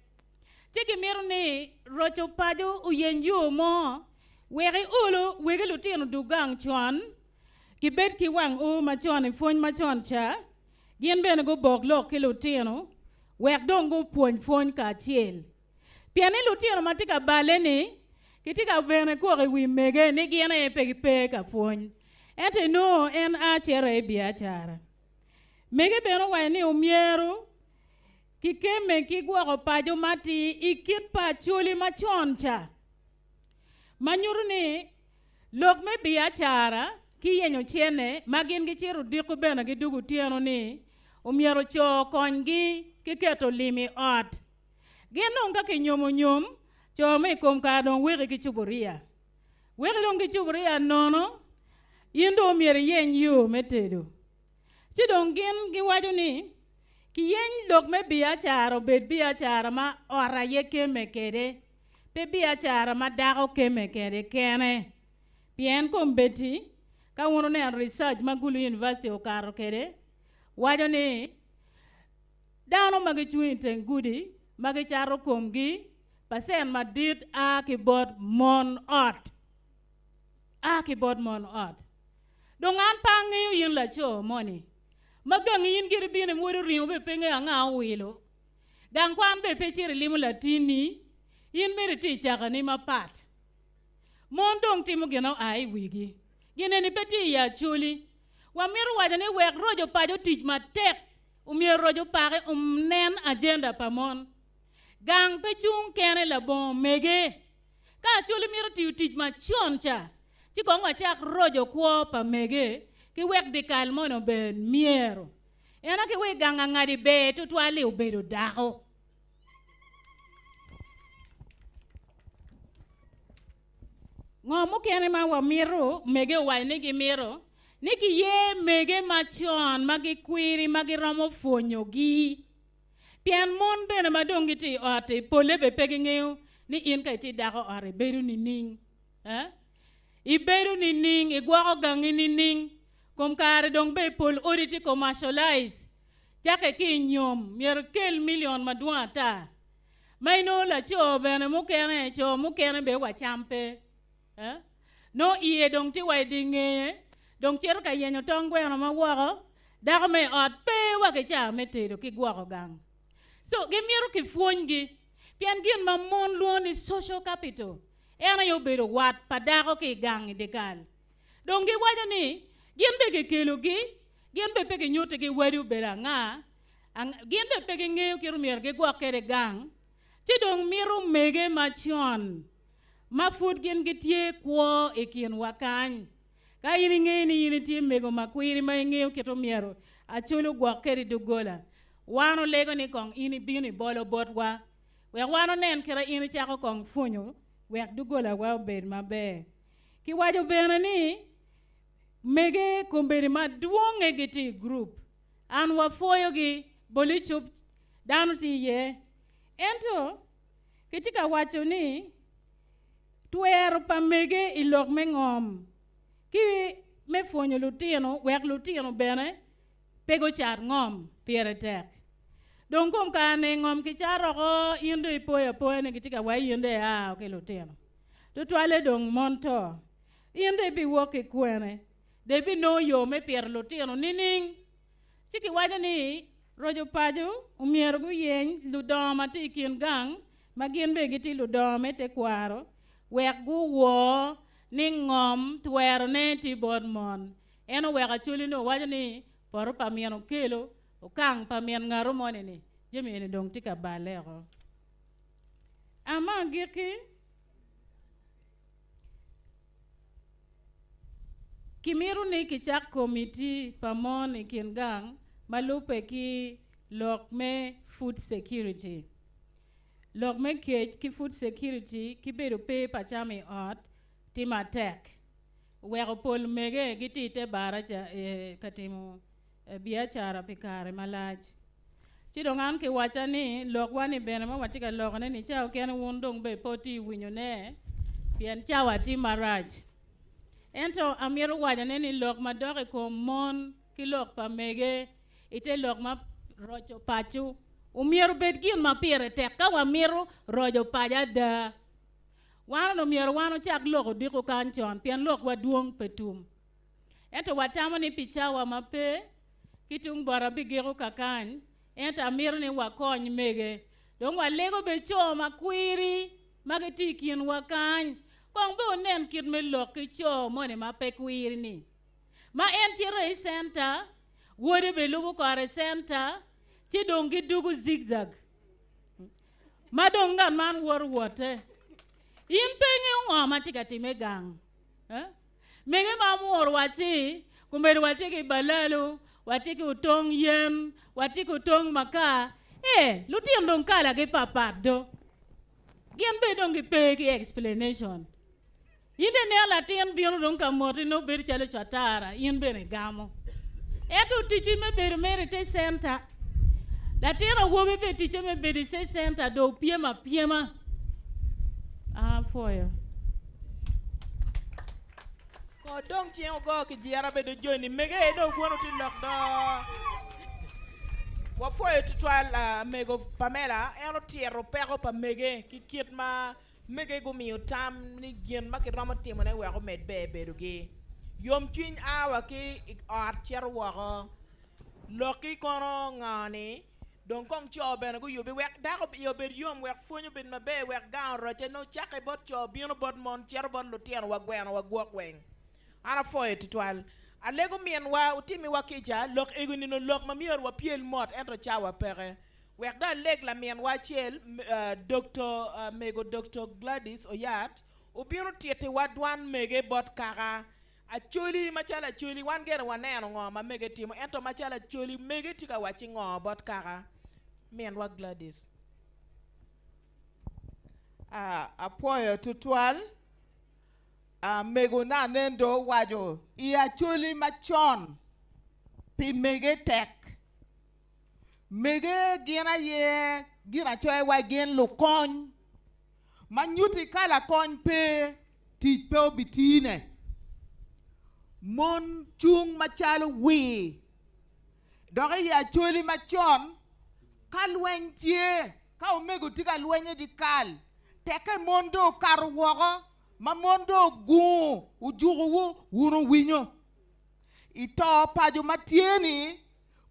[SPEAKER 13] Ci gimito ni roco paco oyeny yo mo wek iolo wegi lutino dug gang con, gibed ki wang o macon i pwony macon ca, gin bene gubok lok ki lutino wek dong gupwony pwony kacel. Pien ni lutino ma tye ka balle-ni gitye ka bene kwok i wi mege ni gin aye pe gipe ka pwony. Ento inongo en a cito i biacara. Mege bene owaco ni omyero Kikemme ki gwoko paco matir i kit pa Acholi macon ca, ma nyuto ni lok me biacara ki yenyo cene ma gin gicito odiko bene gidwogo otyeno ni omyero co konygi ki keto lim i ot. Gin dong ka kinyomo nyom, co me i kom kare dong weki ki cuburia. Weki dong ki cuburia nono, in dong omyero iyeny yo me tedo. Ci dong gin giwaco ni, Kiyeny lok me biacara obed biacara ma ot aye kemme kwede, pe biacara ma dako kemme kwede kene. Pien kombeddi, ka wun wuneno research ma Gulu University okato kwede, waco ni dano ma gicung i teng gudi ma gicato komgi, pacent madit a ki bot mon ot. A ki bot mon ot. Dong an pe angeyo in laco moni ma gangi in giri bino imwodo ringo bene pe ngeyo anga owilo. Gang kwan bene pe icito ilimo latinni, in mere itye i cakani mapat. Mon dong timo gin oa i wigi. Gin eni pe tye i Acholi. Wamito waco ni wek roco paco tic matek, omyero roco opaki onen agenda pa mon. Gang pe cung kene labongo mege. Ka Acholi mito tiyo tic macon ca, ci kong wacak roco kwo pa mege ki wek dyekal moni obed myero. En aye ki wa i gang angadi ber tutwal-li obedo dako. Ngo mukene ma wamito? Mege owaco ni gimito ni kiyer mege macon ma gikwiri ma giromo pwonyogi. Pien mon bene ma dong gitye i ot-ti polle bene pe gingeyo ni in ka itye dako ot ibedo nining. Eh? Ibedo nining? Igwoko gangi nining? Kom kare dong bene pol odi tye commercialize. Cakke ki i nyom myero ikel million madwong ata. Ma inongo laco bene mukene, co mukene bene wa cam pe. Eh? Nongo iye dong tye wa i di ngeye, dong cito ka yenyo tong gweno ma woko, dako me i ot pe wa ki caa me tedo ki gwoko gang. So gimito kipwonygi, pien gin ma mon lwongo ni social capital en aye obedo wat pa dako ki i gang i dyekal. Dong giwaco ni gin bene kikelogi, gin bene pe kinyutigi wadi obedo anga, gin bene pe gingeyo kit myero gigwok kwede gang, ci dong mito mege macon ma pud gin gitye kwo i kinwa kany. Ka in ingeyo ni in itye mego makwiri ma ingeyo kit omyero Acholi ogwok kwede i doggola, wan olego ni kong in ibino ibolo botwa wek wan onen kite in icako kong pwonyo wek doggolawa obed maber. Kiwaco bene ni mege kombeddi madwonge gitye i gurup. An wapwoyogi, boli cub dano tye iye. Ento kitye ka waco ni twero pa mege i lok me ngom ki me pwonyo lutino wek lutino bene pe gucat ngom pire tek. Dong kom kare-ni ngom kicato oko in dong ipoyo apoya ni kitye ka waci in dong ia ki lutino. Tutwalle dong mon to. In dong ibiwok ki kwene? Dong ibinongo yo me pito lutino nining? Ci kiwaco ni roco paco omyero guyeny ludongo ma tye i kin gang ma gin bene gitye ludongo me tekwaro wek guwor ni ngom twerone tye bot mon. En oweko Acholi ni owaco ni poto pa min okelo okang pa min ngato moni ni jami eni dong tye ka balle oko. Ama agikki Kimito ni kicak komiti pa mon i kin gang ma lubbe ki lok me food security. Lok me kec ki food security ki bedo pe pa cam i ot tye matek weko pol mege gitye i te baraca ka timo biacara pi kare malac. Ci dong an kiwacca ni lokwa ni bene ma watye ka lokone ni cawa kene wun dong bene pe wutye winyo ne pien cawa tye marac. Ento amito wacone ni lok madok i kom mon ki lok pa mege i te lok ma roco paco omyero obed gin ma pire tek ka wamito roco paco ada. Wan onongo myero wan ocak lok odiko kany con pien lokwa dwong pe tum. Ento watamo ni pi cawa ma pe ki tung bota bigiko kakany, ento amito ni wakony mege. Dong walego bed co makwiri ma gitye i kinwa kany, kong bene wunen kit me lok ki co moni ma pe kwiri-ni, ma en cito i centa, wode bene lubo kore i centa, ci dong gidugo zigzag, ma dong ngat man woto wotte. In pe ingeyo ngo ma tye ka timme gang. Eh? Mege ma omuro wacci, Kombeddi watye ki balalu, watye ki otong yen, watye ki otong makar. Ee, lutino dong kalagi patpat do. Gin bene dong gipe ki explanation. In dong ineno latin bino dong ka moti nongo bedo calo cwatara, in bene igamo. Ento ticci me bedo mere i te centa. Latin awobi bene ticce me bedo i te centa dong pyem apyema. Apwoyo.
[SPEAKER 9] Ko dong ceng ogo ki jira bedo joni mege dong gwono tye lok do. Wapwoyo tutwal mego Pamela en otito peko pa mege ki kit ma. Mege gumiyo tam ni gin ma kiromo timone wek omed ber bedogi. Yomcwiny a wa ki i ot cito woko. Lokki kono ngo ni, Dong kong co bene guyubbi wek dako iye obed yom, wek pwony obed maber, wek gang orocce, nongo cakke bot co, bino bot mon, cito bot lutino wa gweno wa gwok weng. An apwoyo tutwal. Alego minwa wutimiwa kica, lok ego nino lok ma myero wapyel mot ento cawa peke. Wek dong aleg laminwa acel, Doktor Mego Doktor Gladys Oyat, obin otittiwa dwan mege bot kaka. Acholi, macalo Acholi, wan gire waneno ngo ma mege timo, ento macalo Acholi, mege tye ka wacci ngo bot kaka? Minwa Gladys.
[SPEAKER 12] Apwoyo tutwal. Mego na nen dong owaco i Acholi macon pi mege tek. Mege gin aye ginacoya wa gin lukony ma nyuti ka lakony pe, tic pe obitine. Mon cung macalo wir dok i Acholi macon ka lweny tye, ka omego tye ka lweny i dyekal, tekke mon dong okato woko ma mon dong ogungo ojukowu, wun wuwinyo. I to paco ma tye-ni,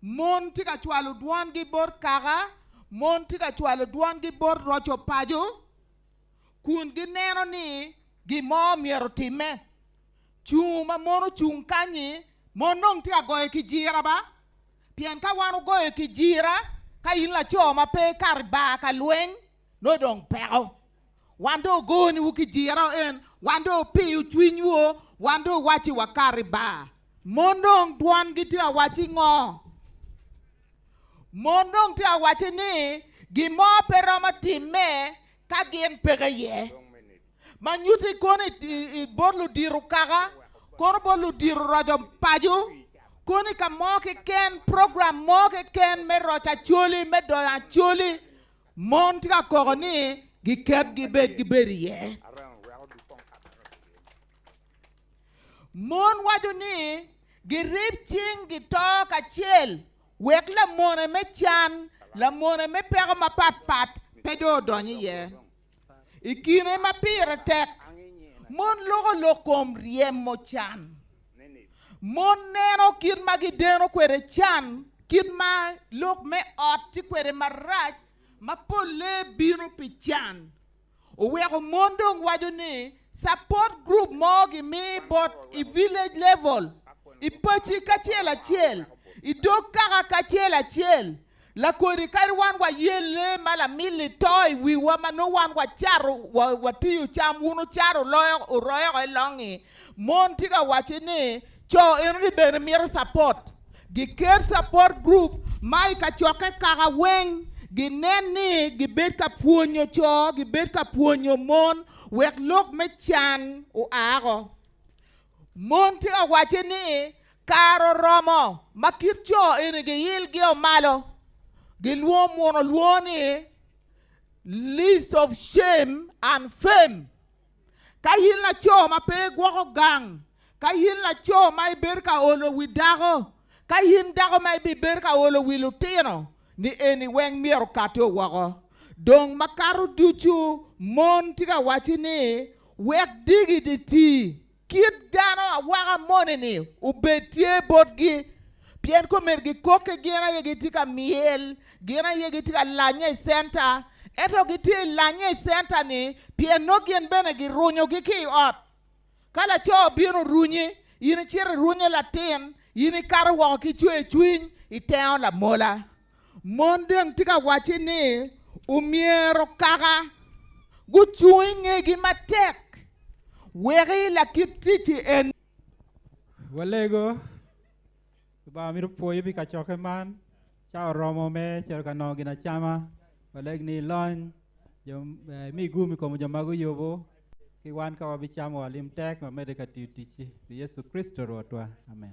[SPEAKER 12] mon tye ka cwalo dwangi bot kaka, mon tye ka cwalo dwangi bot roco paco, kun gineno ni gin mo myero otimme. Cungo ma mon ocung kany-nyi, mon dong tye ka goyo ki jira ba? Pien ka wan ogoyo ki jira, ka in laco ma pe ikato i bar ka lweny, nongo dong peko. Wan dong ogoniwu ki jira en, wan dong opiyo cwinywu, wan dong owacci wakato i bar. Mon dong dwangi tye ka wacci ngo? Mon dong tye ka wacci ni gin mo pe romo timme ka gin peke iye. Ma nyutti kono i bot ludito kaka, kono bot ludito roco paco, kono i ka mo keken, program mo keken me roco acholi, me doyo acholi, Mon tye ka koko ni giket gibed gibed iye. Mon waco ni girib cing gito kacel wek lamone me can, lamone me peko mapat pat pe dong odony iye. I kine ma pire tek, mon loko lok kom ryemo can. Mon neno kit ma gideno kwede can, kit ma lok me ot tye kwede marac, ma polle bino pi can. Oweko mon dong waco ni support group mo gimi bot i village level, i paci kacel acel, i dog kaka kacel acel, Lakodi kadi wan wayelle ma lamilli to i wiwa ma nongo wan wacato watiyo cam wun wucato oroyoko i longi. Mon tye ka wacci ni co enoni bene mito support. Giket support group ma i kacokke kaka weng ginen ni gibed ka pwonyo co gibed ka pwonyo mon wek lok me can oa ko. Mon tye ka wacci ni Kare oromo ma kit co eni giyilgio malo, gilwongo muno lwongo ni list of shame and fame. Ka in laco ma pe igwoko gang, ka in laco ma ibedo ka olo wi dako, ka in dako ma ibibedo ka olo wi lutino, ni eni weng myero okati woko. Dong makato ducu, mon tye ka wacci ni wek digi di ti. Kit dano awaka moni-ni obed tye botgi, pien komiti gikokke gin aye gitye ka myel, gin aye gitye ka lanye i centa, ento gitye i lanye i centa-ni pien nongo gin bene girunyogi ki i ot. Ka laco obino orunyi, in icito irunyo latin, in ikato woko ki cwercwiny, itengo lamola. Mon dong tye ka wacci ni omyero kaka gucung i ngegi matek wek lakit tic-ci en.
[SPEAKER 8] Walego, Lubanga mito pwoyi pi kacokke man. Ca oromo me cito ka nongo ginacama. Waleg ni ilony, jo, eh, imi gum i kom jo ma guyubo, ki wan ka wabicamo walim tek wamedde ka tiyo ticci. Pi Yecu Kricito Rwotwa. Amen.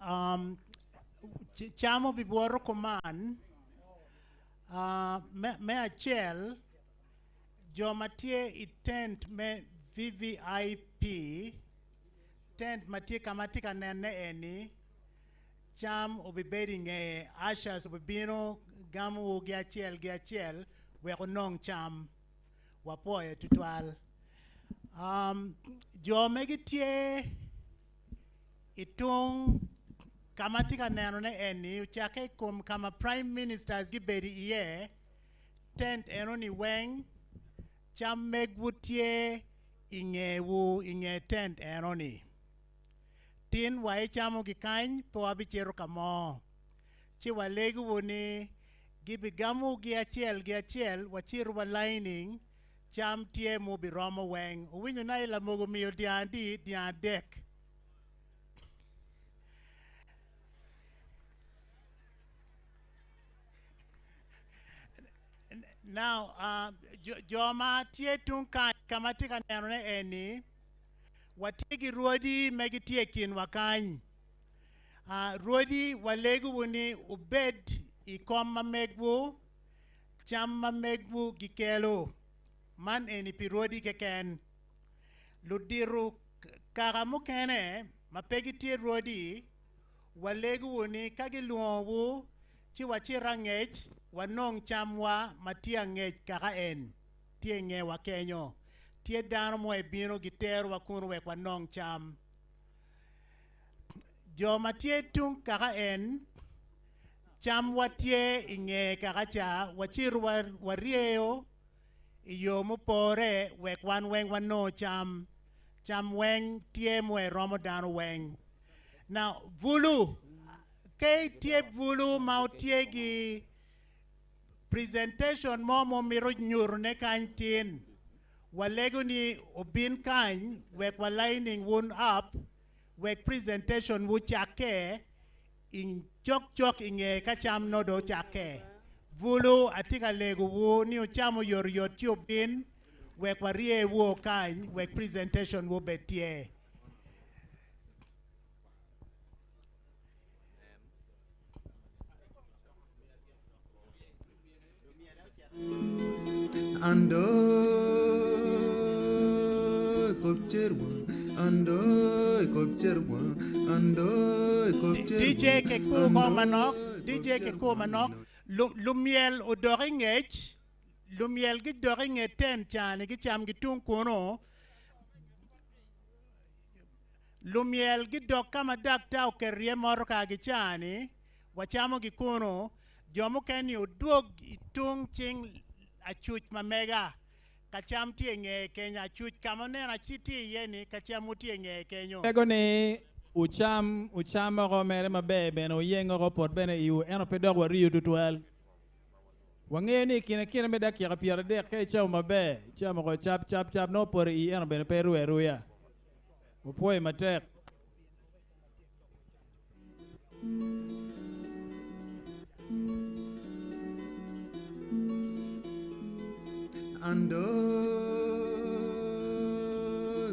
[SPEAKER 3] Um, cam obibwoto kuman, uh, me, me acel, jo ma tye i tent me VVIP, tent ma tye ka ma tye ka nenne eni, cam obibedo i ngeye, ushers obibino gamowu gi acel gi acel. wek onong cam. Wapwoyo tutwal. Um, jo me gitye i tung ka ma atye ka nenone eni ocakke i kom ka ma prime ministers gibedo iye, tent enoni weng cam megwu tye i ngewu i nge tent enoni. Tin wa icamogi kany pe wabicito ka mo. Ci walegowu ni gibigamogi acel ki acel wacito wa lining cam tye mubiromo weng. Wuwinyo na i lamogo miyo dyang adi? Dyang adek. Now, uh, jo, jo ma tye tung kany ka ma tye ka nenone eni, watye ki rwodi ma gitye i kinwa kany. Uh, rwodi walegowu ni wubed i kom ma megwu, cam ma megwu gikelo. Man eni pi rwodi keken. Ludito kaka mukene ma pe gitye rwodi, walegowu ni ka gilwongowu ci wacit angec wanong camwa ma tye angec kaka en tye i ngewa kenyo. Tye dano mo ebino giterowa kunu wek wanong cam. Jo ma tye tung kaka en, camwa tye i nge kaka ca, wacito waryeyo i yo mupore wek wan weng wanong cam. Cam weng tye mo eromo dano weng. Now, bulu, ka tye bulu ma otye gi presentation mo ma omito nyutone kany tin, walego ni obin kany wek wa lining wun up wek presentation wu cakke i cok cok i nge ka cam no dong ocakke. Bulu, atye ka legowu ni wucam oyotoyot ci obin wek warye wu kany wek presentation wu obed tye.
[SPEAKER 7] Andoi kopcherwa, andoi kopcherwa, andoi kopcherwa.
[SPEAKER 3] DJ kikuko manok, DJ kikuko manok, lumyel odok i ngec, lumyel gidok i nge tent cani gicam gitung kunu, lumyel gidok ka ma daktar oketo iye motoka gicani, wacamogi kunu, jo mukene-ni odwog i tung cing acuc ma mega, ka cam tye i ngeye kenyo, acuc ka ma oneno aci tye iye-ni, ka camwu tye i ngeye kenyo.
[SPEAKER 2] Tego ni wucam, wucam oko mere maber bene wuyeng oko pot bene iwu, ento pe dok wariyu twatwal. Wangeyo ni i kine kine me dakika 30 ka icamo maber, icamo oko cap cap cap nongo poto i ii ento bene pe iruyo aruya. Wupwoyo matek.
[SPEAKER 7] Andoi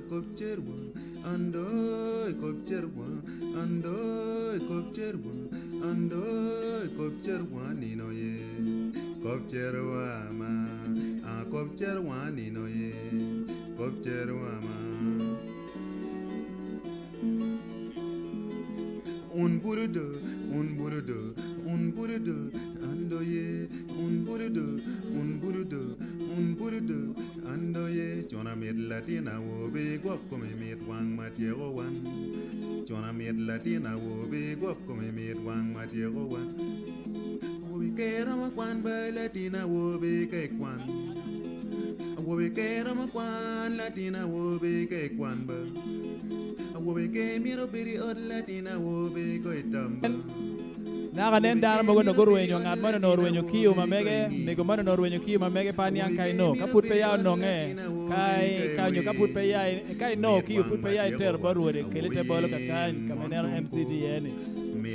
[SPEAKER 7] kopcherwa, andoi kopcherwa, andoi kopcherwa, andoi kopcherwa nino ye. Kopcherwa ma, ah kopcherwa nino ye, kopcherwa ma. Un burudo, un burudo, un burudo, andoye, un burudo, un burudo, un burudo, andoye. Cona mit latin awobi gwok kome mit wang ma tyeko wan. Cona mit latin awobi gwok kome mit wang ma tyeko wan. Awobi kera ma kwan ba latin awobi ka ikwan. Awobi kera ma kwan latin awobi ka ikwan ba. Awobi ke mito bedo i ot latin awobi ko itam ba.
[SPEAKER 2] Naka nen dano mogo onongo gurwenyo, ngat moni onongo orwenyo kiyo ma mege, mego moni onongo orwenyo kiyo ma mege pe aniang ka ino, ka pud peya ononge, ka ka nyo ka pud peya ka ino kiyo pud peya itero bot rwode kele te bolo kakany ka ma ineno MC tye iye ni.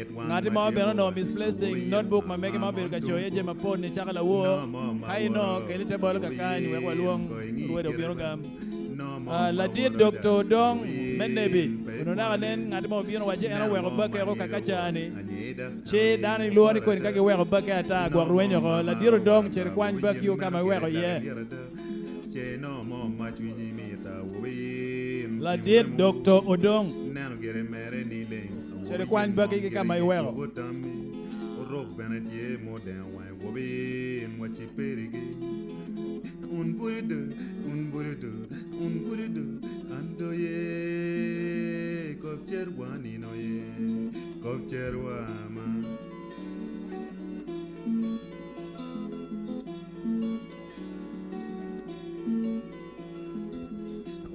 [SPEAKER 2] Ngati mo bene onongo misplacing notebook ma mege ma obedo ka coyo iye jami mapol nicako lawor, ka ino kele te bolo kakany wek walwong rwode obin ogam. Ladit Doktor Odong me Nebi onongo naka nen ngat mo obino wacci en oweko bakke oko kakacani ci dano gilworo ni koni ka giweko bakke ata gwok rwenyo oko. Ladit Odong cit ikwany bakki ka ma iweko iye. Ladit Doktor Odong cit ikwany bakki ki ka ma iweko.
[SPEAKER 7] Orok bene tye mudengo wange wobi in waci perigi. Un budu un budu un budu ando ye kop cer wa nino ye kop cer wa ma.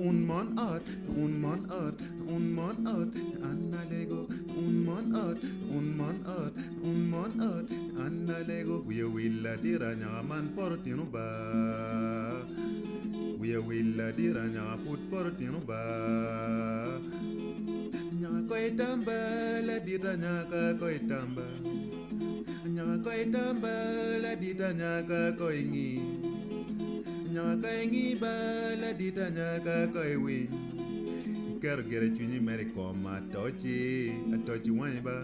[SPEAKER 7] Un mon ot, un mon ot, un mon ot, an alego. Un mon ot, un mon ot, un mon ot, an alego. Wiye wil ladira nyaka man poto tino ba. Wiye wil ladira nyaka pud poto tino ba. Nyaka koi tamba ladita nyaka koi tamba. Nyaka koi tamba ladita nyaka koi ngi. Nyaka koi ngi ba ladita nyaka koi winy. Iketo gire cwinyi mere i kom atoci, atoci wangi ba.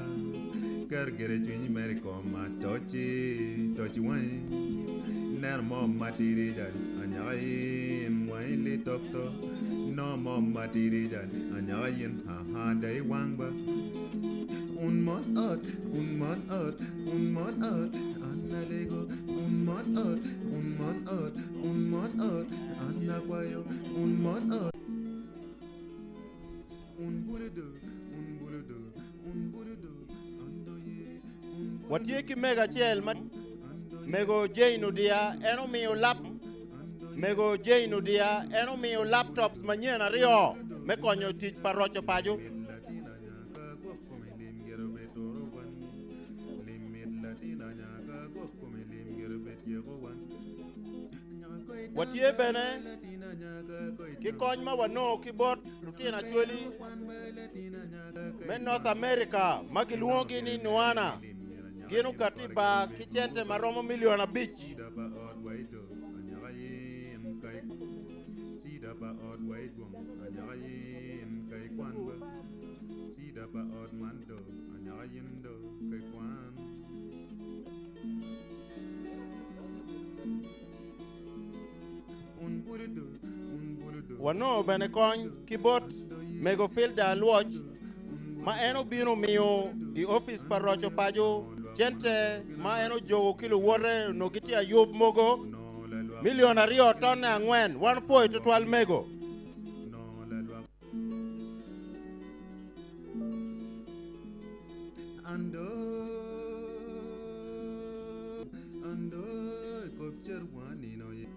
[SPEAKER 7] Iketo gire cwinyi mere i kom atoci, toci wangi. Neno mo matidi jal, anyaka in wangi litok to. No mo matidi jal, anyaka in ha ha dai wang ba. Un mon ot, un mon ot, un mon ot, an alego. Un mon ot, un mon ot, un mon ot, an akwayo. Un mon ot. Un bududu, un bududu, un bududu, ando ye.
[SPEAKER 20] Watye ki mego acel ma mego Jane Odia en omiyo lap mego Jane Odia en omiyo laptops manyen aryo me konyo tic pa roco paco. Watye bene ki kony ma wanongo ki bot lutino Acholi me North America ma gilwongogi ni Nuana. Gin okati i bar ki cente ma romo milion 5.
[SPEAKER 7] Cida pa ot wa ido anyaka yin ka Cida pa ot wa idwong anyaka yin ka ikwan ba Cida pa ot man do anyaka yin do ka ikwan. Un bududu un bududu
[SPEAKER 20] Wanongo bene kony ki bot mego Filda Alwoc ma en obino miyo i office pa roco paco cente ma en ojogo ki luwote onongo gitye ayub mogo milion 2 tonne 4. Wan opwoyo tutwal mego.
[SPEAKER 7] Ando ando kop cer wa nino ye.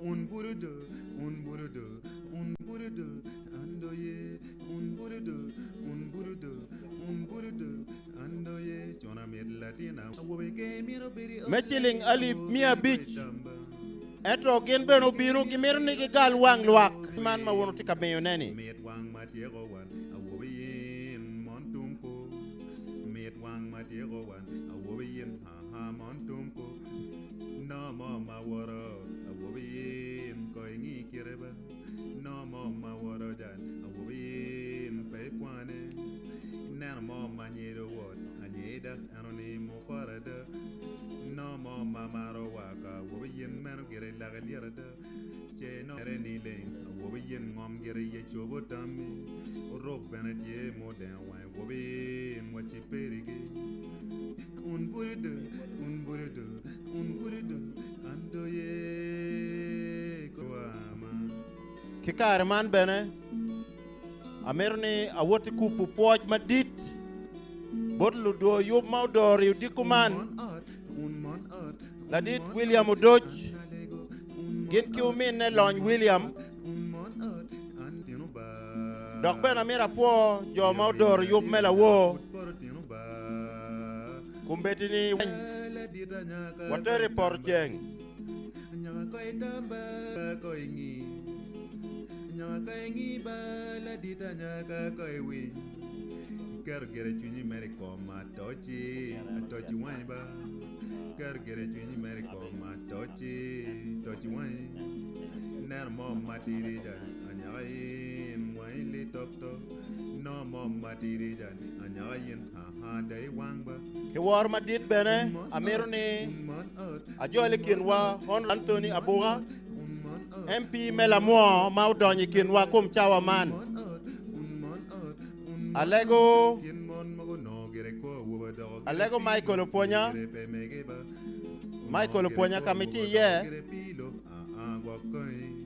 [SPEAKER 7] Un bududu un bududu un bududu ando ye. Un bududu un bududu un bududu ando ye. Cona mit latina awobe ke mito bedi
[SPEAKER 20] Me ciling alip 500. Ento gin bene obino gimito ni gigal wang lwak man ma wun wutye ka miyo neni.
[SPEAKER 7] Mit wang ma tyeko wan awobe yin mon tumko. Mit wang ma tyeko wan awobe yin ha ha mon tumko. No mo ma woro awobe yin ko ingi kite ba. No mo ma woro jan awobe yin pe ikwane. Neno mo ma nyedo wot anyeda eno ni mukora da. No mo ma maro waka awobe yin meno gire lake lyeta da. Ce no mere ni leng awobe yin ngom gire ye cobo tammi. Orok bene tye mudengo wange awobe yin waci perigi. Un bududu un bududu un bududu ando ye kwa ma.
[SPEAKER 20] Ki kare man bene amito ni awot i kupu pwoc madit bot ludwo yub ma odoro i odiko man. Ladit William Odoc gin ki ominne Lony William. Dok bene amito apwo jo ma odoro yub me lawor. Kumbeti ni watero i poto ceng.
[SPEAKER 7] Nyaka koi tamba koi ngi. Nyaka koi ngi ba ladita nyaka koi winy. Iketo gire cwinyi mere i kom atoci, atoci wangi ba. Iketo gire cwinyi mere i kom atoci, toci wangi. Neno mo matidi jal anyaka in wangi litok to. No mo matidi jal anyaka in ha ha dai wang ba.
[SPEAKER 20] Ki woro madit bene amito ni ajol i kinwa Honorable Anthony Abuga, MP me Lamwo ma odonyo i kinwa kom cawa man. Alego
[SPEAKER 7] Gin mon mogo no gire
[SPEAKER 20] Alego Michael opwonya. Michael opwonya ka ma itye iye.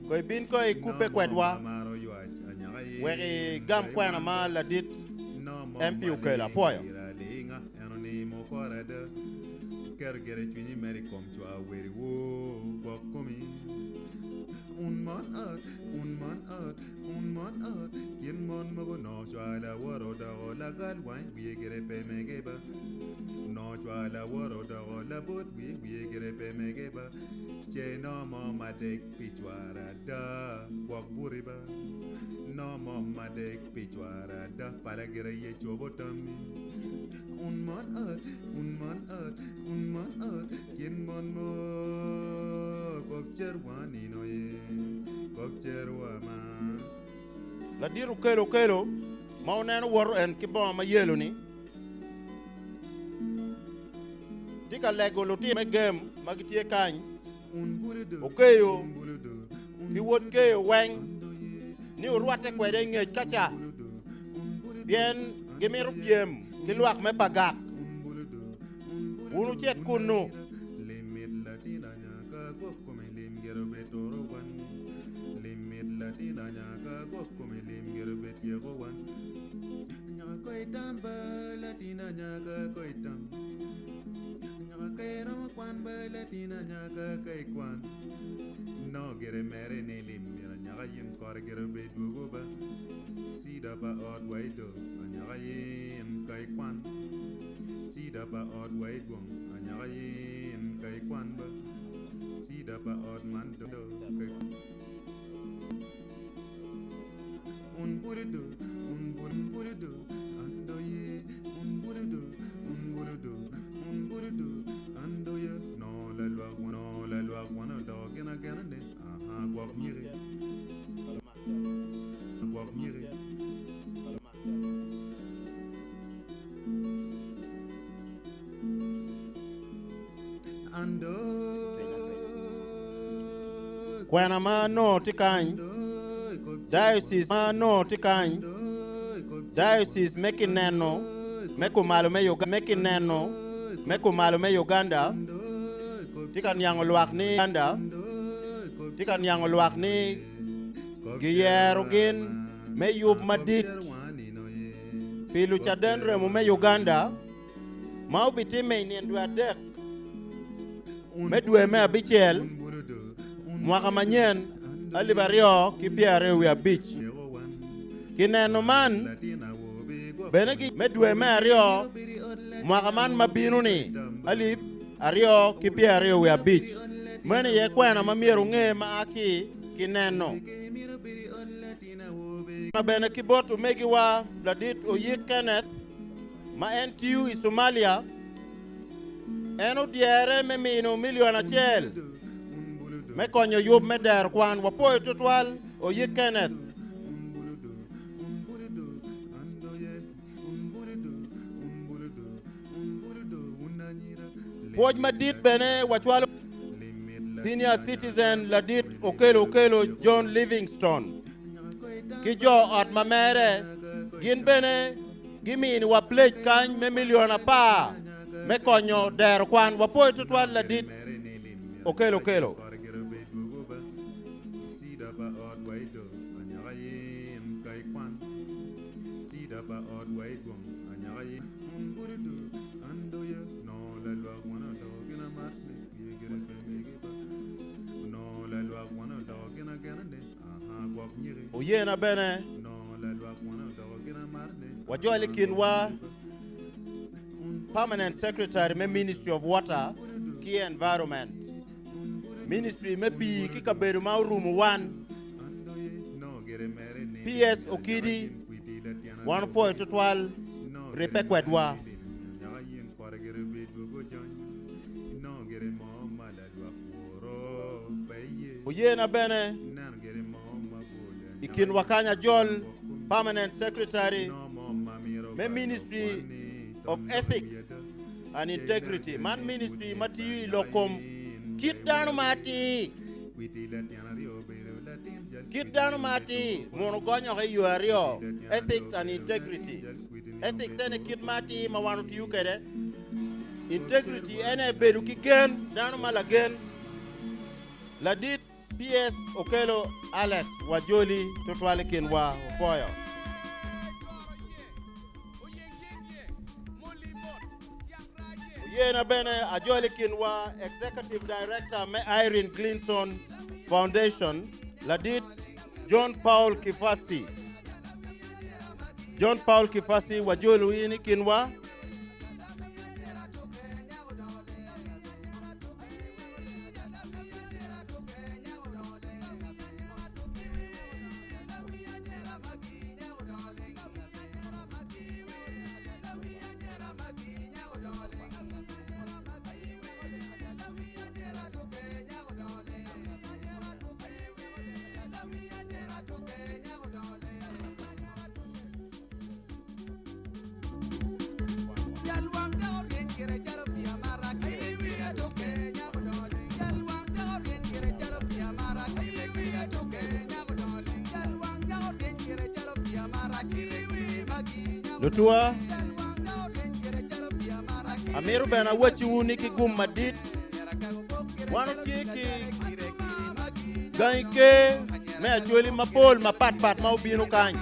[SPEAKER 20] Ko ibin ko ikubbe kwedwa wek igam kwena ma ladit MP okelo. Apwoyo.
[SPEAKER 7] Un mon ot, gin mon mogo nongo cwar lawot odoko lagal wang wiye gire pe mege ba. Nongo cwar lawot odoko labot wiye wiye gire pe mege ba. Ce no mo madek pi cwar ada gwok buti ba. No mo madek pi cwar ada pala gire ye cobo tammi. Un mon ot, un mon ot, un mon ot, gin mon mo kop cer wa nino ye, kop cer wa ma.
[SPEAKER 20] Ladit Okello Okello ma wuneno woto en ki bongo ma yelo ni tye ka lego lutino me gem ma gitye kany okeyo ki wod keyo weng ni wurwatte kwede i ngec kaca pien gimito pyem ki lwak me Pagak. Wun wucit kunnu.
[SPEAKER 7] Limit latin anyaka gwok kome lim gire obed turo wan. Limit latin anyaka gwok kome lim gire obed tyeko wan. Anyaka ko itam ba latin anyaka ko itam. Anyaka ka iromo kwan ba latin anyaka ka ikwan. No gire mere ni lim mit anyaka yin kore gire obed dwogo ba. Cida pa ot wa ido anyaka yin ka ikwan. Cida pa ot wa idwong anyaka yin ka ikwan ba. Cida pa ot man do ka ikwan. Un bulu do, un bulu bulu do, ando ye, un bulu do, un bulu do, un bulu do, ando ye. No la lwak no la lwak wan odoko gin agena ne, aha gwok nyiki, gwok nyiki. Ando.
[SPEAKER 20] Kwena ma nongo tye kany, Diocese ma nongo tye kany, Diocese me kineno me kumalo me Uganda, me kineno me kumalo me Uganda tye ka niango lwak ni Uganda tye ka niango lwak ni giyero gin me yub madit pi lucaden remo me Uganda ma obitimme i nino dwe adek me dwe me abicel mwaka manyen 2025. Kineno man bene gi me dwe me aryo mwaka man ma bino-ni 2025. Meno aye kwena ma myero wunge ma a ki kineno. Bene ki bot omegiwa ladit Oyik Kenneth ma en tiyo i Somalia, en odyere me mino milion acel me konyo yub me dero kwan. Wapwoyo tutwal Oyik Kenneth. Pwoc madit bene wacwalo Senior Citizen ladit Okello Okello John Livingstone ki jo ot ma mere gin bene giminiwa plec kany me milion 10 me konyo dero kwan. Wapwoyo tutwal ladit Okello Okello. Oyena bene wajol i kinwa Permanent Secretary me Ministry of Water ki Environment, Ministry me pii ki kabedo ma orumo wan, PS Okidi, wan opwoyo tutwal ribbe kwedwa. Oyena bene i kinwa kany ajol Permanent Secretary me Ministry of Ethics and Integrity, man ministry ma tiyo i lok kom kit dano ma atir. Kit dano ma atir muno gonyo i yo aryo, ethics and integrity. Ethics ene kit ma atir ma wan otiyo kwede. Integrity en aye bedo ki gen, dano ma lagen. Ladit PS Okello Alex wajoli tutwal i kinwa, opwoyo. Oyena bene ajol i kinwa Executive Director me Irene Glinson Foundation, ladit John Paul Kifasi. John Paul Kifasi, wajolu in i kinwa. Lutua, amito bene awacciwu ni ki gum madit, wan watye ki gangi ker me Acholi mapol mapatpat ma obino kany.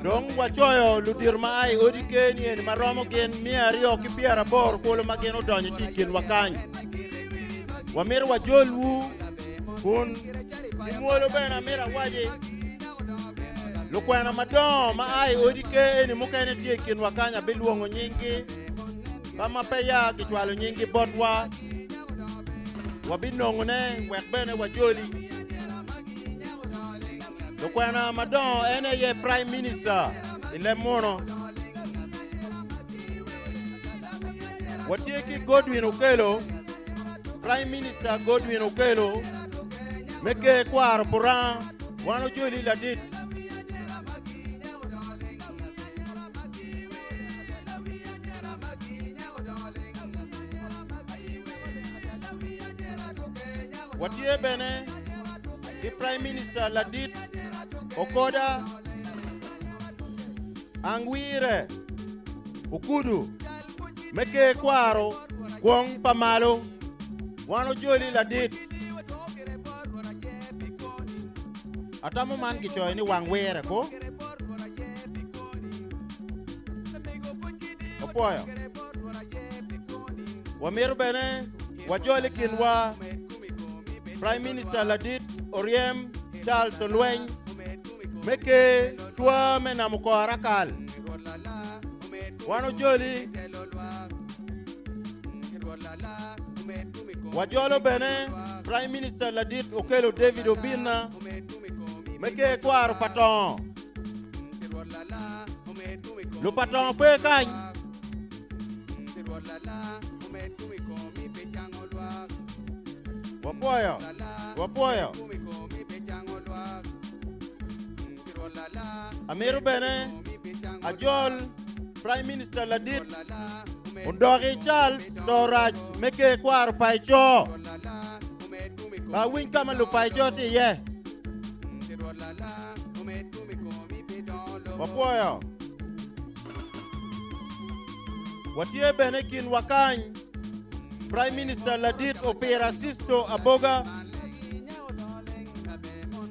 [SPEAKER 20] Dong wacoyo ludito ma a i odi ker ni eni ma romo gin 280 kulu ma gin odonyo ci i kinwa kany. Wamito wajolwu kun ki mwolo bene amito awaci lukwena madongo ma a i odi ker eni mukene tye i kinwa kany abilwongo nyinggi ka ma peya gicwalo nyinggi botwa wabinongone wek bene wajoli. Lukwena madongo en aye Prime Minister i leb muno. Watye ki Godwin Okello, Prime Minister Godwin Okello me ker kwaro Puranga, wan ojoli ladit. Watye bene ki Prime Minister ladit Okoda Angwire Okudu me ker kwaro kwong pa malo. Wan ojoli ladit. Atamo man gicoyo ni wang wire ko. Opwoyo. Wamito bene wajol i kinwa Prime Minister ladit Oryem Charles Olweny me ker cwa me namo kor akal. Wan ojoli. Wajolo bene Prime Minister ladit Okello David Obinna me ker kwaro pa tongo. Lupatongo pe kany. Wapwoyo, wapwoyo. Amito bene ajol Prime Minister ladit Ondoki Charles Torac me ker kwaro pa ico. Ka winy ka ma lupa ico tye iye. Wapwoyo. Watye bene i kinwa kany Prime Minister ladit Opira Sisto Aboga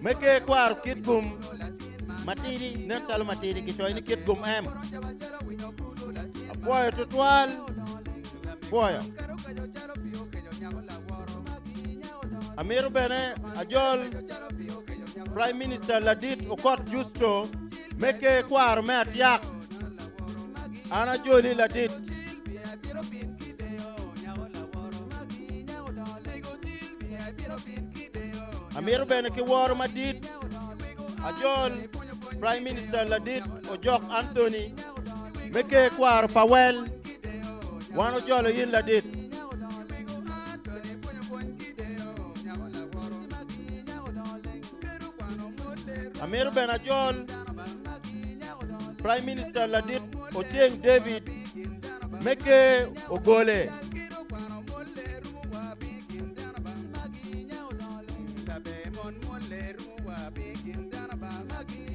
[SPEAKER 20] me ker kwaro Kitgum matidi, nen calo matidi kicoyo ni Kitgum M. Apwoyo tutwal, pwoyo. Amito bene ajol Prime Minister ladit Okot Justo me ker kwaro me Atiak. An ajoli ladit. Amito bene ki woro madit ajol Prime Minister ladit Ojok Anthony me ker kwaro pa wel. Wan ojolo in ladit. Amito bene ajol Prime Minister ladit Ochieng David me ker Ogole.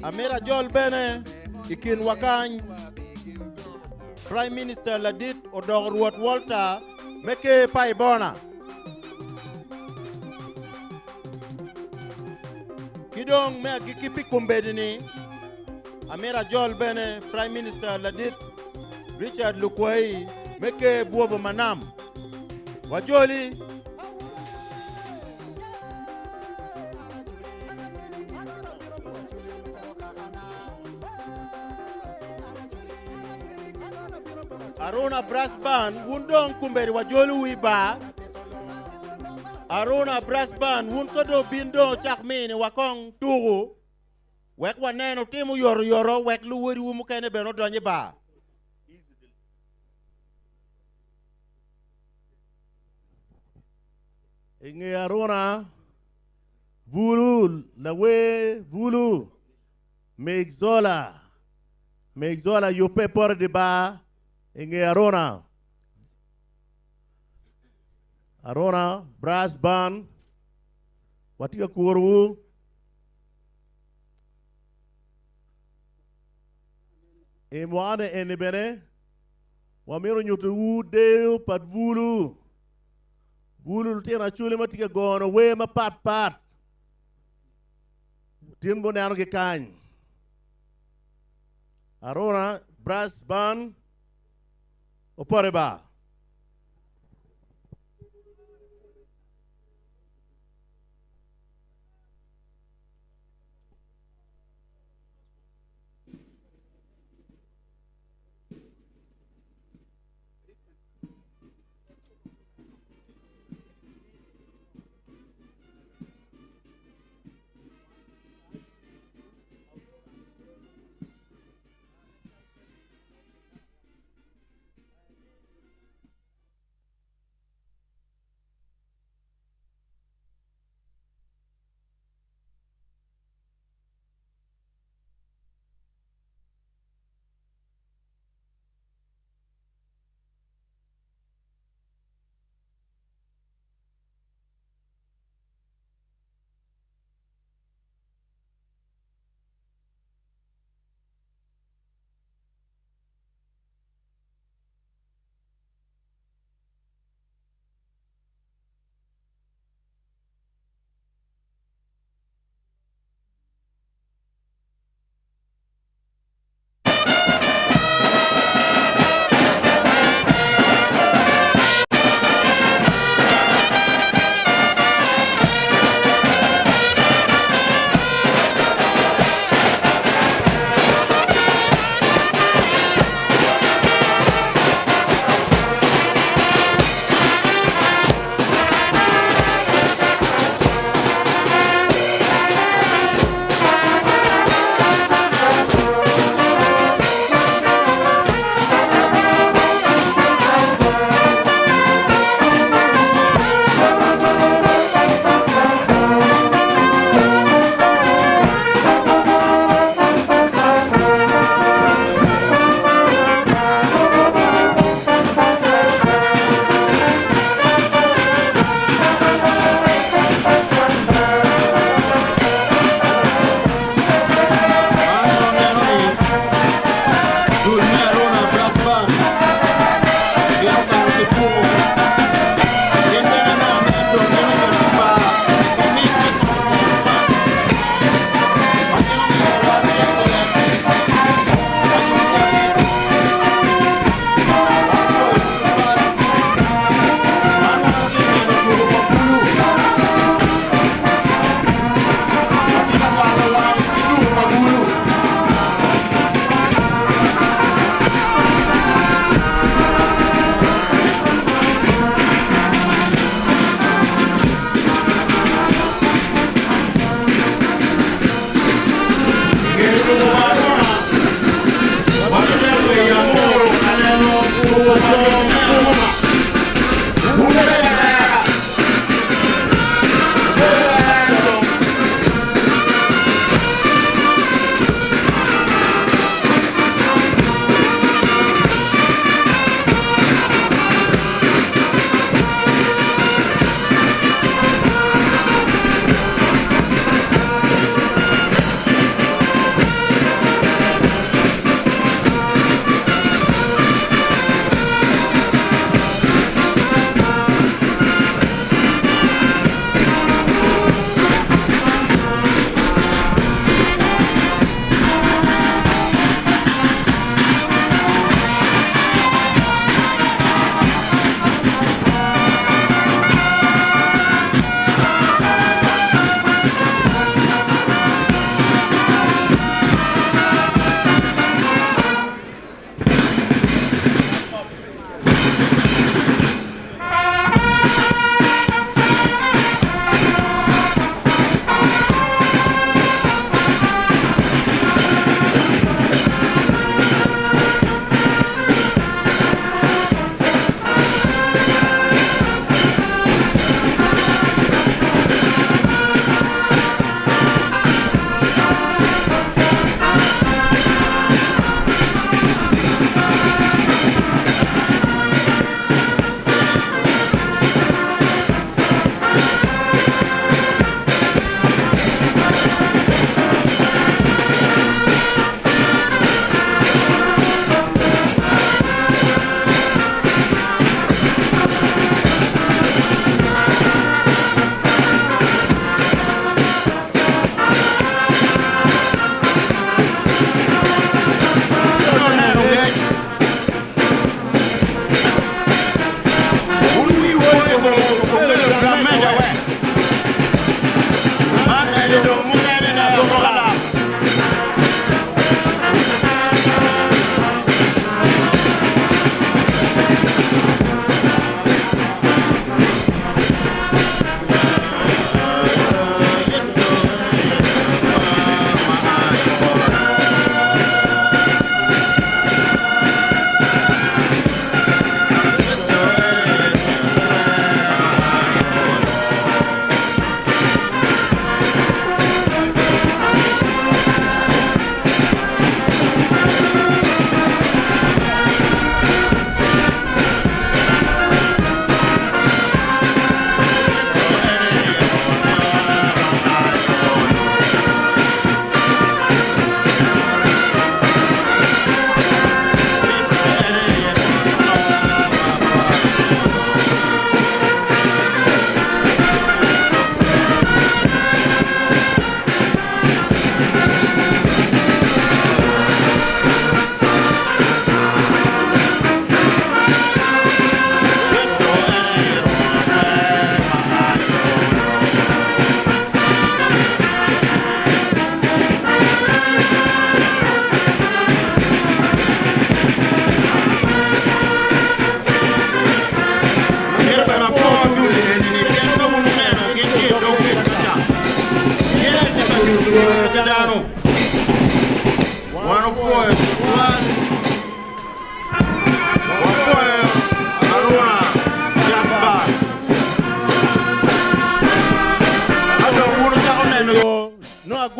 [SPEAKER 20] Amito ajol bene i kinwa kany. Prime Minister ladit odoko Rwot Walter me ker pa Ibona. Ki dong me agikki pi kombeddi-ni, amito ajol bene Prime Minister ladit Richard Lukwayi me ker Bwobo Manam. Wajoli. Aruna Brass Band, wun dong kombeddi wajolowu i bar. Aruna Brass Band, wun ka dong bin dong wucak miniwa kong tuku wek wanen wutim oyotoyoto wek luwodiwu mukene bene odony i bar.
[SPEAKER 15] I nge Aruna, bulu lawer bulu Meg Zola. Meg Zola yubbe poto di bar i nge Aruna. Aruna Brass Band watye ka kurowu. I mwaka-ni eni bene wamito nyutowu deyo pa bulu. Bulu lutino Acholi ma tye ka gono wer mapat pat. Tin bunenogi kany. Aruna Brass Band opote ba.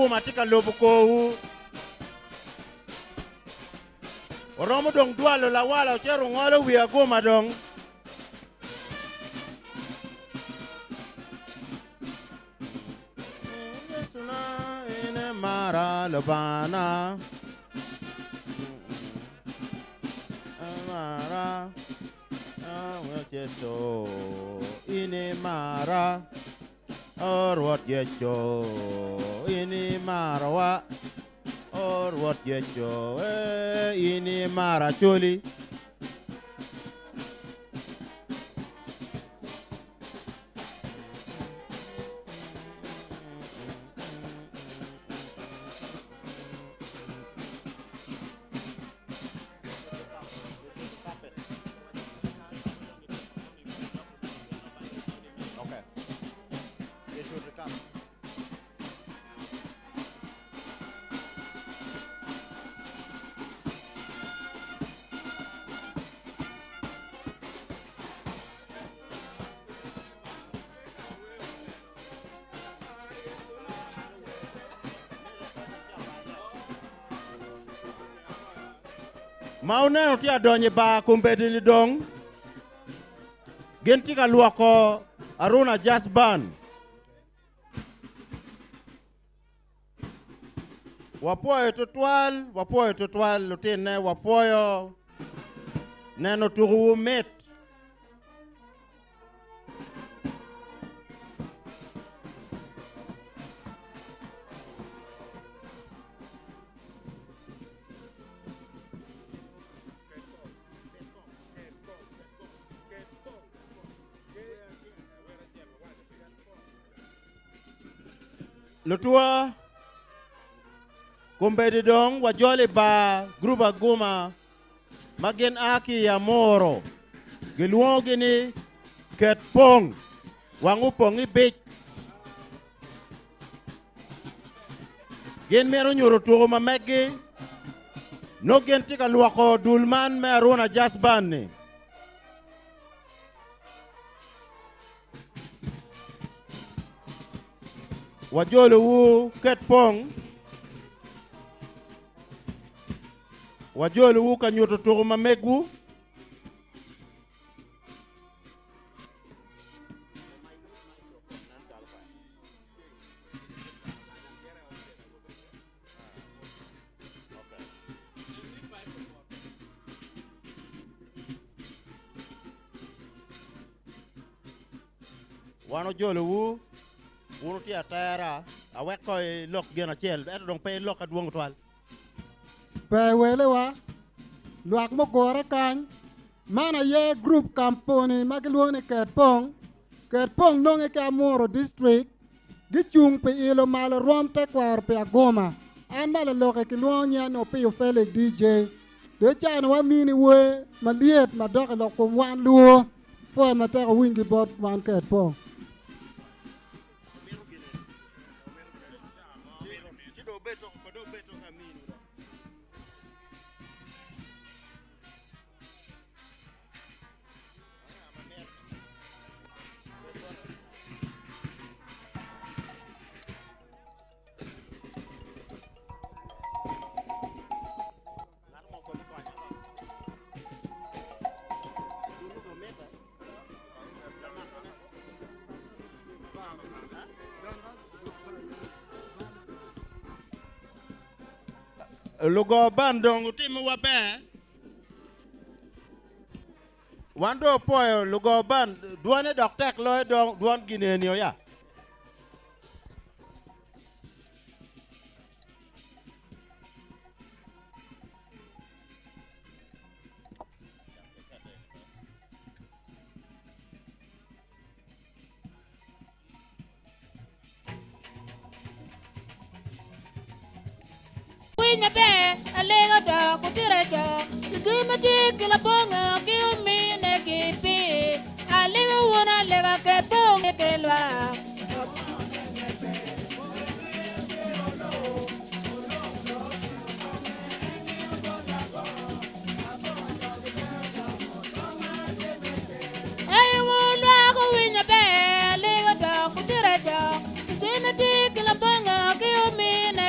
[SPEAKER 20] aguma tye ka lubo korwu. Oromo dong dwalo lawala ocito ongolo wi aguma dong. Yecu na in imara Lubangana. Amara. Rwot Yecu in imara. O Rwot Yecu in imarowa. O Rwot Yecu eh, in imara Acholi. Okay. They should recover. Ma oneno tye adonyo i bar kombeddi ni dong gin tye ka lwoko Aruna Jazz Band. Wapwoyo tutwal, wapwoyo tutwal lutinne, wapwoyo neno tukuwu mit. Lutwa, kombeddi dong wajolo i bar gurup aguma ma gin a ki i Amuru. Gilwongogi ni Ket Pong, wang opong i bic. Gin mito nyuto tuko ma meggi. Nongo gin tye ka lwoko dul man me Aruna Jazz Band-ni. Wajolowu Ket Pong. Wajolowu ka nyuto tuko ma megwu. Wan ojolowu, wun wutye atera, awek ko ilok gin acel, ento dong pe ilok adwong twal.
[SPEAKER 4] Pe welewa, lwak mugure kany, man aye grup kampuni ma gilwongo ni Ket Pong. Ket Pong nonge ki Amuru District, gicung pi ilo malo rwom tekwaro pi aguma. An ma laloke kilwongo nyinga ni Opiyo Felix DJ. Dong icano wamini wer malyet madok i lok kom wan luo. Pwoyo matek owingi bot wan Ket Pong.
[SPEAKER 20] Lugo band dong otimowa ber. Wan dong opwoyo lugo band, dwone dok tek loyo dwon gin eni oya.
[SPEAKER 16] Winy maber, alego dok wutira dok. Gin ma tye ki labongo ki omine ki pii. Alego wun alega ket pong ki lwak. Ei wun lwak wuwiny maber, alego dok wutira dok. Gin ma tye ki labongo ki omine.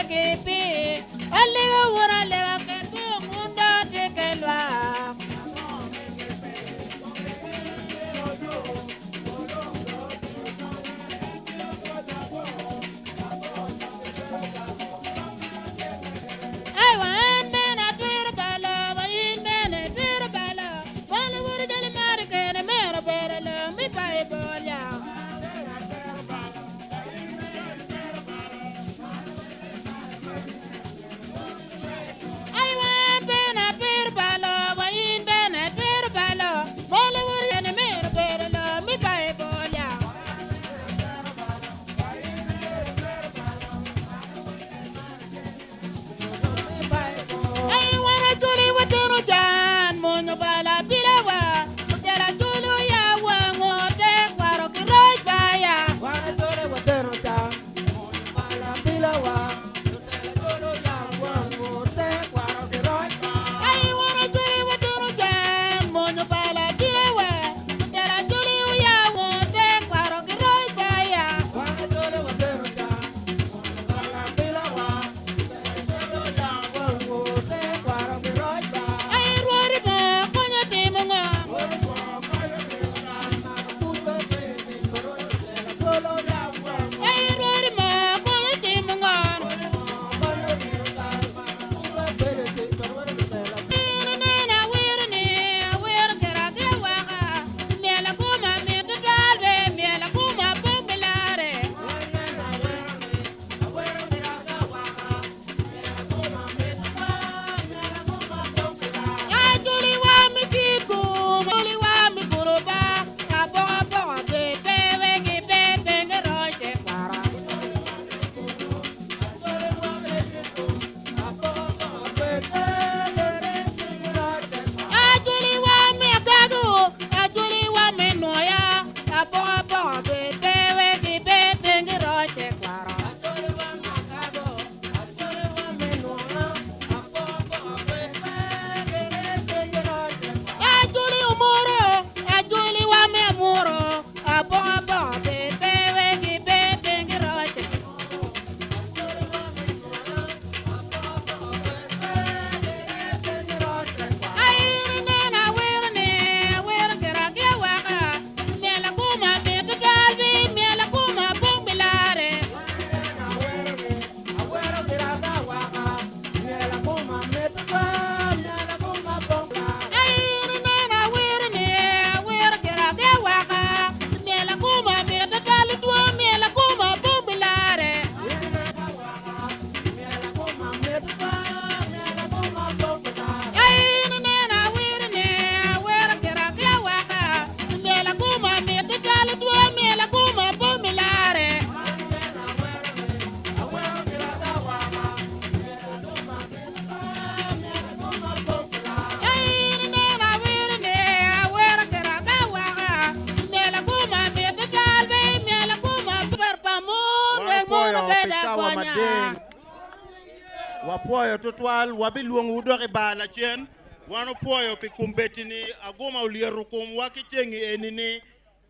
[SPEAKER 20] Wapwoyo tutwal, wabilwongowu dok i bar lacen. Wan opwoyo pi kombeddi-ni, aguma olyeto komwa ki cengi eni-ni.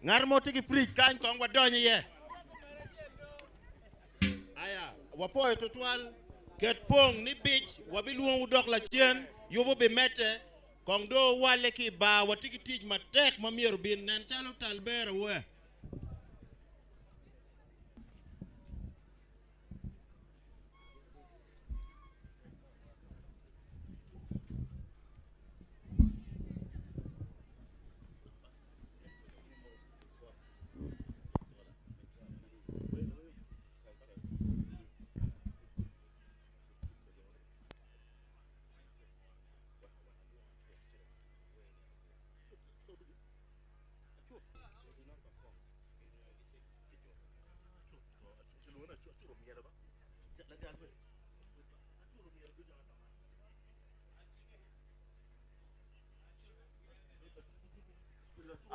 [SPEAKER 20] Ngat mo tye ki fridge kany kong wadony iye. Aya, wapwoyo tutwal. Ket pong ni bic, wabilwongowu dok lacen, yubu bimedde. Kong dong wuwalle ki i bar, watye ki tic matek ma myero obin. Nen calo tal ber awe.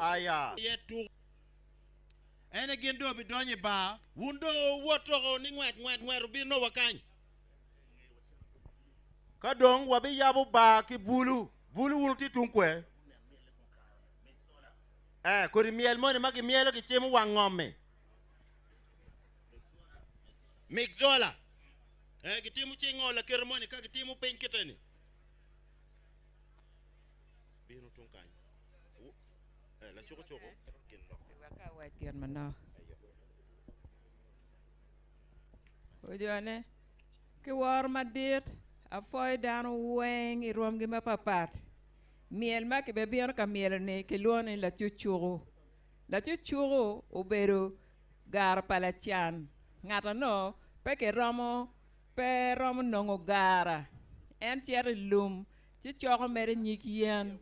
[SPEAKER 20] Aya. En aye gin dong obidonyo i bar, wun dong wuwot woko ni ngwet ngwet ngwet wubino wa kany. Ka dong wabiyabo bar ki bulu, bulu wun wutye tung kwe? Eh, kodi myel moni ma gimyelo gicimo wang ngom-mi. Migzola. Eh, gitimo cingo lakite moni ka gitimo piny kite-ni. Bino tung kany. Eh, lacuku cuku. Gin lok.
[SPEAKER 14] Wek awac gin manok. Ojone, ki woro madit, apwoyo dano weng i rwomgi mapapat. Myel ma kibebino ka myelo-ni kilwongo ni lacucuku. Lacucuku obedo gara pa lacan. Ngat ano pe kiromo pe romo nongo gara. En cito i lum ci coko mere nyig yen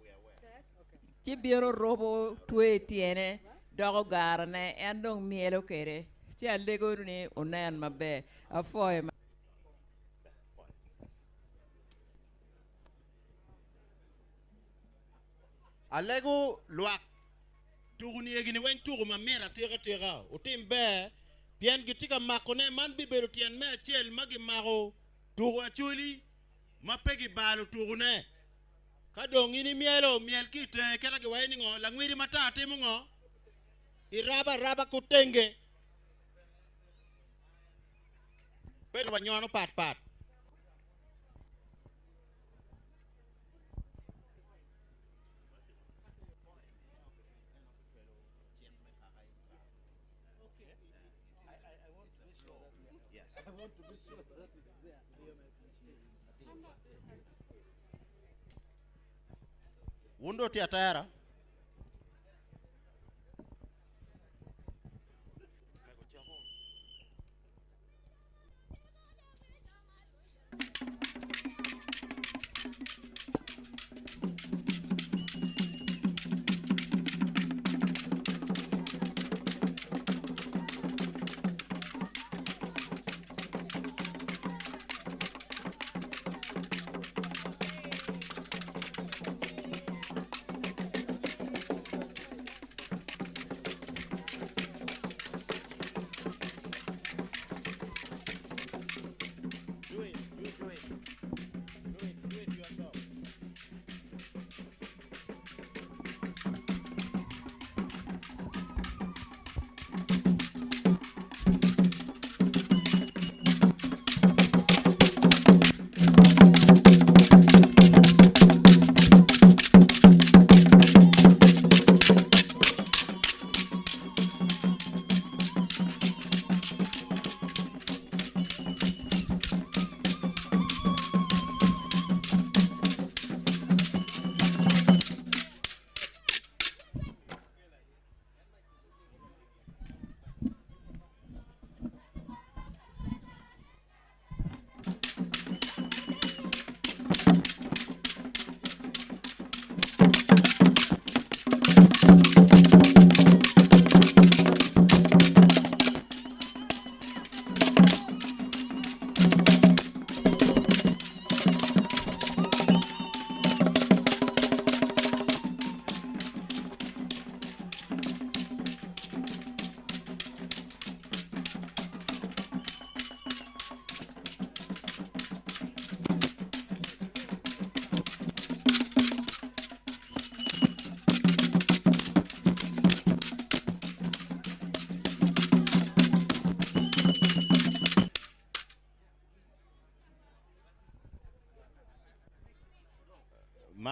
[SPEAKER 14] ci bino rubo tweyo i tyene doko garane en dong myelo kwede. Ci alego ni wunen maber. Apwoyo.
[SPEAKER 20] Alego lwak tuku niyegi ni weng tuku mamit atika tika wutim ber pien gitye ka makone man bibedo tyen me acel ma gimako tuku Acholi ma pe gibalo tukune. Ka dong in imyelo, myel ki itenge kit ma giwaco ni ngo, langwidi matar timo ngo? Irabo araba ki otenge. Bedo wanyono pat pat. Wun dong wutye atera?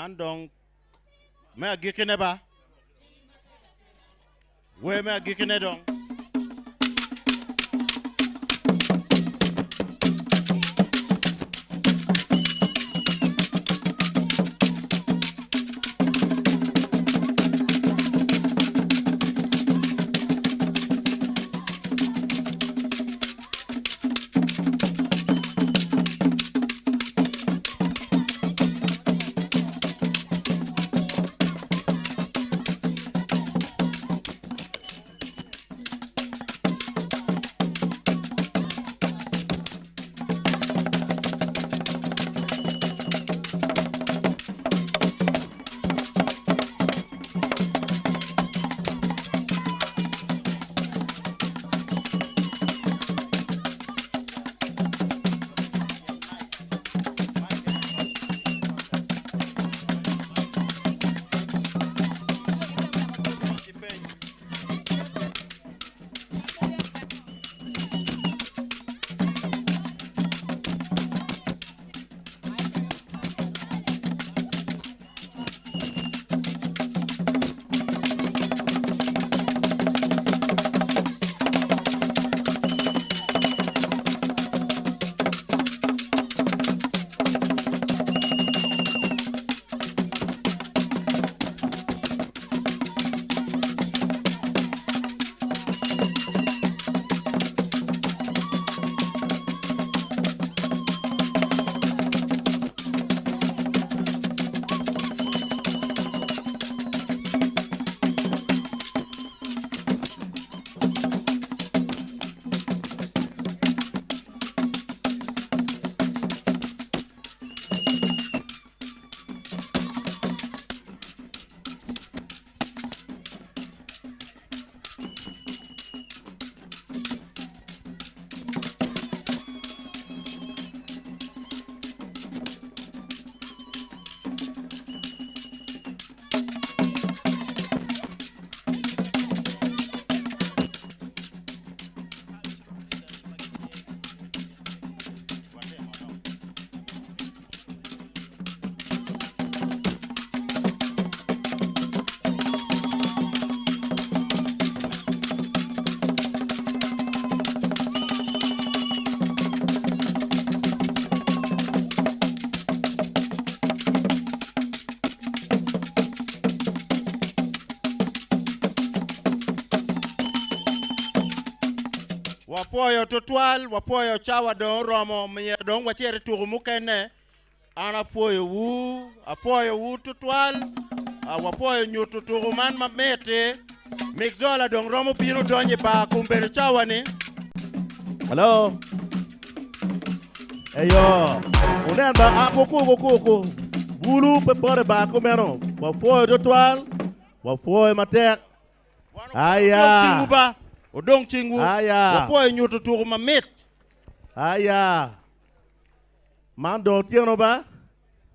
[SPEAKER 20] Man dong me agikkine ba. Wer me agikkine dong. Wapwoyo tutwal, wapwoyo cawa dong oromo, myero dong wacit i tuku mukene. An apwoyowu, apwoyowu tutwal. Wapwoyo nyuto tuku man mamit-ti. Mixzola dong romo bino donyo i bar kun bedo cawa-ni.
[SPEAKER 15] Hello. Eyo. Wunen ba, a kuku kuku ku. Bulu pe poto i bar kumeno. Wapwoyo tutwal, wapwoyo matek. Aya.
[SPEAKER 20] Odong cingwu ba. Odong cingwu.
[SPEAKER 15] Aya.
[SPEAKER 20] Wapwoyo nyuto tuku mamit.
[SPEAKER 15] Aya. Man dong otyeno ba.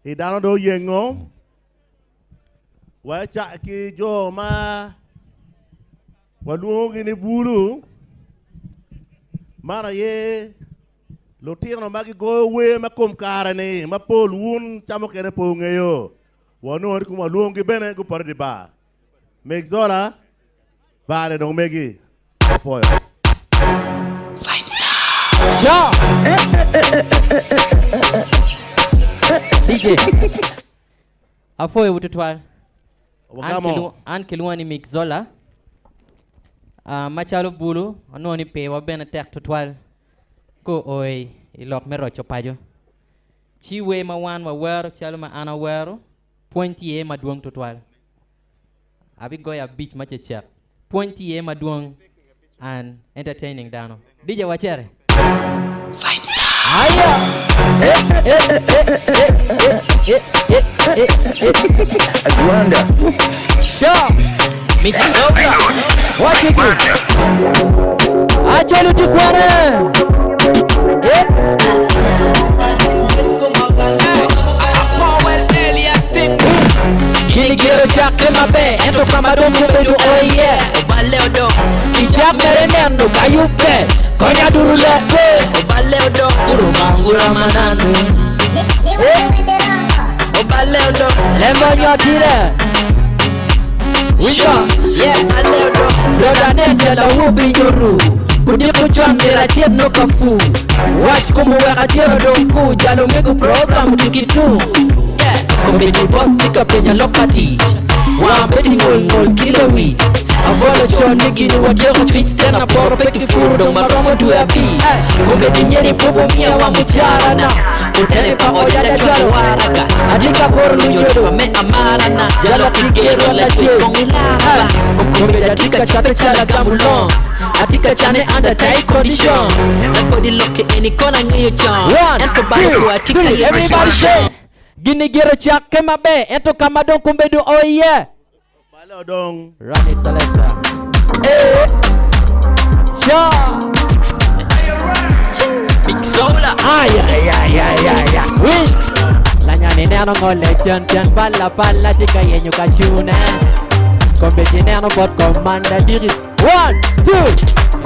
[SPEAKER 15] I dano dong oyengo. Wacak ki jo ma walwongogi ni bulu. Man aye lutino ma gigoyo wer ma kom kare-ni ma pol wun ca mukene pe wungeyo. Wanongo ni kom walwongogi bene gupoto i dye bar. Meg Zola, bar-ni dong megi. Apwoyo.
[SPEAKER 18] DJ. Apwoyo wu tutwal.
[SPEAKER 15] Wagamo.
[SPEAKER 18] An kilwonga ni Mick Zola. Uh, macalo bulu, anongo ni piwa bene tek tutwal ko oi i lok me roco paco. Ci wer ma wan wawero calo ma an awero, pwony tye iye madwong tutwal. Abigoyo abic ma cecek. Pwony tye iye madwong and entertaining dano. DJ wacere. Aya!
[SPEAKER 19] Rwanda.
[SPEAKER 18] Sha! Mixoka! Wachiki! Acholi tikwane! Eh! Gini giro cakke maber ento ka ma dong obedo oye
[SPEAKER 21] Oballe odong
[SPEAKER 18] Icak mere neno ka yubbe konya duru lebbe
[SPEAKER 21] Oballe odong
[SPEAKER 18] Kuro mangura mananu
[SPEAKER 21] Oballe
[SPEAKER 1] Aleo dong.
[SPEAKER 18] Lembo nyotire.
[SPEAKER 1] Sure, yeah, aleo dong.
[SPEAKER 18] Roda ne jela wubi nyuru. Kudiko chon mira tiet no kafu. Watch kumu weka tiero dong ku. Jalo mego program tukitu. Yeah, komedi boss tika penya loka teach. Wa beti ngol ngol kilo wich. Avolo chon nigi ni watieko twitch tena poro peki furu dong maromo dwe abich. Komedi nyeri bobo mia wa muchara na. Kutene pa oyada chwalo waraka. Atika koro lunyodo me amara na. Jalo kigero la twitch kong ilara. Komedi atika chape chala gamulon. Atika chane under tight condition.
[SPEAKER 1] Nakodi loke eni kona ng'iyo chon.
[SPEAKER 18] One,
[SPEAKER 1] Ento bado
[SPEAKER 18] two,
[SPEAKER 1] ko atika
[SPEAKER 18] three,
[SPEAKER 1] ye
[SPEAKER 18] everybody say. Gini gero chake mabe, ento kama dong kumbedo oh yeah.
[SPEAKER 15] Balo dong.
[SPEAKER 18] Run it selector. Eh. Sha.
[SPEAKER 1] Big Sola.
[SPEAKER 18] Ay ay ay ay ay ay. Oui. La nyani neno ngole chen chen pala pala tika yenyu kachune. Kombe tineno bot commander diri. One, two.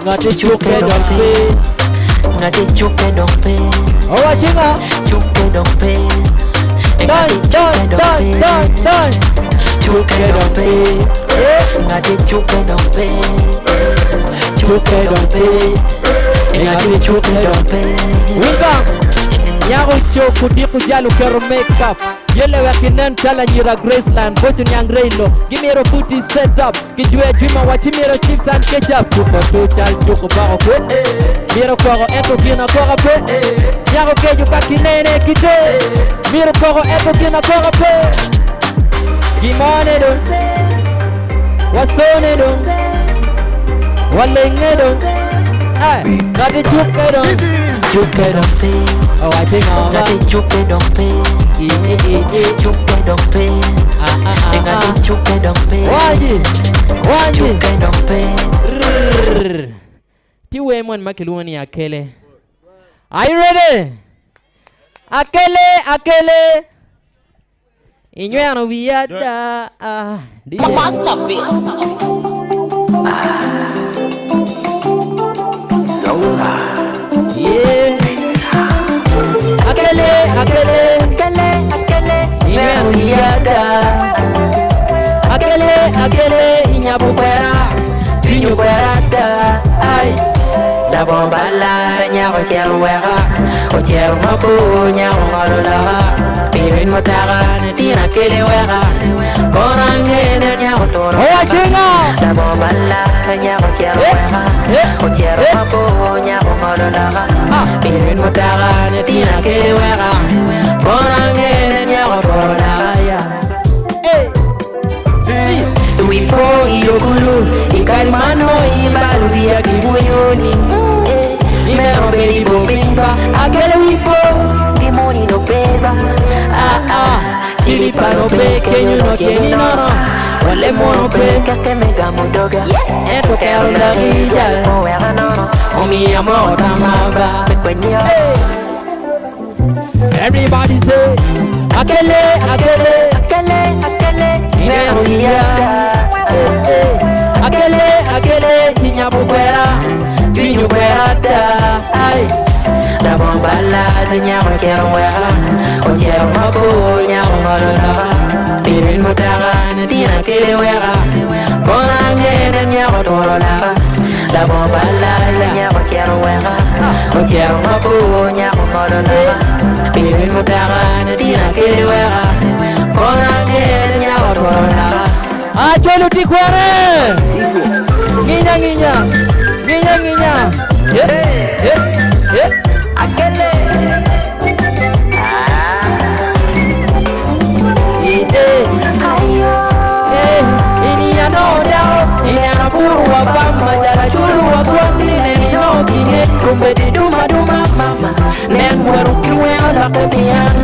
[SPEAKER 18] Ngati chuke dong pe.
[SPEAKER 1] Ngati chuke dong pe.
[SPEAKER 18] Owa chinga.
[SPEAKER 1] Chuke dong pe.
[SPEAKER 18] Done, done, done, done, done.
[SPEAKER 1] Chuke dong pe. Ngati chuke dong pe.
[SPEAKER 18] Chuke dong pe.
[SPEAKER 1] Ngati chuke dong pe.
[SPEAKER 18] Winga. Nyago choku diku jalu kero makeup. Yele wakinen chala nyira Graceland Boys nyang reilo Gimiro booty set up Kijwe jwima wachimiro chips and ketchup Chuko tu chal chuko bako kwe Miro koko eto gina koko pe Nyago keju kakinene kite Miro koko eto gina koko pe Gimone dong Wasone dong Walenge dong Ay, Ngati chuke dong
[SPEAKER 1] Chuke dong pe.
[SPEAKER 18] Oh, I think I'm
[SPEAKER 1] Ngati chuke dong pe. Chuke dong pe. Ngati chuke dong pe.
[SPEAKER 18] Waji, waji.
[SPEAKER 1] Chuke dong pe.
[SPEAKER 18] Ti we mon makiluongo ni Akele. Are you ready? Akele, Akele. Inyweno wiya da. ah, DJ.
[SPEAKER 1] Master Beats.
[SPEAKER 19] Sola.
[SPEAKER 18] Yeah. Akele, Akele.
[SPEAKER 1] Akele, akele.
[SPEAKER 18] Inyweno wiya da. Akele, akele. Inyabu kwera.
[SPEAKER 1] Vinyo kwera da. Ai. Da bombala nyako chero weka Ochero mabo nyako ngolo laka Pirin motaka ne tina kele weka Korangene nyako toro
[SPEAKER 18] Owa chinga.
[SPEAKER 1] Da bombala nyako chero weka Ochero mabo nyako ngolo laka Pirin motaka ne tina kele weka Korangene nyako toro laka Wipo iyokulu ikalmano imbalu ya kibuyuni Mero beri bobimba akele wipo Limoni no beba
[SPEAKER 18] Ah ah. Chilipa no pe kenyu no keni no no. Wale mono pe.
[SPEAKER 1] Kake mega mudoga
[SPEAKER 18] Eto kero lagi jal.
[SPEAKER 1] Owera nono
[SPEAKER 18] Omi amo tamaba.
[SPEAKER 1] Mekwenyo
[SPEAKER 18] Everybody say, Akele, Akele,
[SPEAKER 1] Akele, akele
[SPEAKER 18] Ineno iya. Akele, Akele, chinyabu kwera, chinyu kwera da. Ay.
[SPEAKER 1] Da bombala nyako chero weka Ochero mabo nyako ngolo laka Pirin motaka ne tina kele weka Korangene nyako toro laka Da bombala nyako chero weka Ochero mabo nyako ngolo laka Pirin motaka ne tina kele weka Korangene nyako toro laka
[SPEAKER 18] Acholu tikwere. Nginya nginya, nginya nginya. Yeah, yeah, yeah.
[SPEAKER 1] Akele
[SPEAKER 18] Eh, eh, ini ano dao, ini ano buru wa kwama, jara chulu wa kwami, neni no kine, kumbe di duma duma mama, nen weru kiwe ola kebian,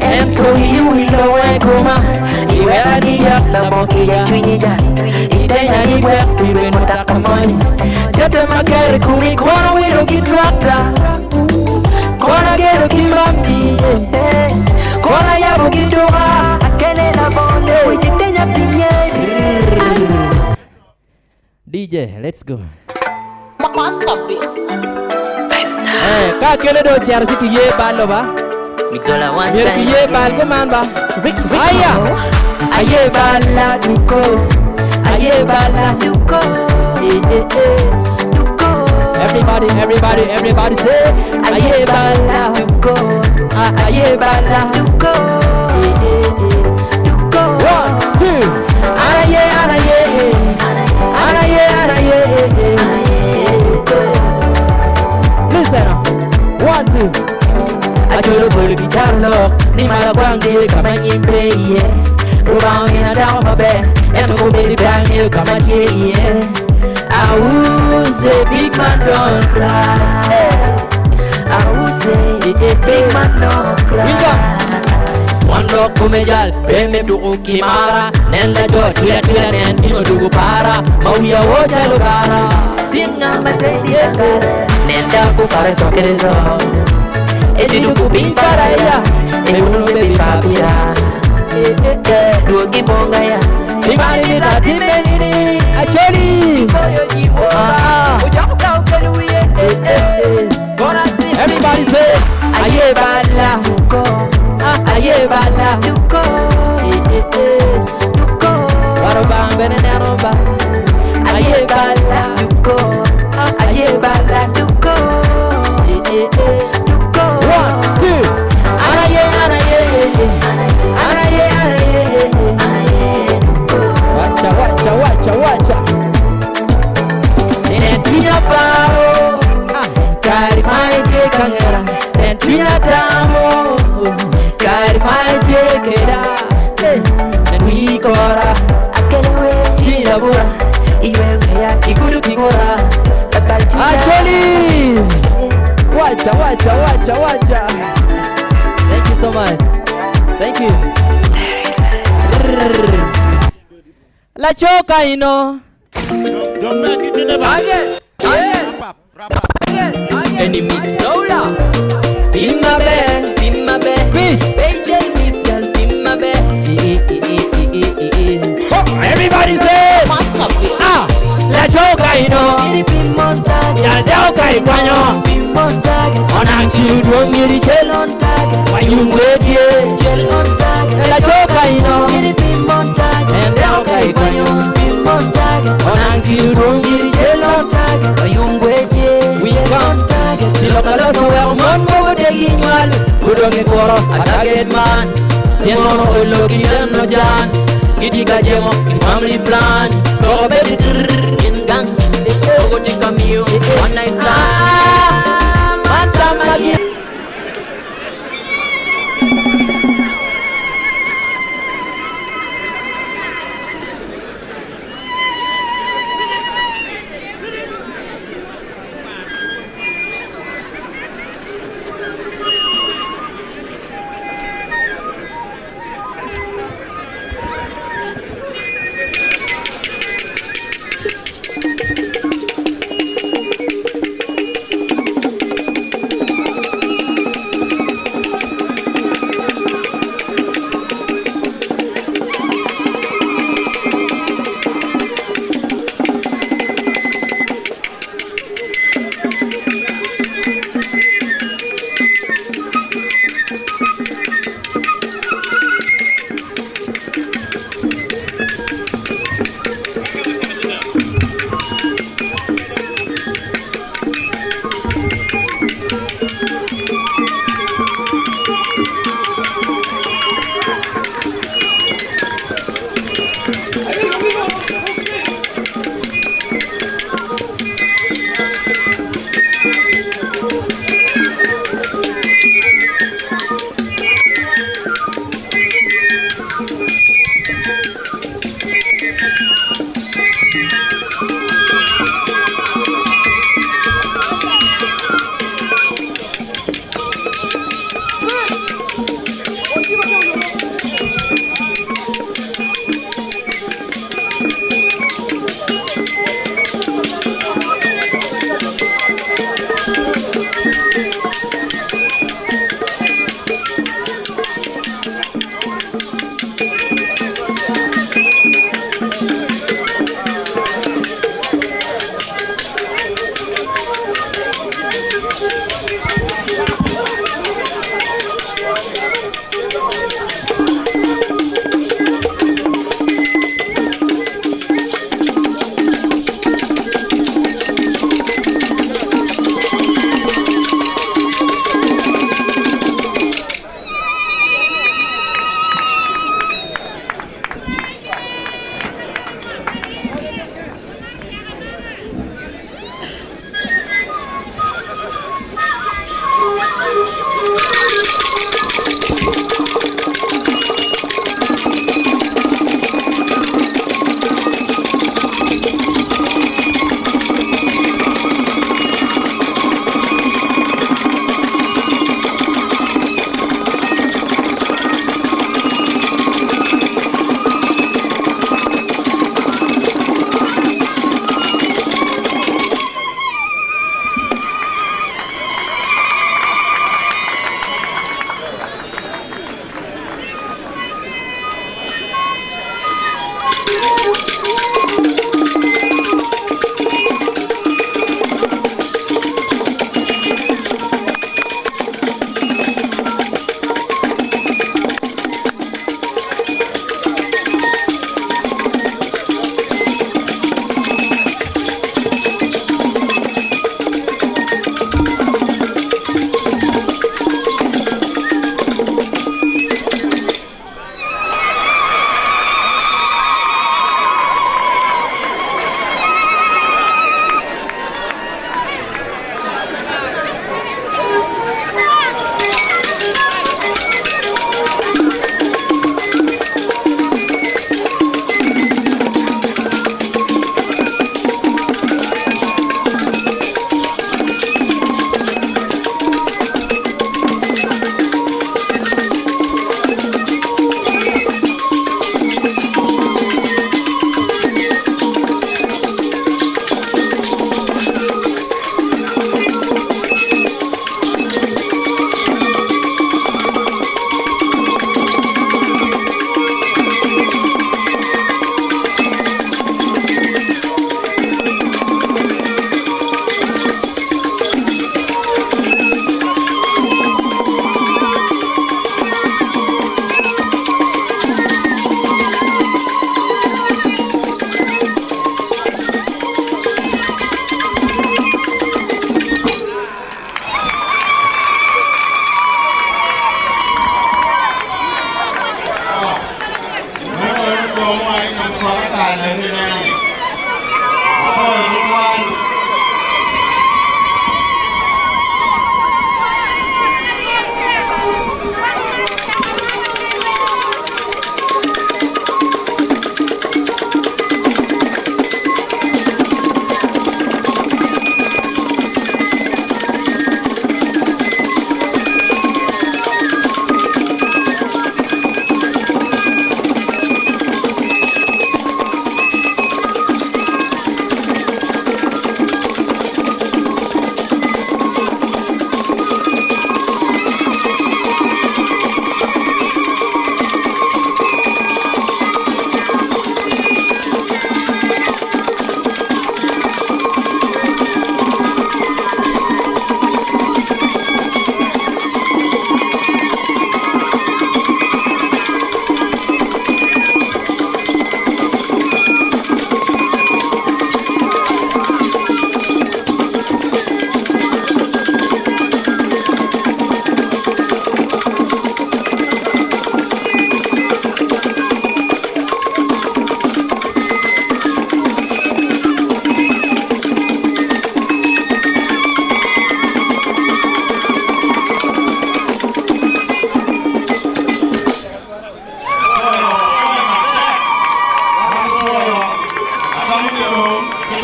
[SPEAKER 18] ento iyu ilo we kuma, iwera ni yak
[SPEAKER 1] La bonki ya chwinyi ja Itenya ni wek pibe motaka moni
[SPEAKER 18] Chete makere kumi kwana wilo kitwata, kwana gero kimambi, kwana yabo kiduka.
[SPEAKER 1] Akele la bonde Wijitenya pinye
[SPEAKER 18] DJ, let's go.
[SPEAKER 1] Master Beats.
[SPEAKER 18] Eh, ka kele do chero si kiye balo ba.
[SPEAKER 1] Mixola one
[SPEAKER 18] Myero
[SPEAKER 1] time
[SPEAKER 18] kiye bal kuman ba. Aya. Aye bala duko. Aye bala duko. Eh eh eh. Duko. Everybody, everybody, everybody say Aye bala duko. Ah, Aye bala duko. Eh eh eh. Duko. One, two. Aye aye. Aye aye. Listen up. One, two. Acholo bolo ki caro lok Ni mala kwangi kama nyimbe iye Rubang ina dawa maber Ento kubedi bangi kama tie iye I will say big man don't cry I will say big man don't cry One rock kumejal, peme duku kimara Nenda jo, tuya tuya nen, tino duku para Mauya woja lugara Tinga matedi Nenda kupara chokerezo Eti duku pimpara ya Eunu baby papira Duogi bonga ya Imani mita timenini Acholi Everybody say Aye bala Aye bala Waroba mbene neroba Aye bala Aye bala One, two. Anaye, anaye, anaye, anaye. Wacha, wacha, wacha, wacha. Nentunya paro, kari maite kangera. Nentunya tamo, kari maite kera. Nenui kora, china bura, ikudu kingora. Acholi! Wacha, wacha, wacha, wacha. Thank you so much. Thank you. La choca y no. Any mixola. Pimma be, pimma be. BJ Miss Girl, pimma be. Everybody say. Ah, la choca y no. Ya choca y guaño. Onang chiu duong yiri chel. Wayung wedie. La choca y no. Endeo kai guaño. Onang chiu duong yiri chel. Wayung wedie. We come. Silokalo so well mon mo de ginwal. Fudong e koro a target man. Tienono olo kitem no jan. Kiti ka jemo ki family plan. Toko baby drrrr in gang. Ogo tika miyo one night stand. Manta magi.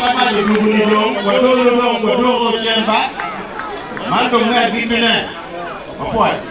[SPEAKER 11] ka mac odwogo-ni dong wadolo dong wadoko cen ba. Man dong me agikkine. Wapwoyo.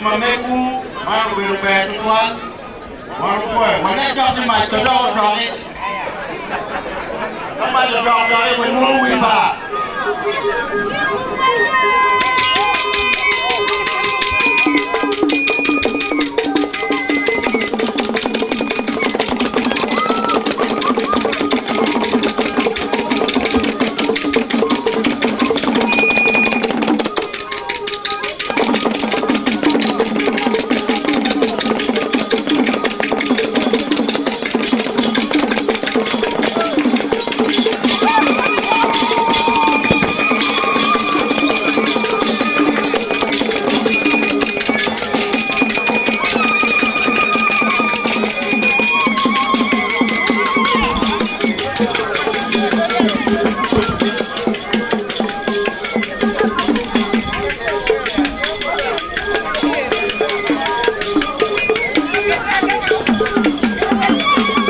[SPEAKER 11] Ma megwu man obedo ber tutwal. Wan opwoyo. Wane dok ni mac ka dok odoki. Ka mac odok doki walwongo wi bar.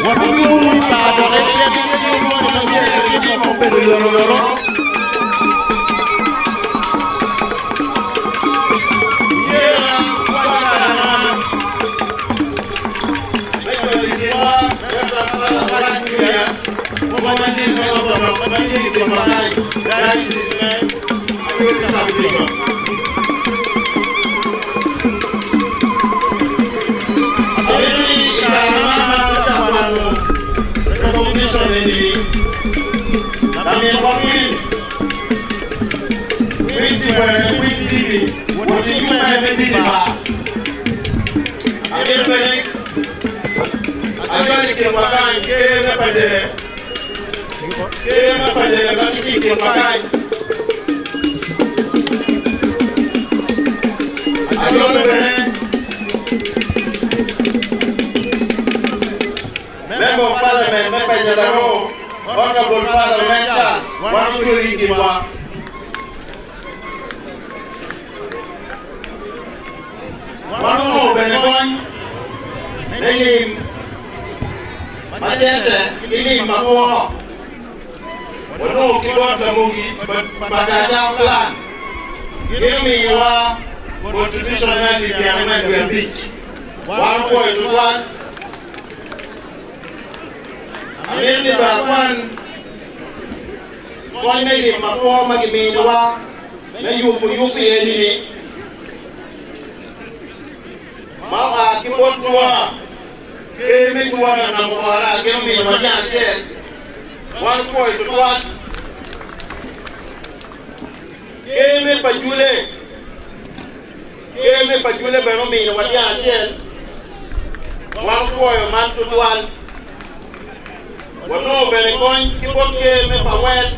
[SPEAKER 11] Wabilwongo wi bar doki pien tye yub moni ma myero kitimo ma obedo yoroyoro. Yera kwakara man me jolo i kinwa Reverend Father Marac Julius, pwony madit me Orthodox ma tye i kin Mathai, Diocese me Acholi Sub-Division. Amito ni i kare man ma atye ka kwano recognition eni-ni, laminwa Queen, Queen Tiwene, Queen Phoebe, wot ki jume me bino i bar. Amito bene ajol i kinwa kany ker me Padere, ker me Padere ma gitye i kinwa kany. Ajolo bene Member of Parliament me Paco-Laroo, Honorable Father Onek Charles, wan ojoli i kinwa. Wan onongo bene kony me lim ma cente ki lim makwo. Wanongo ki bot Lamogi pa Kaca Clan. Gin ominiwa contribution me alip pyerangwen wiye abic. Wan opwoyo tutwal. Amito ni bene akwan kony me lim makwo ma giminiwa me yubo yub eni-ni ma oa ki bot Cwa. Ker me Cwa ka namo ora gin ominiwa dyang acel. Wan opwoyo tutwal. Ker me Pajule, Ker me Pajule bene ominiwa dyang acel. Wan opwoyo man tutwal. Wanongo bene kony ki bot ker me Pawel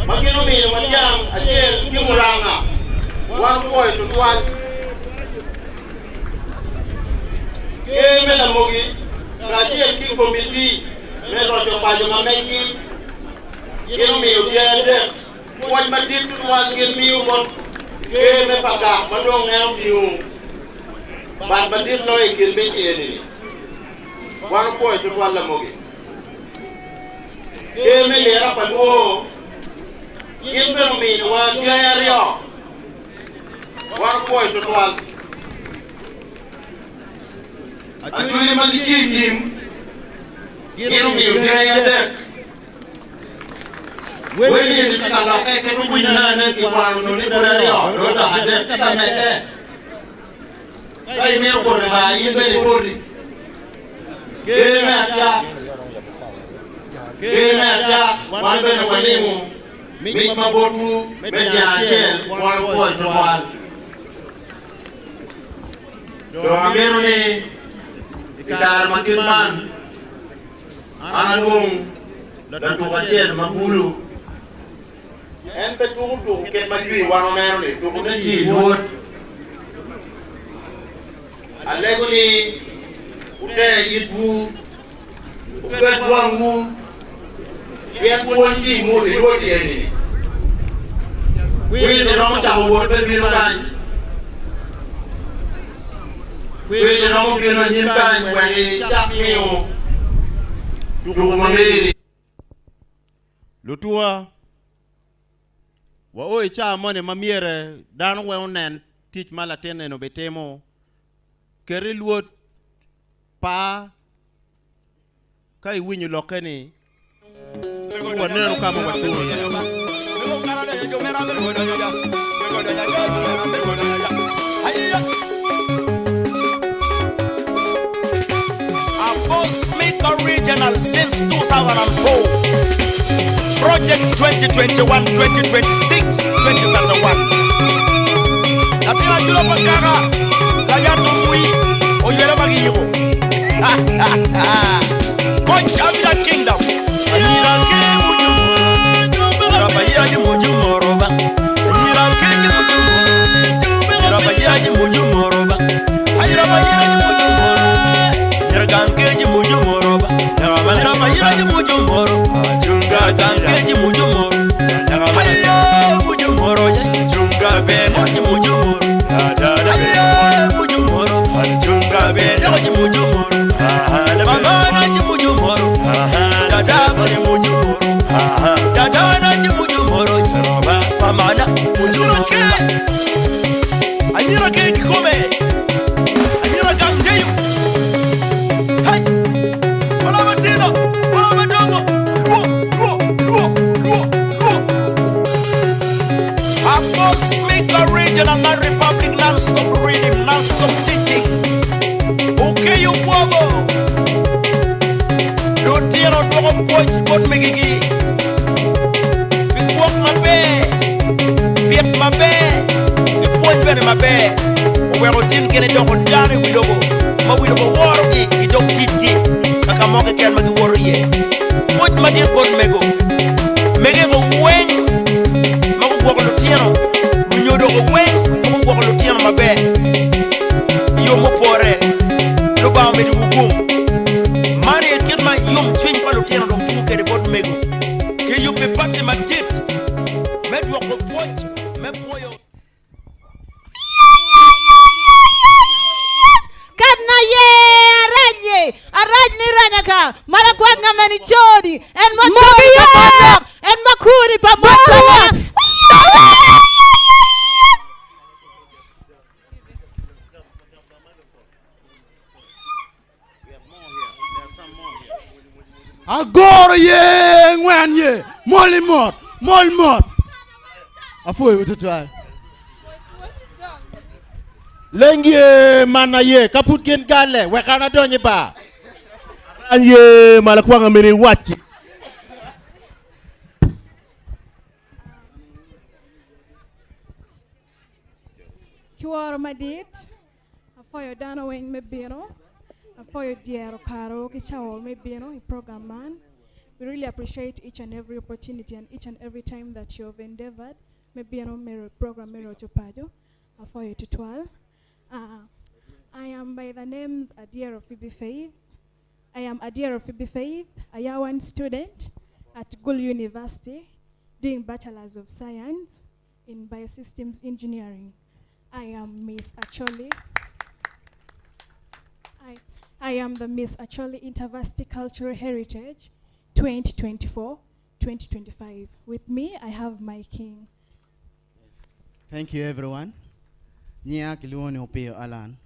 [SPEAKER 11] ma gin ominiwa dyang acel ki muranga. Wan opwoyo tutwal. Ker me Lamogi kacel ki komitti me roco paco ma meggi gin omiyo tyen adek pwoc madit tutwal gin miyo bot ker me Pakak ma dong en otingo bat madit loyo i kin mic eni-ni. Wan opwoyo tutwal Lamogi. Ker me Lira pa Lwor gin bene ominiwa dyangi aryo. Wan opwoyo tutwal. Acholi ma gitye i tim. Gin omiyo dyangi adek. Wel eni tye ka lokke kit ma winyo ane kikwano nongo ni pud aryo dong odok adek tye ka medde. Ka imito koti bar in bene ikoti. Ker me acak Ker me acak wan bene walimo mic ma botwu me dyang acel wan wupwoyo twatwal. Dong amito ni i kare ma kit man an alwong latuk acel ma bulu. En pe tuko tuko kit ma jwi wan oneno-ni, tukone tye i lwod. Alego ni wuter itwu, wuket wangwu, pien pwony tye i lwod eni. Kwir-ni romo cako wot me bino kany. Kwir-ni romo bino anyim kany wek icak miyo tuko ma meri.
[SPEAKER 20] Lutuwa, wao i caa moni ma myere dano weng onen tic ma latin eni obitimo, ket i lwod par ka iwinyo lokke ni ci wanenu ka ma wacung iye.
[SPEAKER 17] A boss maker regional since 2004. Project 2021, 2026, 2031. Latin ajula pa kaka, layat omwi, oywele ma giyiko. Koc Abida Kingdom. Anyira ke mujumoro, Anyira pa mujumoro ba. Anyira ke mujumoro, Anyira pa mujumoro ba. Anyira pa mujumoro, Anyira ganke mujumoro ba. Anyira pa mujumoro, Achunga ganke mujumoro. Aye mujumoro, achunga be mujumoro. Aye mujumoro, achunga be mujumoro. Mama na mujumoro, dada na mujumoro, dada na mujumoro, mama na mujumoro. Anyira ke kikome, anyira gangeyo. Hey, wala matino, wala madongo, luo, luo, luo, luo, luo. A boss maker regional non republic non-stop reading, non-stop teaching. Okeyo bwogo. Lutino dwoko pwoc bot megigi. Pi gwok maber, pit maber, ki pwony bene maber, oweko tin gin idoko dano i wi lobo ma wi lobo worogi i dog ticgi ka ka mo keken ma giwoto iye. Pwoc madit bot mego. Mege go weng ma gugwoko lutino, lunyodo go weng ma gugwoko lutino maber i yo mupore. Lubanga omediwu gum. Man aye kit ma yomcwiny pa lutino dong tuko kwede bot mego. Kiyubbi pati madit me dwoko pwoc me pwoyo.
[SPEAKER 16] Kat na ye arac ye arac ni ranya ka malakwat nga meni codi en ma codi pa motok en ma kudi pa motok.
[SPEAKER 11] Agoro ye ngwen ye mol i mot mol mot apwoyo tutwal.
[SPEAKER 20] Leng ye man aye ka pud gin galle wek an adony i bar.
[SPEAKER 15] An ye malakwanga mene iwacci.
[SPEAKER 13] Kiworo madit, apwoyo dano weng me bino, apwoyo dyero karo ki cawa me bino i program man. We really appreciate each and every opportunity and each and every time that you have endeavored me bino me program me Roco Paco. Apwoyo tutwal. I am by the names Adiero Phoebe Faith. I am Adiero Phoebe Faith, a year one student at Gulu University, doing Bachelor's of Science in Biosystems Engineering. I am Miss Acholi. I am the Miss Acholi InterVarsity Cultural Heritage 2024-2025. With me, I have my king.
[SPEAKER 21] Yes. Thank you, everyone. Nyia kiluoni Opiyo Alan.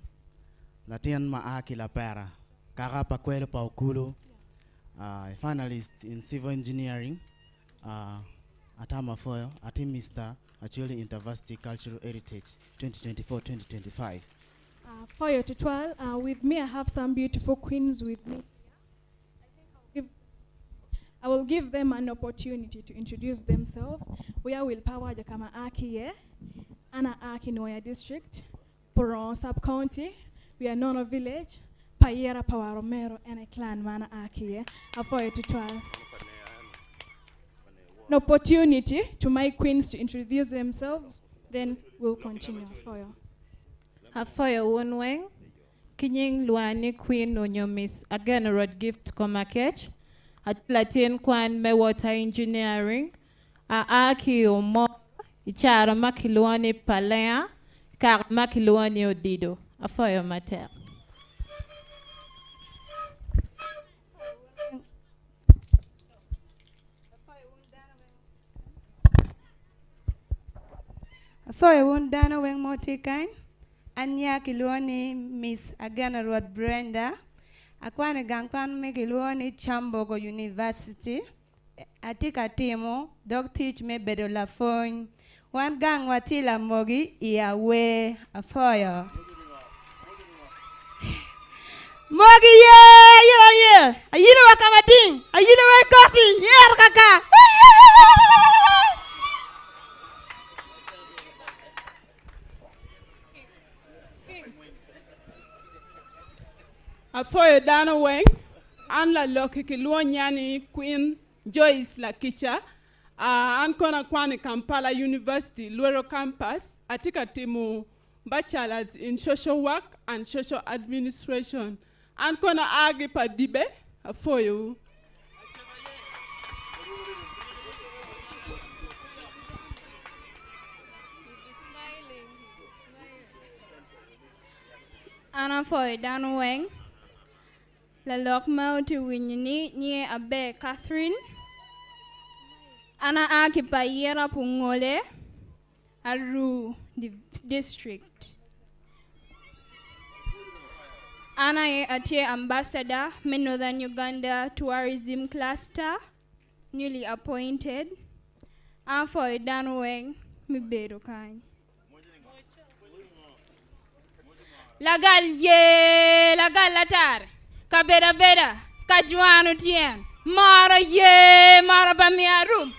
[SPEAKER 21] Latin ma a ki Lapera. Kaka pa kwelo pa Okulu. a finalist in civil engineering uh, at Amafoyo at Mr. Acholi Intervarsity Cultural Heritage 2024-2025.
[SPEAKER 6] Foyo tutwal. With me, I have some beautiful queens with me. I will give them an opportunity to introduce themselves. We are Will Power Jakama Aki, Anna Aki Nwoya District, Puron Sub-County. We are Nono Village, Payera Pawaromero, and a clan Mana Aki. Afoyo tutwal. An opportunity to my queens to introduce themselves, then we'll continue. Afoyo.
[SPEAKER 22] Afoyo wun weng, kinying luani Queen onyo Miss Agenrod Gift Komakech, latin kwan me water engineering, a aki omo icharo ma kilwoni Palea, kar ma kilwoni Odido. Afoyo matek.
[SPEAKER 23] Afoyo wun dano weng ma tye kany. An nya kilwongo ni Miss Agena Rwot Brenda. Akwano i gang kwan me kilwongo ni Kyambogo University. Atye ka timo dog tic me bedo lapwony. Wan gang watye Lamogi i Awer. Afoyo. Mogi ye, ayilo ye, ayilo wa ka mading, ayilo wa i koti, yer kaka.
[SPEAKER 24] Afoyo dano weng, an laloki kilwongo nyani Queen Joyce Lakica. An kono akwano i Kampala University, Luwero Campus. Atye ka timo bachelor's in social work and social administration. An kono aa ki pa Dibe, afoyo.
[SPEAKER 25] An afoyo dano weng. Lalok ma oti winyo ni nye abe Catherine. An aa ki pa Yera Pungole, Aruu District. An aye atye ambassador me Northern Uganda Tourism Cluster, newly appointed. An afoyo dano weng mi bedo kany. Lagal ye, lagal latar, ka bedo abeda, ka jwano tyen, moro ye, moro pa mi arum.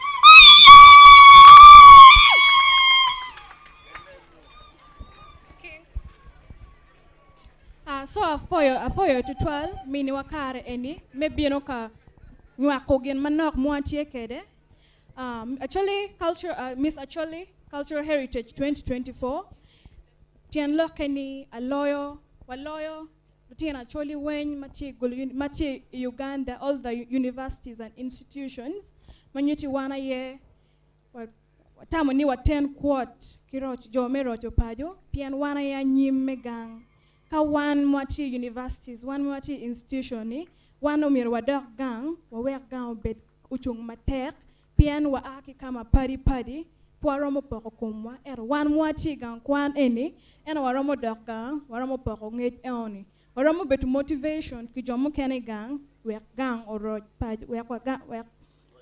[SPEAKER 6] So afoyo tutwal mini wakare eni me bino ka nywako gin manok mwa tye kede. Acholi Culture, Miss Acholi Cultural Heritage 2024. Tyen lokke ni aloyo, waloyo, lutino Acholi weng ma tye i ma tye i Uganda, all the universities and institutions, ma nyuti wan aye, watamo ni waten kwot ki roc, jo me roco paco, pien wan aye anyim me gang. Ka wan ma tye universities, wan ma tye institution ni, wan omyero wadok gang, wawek gang obed ocung matek, pien wa a ki kama padi padi, pe waromo poko komwa, ento wan ma watye i gang kwan eni, ento waromo dok gang, waromo poko ngec eoni. Waromo bedo motivation ki jo mukene i gang, wek gang oroc paco, wek waga, wek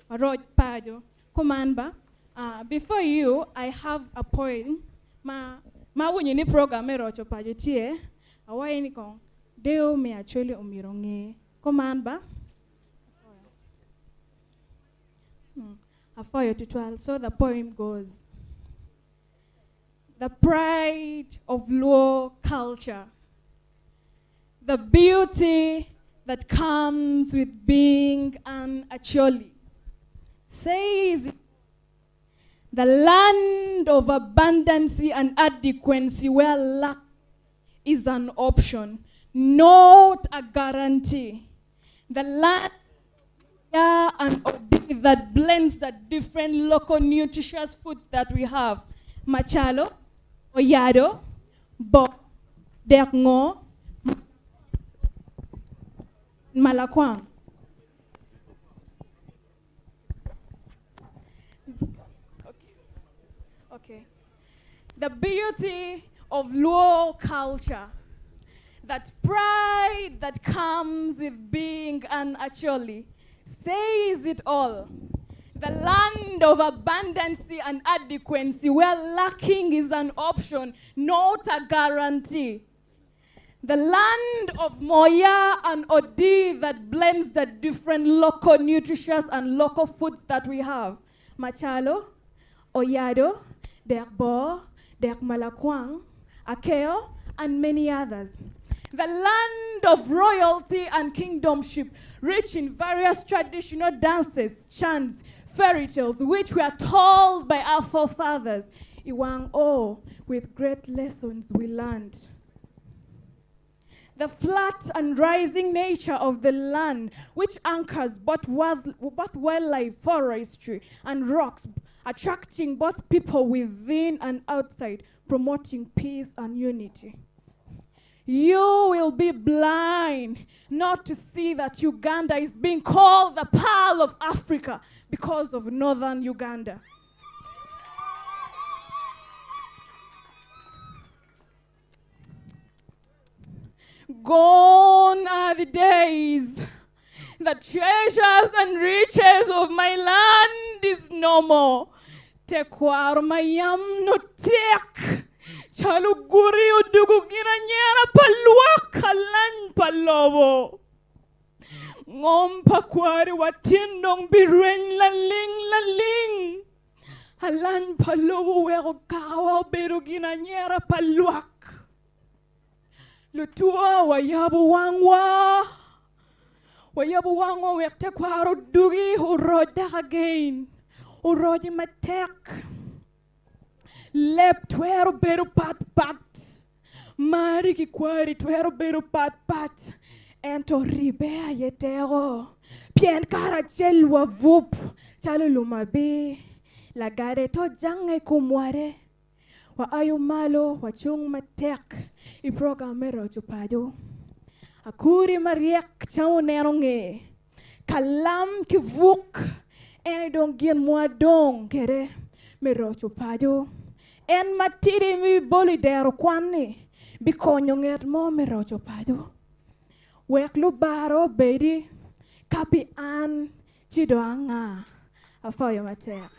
[SPEAKER 6] waroc paco. Kuman ba, before you, I have a poem, ma, ma winyo ni program me roco paco tye, awayi ni kong, deo me Acholi omyero nge. Kuman ba? Afoyo tutwal. So the poem goes. The pride of Luo culture, the beauty that comes with being an Acholi, says the land of abundancy and adequacy where lack is an option, not a guarantee. The land and that blends the different local nutritious foods that we have. Machalo, Oyado, Bo, Dekngo, Malakwang. Okay. The beauty of Luo culture, that pride that comes with being an Acholi, says it all. The land of abundancy and adequacy, where lacking is an option, not a guarantee. The land of Moya and Odi that blends the different local nutritious and local foods that we have. Machalo, Oyado, Dekbo, Dek Malakwang, Akeo, and many others. The land of royalty and kingdomship, rich in various traditional dances, chants, fairy tales, which were told by our forefathers. Iwang O, with great lessons we learned. The flat and rising nature of the land, which anchors both, wild, both wildlife, forestry, and rocks, attracting both people within and outside, promoting peace and unity. You will be blind not to see that Uganda is being called the Pearl of Africa because of northern Uganda. Gone are the days. The treasures and riches of my land is no more. Tekwar mayam no tek. Chaluguri udugu ginanyera palwak kalan palobo. Ngom pakwari watindong birwen laling laling. Alan palobo wero kawa beru ginanyera palwak. Lutua wayabu wangwa. Wayabu wangwa wekte kwaro dugi uroda again. Urodi matek. Lep twero bedo pat pat. Mari ki kwari twero bedo pat pat. Ento ribe aye tero. Pien karacel wavup. Chalo lumabi. Lagare to jange kumware. Wa ayo malo wachung matek. I program mero chupajo. Akuri mariek chao neno nge. Kalam kivuk. Ene dong gin mwa dong kere. Mero chupajo. En matidi mi boli dero kwani. Bikonyo nget mo mero chupajo. Wek lubaro bedi. Kapi an chido anga. Afoyo matek.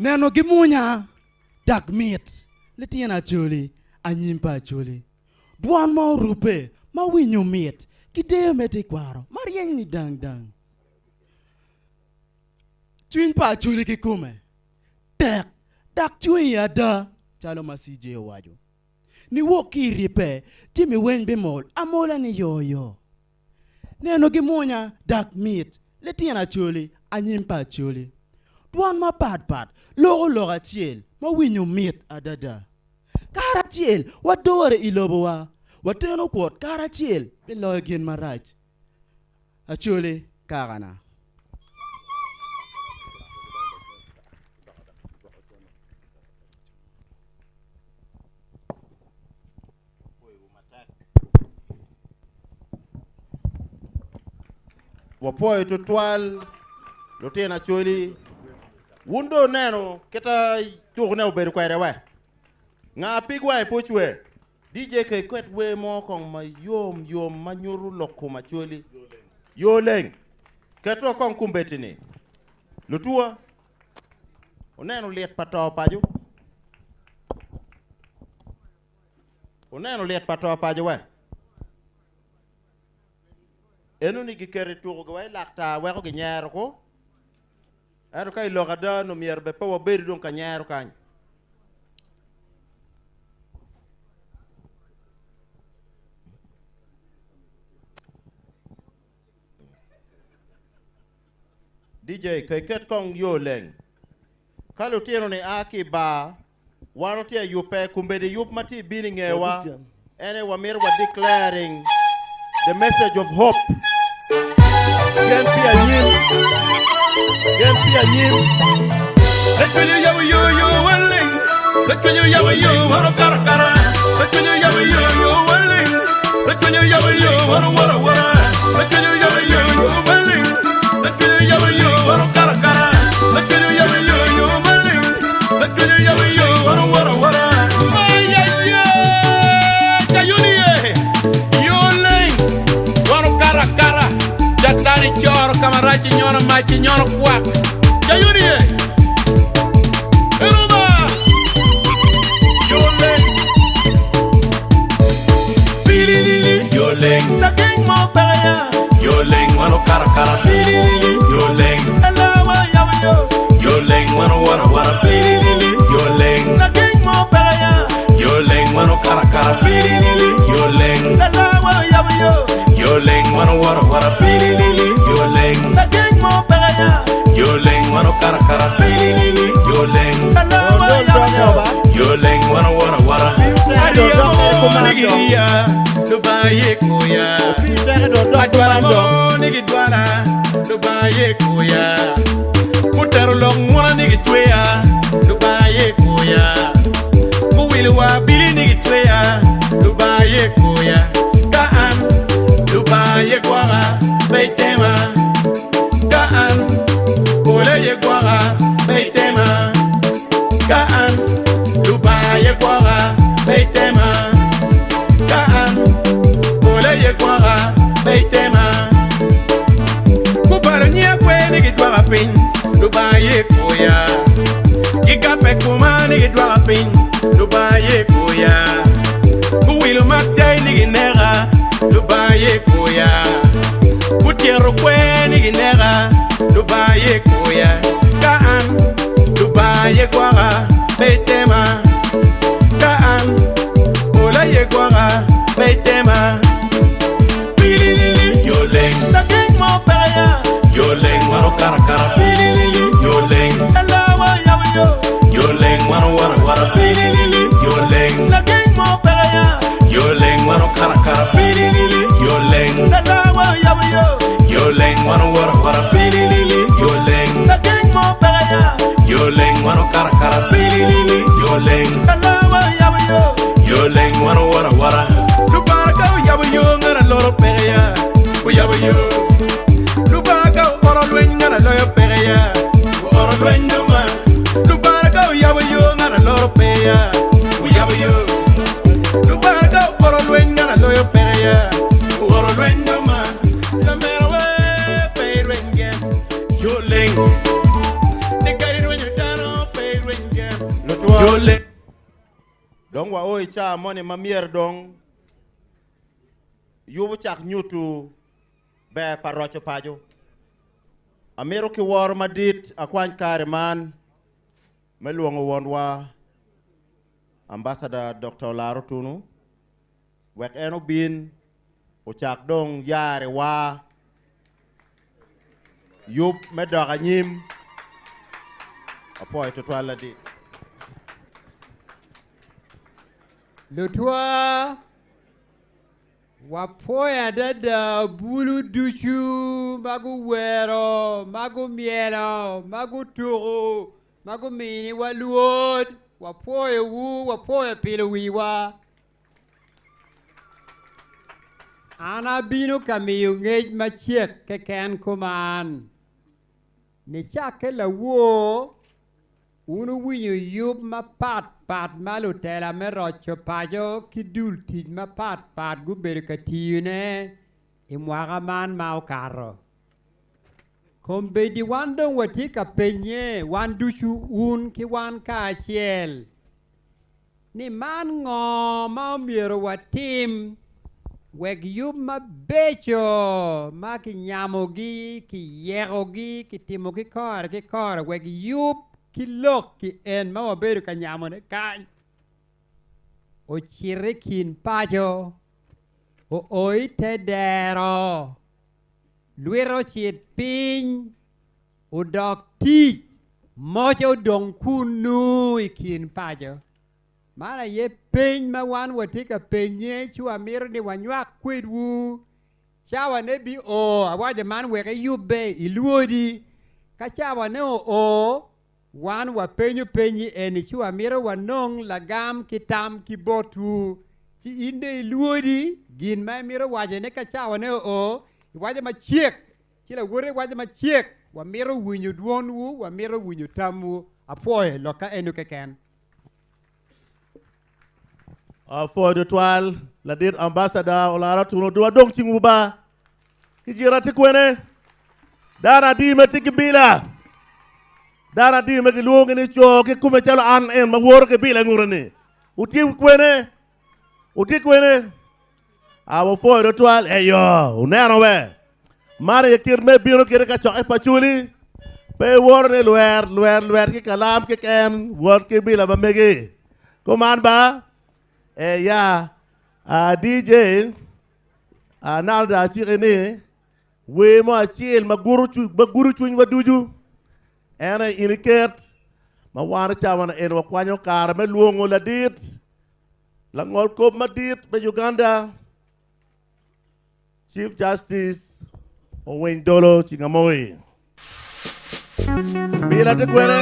[SPEAKER 21] Neno gimunya dak mit litino acholi anyim pa acholi dwon ma orupe ma winyo mit ki deyo me tekwaro ma ryeny ni dang dang cwiny pa acholi kikome tek dak cwiny i ada calo ma CJ owaco niwok ki i ribbe jami weng bimol amola ni yoyo neno gimunya dak mit litino acholi anyim pa acholi dwon mapatpat loko lok acel ma winyo mit adada karacel wadore i lobowa wateno kwot karacel pi loyo gin marac acholi kakana.
[SPEAKER 20] Wapwoyo tutwal lutino acholi wun do neno kita tukne obedo kwede we nga pig wange pe ocwe DJ ke ket wer mo kong ma yom yom ma nyuto lok kom acholi yo leng ketwa kong kumbeti ni lutua oneno lit pa to paco oneno lit pa to paco we eno ni giketo i tuko giwa i laktar weko ginyero ko ento ka i lok ada no myero be pe wabedo dong ka nyero kany DJ ka iket kong yo leng ka lutino ni a ki i bar wan otye yubbe kombeddi yub ma tye ibino i ngewa ene wamito wa declaring the message of hope gen pi anyim gen pi anyim
[SPEAKER 5] Lechwenyo yawo yo yo waling. Lechwenyo yawo yo waro kara kara. Lechwenyo yawo yo yo waling. Lechwenyo yawo yo waro wara wara. Lechwenyo yawo yo yo waling. Lechwenyo yawo yo waro kara kara. Lechwenyo yawo yo yo waling. Lechwenyo yawo yo waro wara wara. Maya ye. Tayuni. mac inyono mac inyono kwak. Jayuni ye. Eruba. Yoleng. Pililili. Yoleng. Lakeng mo pekaya. Yoleng mano kara kara. Pililili. Yoleng. Alawa yawa yo. Yoleng mano wara wara. Pililili. Yoleng. Lakeng mo pekaya. Yoleng mano kara kara. Pililili. Yoleng. Alawa yawa yo. Yoleng mano wara wara. Pililili. Yoleng. Lakeng mo pekaya. Yoleng mano kara kara. Pililili. Yoleng. Alawa yawa yo. Yoleng mano wara wara. Ariya mo nigiria. Lubanga ye koya. Adwala mo nigi dwala. Lubanga ye koya. Gutero lok nguna nigi tweya. Lubanga ye koya. Guwilo wa abili nigi tweya. Lubanga ye koya. Ka an Lubanga ye gwoka pe itema. Ka an pole ye gwoka pe itema. Ka an Lubanga ye gwoka pe itema. Ka an pole ye gwoka pe itema. Gubalo nyia kwe ni gidwaka piny Lubanga ye koya. Gigape kuma ni gidwaka piny Lubanga ye koya. Guwilo mak jai ni gineka Lubanga ye koya. Gutyero kwe ni gineka Lubanga ye koya. Ka an Lubanga ye gwoka pe itema. Ka an pole ye gwoka pe itema. Pililili yoleng. Lakeng mo pekaya. Yoleng mano kara kara. Pililili yoleng. Alawa yawa yo. Yoleng mano wara wara. Pililili yoleng. Lakeng mo pekaya. Yoleng mano kara kara. Pililili yoleng. Alawa yawa yo. Yoleng mano wara wara. Pililili yoleng. Lakeng mo pekaya. Yoleng mano kara kara. Pililili yoleng. Alawa yawa yo. Yoleng mano wara wara. Lubanga ka oyabo yo ngana loro pekaya. Oyabo yo. Lubanga ka oro lweny ngana loyo pekaya. Oro lweny noma. Lubanga ka oyabo yo ngana loro peya. Oyabo yo. Lubanga ka oro lweny ngana loyo pekaya. Oro lweny noma. Lamera we pe irweny gen. Yoleng. Ni kadi rwenyo dano pe irweny gen.
[SPEAKER 20] Lutwa.
[SPEAKER 5] Yoleng.
[SPEAKER 20] Dong wa o i caa moni ma myero dong yubo cak nyutu ber pa roco paco. Amito ki woro madit akwany kare man me lwongo wonwa Ambassador Dr. Olara Otunnu wek en obin ocak dong yare wa yub me dok anyim. Apwoyo tutwal ladit.
[SPEAKER 3] Lutwa wapwoyo adada bulu ducu ma guwero, ma gumyelo, ma gutuku, ma guminiwa lwod. Wapwoyowu, wapwoyo pilo wiwa. An abino ka miyo ngec macek keken kuman. Nicakke lawor, un uwinyo yub mapat pat ma lutela me roco paco ki dul tic mapat pat gubedo ka tiyone i mwaka man ma okato. Kombeddi wan dong watye ka penye wan ducu un ki wan kacel ni man ngo ma omyero watim wek yub mabeco ma kinyamogi, kiyekogi, kitimogi kore ki kore wek yub ki lok ki en ma wabedo ka nyamone kany ocit i kin paco, oo i te dero, lwito ocit piny, odok tic, moc odong kunu i kin paco. Man aye peny ma wan watye ka penye ci wamito ni wanywak kwedwu. Cawane bi o, awaco man wek iyubbe ilwodi. Ka cawane oo, wan wapenyo penyi eni ci wamito wanong lagam ki tam ki botwu. Ci in dong ilwodi gin ma imito wacone ka cawane oo, iwaco macek, ci lawote waco macek, wamito winyo dwonwu, wamito winyo tamwu. Apwoyo lok ka eno keken.
[SPEAKER 15] Apwoyo tutwal ladit ambassador Olara Otunnu. Dong wadong cingwu ba. Kijira tye kwene. Dano adi ma tye ki bila? Dano adi ma gilwongogi ni co kikome calo an en ma woro ki bila i ngute-ni? Wutye kwene? Wutye kwene? A wapwoyo tutwal. Eyo, wuneno we. Man aye kit me bino kede ka cokke pa culi. Pe iworo ni lwer, lwer, lwer ki kalam keken, wot ki bila ma megi. Kuman ba? Eya, a DJ, aneno dong aciki ni wer mo acel ma gudo cwinywa ducu en aye in iket ma wan i cawa ni eni wakwanyo kare me lwongo ladit langol kop madit me Uganda Chief Justice Owiny Dolo Cingamogi. Bila tye kwene?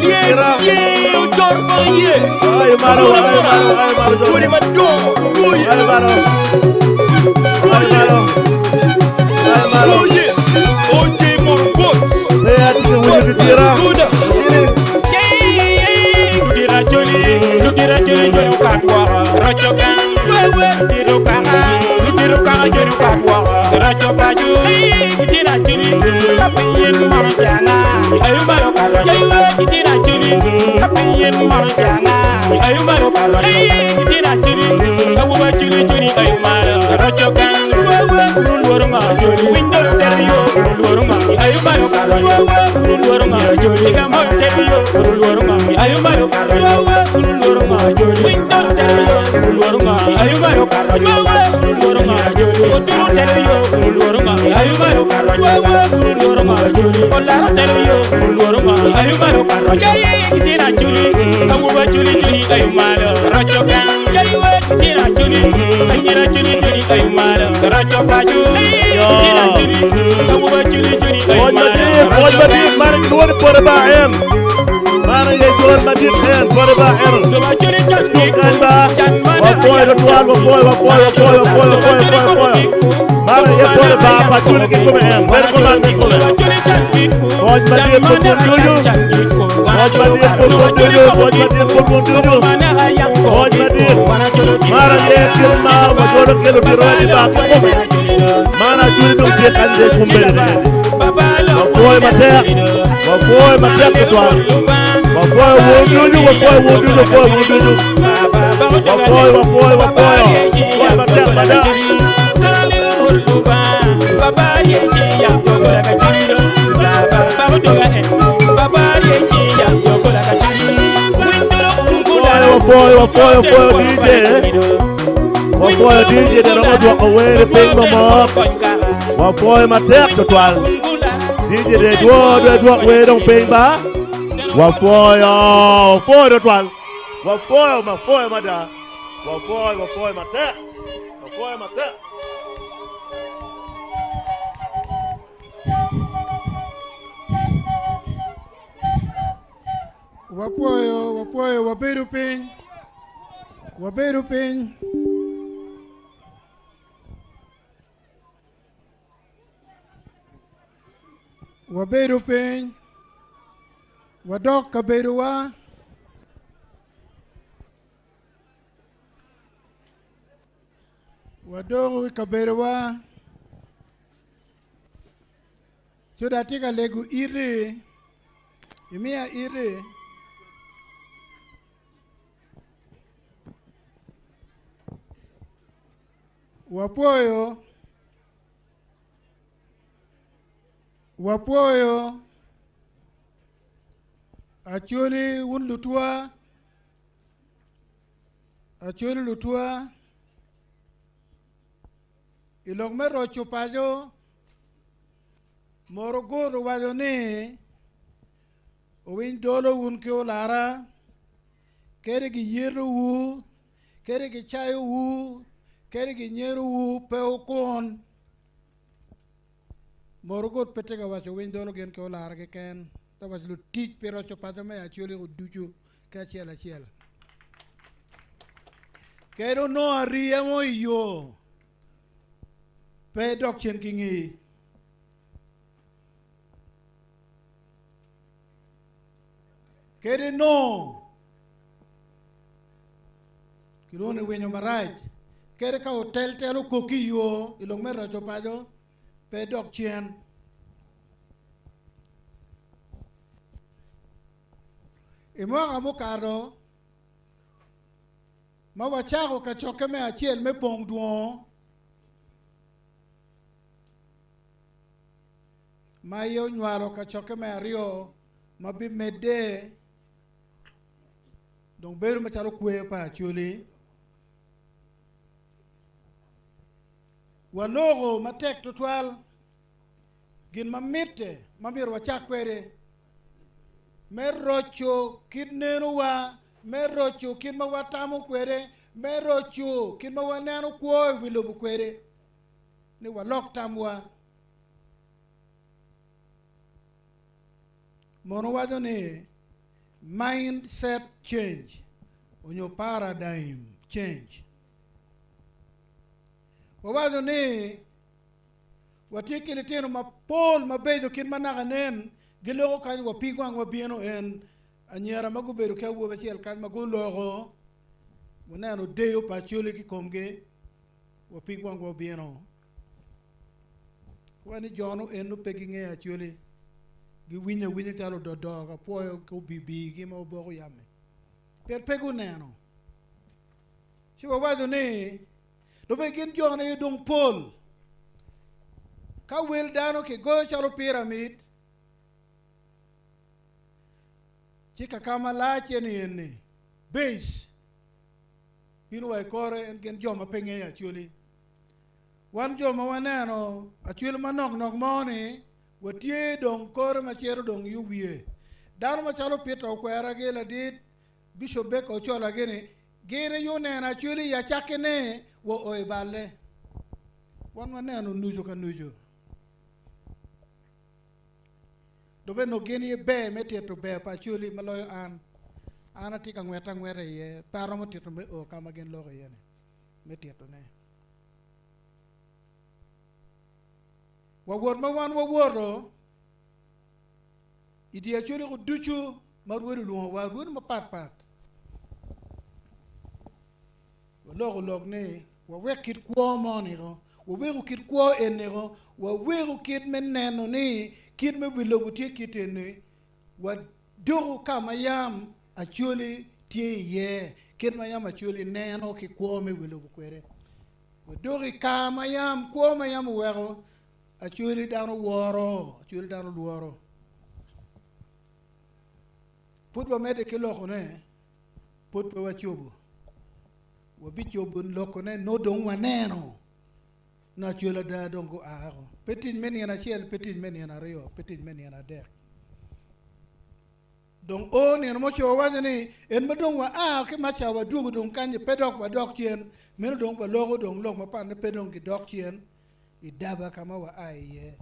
[SPEAKER 17] Lyel ye ocor bang ye.
[SPEAKER 15] Ayo malo, ayo malo, ayo malo.
[SPEAKER 17] Twoni madongo. Oye.
[SPEAKER 15] Ayo malo. Ayo malo. Ayo malo.
[SPEAKER 17] Oye. Oje morbot.
[SPEAKER 15] Pe atye ka winyo gitira.
[SPEAKER 2] Ludira coli, ludira coli joni okat woko. Roco gang, ludiro kaka, ludiro kaka joni okat woko. Roco paco, ludira coli, ka piny yen mono janga. Ayo malo ka roco, ludira coli, ka piny yen mono janga. Ayo malo ka roco, ludira coli, awobe coli joni ayo malo. Roco gang, ulu lworo ngo, winy dolo tero yo, ulu lworo ngo. Ayo malo ka roco, ulu lworo ngo, tiga moyo tero yo, ulu lworo ngo. Ayo malo ka roco, ulu lworo ngo, winy dolo tero yo, ulu lworo ngo. Ayo malo ka roco, ulu lworo ngo, oturu tero yo, ulu lworo ngo. Ayo malo ka roco, ulu lworo ngo, olaro tero yo, ulu lworo ngo. Ayo malo ka roco, kitina chuli, awobe chuli joni ayo malo. Roco gang, kitina chuli, anyira chuli joni ayo malo. Roco paco, kitina chuli, awobe chuli joni ayo
[SPEAKER 15] Pwony
[SPEAKER 2] malo.
[SPEAKER 15] madit, pwony madit, man kilwongo ni pwode ba en. Man aye jol madit en, pwode ba en. Cuk kany ba, wapwoyo tutwal, wapwoyo, wapwoyo, wapwoyo, wapwoyo, wapwoyo, wapwoyo. Man aye pwode ba pa culi kikome en, bedo kuman kikome. Pwony madit pwod wun ducu. Pwony madit pwod wun ducu, pwony madit pwod wun ducu. Pwony madit. Man aye kit ma wajolo ki lutino eni ba kikome. Man aculi dong tye kany dong kumbedi ni eni. Wapwoyo matek, wapwoyo matek tutwal. Wapwoyo wun ducu, wapwoyo wun ducu, wapwoyo wun ducu. Wapwoyo, wapwoyo, wapwoyo. Wapwoyo matek mada. Wapwoyo, wapwoyo, wapwoyo, wapwoyo DJ. Wapwoyo DJ de romo dwoko wer i piny mamot. Wapwoyo matek tutwal. DJ de dwo de dwok wer dong piny ba. Wapwoyo, wapwoyo tutwal. Wapwoyo, wapwoyo mada. Wapwoyo, wapwoyo matek. Wapwoyo matek.
[SPEAKER 4] Wapwoyo, wapwoyo, wabedo piny. Wabedo piny. Wabedo piny. Wadok kabedowa. Wadok i kabedowa. Cuda atye ka lego iti. Imiya iti. Wapwoyo. Wapwoyo. Acholi wun lutwa. Acholi lutwa. I lok me roco paco, Moro Gut owaco ni owiny dolo wun ki olara, kadi giyetowu, kadi gicayowu, kadi ginyerowu, pe wukun. Moro Gut pe tye ka waco owiny dolo gin ki olara keken, te waco lutic pi roco paco me Acholi ducu ki acel acel. Kadi onongo ariya mo i yo, pe idok cen ki ngeyi. Kadi nongo kilwongo ni winyo marac, kadi ka otel tel okok ki i yo i lok me roco paco, pe idok cen.
[SPEAKER 7] I mwaka mukato, ma wacako kacokke me acel me pong dwongo, ma aye onywalo kacokke me aryo ma bimedde dong bedo macalo kwer pa Acholi. Waloko matek tutwal gin ma mitte ma myero wacak kwede me roco kit nenowa, me roco kit ma watamo kwede, me roco kit ma waneno kwo i wi lobo kwede, ni walok tamwa. Mono waco ni mindset change onyo paradigm change. Wawaco ni watye ki litino mapol mabeco kit ma naka nen giloko kany wa pig wang wabino en anyira ma gubedo ki awobi acel kany ma guloko waneno deyo pa Acholi ki komgi wa pig wang wabino. Wa ni jono eno pe gingeyo Acholi giwinyo awinya calo ododo ka pwoyo ki obibigi ma oboko yame pien pe guneno. Ci wawaco ni dong gin jone aye dong pol. Ka wel dano kigoyo calo piramid, ci kaka malac eni eni, base, bino wa i kore en gin jo ma pe ngeyo Acholi. Wan jo ma waneno Acholi manok nok mo ni watye dong kore ma cito dong yo wiye. Dano macalo Peter Okwera gi ladit Bishop Baker Ochola gini, gin aye oneno Acholi i acakkine wa o i balle. Wan waneno nucu ka nucu. Dong bene onongo gin aye ber me tito ber pa Acholi ma loyo an. An atye ka ngwete angweta iye, pe aromo tito me o ka ma gin loko iye-ni, me titone. Wawot ma wan wawoto i dye Acholi ducu ma rwodi olwongowa, rwodi mapat pat, waloko lok ni wawek kit kwo mo niko, waweko kit kwo eniko, waweko kit me neno ni kit me wi lobo tye kit eni, wadoko ka ma yam Acholi tye iye, kit ma yam Acholi neno ki kwo me wi lobo kwede. Wadoko i kar ma yam kwo ma yam oweko Acholi dano woro, Acholi dano lworo. Pud wamedde ki lokone, pud pe wacobo. Wabicobo lokone nongo dong waneno ni Acholi ada dong gua ko. Pe tic me nino acel, pe tic me nino aryo, pe tic me nino adek. Dong o nino mo ci wawaco ni en ma dong waa ki maca wadwogo dong kanyi pe dok wadok cen. Meno dong waloko dong lok mapat ni pe dong gidok cen i daba ka ma waa iye.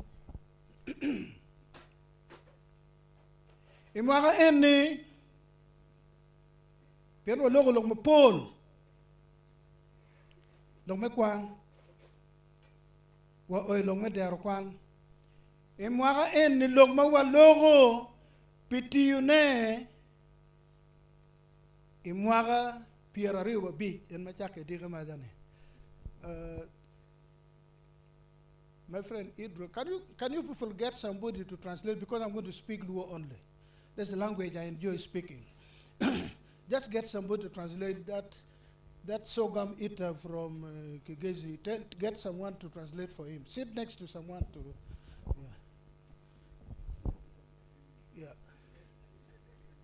[SPEAKER 7] I mwaka eni, pien waloko lok mapol, lok me kwan, wa o i lok me dero kwan. I mwaka eni lok ma waloko pi tiyone i mwaka 25 en ma cakke diki maca-ni. Uh, my friend Idro, can you, can you people get somebody to translate because I'm going to speak Luo only. That's the language I enjoy speaking. Just get somebody to translate that that sorghum eater from uh, Kigezi. Tell, get someone to translate for him. Sit next to someone to. Yeah. Yeah.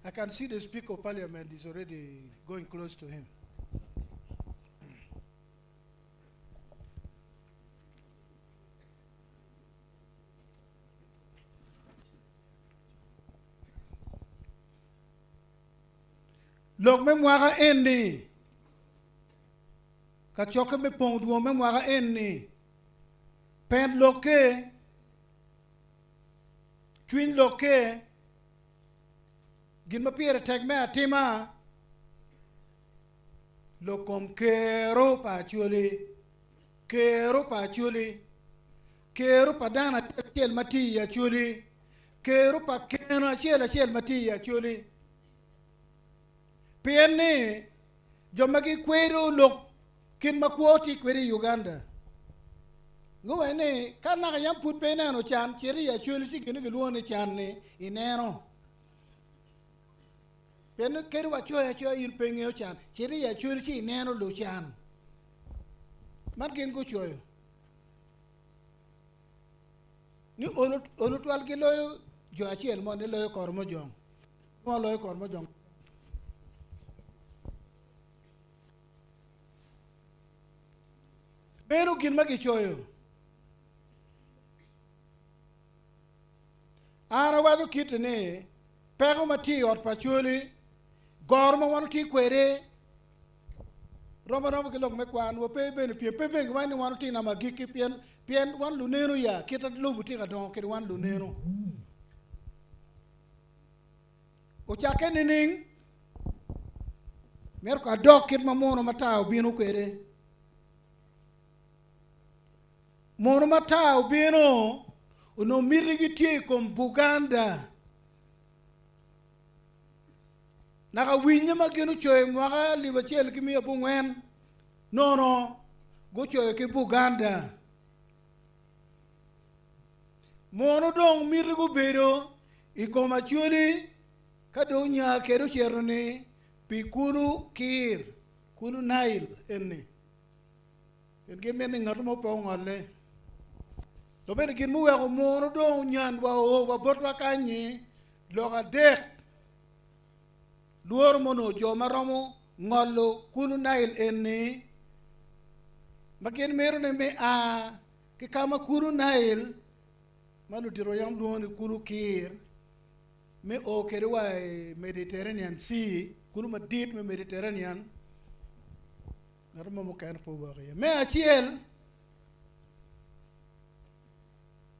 [SPEAKER 7] I can see the Speaker of Parliament is already going close to him. Lok me mwaka eni, kacokke me pong dwong me mwaka eni, pen lokke, cwiny lokke, gin ma pire tek me atima, lok kom kero pa Acholi, kero pa Acholi, kero pa dano acel acel ma tye i Acholi, kero pa keno acel acel ma tye i Acholi. Pien ni jo ma gikwedo lok kit ma kwo tye kwede i Uganda, guwaco ni ka naka yam pud pe ineno can, cit i Acholi ci gin gilwongo ni can-ni ineno. Pien kadi wacoyo acoya in pe ingeyo can, cit i Acholi ci ineno lucan. Man gin gucoyo. Ni olo olo twal giloyo jo acel mo ni loyo koro mojong. Mo loyo koro mojong. Meno gin ma gicoyo. An awaco kiti ni peko ma tye i ot pa Acholi, goro ma wan watye kwede rom aroma ki lok me kwan, wa pe bene pien pe bene giwaco ni wan watye nama agikki pien pien wan luneno ya kit ma lobo tye ka dongo kwede wan luneno. Ocakke nining? Myero ko adok kit ma muno matar obino kwede. Muno matar obino onongo mitigi tye i kom Buganda. Naka winye ma gin ocoyo i mwaka alip acel ki miya abongwen nono gucoyo ki Buganda. Muno dong miti gubedo i kom Acholi ka dong onya kede ocito ni pi kulu Kir, kulu Nail eni. Pien gin mito ni ngat mo pe ongolle. To bene gin muweko muno dong onyan wa oo wa botwa kany-nyi lok adek. Lworo mo onongo jo ma romo ngolo kulu Nail eni ma gin mito ni me a ki ka ma kulu Nail ma ludito yam lwongo ni kulu Kir me o kwede wa i Mediterranean Sea, kulu madit me Mediterranean, ngat mo mukene pe owok iye. Me acel,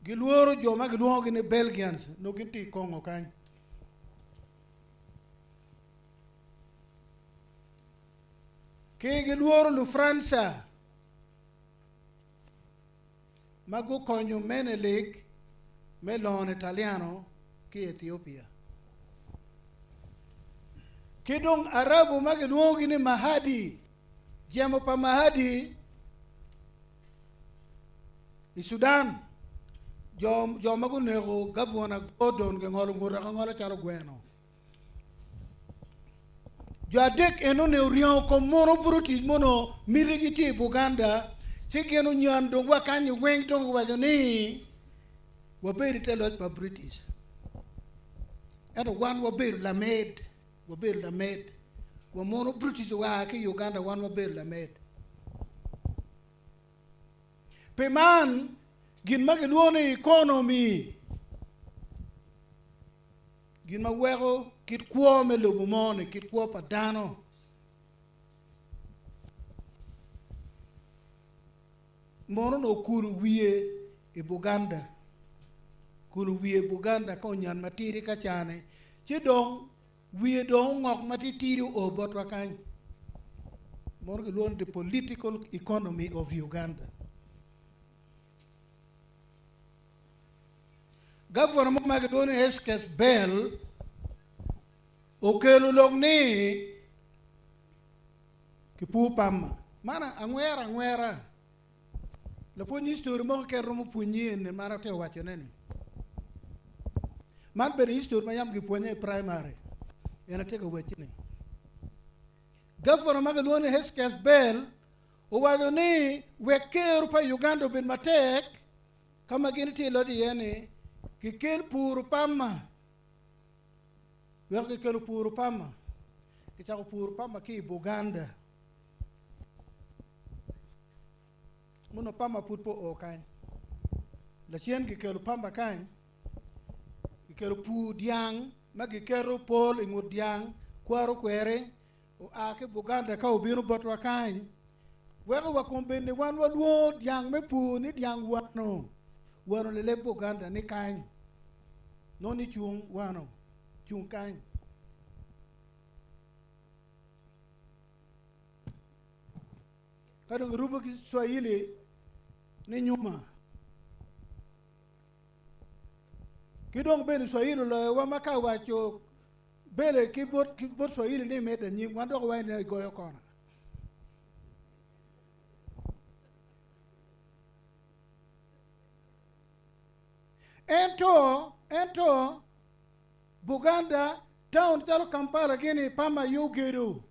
[SPEAKER 7] gilworo jo ma gilwongogi ni Belgians, nongo gin tye i Congo kany. Ki gilworo Lufranca ma gukonyo Menelik me lono Italiano ki Ethiopia. Ki dong Arabu ma gilwongogi ni Mahadi, jemo pa Mahadi i Sudan, jo, jo ma guneko Gavuna Gordon gingolo ngute angola calo gweno. Jo adek eno-ni oryengo kom mono British mono mitigi tye i Buganda ci gin onyan dong wa kany weng dong guwaco ni wabedo i te loc pa British ento wan wabedo lamed wabedo lamed wa mono British oa ki i Uganda wan wabedo lamed. Pi man gin ma gilwongo ni economy Gin ma weko kit kwo me lobo mo-ni, kit kwo pa dano, mono onongo okulo wiye i Buganda, okulo wiye i Buganda ka onyan matidi ka cani, ci dong wiye dong ongok matitidi oo botwa kany. Mono gilwongo ni the political economy of Uganda. Gavana mo ma kilwongo ni Hesketh Bell okelo lok ni kipur pama. Man angwera angwera. Lapwony history mo keken romo pwonyi eni ma atye ka wacone ni. Man bedo history ma yam kipwonye i primary. En atye ka wacci ni. Gavana ma kilwongo ni Hesketh Bell owaco ni wek ker pa Uganda obed matek, Ka ma gin tye i loc iye ni kikel puru pama, wek kikelo puru pama, kicako puru pama ki i Buganda. Muno pama pud pe oo kany. Lacen kikelo pama kany, kikelo pur dyang ma giketo pol i ngut dyang, kwaro kweri, oa ki Buganda ka obino botwa kany, weko wa kombeddi wan walwongo dyang me pur ni dyang wano, wano lileb Buganda ni kany, nongo ni cung wano, cung kany. Ka dong irubo ki Swahili ni nyuma. Ki dong bene Swahili oloyowa ma ka waco Bene ki bot ki bot Swahili ni imedde anyim, wan dok wawaco ni igoyo kona. Ento, ento Buganda Taun calo Kampala gini pamba aye ogedo.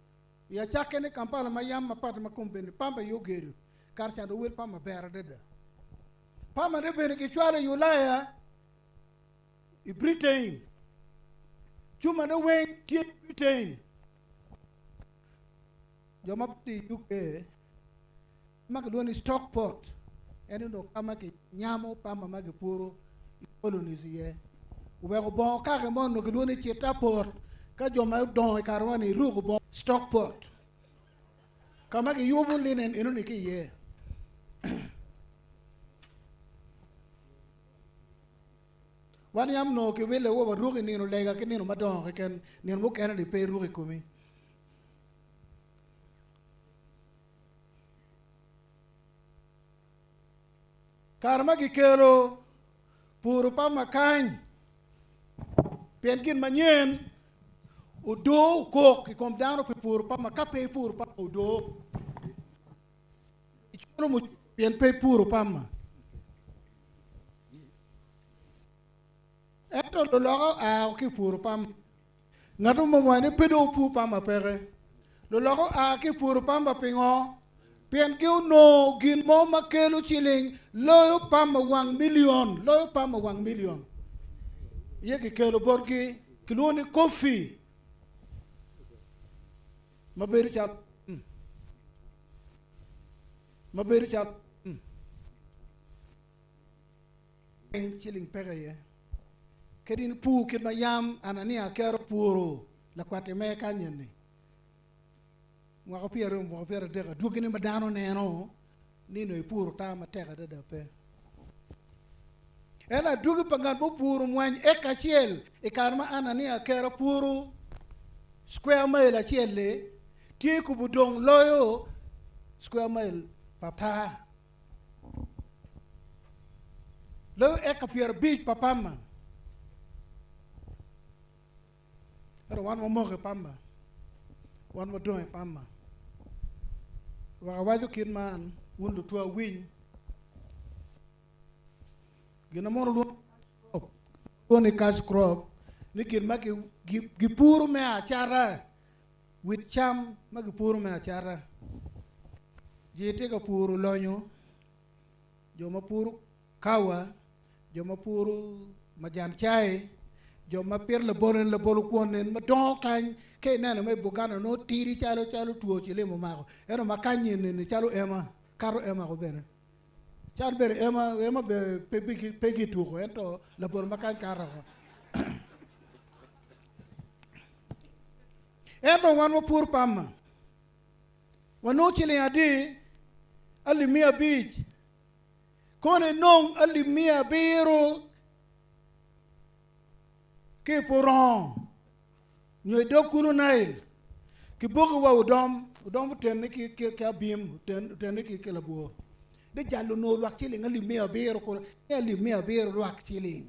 [SPEAKER 7] I acakke ni Kampala ma yam mapat ma kombeddi pamba aye ogedo. Kare ca dong wel pamba ber adada. Pamba ne bene gicwalo i Ulaya, i Britain. Cuma ne weng tye i Britain. Jo ma bedo i UK ma kilwongo ni Stockport en onongo ka ma kinyamo pamba ma gipuro i colonies iye. Oweko bongo kaki mo onongo kilwongo ni Citaport ka jo ma odongo i kare moni ruko bongo Stockport ka ma giyubo linen enoni ki iye. Wan yam onongo kiwile wa waruko i nino lega ki nino madongo keken, nino mukene-ni pe iruko i komi. Kare ma gikelo puro pa makany pien gin manyen odoo okok i kom dano pi puro pama ka pe ipuro pama odoo iculo mucoro pien pe ipuro pama. Ento luloka oa ki i puro pama. Ngat mo owaco ni pe dong wupur pamba peke. Luloka oa ki i puro pamba pingo? Pien gi onongo gin mo ma kelo ciling loyo pamba wang milion, loyo pamba wang milion. Iye kikelo botgi, kilwongo ni kofi ma bedo calo ma bedo calo Ciling peke iye. Kadi in ipur kit ma yam Anania kero puro lakwat me kany-ni, mwaka pyeraryo, mwaka pyeradek, adwogine ma dano neno ni nongo ipuro tar matek adada pe. Ento adwogi pa ngat ma opuro mwany eka acel i kare ma Anania kero puro square mile acel-li tye kubo dong loyo square mile pa tar. Loyo eka pyerabic pa pamba. Ento wan wamoko i pamba, wan wadong i pamba. Wek awaco kit man, wun lutwa wuwiny gin ma mono lwongo ni cash crop, ni gin ma gipuro me acata. Wit cam ma gipuro me acata. Ji tye ka puro lonyo, jo ma puro kawa, jo ma puro majan cai, jo ma pito labolo en labolo kwon en ma dongo kany ka ineno ma i Buganda nongo tidi calo calo two cilim omako ento ma kany eni calo ema kato ema ko bene cal bene ema ema bene pe pe gituko ento labolo ma kany kato oko. Ento wan wapuro pama, wanongo ciling adi? Alip 500. Kono inong alip 700 ki i Purongo nyo i dog kulu Nail, kiboki wa odom, odom otenne ki abim, otenne ki labwor. De jal onongo lwak ciling alip 700 kono ni alip 700 lwak ciling.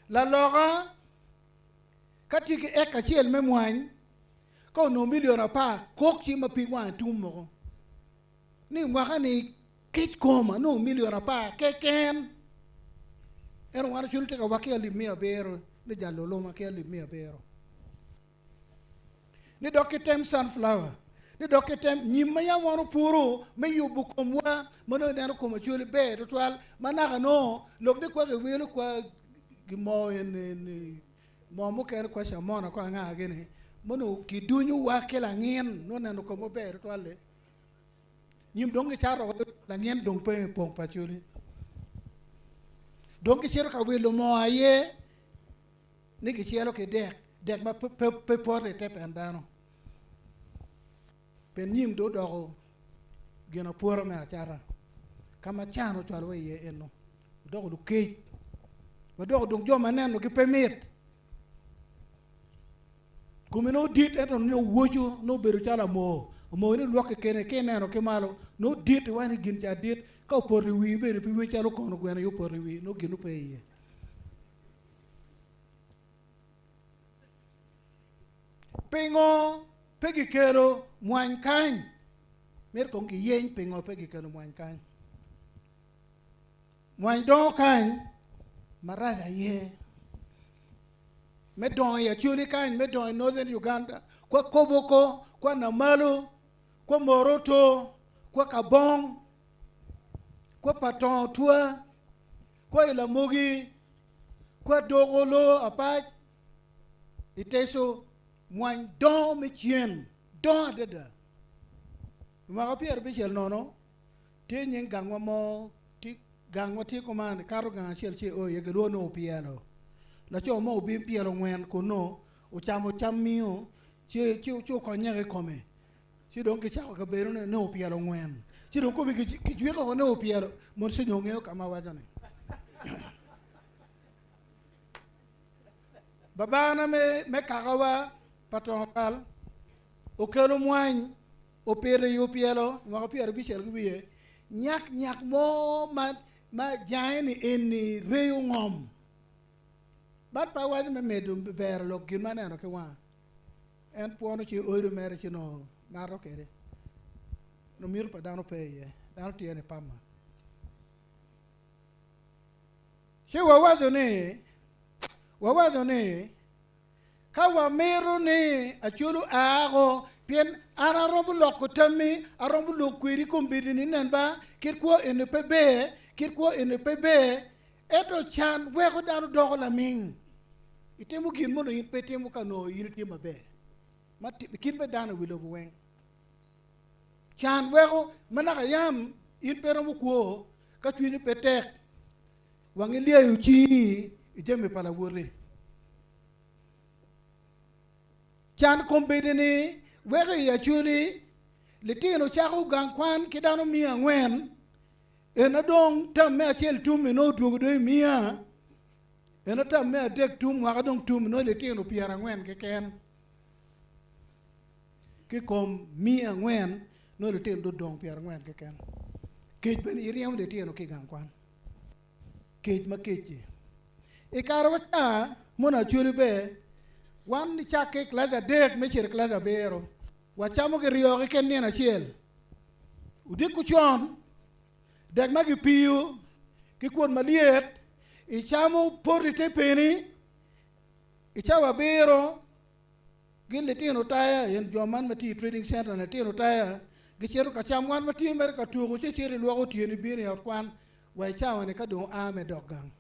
[SPEAKER 7] Laloka ka tye ki eka acel me mwany, ka onongo milion apar, kok ci ma pig wange tum moko. Ni mwaka-ni kic kom anongo milion apar keken. Ento wan ocwalo tye ka wakke alip 700 ni jalo oluma ki alip 700. Ni dok ki tem sunflower, ni dok ki tem nyim ma yam wan opuro me yubo komwa ma nongo ineno kom acwali ber tutwal ma naka nongo lok ni kwa kiwilo kwa gi moo eni moo mukene kwa camona kwa anga gini ma onongo kidunyo wa ki langin nongo neno komwa ber tutwal-li. Nyim dong gicato langin dong pe i pong pa acwali. Dong gicito ka wilo moo aye ni gicelo ki dek, dek ma pe poto i te pen dano. Pien nyim dong odoko gin apwora me acata, ka ma can ocwalowa iye eno, wadoko lukec, wadoko dong jo ma nenogi pe mit. Kome nongo dit ento nongo woco nongo obedo calo amor, amor ni lwokke kene ka ineno ki malo nongo dit iwaco ni gin ca dit, ka opoto i wii bene pe iwinyo calo kono gweno aye opoto i wii nongo gin pe iye. Pingo pe gikelo mwany kany? Myero kong giyeny pingo pe gikelo mwany kany. Mwany dongo kany marac aye. Me dongo i Acholi kany, me dongo i Northern Uganda, kwa Koboko, kwa Namalo, kwa Moroto, kwa Kabong, kwa Patongo Tua, kwa i Lamogi, kwa Dokolo Apac, i Teso, mwany dongo me cen, dongo adada. I mwaka 50, tye nying gangwa mo, tye gangwa tye kuman, ikato gang acel ci io iye, gilwongo ni Opyelo. Laco mo obin pyelo ngwen kunnu, ocamo cam miyo, ci ci ci okonyeke i kome. Ci dong kicako kabedo-ni ni Opyelo ngwen. Ci dong kome kijwiko woko ni Opyelo, mon ci nongo ngeyo ka ma awaco-ni. Babana me me kakawa pa Tongo Kal okelo mwany opito i opyelo i mwaka 51, nyak nyak mo ma ma jange ni eni reyo ngom. Bat pe awaco me medo bero lok gin ma aneno ki wanga. En pwono ci odo mere ci nongo mato kwede. Nongo mito pa dano pe iye, dano tye ni pama. Ci wawaco ni, wawaco ni, Ka wamito ni acolu aako, pien an aromo loko tammi, aromo lok kwedi i kom bedi ni, Nen ba, kit kwo eni pe ber, kit kwo eni pe ber, ento can weko dano doko laming. Itimo gin mono in pe itimo ka nongo in itye maber. Ma kit me dano i wi lobo weng. Can weko ma naka yam in pe iromo kwo ka cwinyi pe tek, wangi lyeyo cingi i jami pa lawoti. Can kombeddi-ni weko i Acholi litino cako gang kwan ki dano miya angwen, ena dong tam me acel tum eno odwogo dong i miya, ena tam me adek tum mwaka dong tum eno litino 40 keken. Ki kom 400 nongo litino dong odong 40 keken. Kec bene iryemo litino ki i gang kwan. Kec ma kec-ci. I kare wa ca mono Acholi ber, wan nicakke i kilaci adek me cito i kilaci abiro, wacamo kiryo keken nino acel. Odiko con, dek ma gipiyo ki kwon malyet, icamo poto ite peni, i cawa abiro, Gin litino taya, en jo man ma tye i trading center ni litino taya, gicito ka cam. Wan watye mere ka tuko ci icito ilwoko tyeni ibino i ot kwan wa i cawa ni ka dong a me dok gang.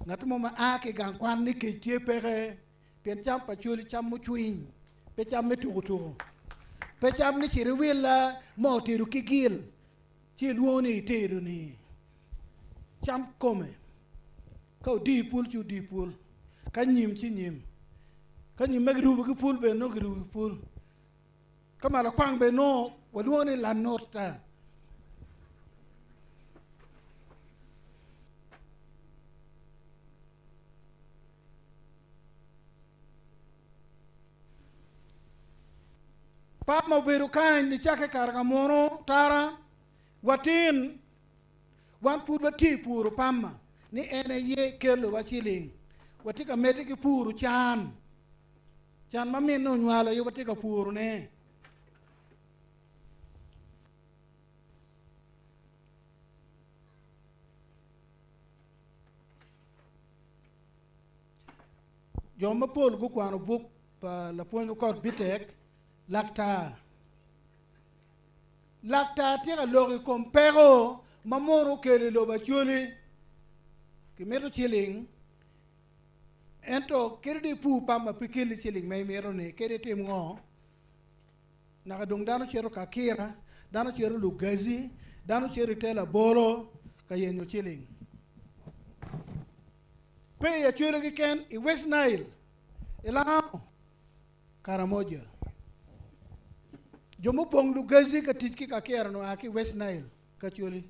[SPEAKER 7] Ngat mo ma a ki i gang kwan ni kec tye peke pien cam pa coli cam mucwiny pe cam me tuko tuko. Pe cam ni cit iwilla mo otedo ki gil ci ilwongo ni itedo ni. Cam kome. Ka odiyi pul ci odiyi pul, ka nyim ci nyim, ka nyim ma girubo ki pul bene nongo girubo ki pul, ka malakwang bene nongo walwongo ni lanota. Pap ma obedo kany nicakke kare ka munu tara watin Wan pud watye i puro pama ni en aye kelowa ciling. Watye ka medde ki puro can. Can ma minne onywalo aye watye ka purone. Jo mapol gukwano buk pa lapwony Okot Bitek, Laktar. Laktar tye ka lok i kom peko ma mono okelo i lobo Acholi. Kimito ciling, ento kadi dong ipur pamba pe kelli ciling ma imito-ni, kadi itim ngo? Naka dong dano cito Kakira, dano cito Lugazi, dano cito i te labolo ka yenyo ciling. Pe i Acholi keken, i West Nile, i Lango. Karamoja. Jo mupong Lugazi ka tic ki Kakira onongo a ki i West Nile, Kacholi,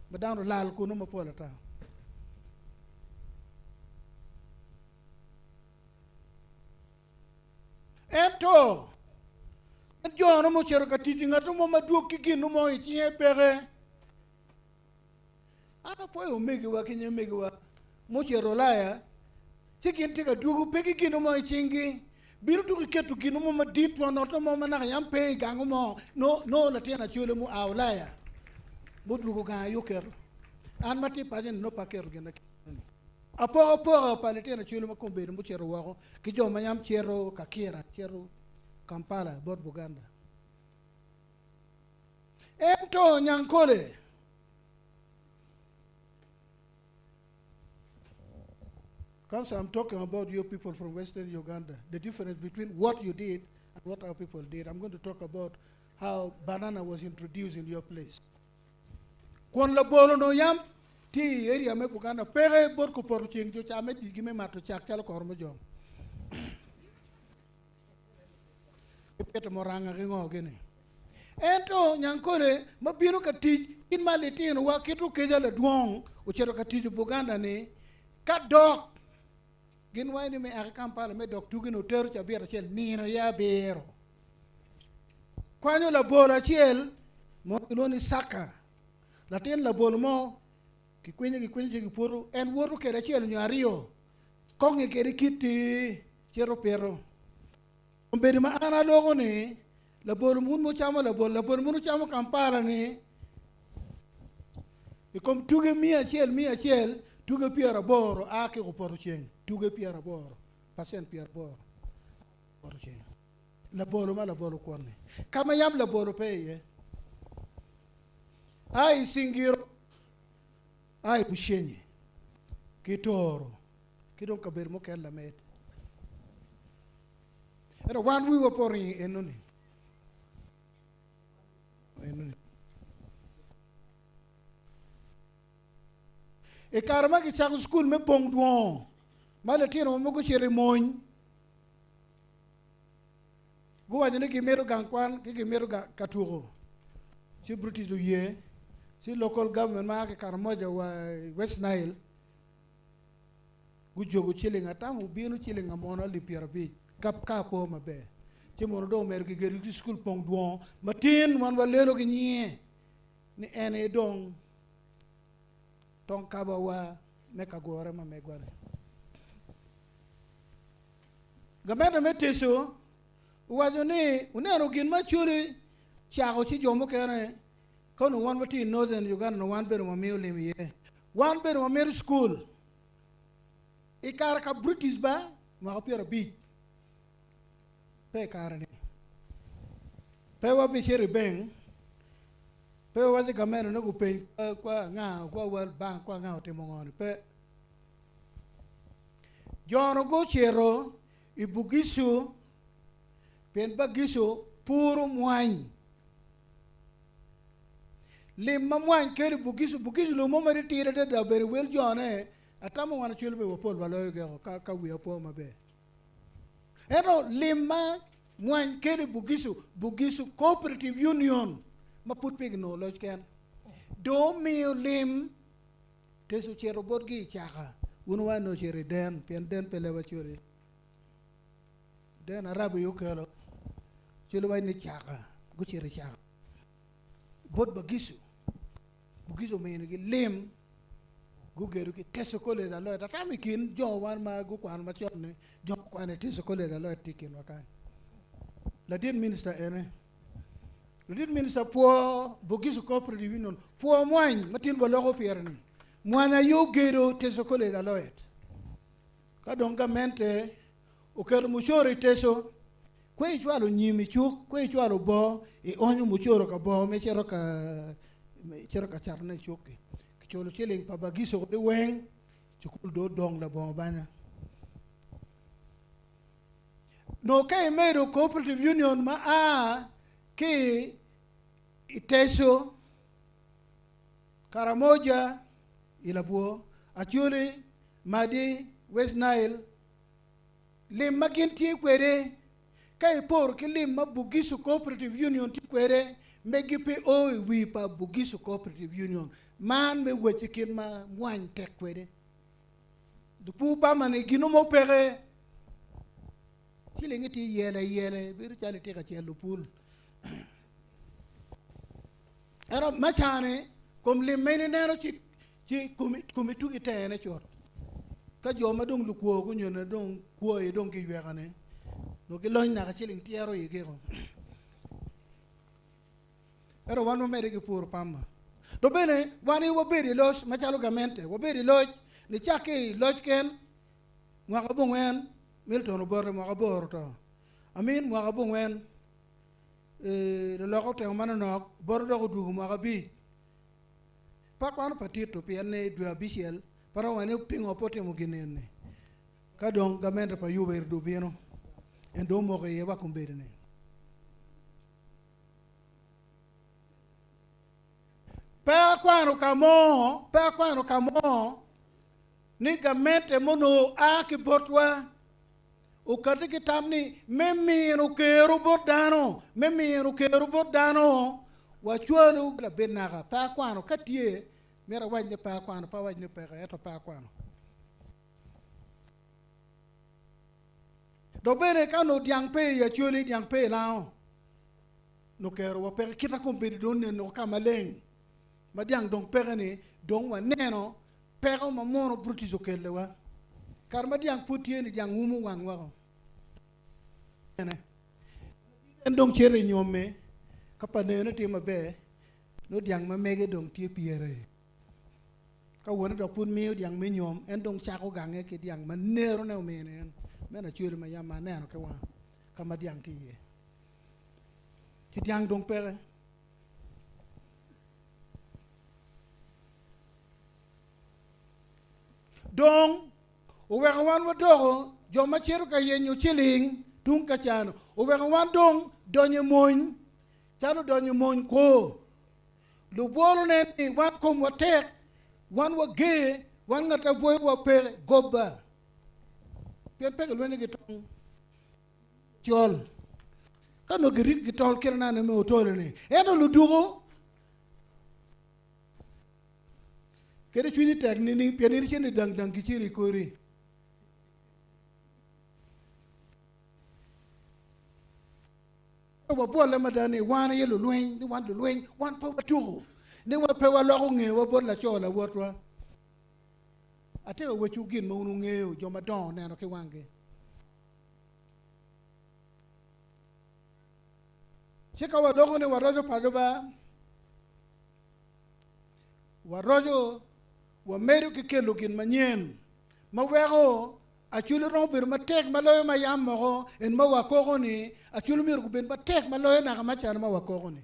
[SPEAKER 7] ma dano olal kunu mapol ata. Ento, en jo no mucito ka tic i ngat mo madwog ki gin mo i cinge peke. An apwoyo omegiwa ki nyimegiwa mucito Ulaya, ci gin tye ka dwogo pe ki gin mo i cinggi. Bino tuko iketo gin mo madit twon oto mo ma naka yam pe i gang mo, nongo latin acwele mua Ulaya mudwogo gang aye oketo. An ma tye paco-ni nongo pe aketo gin aketa-ni. Apokapoka pa litino Acholi ma kombeddi mucito woko ki jo ma yam cito Kakira, cito Kampala bot Buganda. Ento Nyankole Council, I'm talking about you people from Western Uganda, the difference between what you did and what our people did. I'm going to talk about how banana was introduced in your place. Kwon labolo no yam tye i area me Buganda peke bot kupoto ceng jo came ditgi me mato cak calo koro mujong. Pito muranga ki ngo gini. Ento Nyankole ma bino ka tic kit ma litinowa kit okeja ladwong ocito ka tic i Buganda ni ka dok gin waco ni me a ki Kampala me dok tugi ni otero cabit acel nino iye abiro. Kwanyo labolo acel mo kilwongo ni Saka latin labolo mo kikwinyo kikwinyo ci kiputo en woto kede acel nyo aryo konge kede kiti cito pito. Obedo ma an aloko ni labolo mun mucamo labolo labolo mun ocamo Kampala ni i kom tuge 100 100 tuge 80 a ki kupoto ceng tuge 80 percent 80 kupoto ceng labolo ma labolo kwon-ni ka ma yam labolo pe iye a i Cingiro a i Bushenyi ki Toro ki dong kabedo mukene lamed. Ento wan wiwa pe oringo i enoni. Enoni. I kare ma kicako cukul me pong dwongo ma litino ma mogo ocito i mony guwaco ni gimito gang kwan ki gimito ka tuko ci British oye ci local government ma a ki Karamoja wa i West Nile gujogo ciling atamo obino ciling amono alip 50 ka ka apo maber ci mono dong omedo kigedo ki cukul pong dwongo matin wan walelo ki nyinge ni en aye dong tong kabawa me kagure ma megwa-ni. Gamente me Teso owaco ni oneno gin ma Acholi cako ci jo mukene ka onongo wan watye i Northern Uganda onongo wan bene wamiyo lim iye. Wan bene wamito cukul. I kare ka British ba mwaka 50 pe i kare-ni. Pe wabicito i bank, pe wawaco gamente ni gupeny kwa anga kwa World Bank kwa anga otimo ngo ni pe. Jo-nu gucito i Bugisu pien Bagisu puro mwany. Lim ma mwany kelo i Bugisu, Bugisu lum mo ma titidi adada obedo wel jone atamo wan acwalo bene wapol waloyo geko ka, ka wiya po maber. Ento lim ma mwany kelo i Bugisu, Bugisu Cooperative Union ma pud pe ginongo loc ken dong omiyo lim Teco ocito botgi i caka, wun wa nongo ocito i den, pien den pe leb acoli. Den Arabu aye okelo, ci luwaco ni caka, gucito i caka. Bot Bagicu, Bugicu ominigi lim, gugedo ki Teco College Aloyot. Atamo i kin jo wan ma gukwano macon-ni, jo mukwano i Teco College Aloyot tye i kinwa kany. Ladit minista ene. Ladit minista pwo Bugisu Cooperative Union, pwo mwany ma tin waloko pire-ni. Mwany aye ogedo Teso College Aloyot. Ka dong gamente oketo mucoro i Teso, kwe icwalo nyim i cuk, kwe icwalo boo, ionyo mucoro ka boo me cito ka cito ka catone i cuk-ki. Kiculo ciling pa Bagisu kodi weng, cukul dong odong labongo banya. Nongo ka imedo cooperative union ma a ki i Teso, Karamoja, i Labwor, Acholi, Madi, West Nile, lim ma gin tye kwede ka iporo ki lim ma Bugisu Cooperative Union tye kwede, megi pe o i wi pa Bugisu Cooperative Union. Man me wecci kit ma mwany tek kwede. Lupur pama-ni gino mo peke, cilingi tye yele yele, bedo calo itye ka celo pul. Ento ma cani kom lim ma in ineno ci ci komi komi tugi tene cut. Ka jo ma dong lukwo gunyone dong kwo aye dong giyweka-ni, dong gilony naka ciling tyero igi-ko. Ento wan wamedde ki puro pamba. Dok bene wan aye wabedo i loc macalo gamente, wabedo i loc. Nicakke i loc ken mwaka abongwen Milton Obote mwaka aboro to. Amin mwaka abongwen lulok otemo manonok Obote dok odwogo mwaka abic. Pe akwano pa Tito pien ni dwe abicel pe romo ni pingo pe otimo gin eni. Ka dong gamente pa Yoweri dong obino en dong omoko iye wa kombeddi-ni. Pe akwano ka mo, pe akwano ka mo ni gamente ma onongo oa ki botwa okati ki tam ni me mino kero bot dano, me mino kero bot dano, wacwalu labed naka. Pe akwano, ka tye, myero awac ni pe akwano, pe awac ni peke, ento pe akwano. Dok bene ka onongo dyang pe i Acholi, dyang pe i Lango, nongo kerowa peke. Kita kombeddi dong oneno ka maleng ma dyang dong peke-ni, dong waneno peko ma mono British okellewa. Kare ma dyang pud tye ni dyang umo wang woko. En dong cito i nyomme, ka pa nene tye maber, nongo dyang ma mege dong tye pyere. Ka wone dok pud miyo dyang me nyom, en dong cako gange ki dyang ma nerone omine en. Meno acwele ma yam aneno ki wanga ka ma dyang tye iye. Ci dyang dong peke. Dong oweko wan wadoko jo ma cito ka yenyo ciling tung ka cano. Oweko wan dong donyo i mony calo donyo i mony kwo. Lubwolo nen ni wan komwa tek, wan wager, wan ngat a bwoyowa peke, goba. Pien pe gilwenyo ki tong col. Ka onongo girik ki tol kit anane me otolo-ni, ento luduku kede cwinyi tek nining pien in icito dang dang kiciro i kori. Wabwolle mada ni wan aye lulweny, ni wan lulweny, wan pe watuko, ni wan pe waloko ngewa bot laco lawotwa. Atye ka wecwu gin ma wun wungeyo, jo madongo oneno ki wanggi. Ci ka waloko ni waroco paco ba, waroco, wamedo ki kelo gin manyen ma weko Acholi romo bedo matek ma loyo ma yam moko en ma wakoko ni Acholi myero gubed matek ma loyo naka macalo ma wakoko ni.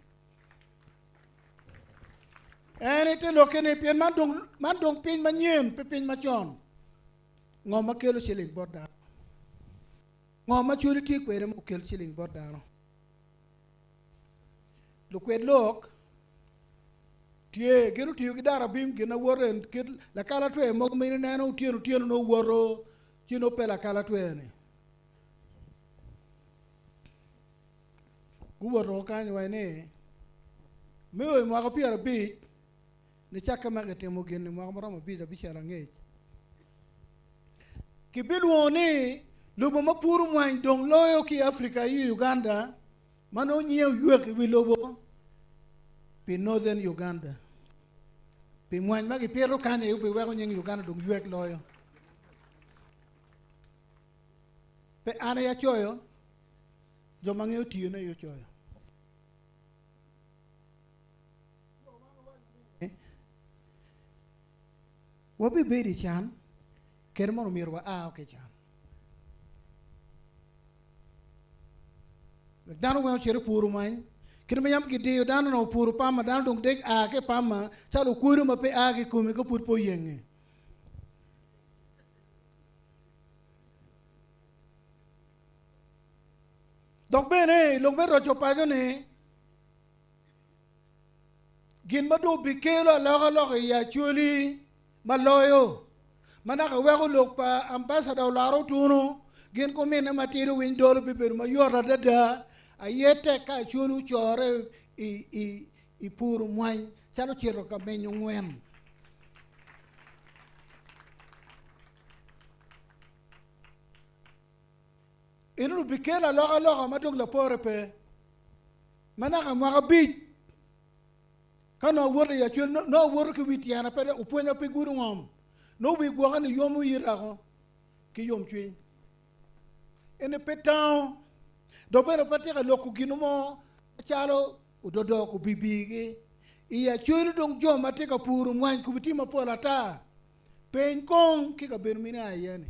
[SPEAKER 7] En ite lokke ni pien man dong, man dong piny manyen pe piny macon. Ngo ma kelo ciling bot dano? Ngo ma Acholi tye kwede ma okel ciling bot dano? Lukwed lok tye gin otiyo ki darabim gin awoto en kit lakalatwe mogo ma in ineno otyeno otyeno nongo woto ci nongo pe lakalatwe-ni. Guwoto kany wa ni me o i mwaka 50 nicakke ma kitimo gin-ni mwaka maromo abic abicel angec kibilwongo ni lobo ma puro mwany dong loyo ki i Africa i Uganda ma nongo nyinge oywek i wi lobo pi Northern Uganda. Pi mwany ma gipito kany aye obiweko nying Uganda dong ywek loyo. Pe an aye acoyo, jo ma ngeyo tiyone aye ocoyo. Wabibedo i can, kede mono myero waa ki i can. Wek dano weng ocit i puro mwany. Kit ma yam kidiyo dano onongo puro pama, dano dong dek a ki i pama calo okwodo ma pe a ki i kome ka pud pe oyenge. Dok bene i lok me roco paco-ni, gin ma dong obikelo alokaloka i Acholi ma loyo ma naka weko lok pa ambasada Olara Otunu gin ki ominne matidi owiny dolo bibedo mayot adada aye tek ka Acholi ocore i puro mwany calo cito ka menyo ngwen. Eno bikelo alokaloka ma dong lapore pe ma naka mwaka abic Ka nongo awoto i acwel, nongo awoto ki wi tyena pe dok opwonya pe gudo ngom. Nongo wi gwoka ni yomo yitako ki yomcwiny. Eni pe tango, dok bene pe atye ka loko gin mo macalo ododok obibigi. I acwel dong jo ma tye ka puro mwany komi tye mapol ata. Peny kong ki kabedo ma in ia iye ni,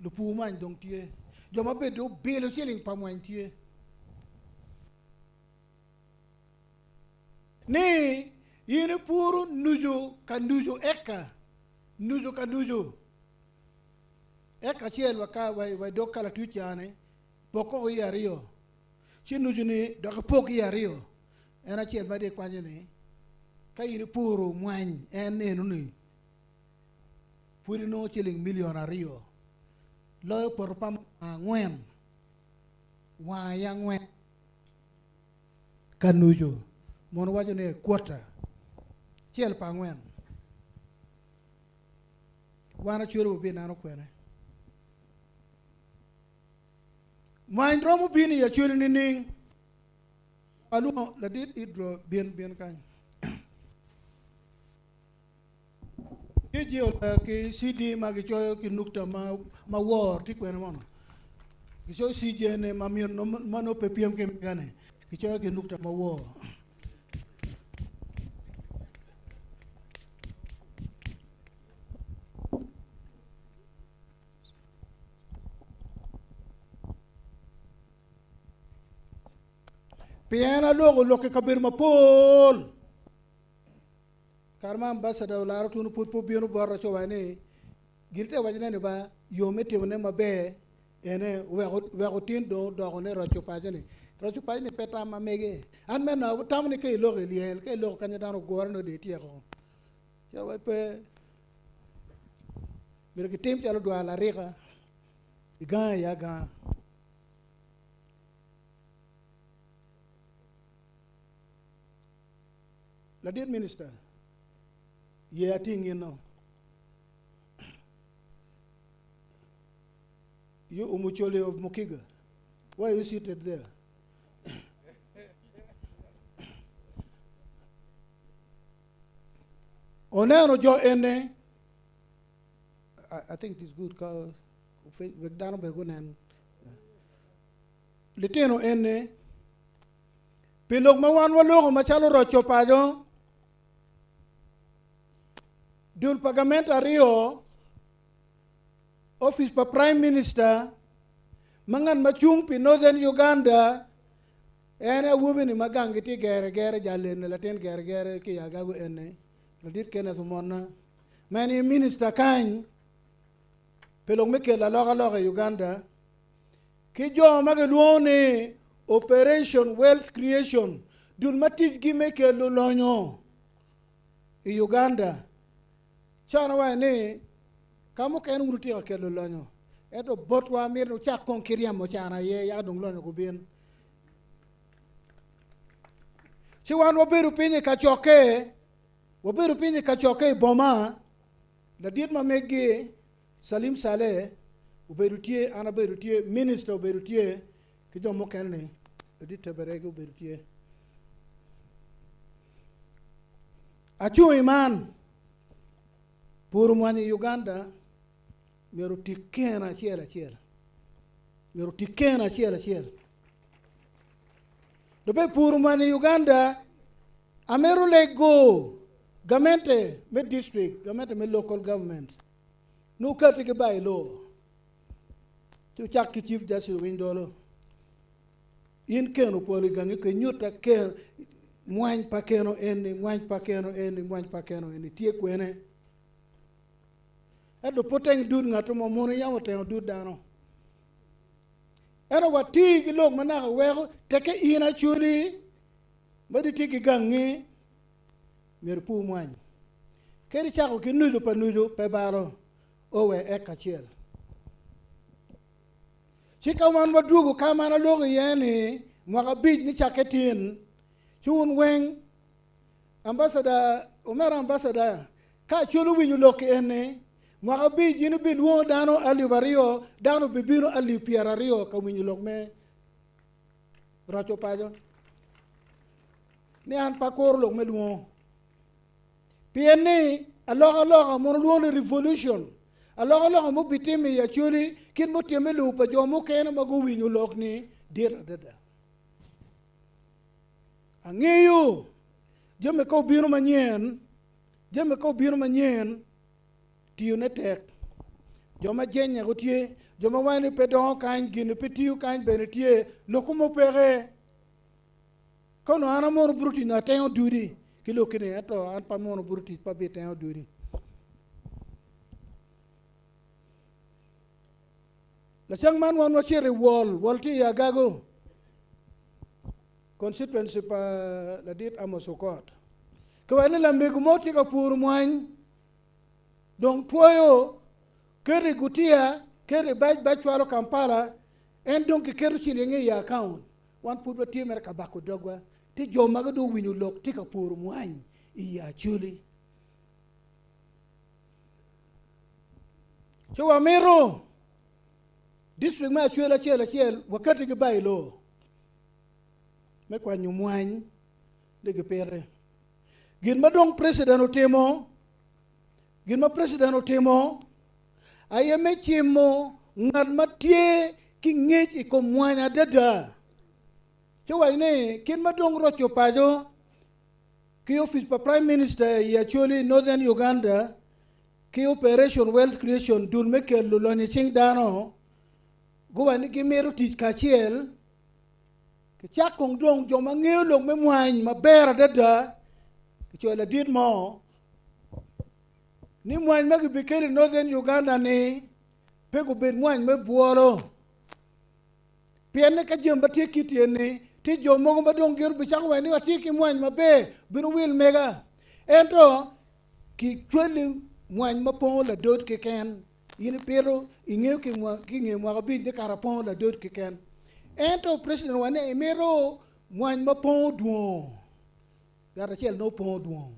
[SPEAKER 7] lupur mwany dong tye, jo ma bedo obilo ciling pa mwany tye. Ni in ipuro nucu ka nucu eka, nucu ka nucu, eka acel wa ka wa i dog kalatuc ca-ni, pok koko iye aryo, ci nucu-ni dok ipok iye aryo, en acel ma dong ikwanyo-ni, ka in ipuro mwany en eno-ni, pud inongo ciling milion aryo, loyo poto pa angwen, wang aye angwen ka nucu, mono waco ni kwota, cel pa angwen. Wan Acholi wabineno kwene. Mwany romo bino i Acholi nining? Alwongo ladit Idro bin bin kany. JJ olero ki CD ma gicoyo ki nukta ma ma wor tye kwene mono. Gicoyo CJ ne ma myero ma nongo pe pyem ki mega ni. Gicoyo ki nukta ma wor. Pien aloko lok i kabedo mapol. Kare ma ambassador olaro tunu pud pe obino bota ci owaco ni gin te wacone ni ba yo me timone maber ene wek otin dong odoko ni roco paco ni. Roco paco ni pe tam ma mege. An meno atamo ni ka iloko i lyel ka iloko kanya dano ogure nongo dong ityeko. Ci awaco pe myero kitim calo dwal arika iganga i aganga. Ladit minista, ye ating inno. You Umucholi of Mukiga, why are you seated there? Oneno jo ene, I, I think it is good ka wek dano bene gunen. Litino ene, Pi lok ma wan waloko macalo roco paco, dul pa gamente aryo, opic pa Prime Minister ma ngat ma cung pi Northern Uganda en awobi-ni ma ganggi tye gere gere jalene latin gere gere ki i Agago ene ladit Kenneth Omonna ma en aye minista kany pi lok me kelo alokaloka i Uganda. Ki jo ma gilwongo ni Operation Wealth Creation, dul ma ticgi me kelo lonyo i Uganda, con awaco ni ka mukene wun wutye ka kelo lonyo, ento botwa mito wucak kong ki ryemo can aye yaka dong lonyo gubin. Ci wan wabedo piny i kacokke, wabedo piny i kacokke i boma, ladit ma meggi Salim Saleh obedo tye, an abedo tye, minista obedo tye, ki jo mukene-ni, ladit Teberege obedo tye. Acung i man, puro mwanyi i Uganda myero oti kene acel acel. Myero oti kene acel acel. Dok bene puro mwanyi i Uganda, amito lego gamente me district, gamente me local government, Nongo okati ki by law ci ocak ki chief justice owiny dolo in keno polo i gangi ko inyutta ken mwany pa keno eni mwany pa keno eni mwany pa keno eni tye kwene ento pe oteng dud ngat mo mono yam otengo dud dano ento wati ki lok ma naka weko teke in acoli ma di tye ki gangi myero ipur mwany. Kadi icako ki nucu pa nucu pe balo, owe eka acel. Ci ka wan wadwogo ka ma an aloko iye ni mwaka abic nicakke tin, ci wun weng, ambassador, omera ambassador, ka Acholi owinyo lok eni, mwaka abic in ibilwongo dano alip aryo, dano bibino alip pyeraryo ka winyo lok me roco paco. Ni an pe akuro lok me lwongo. Pien ni alokaloka mono lwongo ni revolution, alokaloka ma obitimme i Acholi kit ma otimme i lobo pa jo mukene ma guwinyo lok ni dit adada. Angeyo jami ka obino manyen, jami ka obino manyen, Tiyone tek. Jo ma jenye gutye, jo ma wange ni pe dongo kany, gin pe tiyo kany bene tye, lok mo peke. Ka onongo an amono buto tic nongo atengo dudi ki lok ni ento an pe amono buto tic pe abitengo dudi. Lacang man wan wacito i wol, wol tye i Agago, constituency pa ladit Amos Okot. Kiwaco ni lamego mo tye ka puro mwany, dong twoyo, keto i gutiya, keto i bac, bac cwalo Kampala, en dong kiketo cilinge i account. Wan pud watye mere ka bako dogwa, ti jo ma dong owinyo lok tye ka puro mwany i Acholi. Ci wamito district me Acholi acel acel wakati ki bylaw me kwanyo mwany ni gipite. Gin ma dong president otimo, gin ma president otimo aye me cimo ngat ma tye ki ngec i kom mwany adada. Ci owaco ni kit ma dong roco paco ki ofice pa Prime Minister i Acholi, Northern Uganda, ki Operation Wealth Creation, dul me kelo lonyo i cing dano, guwaco ni gimito tic kacel. Kicak kong dong jo ma ngeyo lok me mwany maber adada, kicoyo ladit mo ni mwany ma gibikelo i Northern Uganda ni pe gubed mwany me bwolo. Pien ni ka jami ma tye kit eni, tye jo mogo ma dong gin bicako waco ni watye ki mwany maber, bino wil mega. Ento kicwali mwany ma pongo ladot keken. In ipito, ingeyo ki nge mwaka abic ni kara pongo ladot keken. Ento president wa ni imito mwany ma pongo dwongo. Ngat acel nongo pongo dwongo.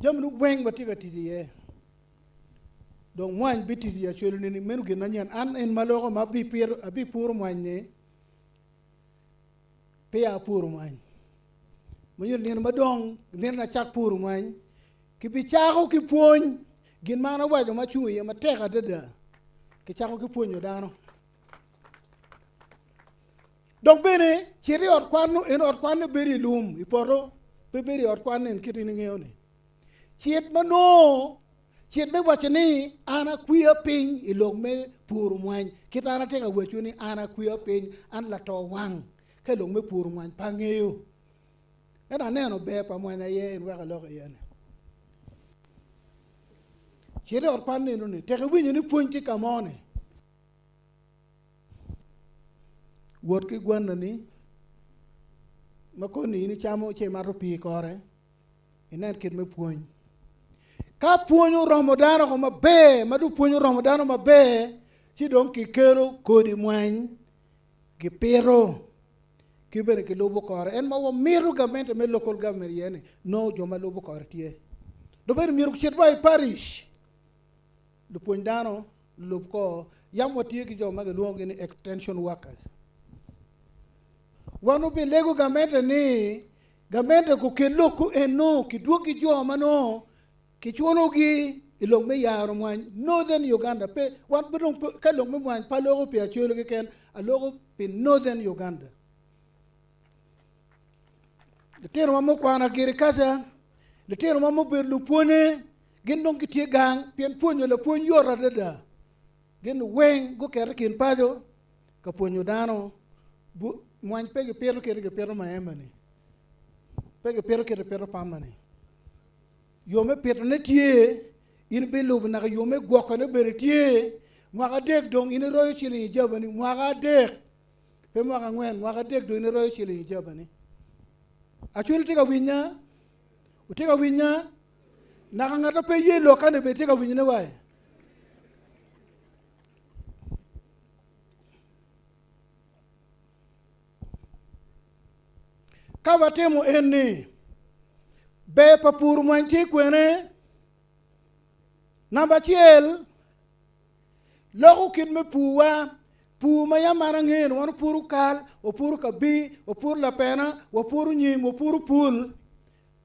[SPEAKER 7] Jami ni weng watye ka tic iye. Dong mwany bitic i Acholi nini meno gin manyen. An en ma loko ma abipuro mwany ni peya apuro mwany. Manyo nino ma dong mito ni acak puro mwany kibicako ki pwony gin ma an awaco ma acung iye matek adada kicako ki pwonyo dano. Dok bene cit i ot kwan nu, en ot kwan ni bedo i lum i poto pe bedo i ot kwan en kit in ingeyo ni. Cit ma nongo cit me waco ni an akwiya piny i lok me puro mwany kit an atye ka waco ni an akwiya piny an lato wang ka i lok me puro mwany pe angeyo. Ento aneno ber pa mwany aye en wek alok iye ni. Cit i ot kwan nino ni tek iwinyo ni pwony tye ka mo ni Wot ki gwanani ma koni in icamo ci imato pii kore, inen kit me pwony. Ka pwony oromo dano ko maber, ma dong pwony oromo dano maber, ci dong kikelo kodi mwany, gipito, ki bene gilubo kore. En ma wamito gamente me local government iye ni, nongo jo ma lubo kore tye. Dong bene myero kicit wa i parish, lupwony dano, lulub kor, yam watye ki jo ma gilwongogi ni extension workers. Wan obilego gamente ni gamente gukel lok eno kidwoggi jo ma nongo kiculogi i lok me yaro mwany Northern Uganda. Pe wan pe dong ka lok me mwany pe aloko pi Acholi keken, aloko pi Northern Uganda. Litino ma mukwano agirikaca, litino ma mubedo lupwonye, gin dong gitye gang pien pwonyo lapwony yot adada. Gin weng guketo i kin paco ka pwonyo dano. Mwany pe gipito kit gipito maemba-ni, pe gipito kit gipito pamba-ni. Yo me pitone tye, in ibilubo naka yo me gwokone bene tye. Mwaka adek dong in iroyo ciling i jabani, mwaka adek, pe mwaka angwen, mwaka adek dong in iroyo ciling i jabani. Acholi tye ka winya? Wutye ka winya? Naka ngat ma pe ye lokka-ni bene tye ka winyone wa? Ka watimo enni, ber pa puro mwany tye kwene? Namba acel, loko kit me purwa. Pur ma yam an angeyo ni wan wapuro kal, wapuro kabir, wapuro lapena, wapuro nyim, wapuro pul.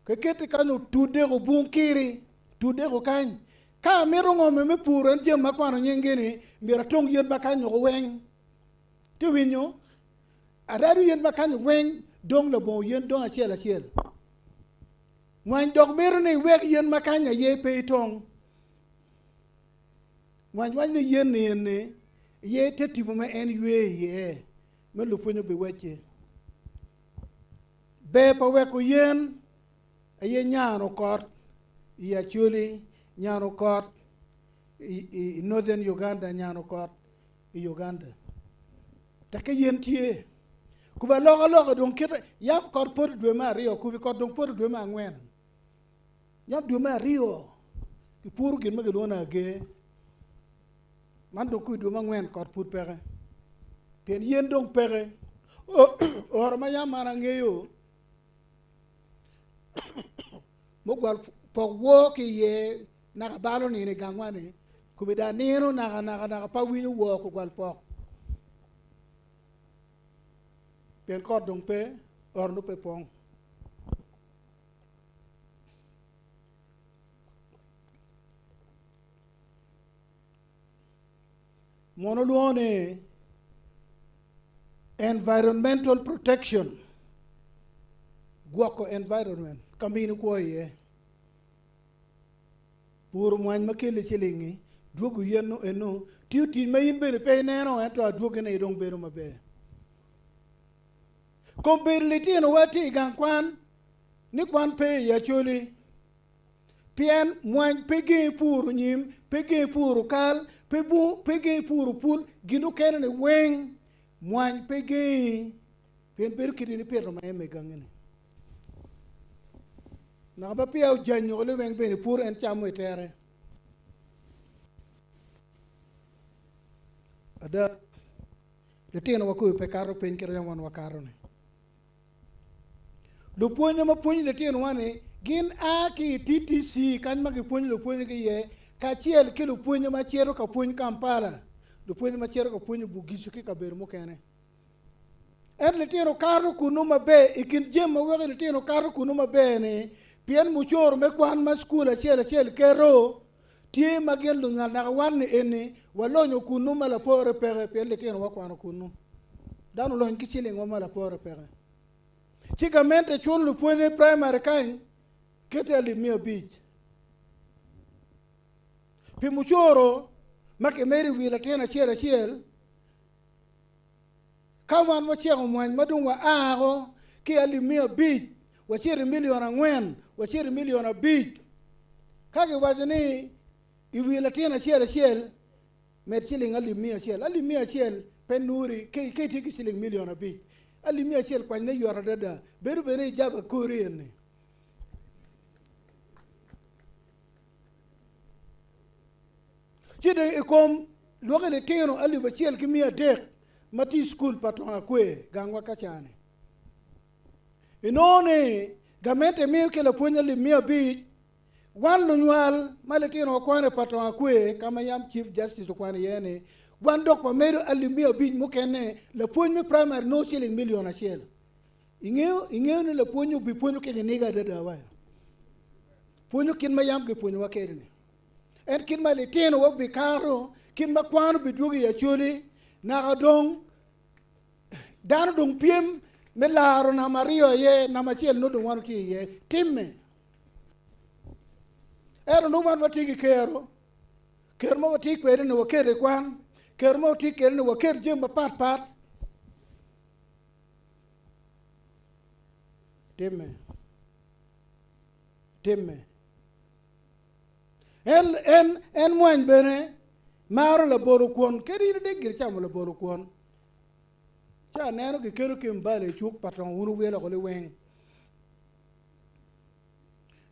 [SPEAKER 7] Kiketi kany otudde ko bung kiri, tudde ko kany. Ka amito ngome me puro en jami ma akwano nyinggi ni, myero atong yen ma kany woko weng. Ti winyo? Arado yen ma kany weng dong labongo yen dong acel acel. Mwany dok mito ni iwek yen ma kany aye pe itong. Mwany waco ni yen ni eni iye te tipo ma en ywe iye me lupwonye obiwecce. Ber pa weko yen aye nyano kot i Acholi, nyano kot i Northern Uganda, nyano kot i Uganda. Tekke yen tye. Kubo alokaloka dong kite, yam kot poto dwe me aryo, kubi kot dong poto dwe me angwen. Yam dwe me aryo kipuro gin ma kilwongo ni ager. Man dong kubi dwe me angwen kot pud peke. Pien yen dong peke. Oro ma yam an angeyo mugwal pok woo ki iye naka balo nino i gangwa ni kubi da nino naka naka naka pa winyo woo kugwal pok. Pien kot dong pe, oro nongo pe pong. Mono lwongo ni environmental protection, gwoko environment ka ma in ikwo iye. Puro mwany ma keli cilingi, dwogo yen nu eno, tiyo tic ma in bene pe ineno ento adwogine dong bedo maber. Kombeddi litinowa tye i gang kwan ni kwan pe i Acholi pien mwany pe gengi puro nyim, pe gengi puro kal, pe pe gengi puro pul, gin okene ni weng mwany pe gengi pien bedo kit in ipito ma eme gangi ni. Naka ma peya ojanyo li weng bene pur en camo i tere. Ada, litinowa koyo pe kato piny kit ma wan wakato-ni. Lupwonye ma pwonyo litinowa ni gin a ki i TTC kany ma gipwonyo lupwonyegi iye kacel ki lupwonye ma cito ka pwony Kampala, lupwonye ma cito ka pwonyo Bugisu ki kabedo mukene. Ento litino kato kunu maber i kin jami ma weko litino kato kunu maber ni pien mucoro me kwan ma cukul acel acel keto tye ma gin lunywal naka wan ni eni walonyo kunu ma lapore peke pien litino wakwano kunu. Dano olony ki cilingwa ma lapore peke. Ci gamente culo lupwonye primary kany kete alip 500. Pi mucoro ma kimedo i wi latin acel acel, ka wan waceko mwany ma dong waako ki alip 500, wacito i milion 4, wacito i milion 5. Ka kiwaco ni i wi latin acel acel med ciling alip 100, alip 100 pe nuri ka itye ki ciling milion 5. Alip 100 kwanyone yot adada, bedo bene ijaba kori eni. Ci dong i kom lwaki litino alip 1 300 ma tye i cukul pa Twang Akwe gangwa ka cani. Inongo ni gamente miyo ki lapwony alip 500, wan lunywal ma litino wakwano i pa Twang Akwe ka ma yam Chief Justice okwano iye ni wan dok wamedo alip 500 mukene lapwony me primary nongo ciling milion 1. Ingeyo, ingeyo ni lapwony obipwonyo ki kiniga adada wa. Pwonyo kit ma yam gipwonyowa kwede ni. En kit ma litino wa obikato, kit ma kwan obidwogo i Acholi, naka dong dano dong pyem me laro namba 2 aye, namba 1 nongo dong wan watye iye. Timme. Ento nongo wan watye ki kero, kero ma watye kwede ni waketo i kwan, kero ma watye kwede ni waketo jami mapat pat. Timme. Timme. En, en, en mwany bene maro labolo kwon, kadi in idek gire camo labolo kwon. Ca aneno gikelo ki mbale i cuk pa tong wun wuwilo oko liweng.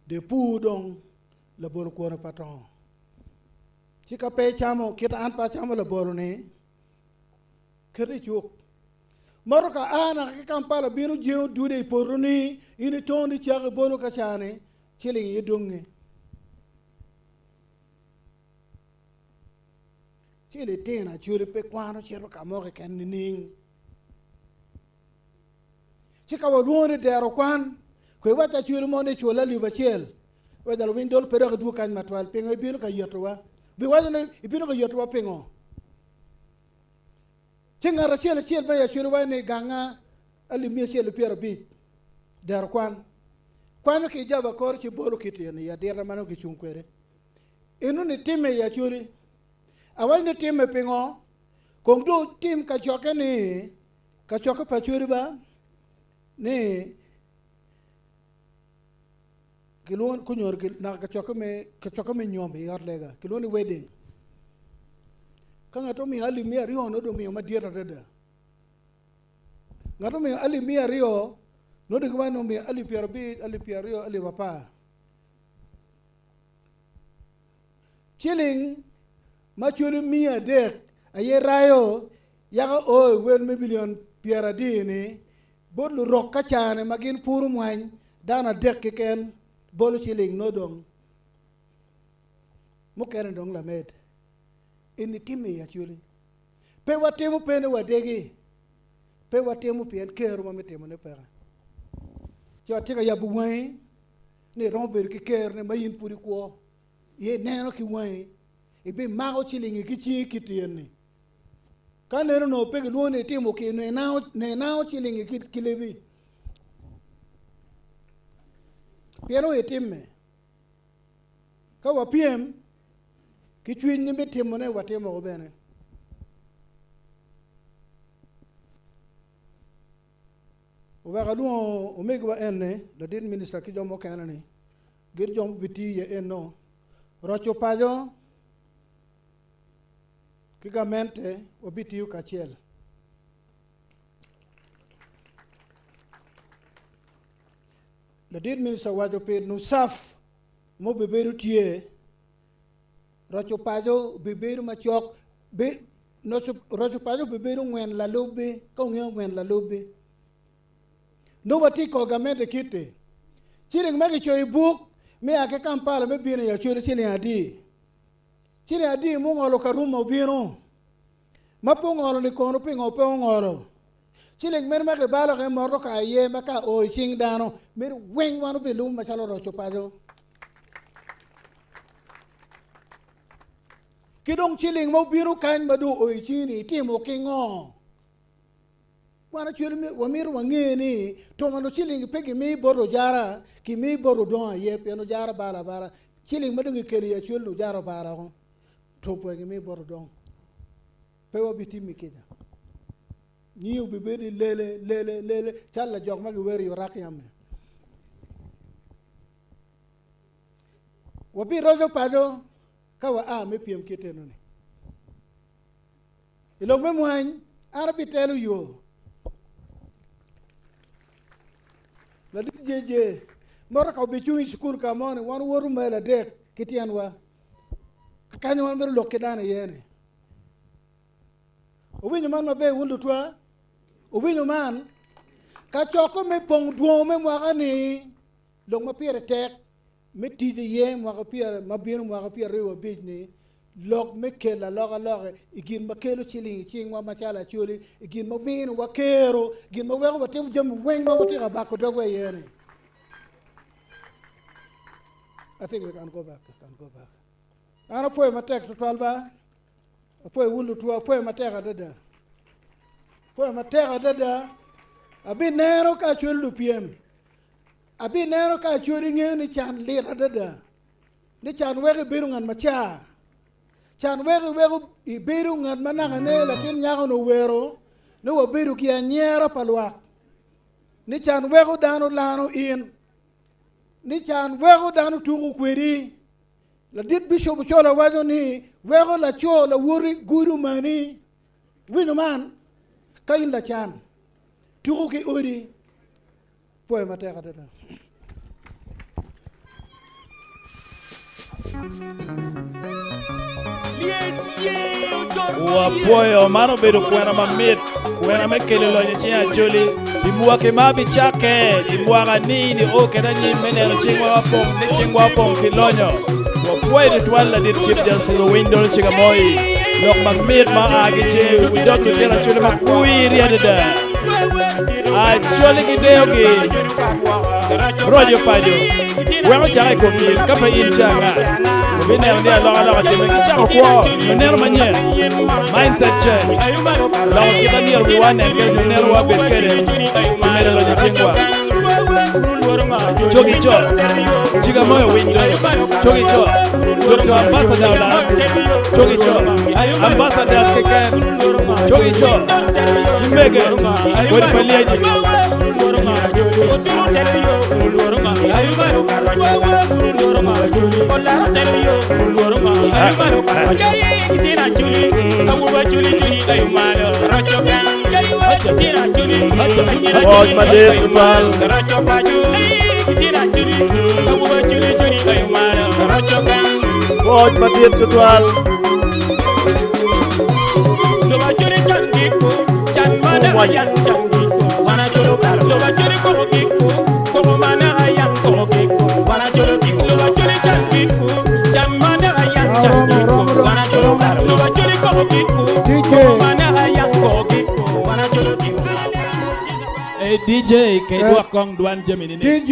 [SPEAKER 7] De pur dong labolo kwon pa tong. Ci ka pe icamo kit an pe acamo labolo ni, ket i cuk. Motoka a naka ki Kampala bino jengo dude i poto ni in itongo ni cako ibolo ka cani ciling iye donge. Ci litino Acholi pe kwano cito ka mo keken nining? Ci ka walwongo ni dero kwan, kwe iwac Acholi mo ni cul alip 1, waco lawiny dol pe dok idwog kany matwal, pingo ibino ka yetowa? Biwaco ni ibino ka yetowa pingo? Ci ngat acel acel ma i Acholi waco ni ganga alip 150 dero kwan. Kwanyo ki ijaba kore ci bolo ki tyen i adita ma nongo gicung kwede. Eno ni timme i Acholi. Awaco ni timme pingo? Kong dong tim kacokke ni, kacokke pa Acholi ba, ni kilwongo kunyodo ki naka kacokke me kacokke me nyom i ot lega kilwongo ni wedding. Ka ngat omiyo alip 200 nongo dong omiyo madit adada. Ngat omiyo alip 200 nongo dong giwaco ni omiyo alip 50, alip 20, alip 10. Ciling ma cwalo 300 aye rayo yaka o i wel me milion 90 ni bot lurok ka cane ma gin puro mwany dano adek keken bolo ciling nongo dong mukene dong lamed. Eni timme i Acholi. Pe watimo pe ni wadegi, pe watimo pien kero ma me timone peke. Co atye ka yabo wangi ni iromo bedo ki kero ni ma in pud ikwo iye ineno ki wangi ibimako cilingi ki cingi kit eni. Ka neno onongo pe gilwongo ni itimo ki nenango cilingi ki lebi. Pien oye timme. Ka wapyem ki cwiny ni me timone watimo bene. Oweko alwongo omegiwa ene, ladit minista ki jo mukene ni, gin jo mubitiyo iye eno, roco paco ki gamente wabitiyo kacel. Ladit minista owaco pi NUSAF mubibedo tye, roco paco obibedo macok, roco paco obibedo ngwen lalubbi, ka wungeyo ngwen lalubbi. Nongo watye i kor gamente kiti. Ciling ma kicoyo i buk me a ki Kampala me bino i Acholi ciling adi? Ciling adi mungolo Karuma obino? Ma pe ongolo ni kono pingo pe ongolo? Ciling meno ma kibalo ki motoka aye ma ka o i cing dano meno weng wan obilubo macalo roco paco. Ki dong ciling ma obino kany ma dong o i cingi-ni itimo ki ngo? Wan acwali wamito wange ni tumano ciling pe gimiyo bot ojara, gimiyo bot odongo aye pien ojara balo abala. Ciling ma dong gikelo i acwali ojara obalo woko, tupo gimiyo bot odongo. Pe wabitimmi kica. Nyingi obibedo ni lele, lele, lele, calo lajok ma giwero i orak yame. Wabiroco paco ka waa me pyem kit enoni. I lok me mwany, an abitelo yo. Ladit JJ, motoka obicung i cukul ka mo ni wan woto mail adek ki tyenwa. Kanyo wan mito lok ki dano iye ni. Owinyo man maber wun lutwa? Owinyo man? Ka coko me pong dwong me mwaka ni, lok ma pire tek me tic iye mwaka pyera ma bino mwaka 25 ni, lok me kelo alokaloka i gin ma kelo ciling i cingwa macalo Acholi, i gin ma miniwa kero, gin ma weko watimo jami weng ma watye ka bako dogwa iye ni. I think we can go back, we can go back. An apwoyo matek tutwal ba. Apwoyo wun lutwa, apwoyo matek adada. Apwoyo matek adada. Abineno ka acwalo lupyem. Abineno ka acwalo ingeyo ni can lit adada. Ni can weko ibedo ngat macar. Can weko iweko ibedo ngat ma naka ne latin nyako ni owero ni wabedo ki anyera pa lwak. Ni can weko dano lano in. Ni can weko dano tuko kwedi. Ladit Bishop Ochola waco ni weko laco lawoti gudo mani. Winyo man ka in lacan tuko ki odi. Pwoyo matek adada.
[SPEAKER 8] Wapwoyo man obedo kwena mamit, kwena me kelo lonyo i cing Acholi pi mwaki ma bicakke i mwaka ni nio kede anyim me neno cingwa mapong ni cingwa opong ki lonyo. Wapwoyo tutwal ladit Chief Justice Owiny Dolo Cigamoi lok mamit ma a ki cing wi dog lutino Acholi ma kwiri adada. Acholi ki deyogi roco paco weko cake i kom in ka pe in canga obineno ni alokaloka timme ki cako kwo nyo neno manyen mindset change loko kit ma myero wiwa nen kwede nyo nenowa bed kwede pi medo lonyo cingwa cogi co ciga moyo winy dong cogi co. Dr. Ambassador Olara, Chogi Chol, Ambassadors keken, Chogi Chol, Kimege, Kodi Palieji.
[SPEAKER 15] Pwoc madit tutwal. Pwoc madit tutwal.
[SPEAKER 8] Hey DJ, ke dwok kong dwan jami ni ni.
[SPEAKER 7] DJ,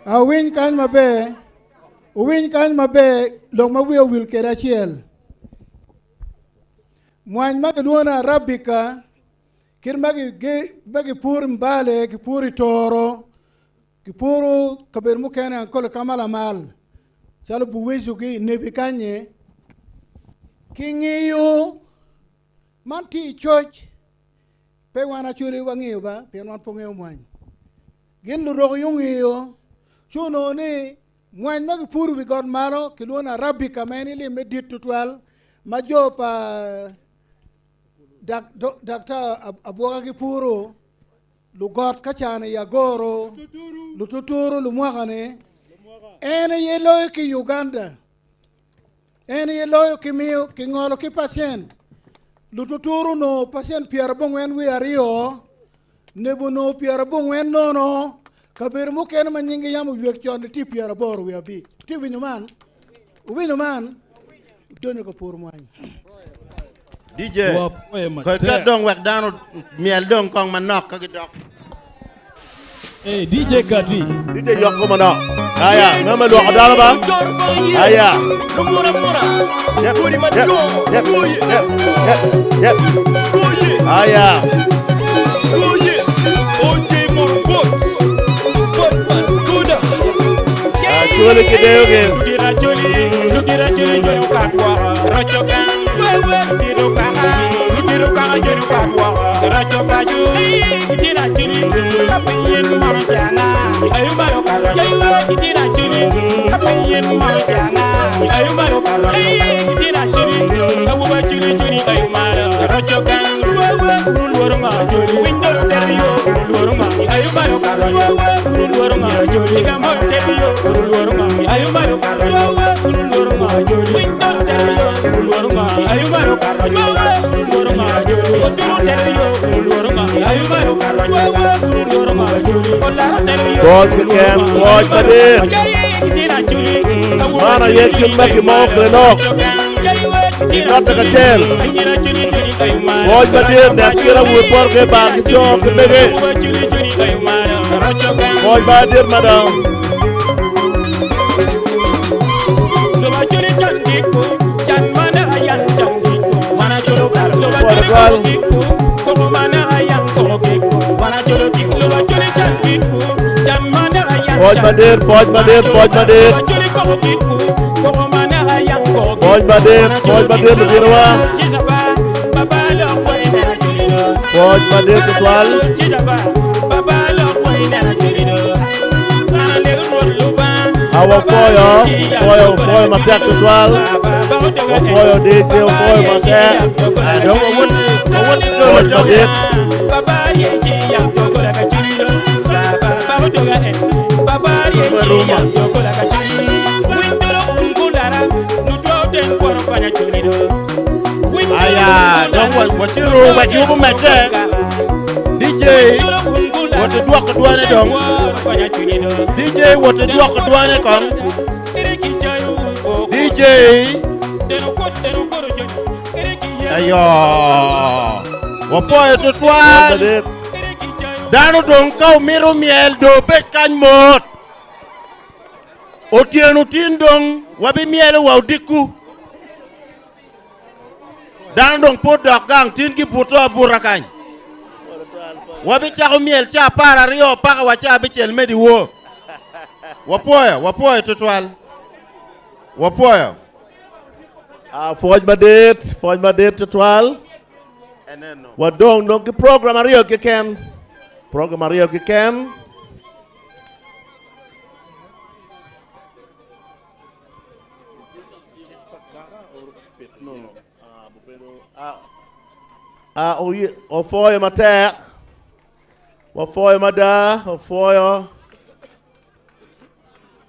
[SPEAKER 7] awiny kany maber, owiny kany maber lok ma wiye owil kede acel. Mwany ma kilwongo ni Arabica, kit ma ma gipuro i Mbale, gipuro i Toro, gipuro kabedo mukene ankole ka ma lamal calo Buwecu-gi i Nebi kany-nyi, kingiyo man tye i coc pe wan Acholi wangiyo ba pien wan pe wangeyo mwany. Gin lurok aye ongiyo ci onongo ni mwany ma gipuro i wi got malo kilwongo ni Arabica ma en lim me dit tutwal ma jo pa Daktar Abwoga gipuro lugot ka can i Agoro, lututuru lumwaka-ni, en aye loyo ki i Uganda. En aye loyo ki miyo kingolo ki pacent. Lututuru onongo pacent pyerabongwen wiye aryo, Nebo onongo pyerabongwen nono, kabedo mukene ma nyinggi yam oywek con-ni tye pyeraboro wiye abic. Itye winyo man? Wuwinyo man? Odonyo ka puro mwany.
[SPEAKER 11] DJ, koy ket dong wek dano myel dong kong manok ka gidok.
[SPEAKER 8] Hey, DJ Kati.
[SPEAKER 15] DJ yok ko manok. Aya, me me lwoko dano ba? Aya. Yep, yep, yep, yep, yep, yep. Aya. Acholi ki deyo gin.
[SPEAKER 2] Ludito Acholi, ludito Acholi joni okat woko. Roco gang, ludito kaka, ludito kaka joni okat woko. Roco paco, ludito Acholi, ka piny in mono canga. Ayo malo ka roco, ludito Acholi, ka piny in mono canga. Ayo malo ka roco, ludito Acholi, awobe Acholi joni ayo malo. Roco gang, lworo ngo Acholi, winy dolo tero yo, lworo ngo. Ayo malo ka roco, lworo ngo Acholi, tiga moyo tero yo, lworo ngo. Ayo malo ka roco, lworo ngo Acholi, winy dolo tero yo, lworo ngo. Ayo malo ka roco, lworo ngo Acholi, oturu tero yo, lworo ngo. Ayo malo ka roco, lworo ngo Acholi, olaro tero yo.
[SPEAKER 15] Pwoc keken, pwoc madit. Man aye kit ma kimoko kwede lok. Ginotte kacel. Pwoc madit nek kit awobe poto ki bar ki co ki mege. Pwoc madit mada. Pwoc twal. Pwoc madit, pwoc madit, pwoc madit. Pwoc madit, pwoc madit lutinowa. Pwoc madit tutwal. Awapwoyo, pwoyo, pwoyo matek tutwal. Wapwoyo DJ, wapwoyo matek.
[SPEAKER 11] Dong wawot wawot dolo
[SPEAKER 15] Pwoc
[SPEAKER 11] doge.
[SPEAKER 15] madit.
[SPEAKER 11] Aya, dong wa- waciru wek yub omedde. DJ, wot idwoko dwane dong. DJ, wot idwoko dwane kong. DJ, ayo, wapwoyo tutwal. Dano dong ka omito myel do bed kany mot. Otyeno tin dong wabimyelo wa odiko. Dano dong pe odok gang tin gibuto abuta kany. Wabicako myel ca 12 paka wa ca abicel me dyewor. Wapwoyo, wapwoyo tutwal.
[SPEAKER 9] Wapwoyo.
[SPEAKER 15] Ah, pwoc madit, pwoc madit tutwal.
[SPEAKER 9] Eneno.
[SPEAKER 15] Wadong dong ki program aryo keken. Program aryo keken. Ah, oye, opwoyo matek. Wapwoyo mada, opwoyo.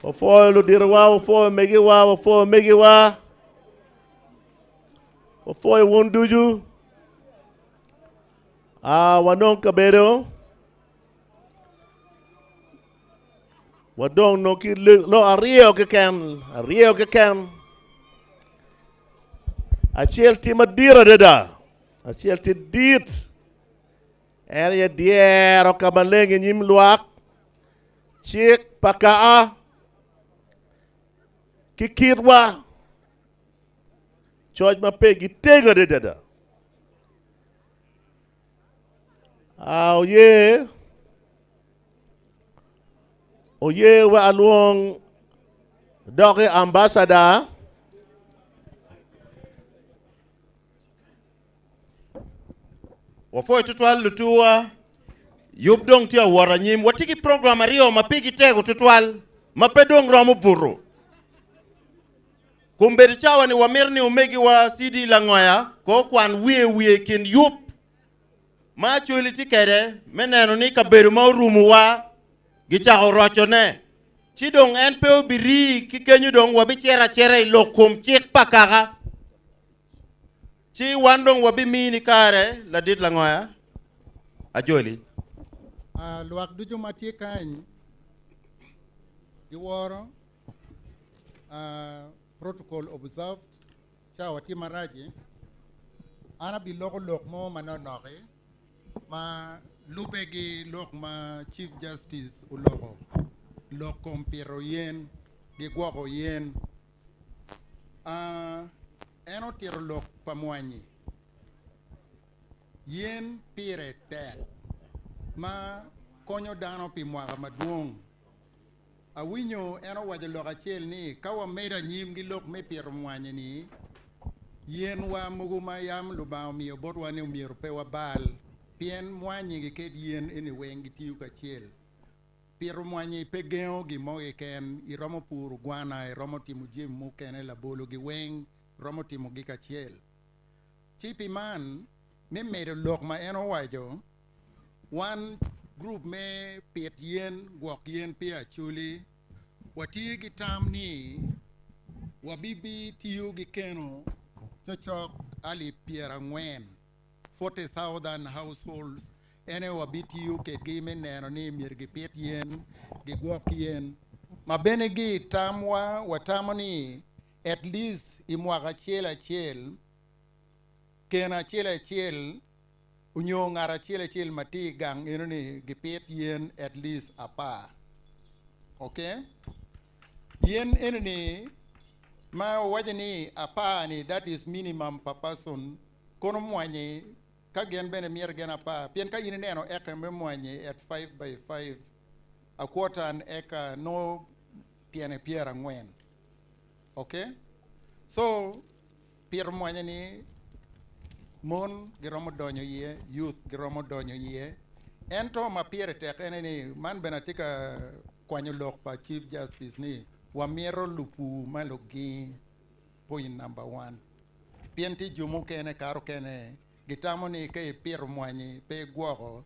[SPEAKER 15] Wapwoyo luditowa, wapwoyo megiwa, wapwoyo megiwa. Wapwoyo wun ducu. Ah, wanong kabedo. Wadong nong ki lok aryo keken, aryo keken. Acel tye madit adada, acel tye dit. En aye dyero ka maleng i nyim lwak, cik pa kaa ki kitwa. Coc ma pe gitego adada. Ah, oye, oye wek alwong doki ambassador.
[SPEAKER 9] Wapwoyo tutwal lutuwa. Yub dong tye awot anyim. Watye ki program aryo ma pigi tego tutwal ma pe dong romo buto. Kombeddi cawa ni wamito ni omegiwa CD Langoya ko okwan wiye wiye i kin yub ma Acholi tye kwede me neno ni kabedo ma orumuwa gicako rocone. Ci dong en pe obirii ki kenyo dong wabicito acita i lok kom cik pa kaka. Ci wan dong wabimini kare, ladit Langoya. Ajoli.
[SPEAKER 4] Ah, lwak ducu ma tye kany giworo ah, protocol observed cawa tye maraci an abiloko lok mo manonoki ma lube gi lok ma Chief Justice oloko lok kom pito yen gi gwoko yen. Ah, en otito lok pa mwanyi. Yen pire tek ma konyo dano pi mwaka madwong. Awinyo en owaco lok acel ni ka wamedo anyim gi lok me pito mwanyi-ni, yenwa mogo ma yam Lubanga omiyo botwa ni omyero pe wabal, pien mwanyi gi ked yen eni weng gitiyo kacel. Pito mwanyi pe gengo gin mo keken, iromo puro gwana, iromo timo jami mukene labolo gi weng romo timogi kacel. Ci pi man, me medo lok ma en owaco, wan gurup me pit yen, gwok yen pi Acholi, watye ki tam ni wabibi tiyo ki keno cocok alip pyerangwen, 40,000 households, ene wabitiyo kedgi me neno ni myero gipit yen, gigwok yen. Ma bene gi tamwa, watamo ni at least i mwaka acel acel, keno acel acel onyo ngat acel acel ma tye i gang eno ni gipit yen at least apar. Okay? Yen eno ni ma owaco ni apar ni that is minimum per person kono mwanyi ka gin bene myero gin apar pien ka in ineno eka me mwanyi at 5 by 5 a quarter an eka nongo tyene pyerangwen. Okay? So pito mwanyi ni mon giromo donyo iye, youth giromo donyo iye. Ento ma pire tek ene ni man bene atye ka kwanyo lok pa Chief Justice ni wamito lupur ma lugingi point number one. Pien tye jo mukene kare okene gitamo ni ka ipito mwanyi pe igwoko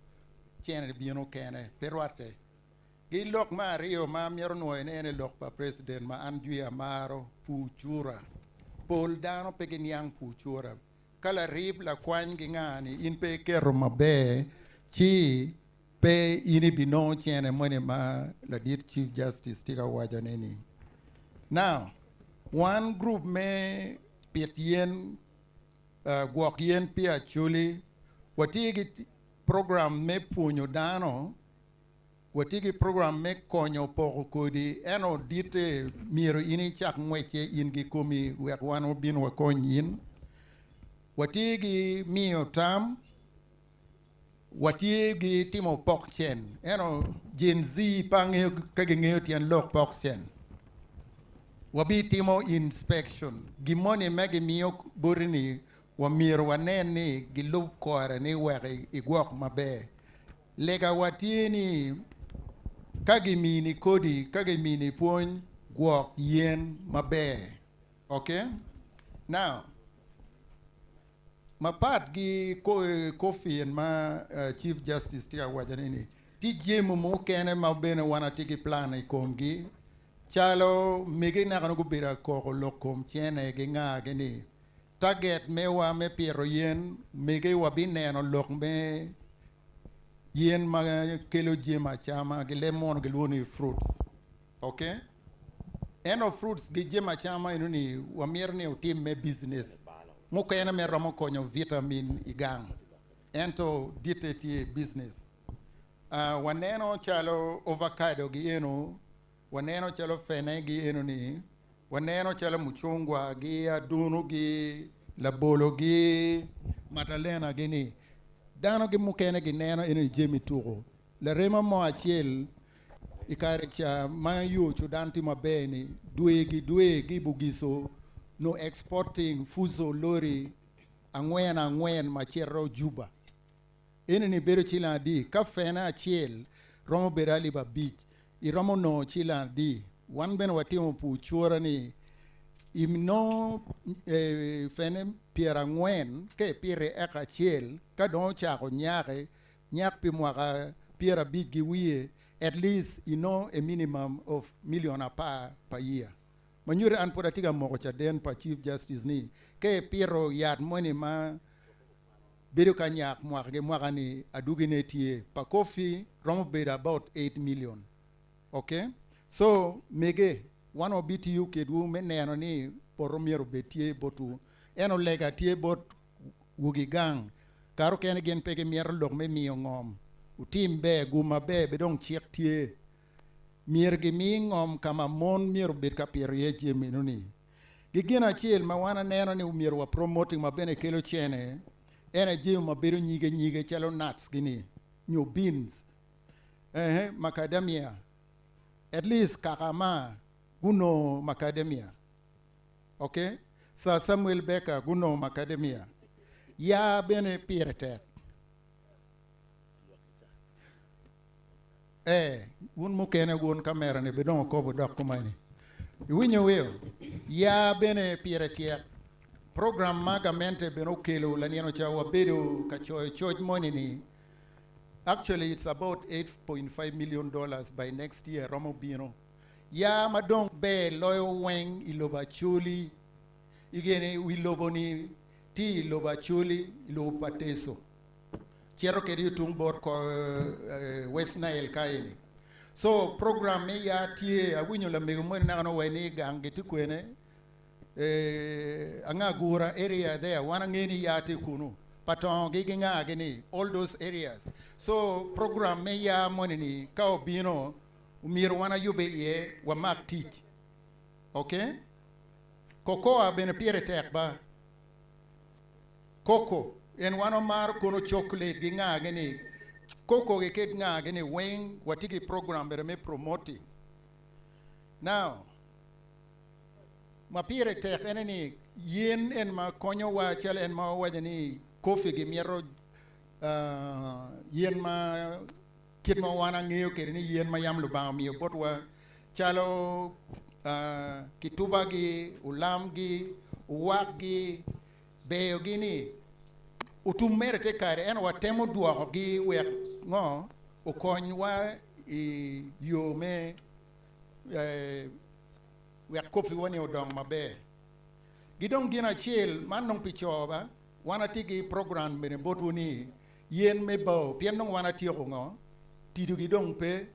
[SPEAKER 4] cene bino kene pe rwatte. Gi lok me aryo ma amito nwoyo ne ene lok pa president ma an jwi amaro pur cura. Pol dano pe giniang pur cura. Ka larib lakwany gi nga ni in pe iketo maber ci pe in ibinongo cene moni ma ladit Chief Justice tye ka waco ne ni. Now, wan group me pit yen, gwok yen pi Acholi, watye ki program me pwonyo dano, watye ki program me konyo poko kodi, ento ditte myero in icak ngwecce in kikomi wek wan wabin wakony in. Watye ki miyo tam, watye ki timo pok cen, ento Gen Z pe angeyo ka gingeyo tyen lok pok cen.
[SPEAKER 1] Wabitimo inspection. Gimoni me gimiyo boti ni wamyero wanen ni gilub kore ni wek igwok maber. Lega watye ni ka gimini kodi, ka gimini pwony, gwok yen maber. Okay? Now, mapat gi coffee en ma Chief Justice tye ka waco ni tye jami mukene ma bene wan atye ki plan i komgi calo mege naka nongo gubedo akoko lok kom cene gi nga-gi ni target mewa me pito yen mege wabineno lok me yen ma kelo jami acama gi leb munu gilwongo ni fruits. Okay? Ento fruits gi jami acama eno ni wamito ni otim me business mukene me romo konyo vitamin i gang ento ditte tye business. Waneno calo avocado gi eno, waneno calo fene gi eno ni, waneno calo mucungwa gi adunu gi labolo gi matalena gi ni. Dano gi mukene gineno eno ni jami tuko. Larema mo acel i kare ca ma yo Sudan tye maber ni dwe gi dwe gi Bugiso no exporting fuso lori angwen angwen ma cito Juba. Eni ni bedo ciling adi? Ka fene acel romo bedo alip abic, iromo nongo ciling adi? Wan bene watimo pu cura ni inongo fene 40 ka ipito i eka acel ka dong ocako nyaki, nyak pi mwaka 50 gi wiye, at least inongo a minimum of million 10 per year. Manyuto an pud atye ka moko caden pa Chief Justice ni ka ipito yat moni ma bedo ka nyak mwaka gi mwaka ni adwogine tye pa coffee romo bedo about 8 million. Okay? So mege wan wabitiyo kedwu me neno ni poto myero obed tye botwu. En olega tye bot wogi gang kare okene gin pe gimito lok me miyo ngom. Utim ber gum maber be dong cik tye. Myero gimi ngom ka ma mon myero obed ka pito iye jami eno ni. Gi gin acel ma wan aneno ni myero wa promoting ma bene kelo cene en aye jami ma bedo nyige nyige calo nuts gini nyo beans, macadamia. At least kaka ma gunongo macadamia. Okay? Sir Samuel Baker gunongo macadamia. Ya bene pire tek. Wun mukene wun kamera ni be dong okobo dok kumani. Iwinyo weo? Ya bene pire tyek. Program ma gamente bene okelo lanino ca wabedo ka coyo coc moni ni actually it's about $8.5 million by next year romo bino. Ya ma dong ber loyo weng i lobo Acholi. Igene wi lobo ni ti i lobo Acholi, i lobo pa Teso. Cito kedi tung bot ko West Nile ka eni. So program me ya tye awinyo lamego moni naka no ni gang gitye kwene Angagura area there wan ange ni ya tye kunu patongo gi gi nga gi ni all those areas. So program me ya moni ni ka obino omyero wan ayube iye wamak tic. Okay? Cocoa bene pire tek ba. Cocoa en wan omaro kono chocolate gi nga gi ni cocoa gi kit nga gi ni weng watye ki program bene me promoting. Now, ma pire tek ene ni yen en ma konyowa calo en ma owaco ni coffee gi mito yen ma kit ma wan angeyo kede ni yen ma yam Lubanga omiyo botwa calo kituba gi, ulam gi, uwak gi, beyo gi ni otum mere te kare en watemo dwoko gi wek ngo okonywa i yo me wek coffee wa ni odong maber. Gi dong gin acel man dong pi co ba wan atye ki program bene botwu ni yen me bao pien dong wan atyeko ngo tido gi dong pe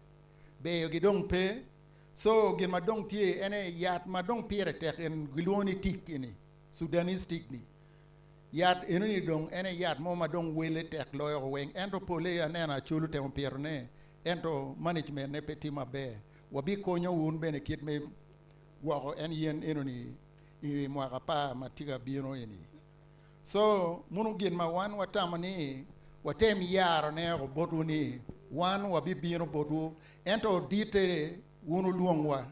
[SPEAKER 1] beyo gi dong pe so gin ma dong tye ene yat ma dong pire tek en gilwongo ni tik eni Sudanese tik ni yat eno ni dong ene yat mo ma dong wele tek loyo weng ento pole aneno Acholi temo pito ne ento management ne pe tye maber. Wabikonyo wun bene kit me gwoko en yen eno ni i mwaka 10 ma tye ka bino eni. So munu gin ma wan watamo ni watem yaro ne oko botwu ni wan wabibino botwu ento ditte wun ulwongwa.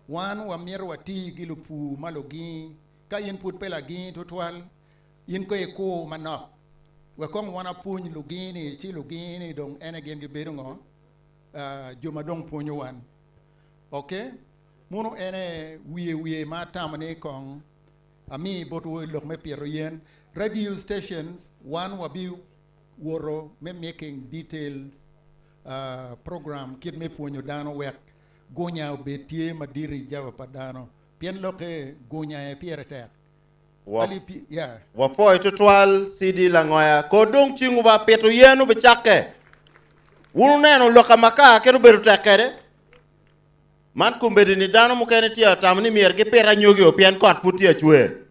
[SPEAKER 1] Wan wamito wati gi lupur ma lugingi. Ka in pud pe lagingi tutwal, in ko ikur manok. Wek kong wan apwony lugingi ni, ci lugingi ni dong ene gin gibedo ngo? Jo ma dong pwonyo wan. Okay? Muno ene wiye wiye ma atamo ni kong ami botwu i lok me pito yen. Radio stations, wan wabi woto me making details program kit me pwonyo dano wek gunya obed tye madit i jaba pa dano. Pien lokke gunya e pire tek. Ali pi, yeah.
[SPEAKER 9] Wapwoyo tutwal CD Langoya kor dong cingu ba pito yen obicakke. Wun wuneno lok a makar kit obedo tek kede. Man kombeddi ni dano mukene tye atamo ni myero gipit anyogi o pien kot pud tye acwer.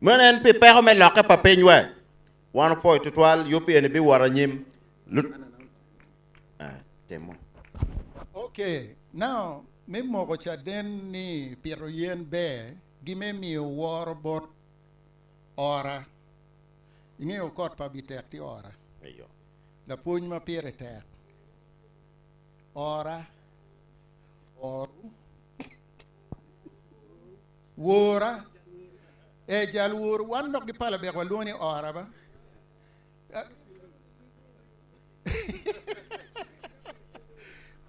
[SPEAKER 9] Meno en pi peko me lokke pa piny we. Wan opwoyo tutwal yub eni biwot anyim. Lut- Eh, timo.
[SPEAKER 1] Okay, now me moko caden ni pito yen ber gi me miyo woro bot ora. Ingeyo kot pa bitek ti ora.
[SPEAKER 9] Eyo.
[SPEAKER 1] Lapwony ma pire tek. Ora. Oru. Wora. E jal woro wan dok gi pala bek walwongo ni ora ba.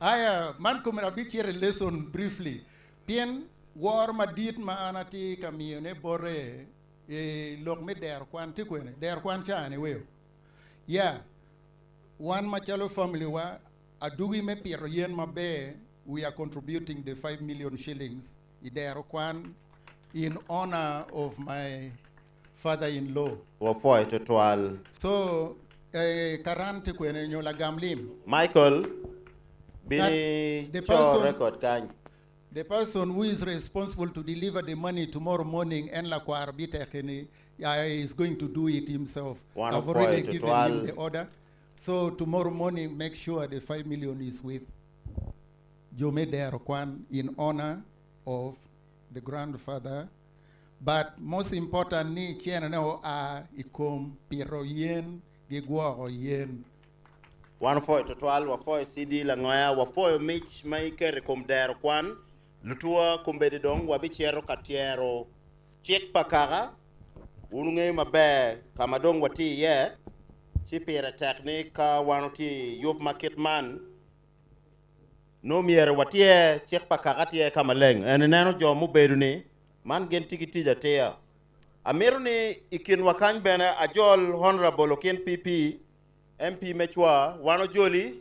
[SPEAKER 1] Aya, man komera abicito i lesson briefly. Pien woro madit ma an atye ka miyone bote i lok me dero kwan tye kwene? Dero kwan ca ni weyo. Ya, wan macalo family wa adugi me pito yen maber, we are contributing the 5 million shillings i dero kwan in honor of my father-in-law.
[SPEAKER 9] Wapwoyo tutwal.
[SPEAKER 1] So, karan tye kwene nyo lagam lim?
[SPEAKER 9] Michael, bini
[SPEAKER 1] The
[SPEAKER 9] co
[SPEAKER 1] person-
[SPEAKER 9] record kany.
[SPEAKER 1] The person who is responsible to deliver the money tomorrow morning, en lakwar bitekini, is going to do it himself.
[SPEAKER 9] Wan
[SPEAKER 1] I've already
[SPEAKER 9] opwoyo
[SPEAKER 1] given him
[SPEAKER 9] tutwal.
[SPEAKER 1] the order. So tomorrow morning, make sure the 5 million is with Jome Dero Kwan in honor of the grandfather. But most important ni cene ne oa i kom pito yen gi gwoko yen.
[SPEAKER 9] Wan opwoyo tutwal, wapwoyo CD Langoya, wapwoyo mic ma iketo i kom dero kwan. Lutuwa kombeddi dong wabicito ka tyero cik pa kaka. Wun wungeyo maber ka ma dong watye iye, ci pire tek ni ka wan watye i yub ma kit man, nongo myero watyer cik pa kaka tye ka maleng. En ineno jo mubedo ni man gin tye ki tic atir. Amito ni i kinwa kany bene ajol Honorable Okin PP, MP me Chwa, wan ojoli.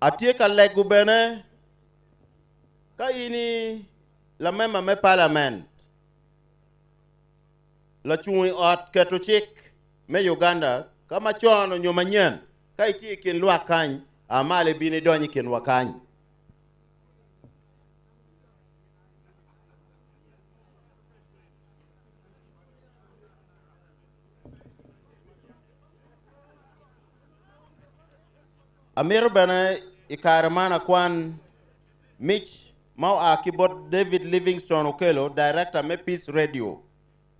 [SPEAKER 9] Atye ka lego bene ka in i lamemba me parliament, lacung i ot keto cik me Uganda ka macon onyo manyen, ka itye i kin lwak kany, a malo ibino idony i kinwa kany. Amito bene i kare man akwan mic ma oa ki bot David Livingstone Okello, director me Peace Radio.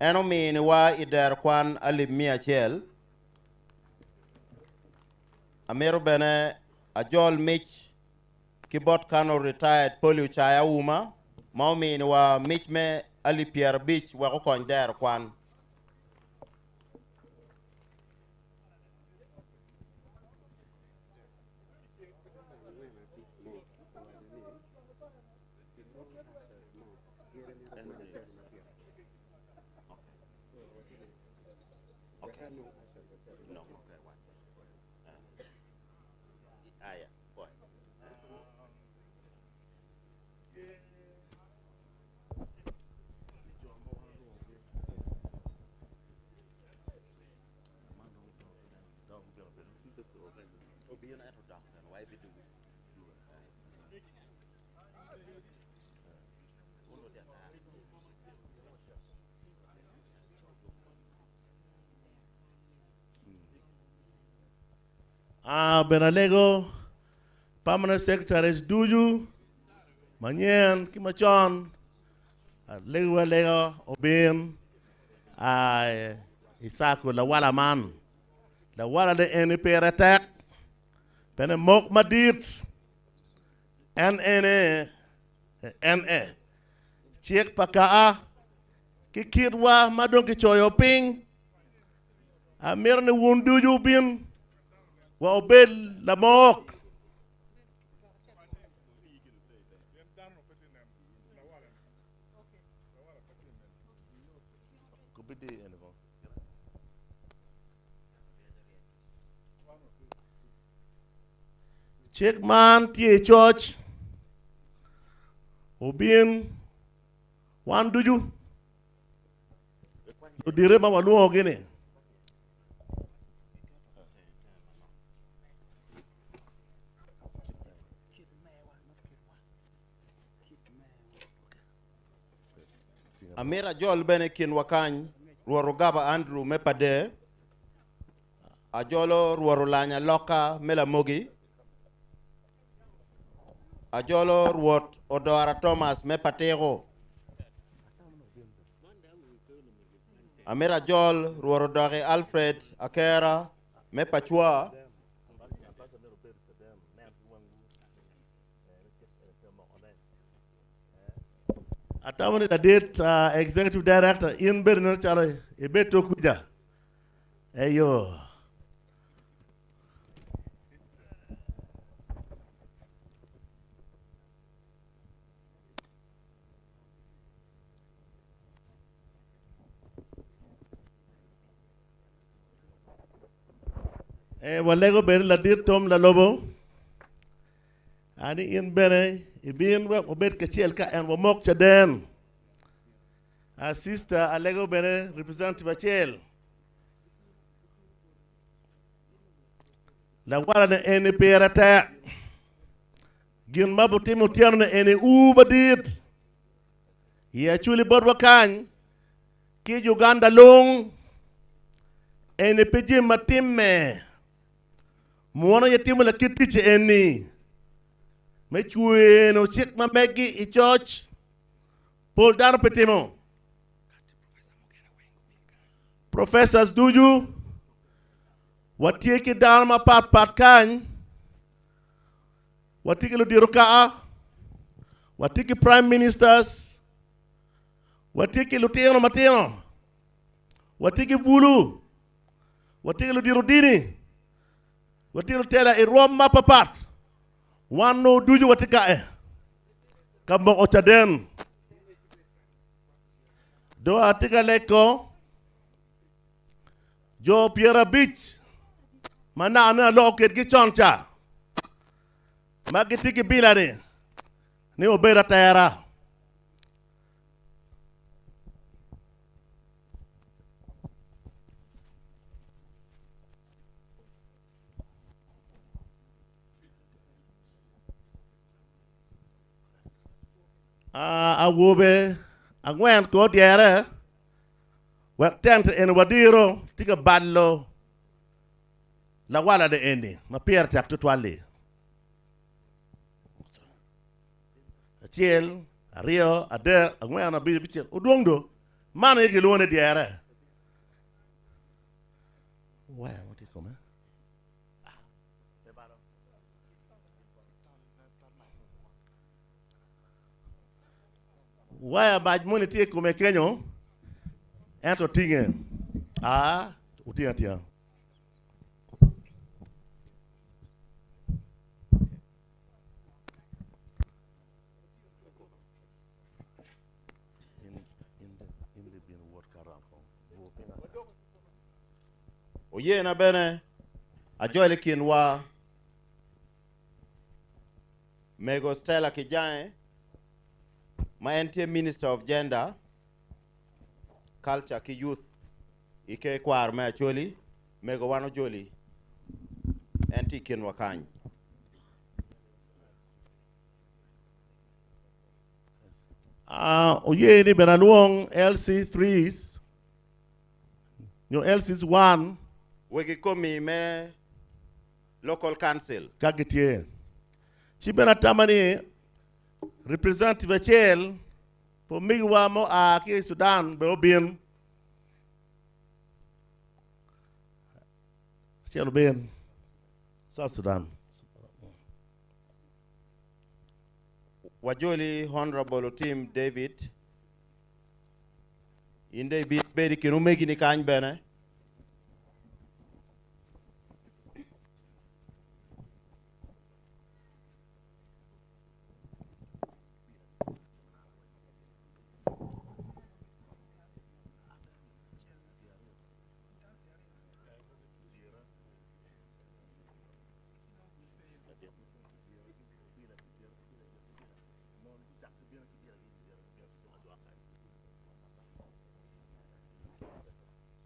[SPEAKER 9] En ominiwa i dero kwan alip miya acel. Amito bene ajol mic ki bot Colonel Retired Polly Ocaya Auma ma ominiwa mic me alip 50 wek okony dero kwan.
[SPEAKER 15] Ah, bene alego permanent secretaries ducu manyen ki macon alego alega obin, ah, i circle lawala man. Lawala ne eni pire tek. Pene mok madit. En ene en e. Cik pa kaa ki kitwa ma dong kicoyo piny. Amito ni wun ducu wubin wa wubed lamok. Cik man tye i coc, obin wan ducu ludite ma walwongogi-ni.
[SPEAKER 9] Amito ajol bene i kinwa kany Rwot Ogaba Andrew me Pader, ajolo Rwot Olanya Loka me Lamogi, ajolo Rwot Odora Thomas me Patiko, amito ajol Rwot Odoki Alfred Akera me Pacwa,
[SPEAKER 15] Atamo ni ladit uh, executive director in bedo neno calo ibed tok kuja. Eyo. Eh, walego bene ladit Tom Lalobo. Ani in bene ibin wek wabed kacel ka en wamok caden. A sister alego bene representative acel. Lawala ne eni pire tek. Gin ma butimo otyeno ne eni uu madit. I Acholi botwa kany ki Uganda lung eni pe jami ma timme. Muno aye timo lakit ticce eni me cweno cik ma meggi i coc. Pol dano pe timo. Professors ducu watye ki dano mapat pat kany. Watye ki ludito kaka, watye ki prime ministers, watye ki lutino matino, watye ki bulu. Watye ki ludito dini, watye ki lutela i rwom mapapat. Wan nongo ducu watye ka e ka moko caden. Dong atye ka lego jo 50 ma naka aloko kedgi con ca ma gitye ki bila-ni ni wubed atera. Awobe angwen kor dyere wek tent eni wadiro tye ka balo lawala-ni eni ma pire tek tutwal-li. Acel, aryo, adek, angwen, abic, abicel, odwong do. Man aye kilwongo ni dyere. Waya mo tye i kome. Waya mac moni tye i kome kenyo, ento tinge. Aa, otinge atinga.
[SPEAKER 9] Oyena bene ajol i kinwa Mego Stella Kijange ma en tye Minister of Gender, Culture ki Youth i ker kwaro me Acholi. Mego wan ojoli en tye i kinwa kany.
[SPEAKER 15] Uh, oye ni bene alwong LC3s nyo LC1
[SPEAKER 9] Wegi komi me local council.
[SPEAKER 15] Ka gitye. Ci bene atama ni representative acel pa omegiwa ma oa ki i Sudan bene obin. Acel obin. South Sudan.
[SPEAKER 9] Wajoli Honorable Otim David. In dong ibin ibed i kin omegini kany bene.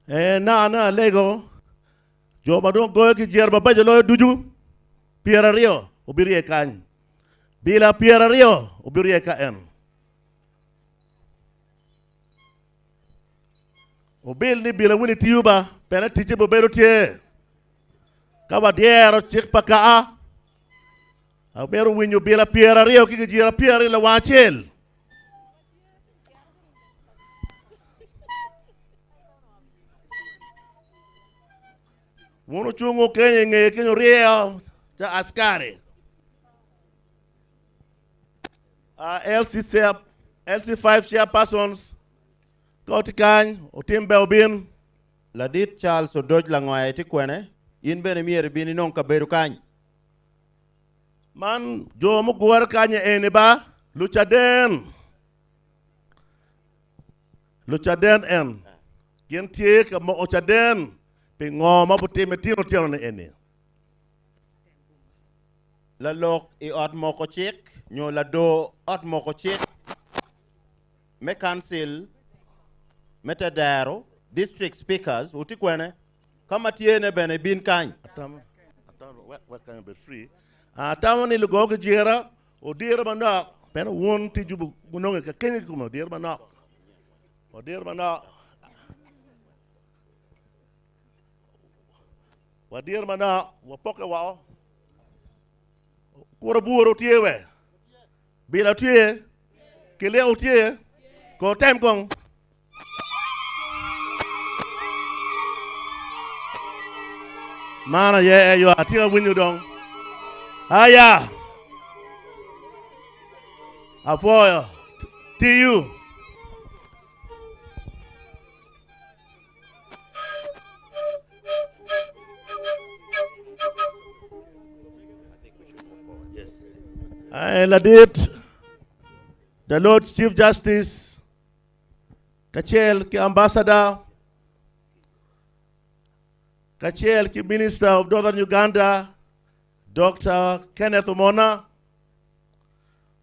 [SPEAKER 15] Eh, na na alego jo ma dong goyo ki jero mabeco loyo ducu 20 obirye kany bila 20 obirye ka en obil ni bila wini tiyo ba pene ticce bo bedo tye ka wadyero cik pa kaa amito winyo bila 20 ki gijira 20 lawang acel. Wun ocungo keny i ngeye keny oryeyo ca askari. LC chair, LC5 chairpersons ka oti kany otim be obin.
[SPEAKER 9] Ladit Charles Odoc Langoya itye kwene? In bene myero ibin inong kabedo kany.
[SPEAKER 15] Man jo mugure kany eni ba lucaden. Lucaden en gin tye ka moko caden pi ngo ma butime tino tino ni eni.
[SPEAKER 9] Lalok i ot moko cik nyo lador ot moko cik me council me tedero, district speakers, wutye kwene? Ka ma tye ne bene ibin kany.
[SPEAKER 15] Atamo, atamo, wek, wek kany obed free. Atamo ni lugo ki jira, odiro manok, pien wun ticwu bunonge ka kenyo kikome, odiro manok, odiro manok. Wadiro manok, wapoke woko. Kuro buru tye we, bila tye, kiliko tye, ko tem kong. Man aye eyo atye ka winyo dong. Aya! Apwoyo. TU. Ai, ladit, the Lord Chief Justice, kacel ki Ambassador, kacel ki Minister of Northern Uganda, Dr. Kenneth Omona,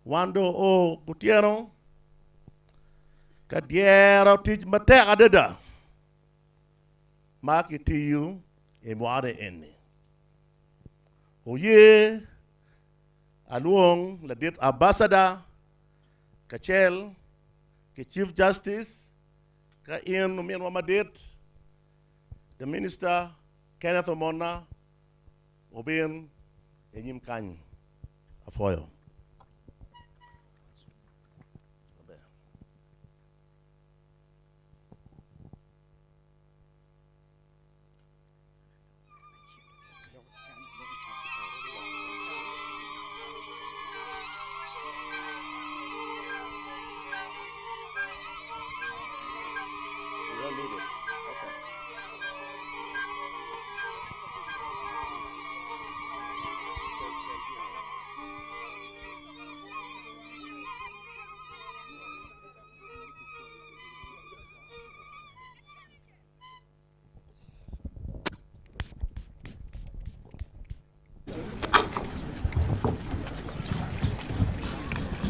[SPEAKER 15] wan dong oo kutyeno ka dyero tic matek adada ma kitiyo i mwaka eni. Oye alwong ladit Ambassador kacel ki Chief Justice ka in ominwa madit the Minister Kenneth Omona obin i nyim kany. Apwoyo.
[SPEAKER 9] You don't need it. Okay.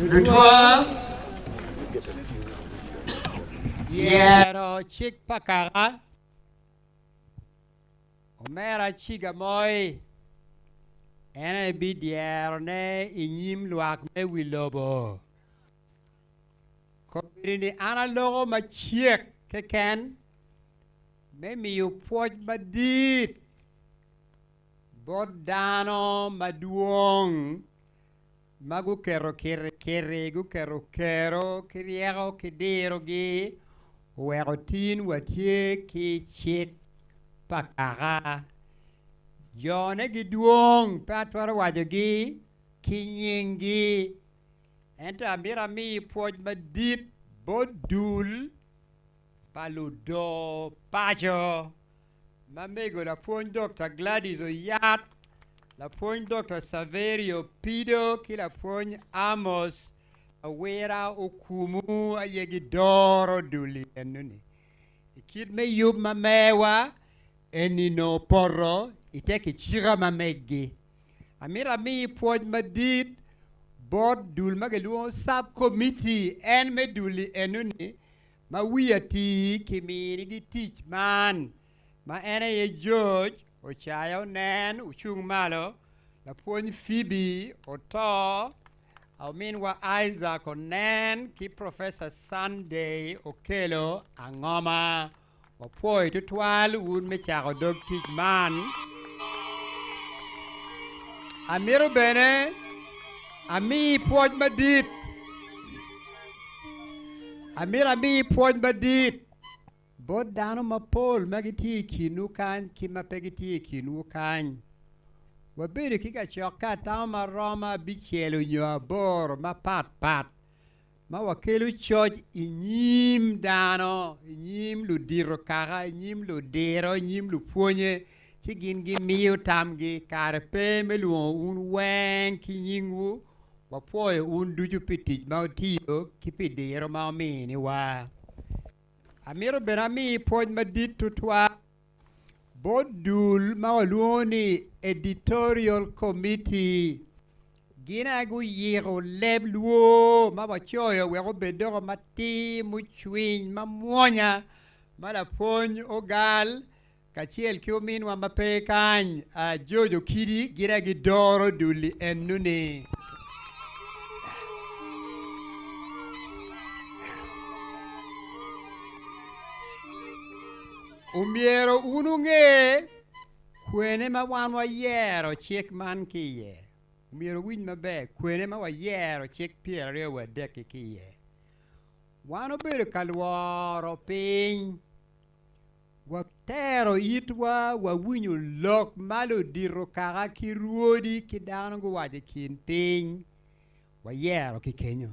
[SPEAKER 3] Lutwa yero cik pa kaka omera ciga moi en aye bidyerone i nyim lwak me wi lobo. Kombeddi ni an aloko macek keken me miyo pwoc madit bot dano madwong ma guketo kirikiri, guketo kero ki ryeko ki dirogi oweko tin watye ki cik pa kaka. Jone gidwong pe atwero wacogi ki nyinggi. Ento amito ami pwoc madit bot dul pa ludoo paco ma mego lapwony Dr. Gladys Oyat, lapwony Dr. Saverio Pido ki lapwony Amos Awira Okumu aye gidoro dul enoni. I kit me yub ma mewa eni nongo poto ite kicika ma meggi. Amito ami pwoc madit bot dul ma gilwongo sub committee en me dul-li enoni ma wiye atir kiminigi tic man ma en aye George Ocaya Onen ocung malo, lapwony Phoebe Oto, ominwa Isaac Onen ki Professor Sunday Okello Angoma. Wapwoyo tutwal wun me cako dog tic man. Amito bene ami pwoc madit. Amito ami pwoc madit bot dano mapol ma gitye i kinwu kany ki ma pe gitye i kinwu kany. Wabedo ki kacokke atamo maromo abicel onyo aboro mapat pat ma wakelo coc i nyim dano, i nyim ludito kaka, i nyim ludiro, i nyim lupwonye, ci gin gimiyo tamgi. Kare pe me lwongo wun weng ki nyingwu. Wapwoyo wun ducu pi tic ma wutiyo ki pi diro ma wuminiwa. Amito bene ami pwoc madit tutwal bot dul ma walwongo ni Editorial Committee. Gin aye guyiko leb lwor ma wacoyo wek obed doko matir, mucwiny, mamwonya ma lapwony Ogal kacel ki ominwa ma pe kany, George Okidi, gin aye gidoro dul-li ennu-ni. Omyero wun wunge kwene ma wan wayero cik man ki iye. Omyero wuwinj maber kwene ma wayero cik pyeraryo wa adek-ki ki iye. Wan obedo ka lworo piny, watero itwa wawinyo lok ma ludito kaka ki rwodi ki dano guwaco i kin piny, wayero ki kenyo.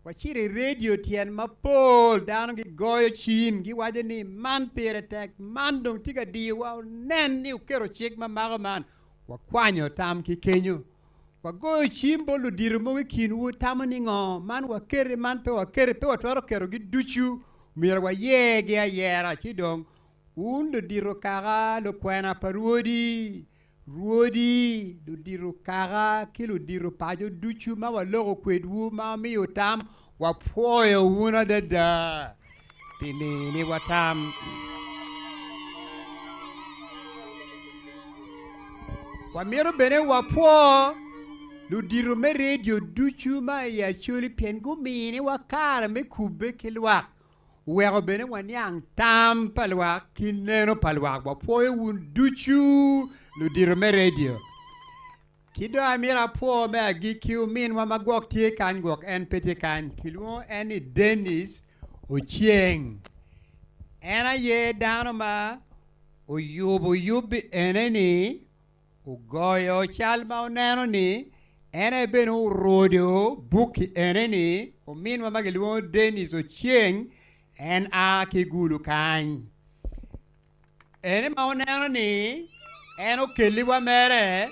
[SPEAKER 3] Wacito i redio tyen mapol, dano gigoyo cim giwaco ni man pire tek, man dong tye ka diyowa, wunen ni wuketo cik ma mako man. Wakwanyo tam ki kenyo. Wagoyo cim bot ludito mogo i kinwu, tamo ni ngo, man waketi, man pe waketi, pe watwero ketogi ducu, myero wayergi ayera. Ci dong, wun ludito kaka, lukwena pa rwodi, Rwodi, ludito kaka, ki ludito paco ducu ma waloko kwedwu ma wamiyo tam, wapwoyo wun adada pi miniwa tam. Wamito bene wapwo ludito me redio ducu ma i Acholi pien guminiwa kare me kubbe ki lwak. Weko bene waniang tam pa lwak ki neno pa lwak. Wapwoyo wun ducu ludito me redio. Ki dong amito apwo me agikki ominwa ma gwok tye kany gwok en pe tye kany. Kilwongo en ni Dennis Ochieng. En aye dano ma oyubo yubbi ene-ni Ogoyo cal ma oneno ni en aye bene orudo bukki ene ni ominwa ma gilwongo Dennis Ochieng en a ki Gulu kany. Ene ma oneno ni en okelliwa mere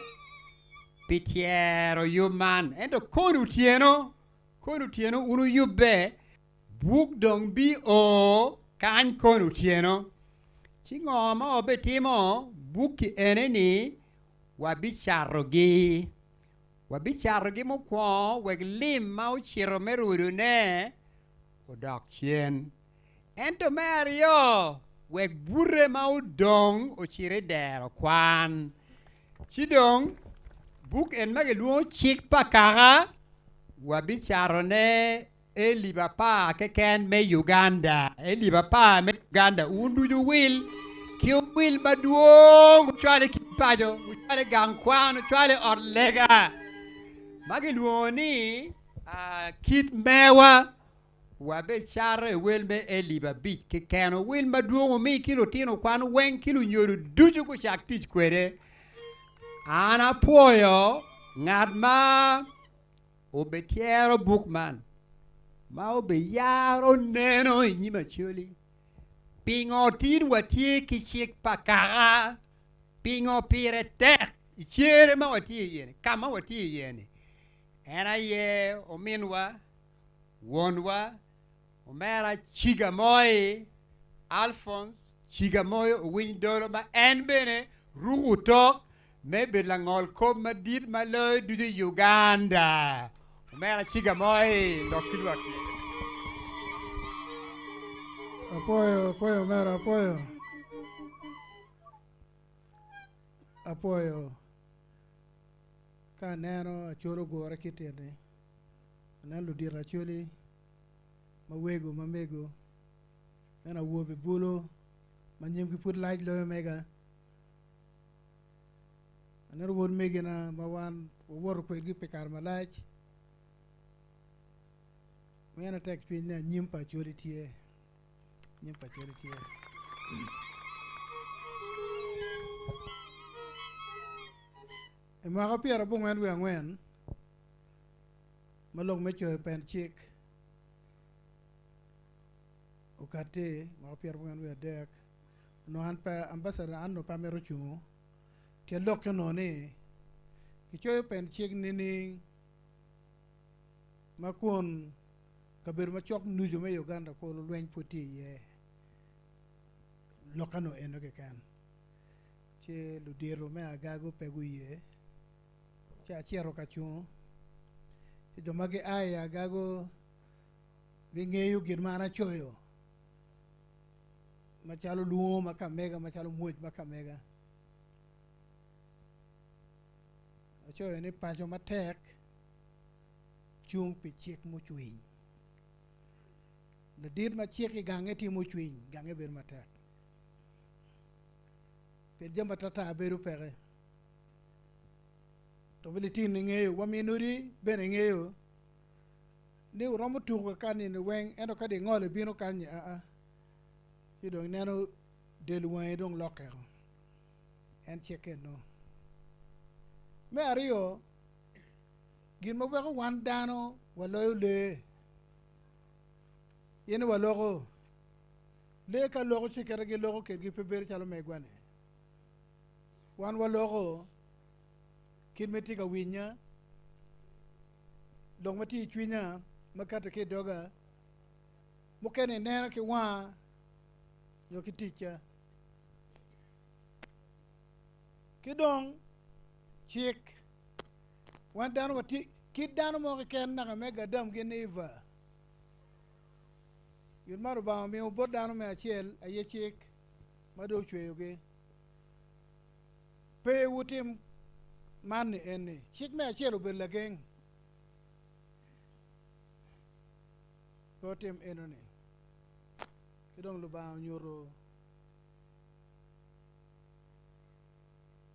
[SPEAKER 3] pi tyero yub man. Ento koni otyeno, koni otyeno wun wuyubbe, buk dong bio kany koni otyeno. Ci ngo ma wabitimo? Bukki ene-ni wabicatogi. Wabicatogi mukwongo wek lim ma ocito me rudone odok cen. Ento me aryo, wek bute ma odong ocit i dero kwan. Ci dong, buk en ma gilwongo Cik pa Kaka wabicatone Elip apar keken me Uganda, elip apar me Uganda, wun ducu wuwil ki owil madwong, wucwal i kin paco, wucwal i gang kwan, wucwal i ot lega ma gilwongo ni kit mewa. Wabicato i wel me elip abic keken, owil madwong wumi ki lutino kwan weng ki lunyodo ducu gucak tic kwede. An apwoyo ngat ma obityero buk man, ma obiyaro neno i nyim Acholi. Pingo tin watye ki cik pa kaka? Pingo pire tek i cere ma watye iye-ni, ka ma watye iye-ni? En aye ominwa, wonwa, omera Ciga Moi, Alphonse Ciga Moi Owiny Dolo ma en bene ruko otok me bedo langol kop madit ma loyo ducu i Uganda. Omera Ciga Moi lok ki lwak.
[SPEAKER 7] Apwoyo, apwoyo omera, apwoyo. Apwoyo. Ka aneno Acholi ogure kit eni, aneno ludito Acholi ma wego ma mego, aneno awobe bulu ma nyimgi pud lac loyo mega, aneno wod megina ma wan wawoto kwedgi pi kare malac, meno tek cwiny ni anyim pa Acholi tye, anyim pa Acholi tye. I mwaka 94 ma lok me coyo pen cik okati, mwaka 83, onongo an pe ambassador an onongo pe amito cungo, tyen lokke onongo ni kicoyo pen cik nining ma kun kabedo macok nucu me Uganda kulu lweny pud tye iye, lokke onongo eno keken. Ci ludito me agago pe guye, ci acito ka cungo, ci jo ma gia i agago gingeyo gin ma an acoyo, macalo lwongo ma ka mega, macalo mwoc ma ka mega. Acoyo ni paco matek cung pi cik mucwiny. Ladit ma cik i gange tye mucwiny, gange bedo matek. Pien jami atata bedo peke. To bene litini ngeyo, wa min odi bene ngeyo ni wuromo tuko ka nino weng, ento ka di ingolo ibino kany-nyi aa, ci dong ineno del wangi dong lokkeo. En cikke eno. Me aryo, gin ma weko wan dano waloyo lee, in waloko. Lee ka loko ci kite giloko kedgi pe bedo calo megwa-ni. Wan waloko kit ma itye ka winya, lok ma tye i cwinya ma kato ki i doga, mukene ineno ki wanga nyo ki ticca. Ki dong cik, wan dano watye kit dano mo keken naka me Adam gin Eva. Gin ma Lubanga omiyo bot dano me acel aye cik ma dong ocweyogi. Pe wutim man ni eni. Cik me acel obedo lageng. Pe wutim enoni. Ki dong Lubanga onyuto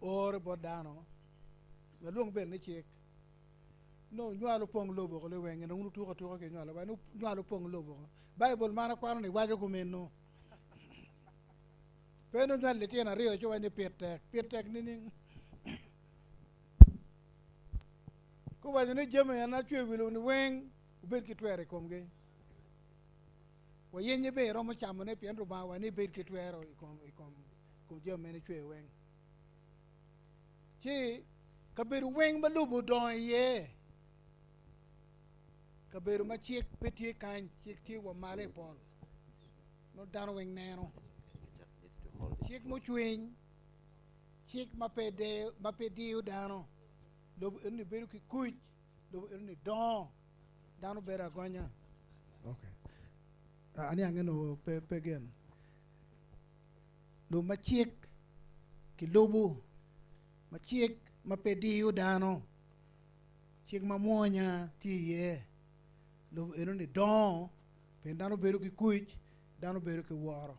[SPEAKER 7] ore bot dano, walwong bene ni cik. Nongo nywal opong lobo oko liweng, nongo wutuko atuka ki nywalo, wa nywal opong lobo oko. Baibul man akwano ni waco kumeno. Pe nongo nywal litino aryo ci waco ni pit tek. Pit tek nining? Guwaco ni jami en acweyo wi lobo-ni weng wubed ki twero i komgi. Wayenye bene iromo camone pien Lubanga wa ni ibed ki twero i kom i kom kom jami ma en ecweyo weng. Ci kabedo weng ma lobo odongo iye, kabedo ma cik pe tye kany, cik tye wa malo i pol, nongo dano weng neno. Cik mucwiny, cik ma pe deyo, ma pe diyo dano, lobo enoni bedo ki kuc, lobo enoni dongo, dano bedo agonya. Okay. Ah, aniang eno pe, pe gen. Lobo ma cik kilubo, ma cik ma pe diyo dano, cik ma mwonya tye iye, lobo enoni dongo pien dano bedo ki kuc, dano bedo ki woro.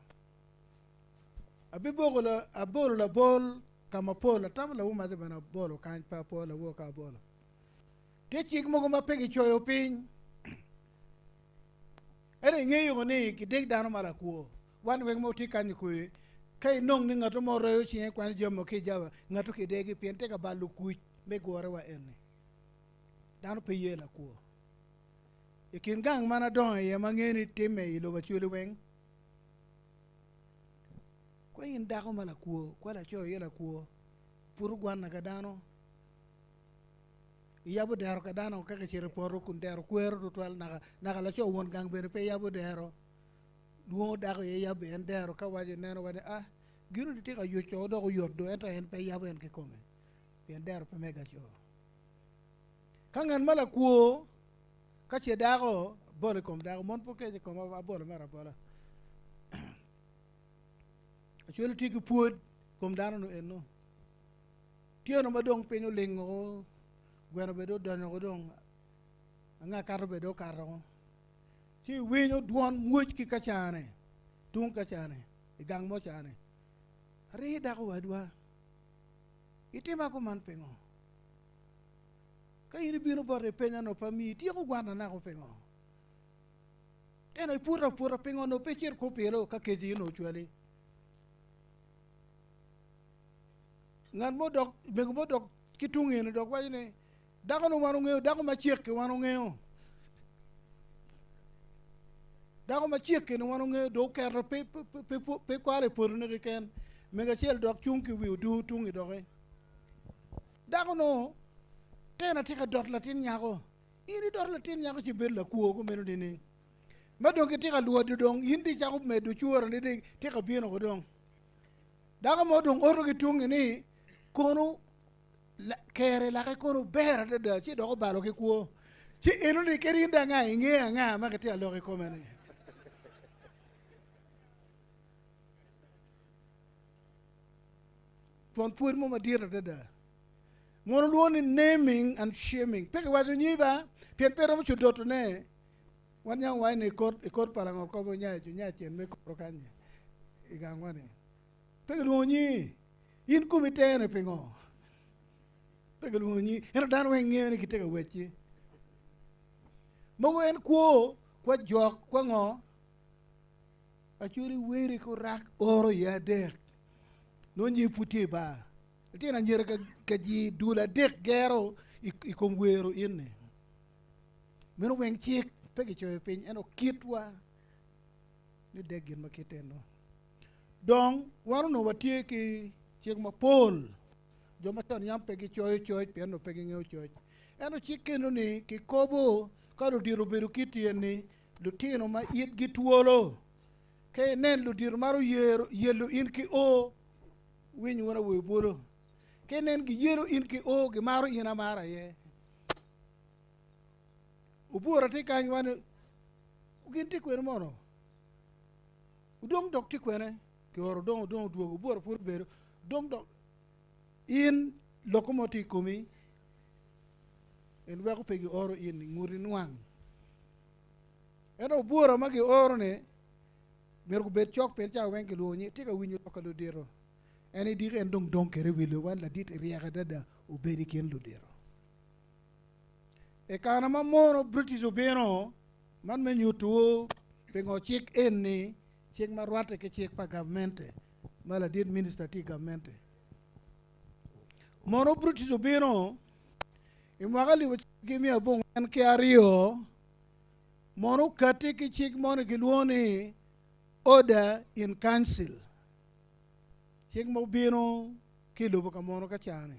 [SPEAKER 7] Abiboko la, abolo labol ka mapol, atamo lawu maca bene abolo kany, pe apo lawu ka abolo. Tye cik mogo ma pe gicoyo piny, ento ingeyo ni gidek dano ma lakwo. Wan weng ma watye kany i kwe, Ka inong ni ngat mo royo cinge kwanyo jami mo ki i jaba, ngat kidegi pien tye ka balo kuc me gure wa eni. Dano pe ye lakwo. I kin gang man adongo iye ma angeyo ni timme i lobo Acholi weng, kwa in dako ma lakwo, kwa laco iye lakwo, iputo gwanna ka dano, iyabo dero ka dano ka kicito i poto kun dero kwero tutwal naka, naka laco won gang bene pe yabo dero, lwongo dako iye yabo en dero ka waco ineno waco ni ah gin oni tye ka yuco dok oyot do ento en pe yabo en kikome pien dero pe mega co. Ka ngat ma lakwo ka ce dako abolo i kom dako mon pe okeco i koma abolo mere abola. Acwalo tye ki pwod i kom dano nu eno. Tyeno ma dong piny olingo gweno bene odonyo ko dong anga kato bene okato ko. Ci iwinyo dwon mwoc ki kacane tung kacane i gang mo cane. Ari dako wadwa itima kuman pingo? Ka in ibino bota ipenya nongo pe amiyi, ityeko gwanna nako pingo? Ento iputo aputa pingo onongo pe icito kupilo ka kec in ocwali? Ngat mo dok, mego mo dok ki tung eni dok waco ni, dako-nu wan ongeyo, dako macek-ki wan ongeyo. Dako macek-ki ni wan ongeyo dong oketo pe, pe, pe, pe kwalo i potone keken. Mego acel dok cung ki wi odur tungi doki. Dako-nu tena tye ka dot latin nyako. In idoto latin nyako ci ibedo lakwo kumeno nining? Ma dong kitye ka lwodo dong in dong icako medo cura ni dong tye ka bino ko dong. Dako mo dong oto ki tungi ni kono kere lake kono ber adada ci dok obalo ki kwo. Ci eno ni kadi in dong anga inge anga ma kitye ka lok i kome ni. Twon pwod mo madit adada. Mono lwongo ni naming and shaming. Pe kiwaco nyi ba, pien pe romo cudotone. Wan nyang waco ni i kor pa langol kobo nyac, nyac cen me koro kany i gangwa ni. Pe kilwongo nyi. In komi tene pingo? Pe kilwongo nyi. Ento dano weng ngeyo ni kitye ka wecci. Mogo en kwo kwa jok kwa ngo? Acwali weri ki orak oro iye adek. Nongo nyi pud tye i bar. Litino anyira ka ji dul adek gero i kom wero in-ni. Meno weng cik pe kicoyo piny ento kitwa ni dek gin ma kit eno. Dong wan onongo watye ki cik mapol. Jo macon yam pe gicoyo coc pien onongo pe gingeyo coc. Ento cik keno ni kikobo ka ludito obedo ki tyen-ni lutino ma itgi twolo. Ka inen ludito maro yelo in ki o, winy wun awobe bolo. Ka inen giyelo in ki o, gimaro in amara aye. Obura tye kany wan gin tye kwene mono? Odong dok tye kwene? Kioro odong odong odwogo obura pud obedo odong dok in loko mo tye i komi en weko pe gioro in nguti nwang. Ento obura ma gioro-ni myero gubed cok pien cawa weng kilwongo nying tye ka winyo lok ka ludito. En idiko en dong dong kwede i wi lobo en ladit iryek adada obed i kin ludito. I kare ma mono British obino man me nyutuwu pingo cik eni cik ma rwatte ki cik pa gavmente ma ladit minista tye i gavmente. Mono British obino i mwaka alip acel ki miya abongwen ki aryo Mono okatti ki cik moni kilwongo ni Order in Council, cik ma obino ki i lobo ka mono ka cani,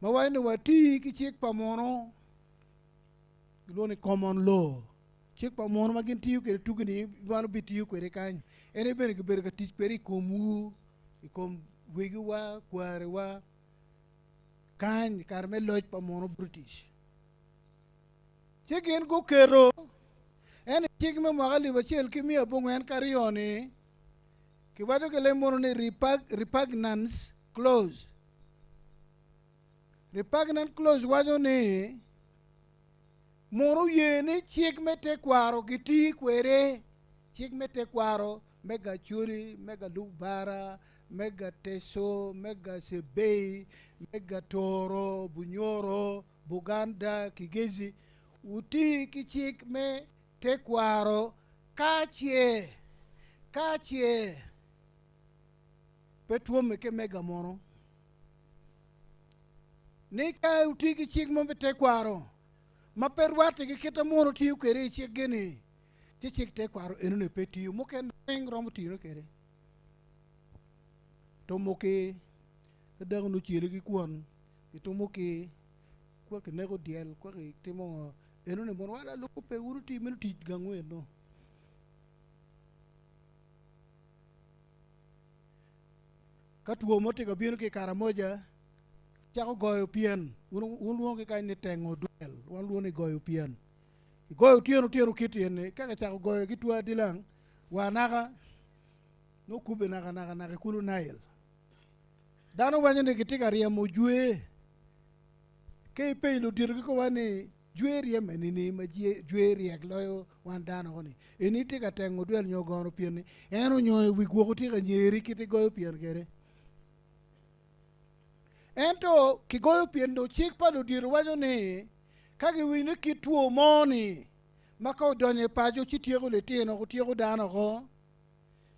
[SPEAKER 7] ma waco ni wati ki cik pa mono gilwongo ni common law, cik pa mono ma gin tiyo kwede tugi ni wan obitiyo kwede kany, en aye bene gibedo ka tic kwede i komwu, i kom wegiwa, kwariwa kany i kare me loc pa mono British. Ci gin guketo en i cik me mwaka alip acel ki miya abongwen ki aryo-ni, kiwaco ki leb munu ni Repugnance Clause. Repugnant Clause waco ni munu oye ni cik me tekwaro giti kwede, cik me tekwaro me Gacoli, me Galukbara, me Gateco, me Gacebei, me Gatoro, Bunyoro, Buganda, Kigezi, wuti ki cik me tekwaro ka ce, ka ce. Pe twomme ki mega munu. Ni ka wuti ki cik mo me tekwaro ma pe rwatte ki kit ma munu tiyo kwede i cikgi-ni, ci cik tekwaro enoni pe tiyo. Mukene weng romo tiyone kwede. Tumo ki, ka dako nongo oceli ki kwon, kitumo ki, kwa kineko dyel, kwa kitimo ngo, enoni mono wan alubo pe wun wuti meno tic gangwu eno. Ka two mo tye ka bino ki i Karamoja, cako goyo pyen, wun wulwongo ki kany ni tengo dwel, wan lwongo ni goyo pyen. Igoyo otyeno otyeno kit eni, ka kicako goyo ki two adilang, wa naka nongo kubbe naka naka naka i kulu Nail. Dano waco ni gitye ka ryemo jwe. Ka ipenyo ludito gikoba ni jwe ryeme nining ma jwe ryek loyo wan dano ko ni. Eni tye ka tengo dwel nyo gono pyen ni en onyongo i wi gwoko tye ka nyeri kit igoyo pyen kwede. Ento kigoyo pyen dong cik pa ludito waco ni ka giwinyo ni kit two mo ni ma ka odonyo i paco ci tyeko litino tyeko dano oko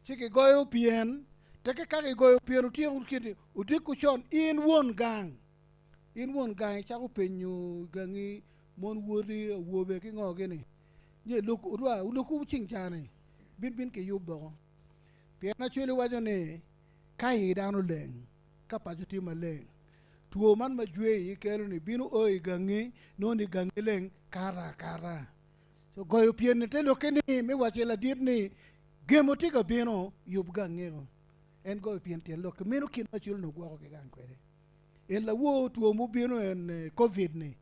[SPEAKER 7] ci kigoyo pyen teke ka kigoyo pyen otyeko kit odiko con in won gang in won gang icako penyo gangi mon woti awobe ki ngo gini nyo lok odwa olokwu cing cani bin bin kiyub boko pien Acholi waco ni ka i dano leng ka paco tye maleng two man ma jwe iyi kelo ni bino o i gangi nongo ni gangi leng kato akata so goyo pyen ni te lokke ni me waco ladit ni gemo tye ka bino yub gangi-o en goyo pyen tyen lokke meno kit ma Acholi onongo gwoko ki gang kwede. En lawor two mubino en covid ni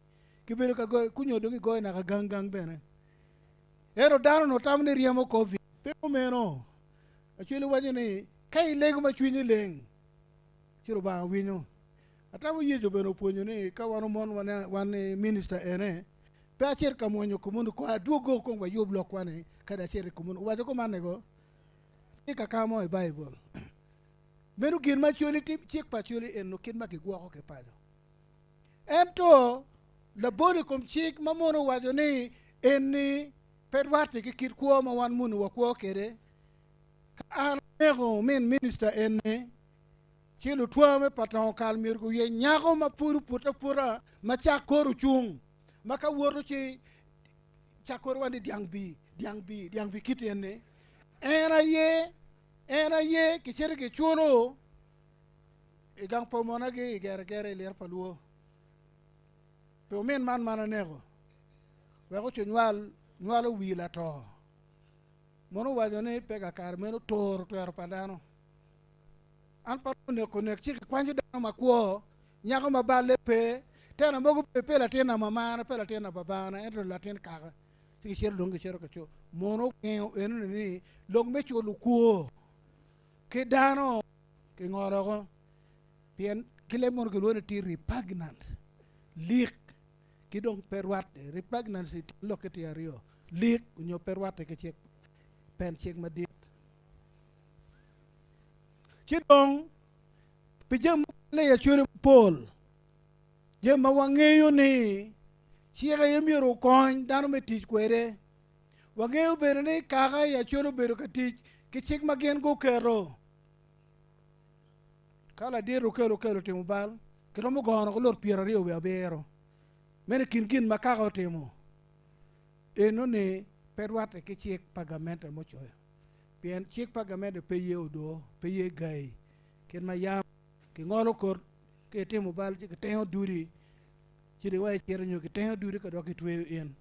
[SPEAKER 7] kibedo ka goyo kunyo dong gigoyo naka gang gang bene. Ento dano onongo tamo ni ryemo covid pe kumeno. Acholi waco ni ka ilego ma cwinyi leng ci Lubanga winyo. Atamo Yecu bene opwonyo ni ka wan omon wan minister ene pe acit ka mwonyo kumunu ko adwogo kong wayub lokwa ni kadi acit i kumunu. Owaco kuman nego tye kaka mo i Baibul. Meno gin ma Acholi timo, cik pa Acholi eno kit ma gigwoko ki paco. Ento labol i kom cik ma mono owaco ni eni pe rwatte ki kit kwo ma wan muni wakwo kwede, ka an aneko min minista eni, ci lutwa me pa tongo kal myero guyeny nyako ma pud opute aputa ma cak kore ocung, ma ka woto ci cak kore wa ni dyang bi, dyang bi, dyang bi kit eni. En aye En aye kicito kiculo i gang pa omonagi i Geregere i liro pa Lwo. Pi omin man man aneko, wek oco nywal nywalo wi lato. Mono owaco ni pe kakare meno toro twero pa dano. An pe aromo neko nek ci kikwanyo dano makwo, nyako ma balle pe, tena mogo bene pe latin na mamana, pe latin na babana, ento latin kaka. Ci gicito dong gicito ka co. Mono ogengo enoni ni lok me culo kwo ki dano kingolo oko pien ki leb mono kilwongo ni tye repugnant, lik ki dong pe rwatte. Repugnancy tyen lokke tye aryo, lik nyo pe rwatte ki cik pen cik madit. Ci dong pi jami mukene i Acholi mapol, jami ma wangeyo ni cik aye myero okony dano me tic kwede. Wangeyo bene ni kaka i Acholi obedo ka tic ki cik ma gin guketo. Ka ladit okelo okelo timo bal, kiromo gono ki lut 27. Meno i kin gin ma kaka otimo, eno ni pe rwatte ki cik pa gamente mucoyo. Pien cik pa gamente pe ye odoo, pe ye gai. Kit ma yam kingolo kot ka itimo bal ci kitengo dudi ci dong wa icito nyo kitengo dudi ka dok kitweyo in.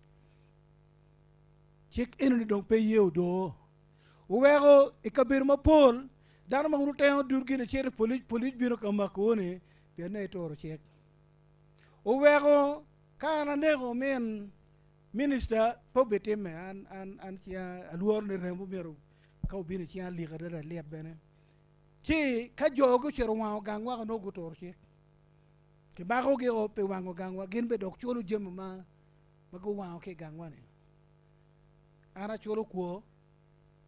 [SPEAKER 7] Cik eno ni dong pe ye odoo. Oweko i kabedo mapol dano ma wun wutengo dudgi ni cito i polic, polic bino ka makowu ni pien ne ituro cik. Oweko ka an aneko min minista pe obitimme an an an cinga alworo ni remo myero ka obino i cinga lik adada lit bene. Ci ka jo gucito wango gangwa nongo guturo cik. Kimakogi o pi wango gangwa gin bene dok culo jami ma ma guwango ki i gangwa ni. An aculo kwo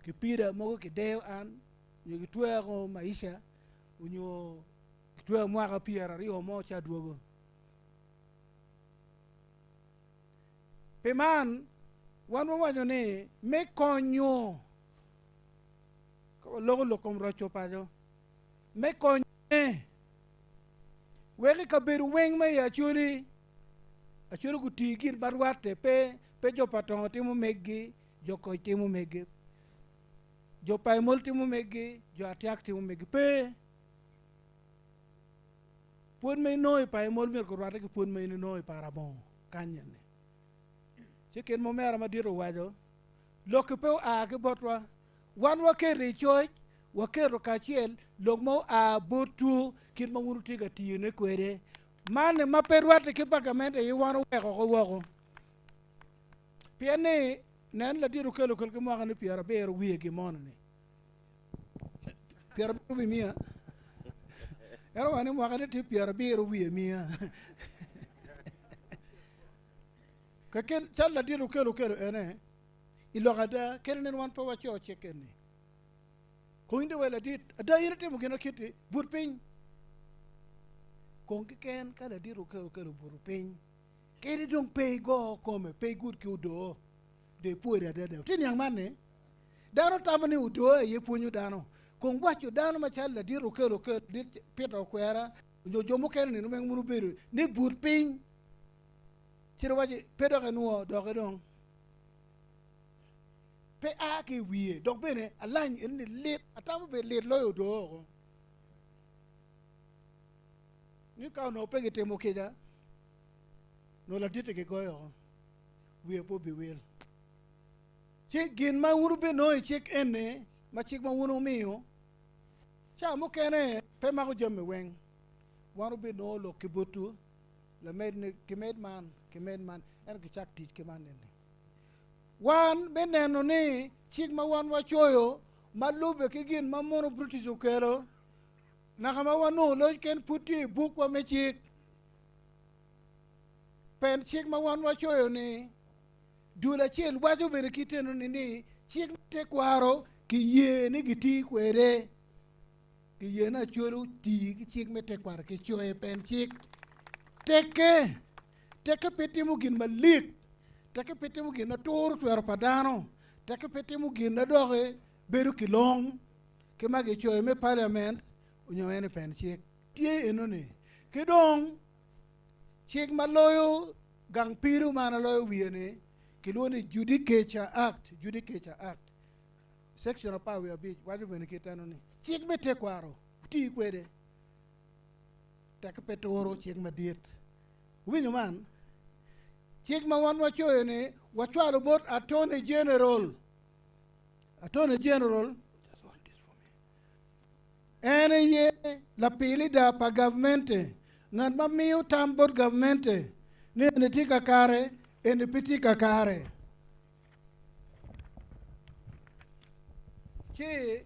[SPEAKER 7] kipida mogo kideyo an nyo kitweya ko maisha onyo kitweya mwaka 20 mo ci adwogo. Pi man wan wawaco ni me konyo ka waloko lok kom roco paco. Me konyone wek i kabedo weng ma i Acholi, Acholi guti gin ma rwatte pe pe jo pa tongo timo meggi, jo koc timo meggi, jo pa Emol timo meggi, jo Atyak timo meggi. Pe. Pwod ma inongo i pa Emol myero gurwatte ki pwod ma in inongo i pa Rabongo kany eni. Ci kit ma omera madit owaco, lokki pe oa ki botwa. Wan waketo i coc, waketo kacel lok ma oa botwu kit ma wun wutye ka tiyone kwede. Man ma pe rwatte ki pa gamente aye wan oweko oko woko. Pien ni, nen ladit okelo kel ki mwaka ni pyerabiro wiye gin mono-ni. Pyerabiro wiye miya. En owaco ni mwakane tye pyerabiro wiye miya. Keken calo ladit okelo okelo ene, i lok ada, kene nen wan pe waco cik eni. Kong in dong ladit, ada in itimo gin akiti, but piny. Kong keken ka ladit okelo okelo obuto piny, kadi dong pe igo kome, pe igud ki odoo, dong ipwode adada. Wutye niang man ni? Dano tamo ni odoo aye pwonyo dano. Kong waco dano macalo ladit okelo okelo, ladit Peter Okwera, nyo jo mukene nino weng mono obedo ni but piny. Ci dong waci pe dok enwo doki dong. Pe a ki i wiye dok bene alany eni ni lit atamo bed lit loyo odoo oko. Ni ka onongo pe gitimo kica onongo laditte gigoyo oko wiye pe obiwil. Ci gin ma wun wubinongo i cik eni ma cik ma wun wumiyo ca mukene pe mako jami weng. Wan wubinongo lok ki botwu lamed ni kimed man kimed man ento kicak tic ki man eni. Wan me neno ni cik ma wan wacoyo ma lube ki gin ma mono British okelo naka ma wanongo loc ken pud tye i bukwa me cik. Pen cik ma wan wacoyo ni dul acel waco bene kit enoni ni cik me tekwaro kiye ni giti kwede. Kiye ni Acholi oti ki cik me tekwaro kicoyo i pen cik. Tekke, tekke pe timo gin malik, tekke pe timo gin ma turo twero pa dano, tekke pe timo gin ma doki bedo kilong ki ma gicoyo me parliament onyo en i pen cik. Tye enoni. Ki dong cik ma loyo gang pido man aloyo wiye ni kilwongo ni Judicature Act, Judicature Act. Section 15 waco bene kit eno ni cik me tekwaro oti kwede tekke pe turo cik madit. Wuwinyo man? Cik ma wan wacoyo ni wacwalo bot Attorney General. Attorney General en aye lapilida pa gavmente, ngat ma miyo tam bot gavmente ni eni tye kakare, eni pe tye kakare. Ci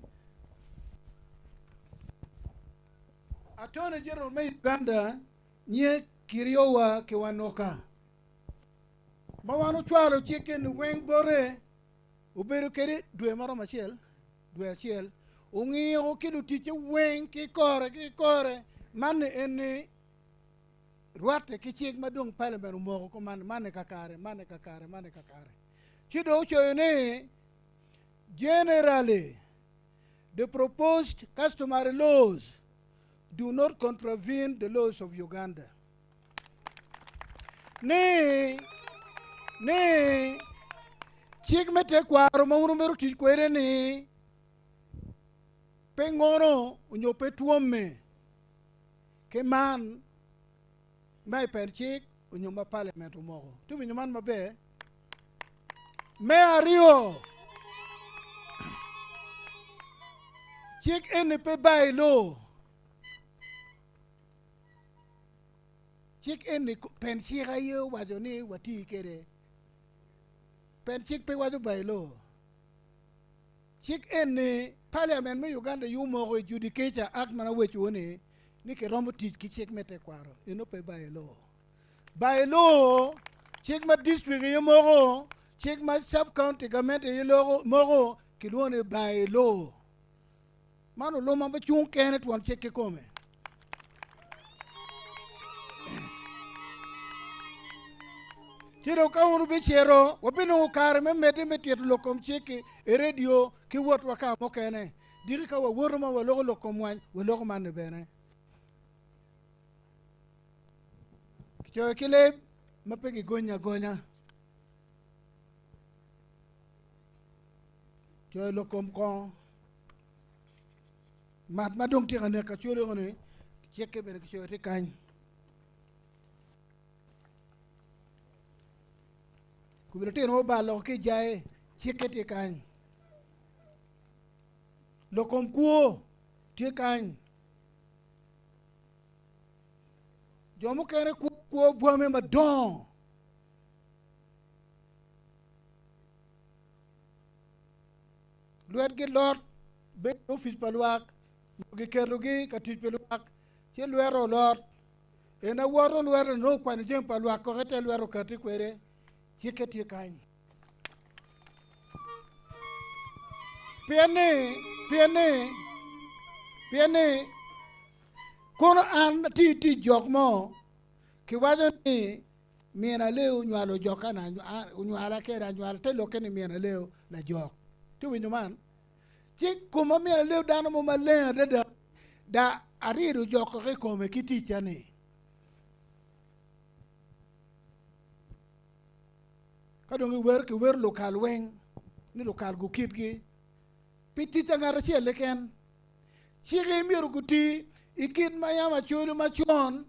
[SPEAKER 7] Attorney General me Uganda nye Kiryowa Kiwanuka ma wan ocwalo cik eni weng bote obedo kede dwe maromo acel dwe acel ongiyo ki luticce weng ki kore ki kore man ni eni rwatte ki cik ma dong parliament omoko kuman man ni kakare man ni kakare man ni kakare ci dong ocoyo ni generally the proposed customary laws do not contravene the laws of Uganda. Ni ni cik me tekwaro ma wun wumito tic kwede ni pe ngono onyo pe twomme ki man ma i pen cik onyo ma parliament omoko. Tye winyo man maber? Me aryo, cik eni pe by law. Cik eni pen cik aye owaco ni wati kwede. Pen cik pe waco by law. Cik eni parliament me Uganda aye omoko i Judicature Act ma awecowu ni ni kiromo tic ki cik me tekwaro eno pe by law. By law cik ma district aye moko, cik ma sub county government aye loko moko kilwongo ni by law. Man oluma ma cung kene twon cik kikome. Ci dong ka wun wubicito, wabinongo kare me medde me tito lok kom cik-ki i redio ki wotwa ka mukene. Diki ka wawoto ma waloko lok kom wany, waloko man-ni bene. Kicoyo ki leb ma pe gigonyo agonya. Coyo lok kom kongo. Mat ma dong tye ka neko Acholi-ni, cikke bene kicoyo tye kany. Komi lutino ma obalo ki i jaye, cikke tye kany. Lok kom kwo tye kany. Jo mukene kwo kwo bwame madongo. Lwetgi lot bedo i opic pa lwak nyo giketogi ka tic pi lwak ci lwete olot. En awoto lwete nongo okwanyo jami pa lwak koko ite lwete okati kwede cikke tye kany. Pien ni, pien ni, pien ni kono an atye tic jok mo kiwaco ni min aleo onywalo jokka na onywala kede anywala te lokke ni min aleo lajok. Ti winyo man? Ci koma min aleo dano mo maleng adada da arido joko ki kome ki ticca ni. Ka dong iwero kiwero lukal weng ni lukal gukitgi pi tic a ngat acel keken. Ciki myero guti i kit ma yam acwelo macon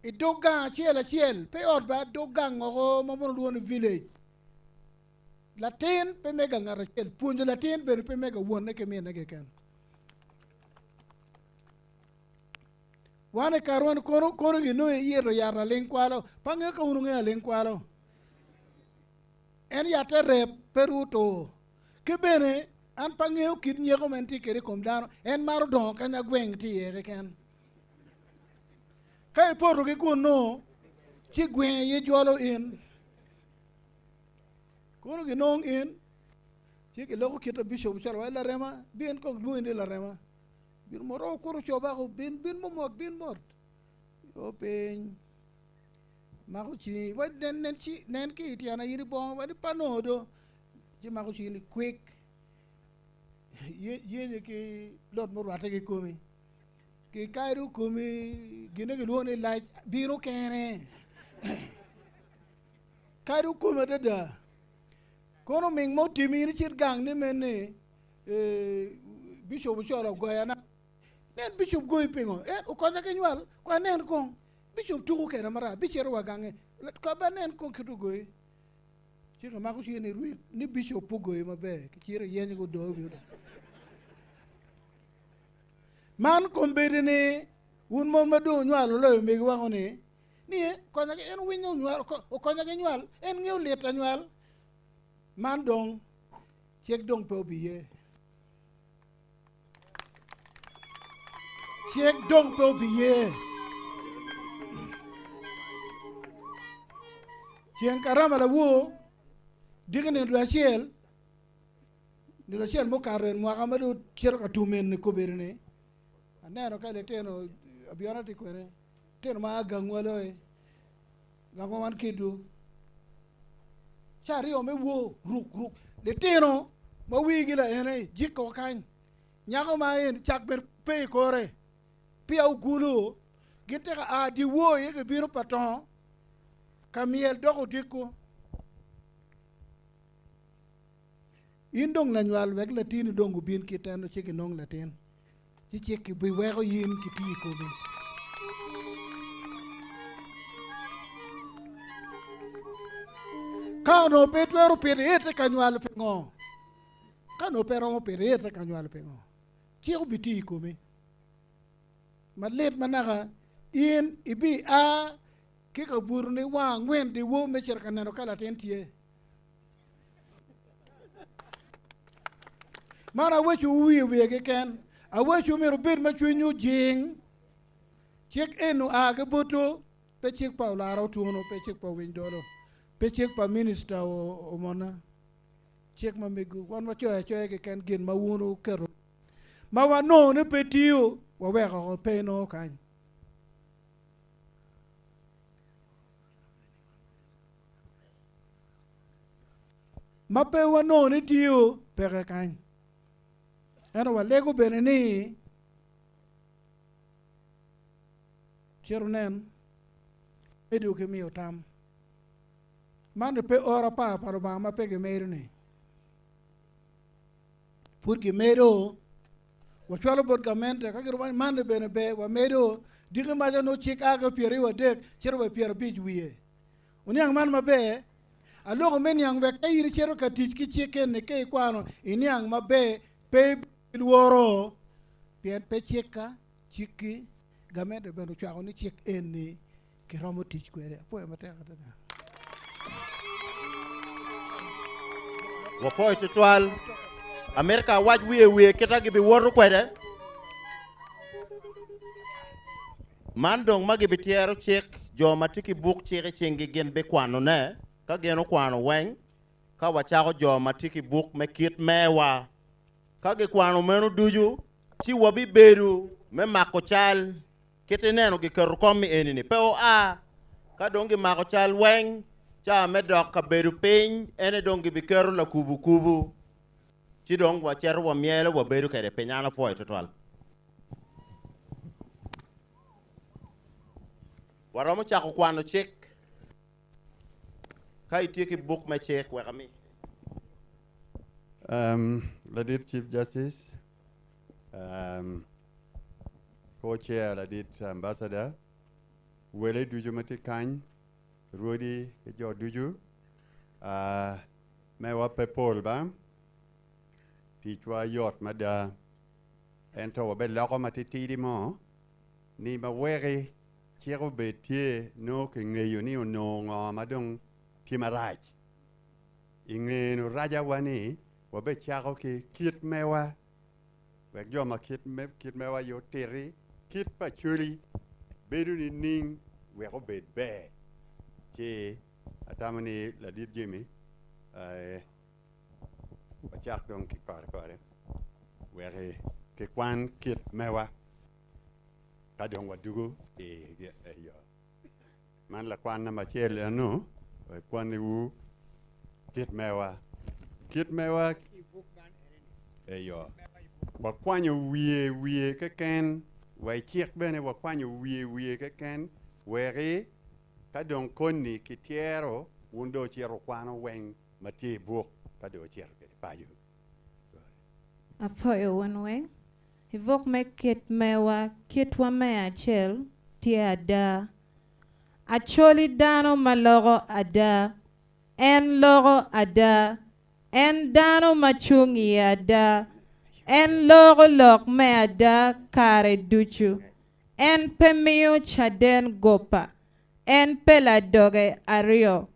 [SPEAKER 7] i dog gang acel acel, pe ot ba dog gang oko ma mono lwongo ni village. Latin pe mega ngat acel, pwonyo latin bene pe mega wonne ki minne keken. Wan i karwa-ni kono kono ginongo iyito yat aling kwalo, pe angeyo ka wun wungeyo aling kwalo. En yatte rep pe ru tur. Ki bene an pe angeyo kit nyeko ma en tye kwede i kom dano, en maro dongo kanya gweng tye iye keken. Ka ipoto ki kunnu, ci gweng aye jolo in. Kono ginong in, ci giloko kit a bicop calo wai larema, bin kong lwongi ni larema. Bin mot, o kuro cobako, bin, bin mot, bin mot. Yo piny, mako cingi, wai nen, nen, ci, nen ki i tyena in i bongo, wai ni pa nongo do. Ci mako cingi ni kwik, yenye ki lot murwatte ki komi. Kikado komi gine gilwongo ni lac bino kene. Kado komi adada. Kono ming mo timi in icit gang ni mene bishop ocolo ogoya na. Nen bishop goyi pingo? En okonya ki nywal. Kwa nen kong. Bishop tuko keda marac. Bicito wa gange. Kwa ba nen kong kit ogoyi. Ci kimako ci ni rwit ni bishop ogoyi maber. Kicito iyenyo gudoyo wi. Man kombeddi ni wun mon ma dong wunywalo loyo omegi wango ni, ni konya ki en winyo nywal okonya ki nywal en ngeyo lit anywal man dong cik dong pe obiye cik dong pe obiye ceng karama lawor diki nino dwe acel Nino acel mukato en mwaka ma dong cito ka tum en kobedo ni aneno ka litino abiona tye kwede litino ma a gangwa loyo gangwa wan kedwu ca aryo me wor ruk ruk litino ma wigi laene jiko kany nyako ma en cak bene pe i kore peya ogulu gitye ka a dyewor iye gibino pa tongo ka myel dok odiko. In dong lanywal wek latini dong obin ki teno ci ginong latin, ci cik biweko in kitiyo i komi. Ka onongo pe itwero pito ite ka nywalo pingo? Ka onongo pe iromo pito ite ka nywalo pingo? Cik obitiyo i komi malit ma naka in ibi a ki kabuto ni wang angwen dyewor me cito ka neno ka latin tye. Man awecowu wiye wiye keken, awecowu myero wubed ma cwinywu ojing. Cik eni oa ki botwu, pe cik pa olara otwono, pe cik pa owiny dolo, pe cik pa minista omona, cik ma megwu. Wan wacoyo acoya keken gin ma wun wuketo ma wanongo ni pe tiyo, waweko oko pe inongo kany. Ma pe wanongo ni tiyo peke kany. Ento walego bene ni cito nen medo ki miyo tam. Man pe oro apar pa Lubanga ma pe gimedo ni. Pud gimedo, wacwalo bot gamente ka giromo ni man bene ber wamedo diki maca nongo cik a ki 23 cito wa 50 wiye. Oniang man maber, aloko me niang wek ka in icito ka tic ki cik eni ka ikwano iniang maber pe ilworo pien pe cikka cikki gamente bene ocwako ni cik eni kiromo tic kwede. Apwoyo matek adada.
[SPEAKER 9] Wapwoyo tutwal. Amerika awac wiye wiye kita gibiwoto kwede. Man dong ma gibityero cik, jo ma tye ki buk cik i cinggi gin bikwanone, ka gin okwano weng, ka wacako jo ma tye ki buk me kit mewa. Ka gikwano meno ducu, ci wabibedo me mako cal. Kit ineno giketo kom i eni-ni, pe oa. Ka dong gimako cal weng, ca me dok ka bedo piny, ene dong gibiketo lakubukubu. Ci dong wacito wamyelo wabedo kwede piny. An apwoyo twatwal. Waromo cako kwano cik. Ka itye ki buk me cik, wek ami.
[SPEAKER 10] Um, Ladit Chief Justice, um, co-chair Ladit Ambassador, wele ducu ma tye kany, rwodi ki jo ducu, uh, mewa pe pol ba, ticwa yot mada, ento wabeloko matitidi mo, ni ma weki cik obed tye nongo kingeyo ni onongo ngo ma dong tye marac. I ngeno racawa ni wabecako ki kit mewa, wek jo ma kit, me, kit mewa aye otiti kit pa coli bedo nining wek obed ber. Ci atamo ni ladit Jimmy, eh, wacak dong ki kore kore wek kikwan kit mewa ka dong wadugo i, i yo. Man lakwan namba acel eno, kwaniwu kit mewa. Kit mewa eyo. Wakwanyo wiye wiye keken, wa i cik bene wakwanyo wiye wiye keken, weki ka dong koni kityero, wun dong wucito wukwano weng ma tye i buk ka dong wucito kwede paco.
[SPEAKER 22] Apwoyo wun weng. I buk me kit mewa, kitwa me acel tye ada. Acholi dano ma loko ada. En loko ada. En dano ma cung i ada. En loko lok me ada kare ducu. En pe miyo caden gopa. En pe ladoge aryo.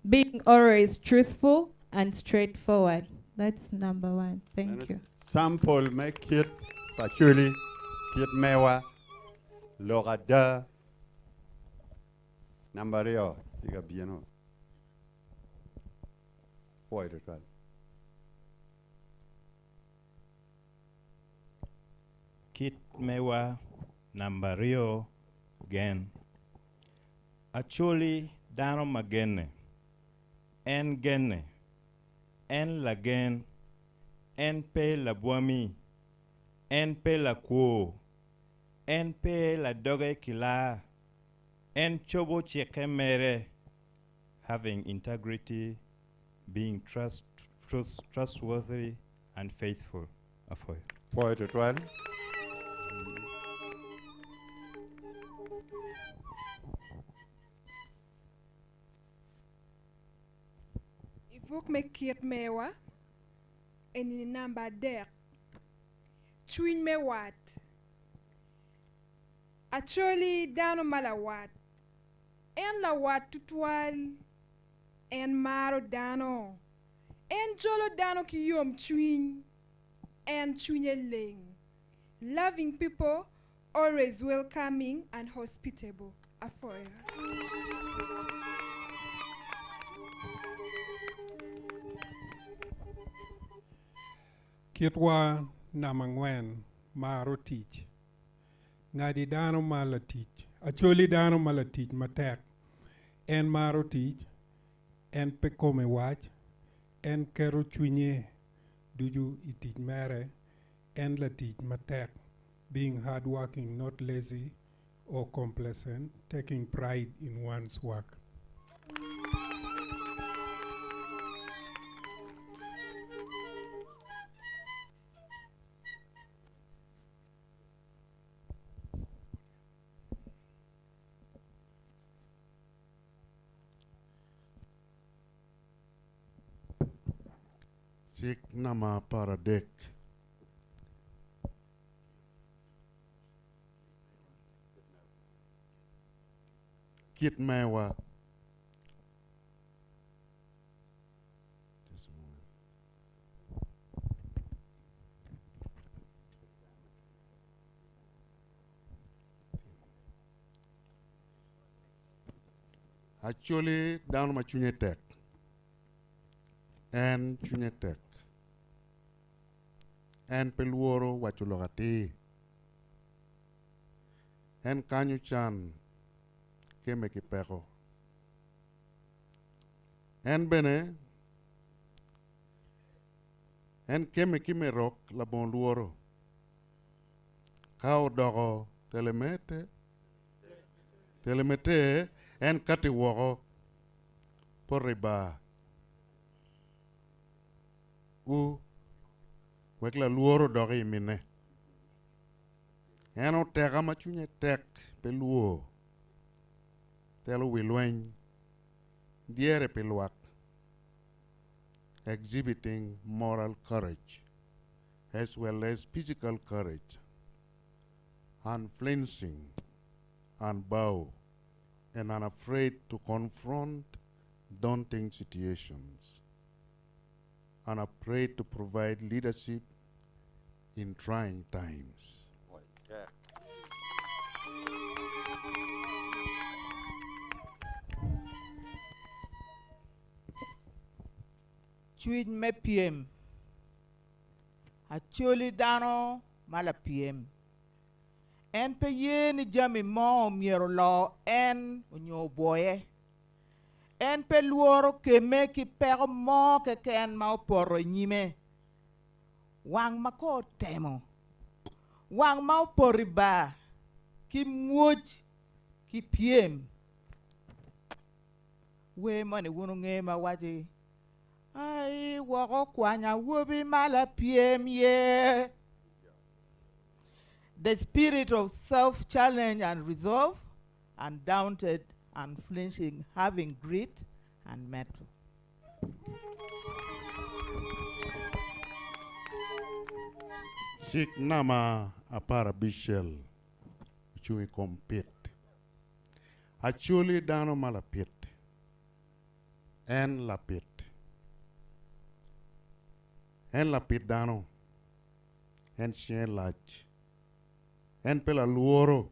[SPEAKER 22] Being always truthful and straightforward. That's number one. Thank you.
[SPEAKER 10] Sample me kit pa coli, kit mewa, lok ada. Namba aryo tye ka bino. Pwoyo tutwal.
[SPEAKER 12] Kit mewa namba aryo gen. Acholi dano ma genne. En genne. En lagen. En pe labwami. En pe lakwo. En pe ladoge kilaa. En cobo cikke mere. Having integrity, being trust, trust, trustworthy and faithful. Apwoyo.
[SPEAKER 10] Pwoyo tutwal.
[SPEAKER 14] I buk me kit mewa, eni namba adek, cwiny me wat. Acholi dano ma lawat. En lawat tutwal. En maro dano. En jolo dano ki yomcwiny. En cwinye leng. Loving people, always welcoming and hospitable. Apwoyo.
[SPEAKER 18] Kitwa namba angwen, maro tic. Ngadi dano ma latic. Acholi dano ma latic matek. En maro tic, en pe kome wac, en keto cwinye ducu i tic mere, En latic matek, being hardworking, not lazy or complacent, taking pride in one's work.
[SPEAKER 13] Cik namba 13. Kit mewa. Acholi dano ma cwinye tek. En cwinye tek. En pe lworo waco lok atir. En kanyo can keme ki peko. En bene en keme ki me rok labongo lworo. Ka odoko telemete, telemete en kati woko poto i bar. U wek lalworo odok i mine. En oteka ma cwinye tek pe lwor. Telo wi lweny, dyere pi lwak, exhibiting moral courage as well as physical courage, unflinching, unbow, and unafraid to confront daunting situations, unafraid to provide leadership in trying times.
[SPEAKER 16] Cwiny me pyem. Acholi dano ma lapyem. En pe ye ni jami mo myero oloo en onyo obwoye. En pe lworo keme ki peko mo keken ma opoto i nyime. Wang ma ko otemo, wang ma opoto i bar ki mwoc ki pyem. Wer moni wun wunge ma waci, Ai woko kwany awobi ma lapyem ye. The spirit of self-challenge and resolve, undaunted, unflinching, having grit and mettle.
[SPEAKER 13] Cik namba 15 ocung i kom pit. Acholi dano ma lapit. En lapit. En lapit dano. En cinge lac. En pe lalworo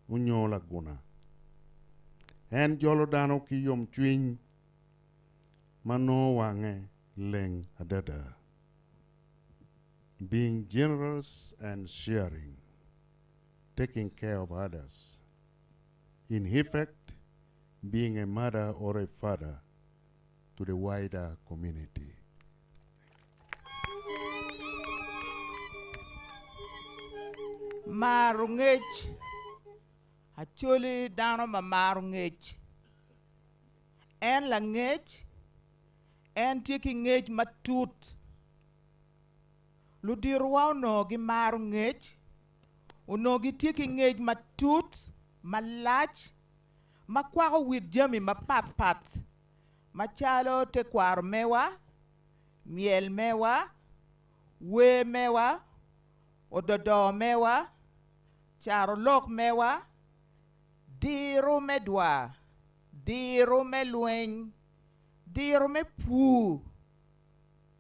[SPEAKER 13] onyo laguna. En jolo dano ki yomcwiny ma nongo wange leng adada. Being generous and sharing, taking care of others. In effect, being a mother or a father to the wider community.
[SPEAKER 16] Maro ngec. Acholi dano ma maro ngec. En langec, en tye ki ngec matut. Luditowa onongo gimaro ngec, onongo gitye ki ngec matut, malac, ma kwako wit jami mapatpat macalo tekwaro mewa, myel mewa, wer mewa, ododo mewa, carolok mewa, diro me dwar, diro me lweny, diro me pur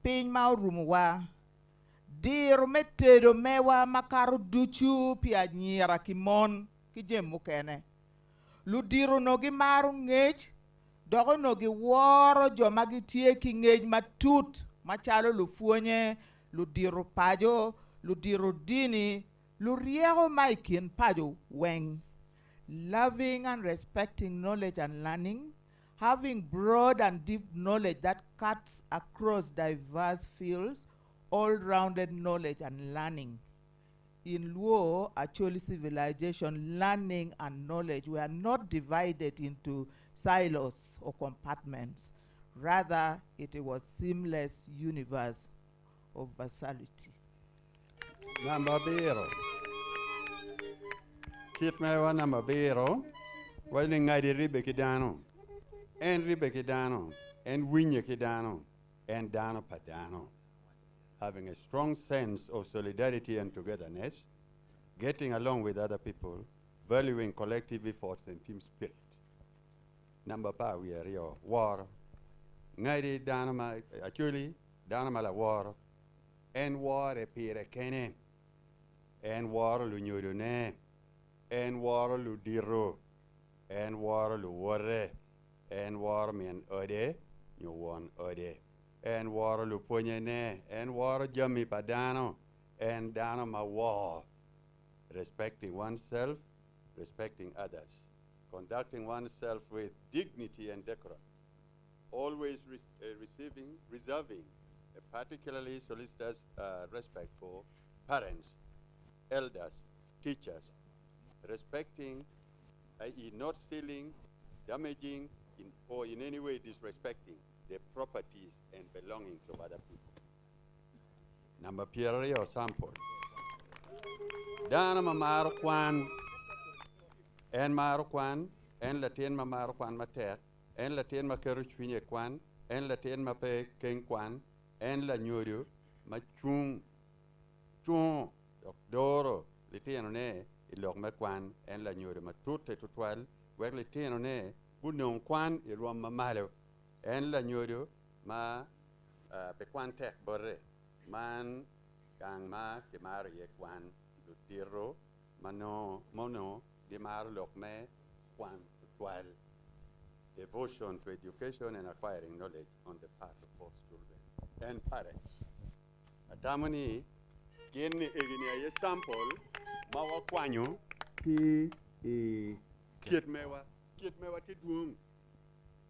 [SPEAKER 16] piny ma orumowa, diro me tedo mewa makato ducu pi anyira ki mon ki jami mukene. Ludito onongo gimaro ngec dok onongo giworo jo ma gitye ki ngec matut macalo lupwonye, ludito paco, ludito dini, luryeko ma i kin paco weng. Loving and respecting knowledge and learning, having broad and deep knowledge that cuts across diverse fields all-rounded knowledge and learning. In Luo, Acholi civilization, learning and knowledge were not divided into silos or compartments. Rather, it was seamless universe of versatility.
[SPEAKER 10] Namba abiro. Kit mewa namba abiro, waco ni ngadi ribbe ki dano. En ribbe ki dano, en winye ki dano, en dano pa dano. Having a strong sense of solidarity and togetherness, getting along with other people, valuing collective efforts and team spirit. Namba apar wiye aryo, woro. Ngadi dano ma, actually, dano ma laworo, en wore pire kene, en woro lunyodone, en woro ludito, en woro luwote, en woro min ode nyo won ode, en woro lupwonyene, en woro jami pa dano, en dano ma wor, respecting oneself, respecting others, conducting oneself with dignity and decorum, always reserving a particularly solicitous respect for parents, elders, teachers, respecting, that is not stealing, damaging, or in any way disrespecting the properties and belongings of other people. Namba pyeraryo sample. Dano ma maro kwan, en maro kwan, en latin ma maro kwan matek, en latin ma keto cwinye i kwan, en latin ma pe keng kwan, en lanyodo ma cung, cungo dok doro litinone i lok me kwan, en lanyodo ma tutte tutwal wek litinone gunong kwan i rwom ma malo, en lanyodo ma pe kwan tek bote, man gang ma kimaro iye kwan, ludito ma mono gimaro lok me kwan tutwal. Devotion to education and acquiring knowledge on the part of both children and parents. Atamo ni gin ni egini aye sample ma wakwanyo ki i kit mewa. Kit mewa tye dwong.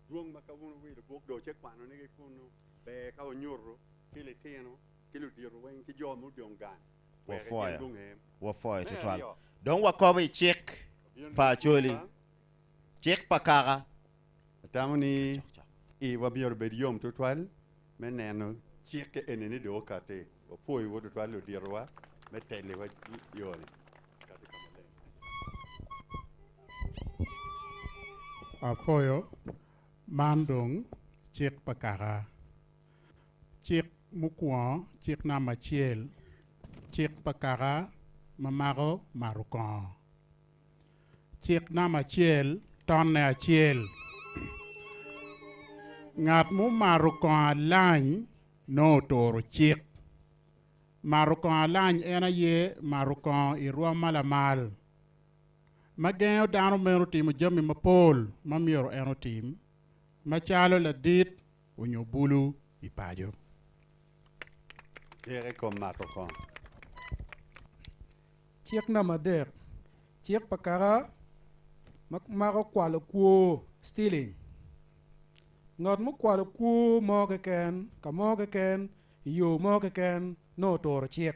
[SPEAKER 10] Dwong ma kawuono wilo buk do ce kwano ni gikunu ber ka onyuto ki litino ki ludito weng ki jo mudong gang. Wek
[SPEAKER 20] Wafoyo.
[SPEAKER 10] gin gungem.
[SPEAKER 20] Wafoyo
[SPEAKER 10] Me
[SPEAKER 20] tutwal.
[SPEAKER 10] aryo.
[SPEAKER 20] Dong wakobo i cik pa Acholi. Cik pa kaka.
[SPEAKER 10] Atamo ni iwa myero obed yom tutwal me neno cikke eni ni dong okati. Wapwoyowu tutwal luditowa me teliwa yoni. Kati ka maleng.
[SPEAKER 6] Afoyo man dong cik pa kaka. Cik mukwongo, cik namba acel, cik pa kaka ma mako mato kongo. Cik namba acel, tonne acel. Ngat mumato kongo alany nongo oturo cik. Mato kongo alany en aye mato kongo i rwom ma lamal, ma gengo dano meno timo jami mapol ma myero en otim, macalo ladit onyo bulu i paco.
[SPEAKER 10] Cik i kom mato kongo.
[SPEAKER 19] Cik namba adek, cik pa kaka ma mako kwalo kwo, stealing. Ngat mukwalo kwo mo keken, ka mo keken, i yo mo keken, nongo oturo cik.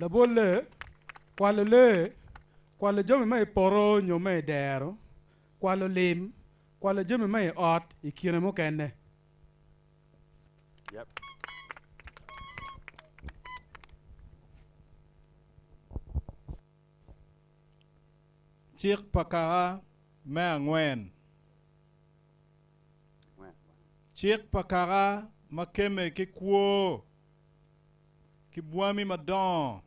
[SPEAKER 19] Labolle, kwalo lee, kwalo jami ma i poto nyo ma i dero, kwalo lim, kwalo jami ma i ot i kine mukene.
[SPEAKER 10] Yep.
[SPEAKER 23] Cik pa kaka me angwen. Cik pa kaka ma kemme ki kwo ki bwami madongo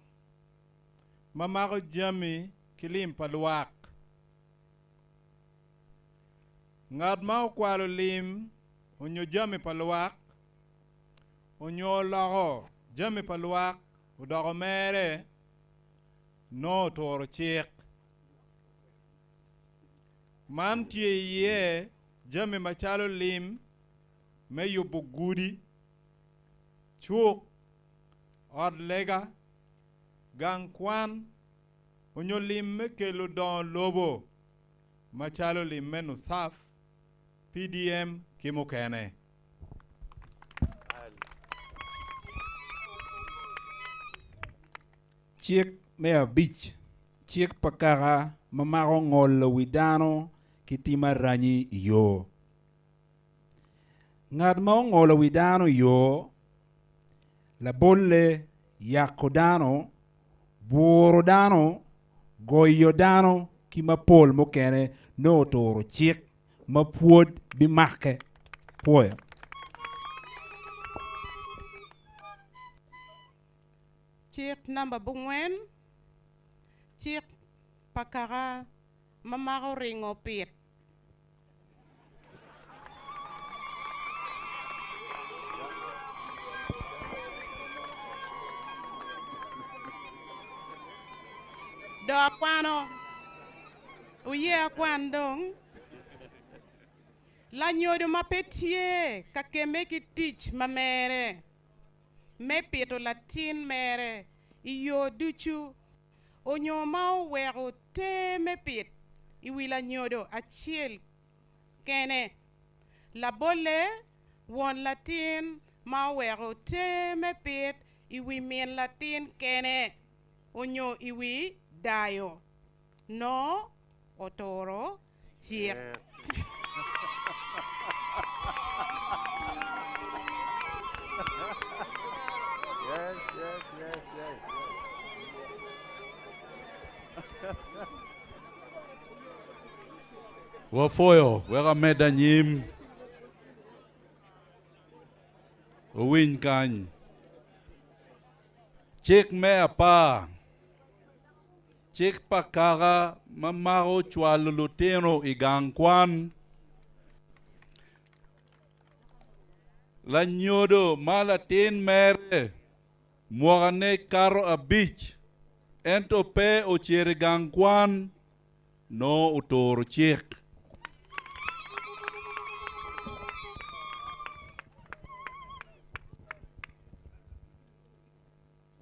[SPEAKER 23] ma mako jami ki lim pa lwak. Ngat ma okwalo lim onyo jami pa lwak onyo oloko jami pa lwak odoko mere nongo oturo cik. Man tye iye jami macalo lim me yubo gudi, cuk, ot lega, gang kwan, onyo lim me kelo dongo lobo macalo lim me NUSAF, PDM ki mukene.
[SPEAKER 8] Cik me abic, Cik pa kaka ma mako ngolo wi dano ki tim aranyi i yo. Ngat ma ongolo wi dano i yo, labolle yako dano, buro dano, goyo dano ki mapol mukene nongo oturo cik ma pwod bimake. Pwoyo.
[SPEAKER 5] Cik namba bungwen, Cik pa kaka ma mako ringo pit. Dong akwano, wuye akwan dong. Lanyodo ma pe tye ka kemme ki tic ma mere me pito latin mere i yo ducu onyo ma oweko te me pit i wi lanyodo acel kene. Labolle, won latin ma oweko te me pit i wi min latin kene onyo i wi dayo nongo oturo cik.
[SPEAKER 10] Yes, yes, yes, yes.
[SPEAKER 17] Wapwoyo wek amed anyim. Wuwiny kany. Cik me apar. Cik pa kaka ma mako cwalo lutino i gang kwan. Lanyodo ma latin mere mwakane kato abic ento pe ocito i gang kwan nongo oturo cik.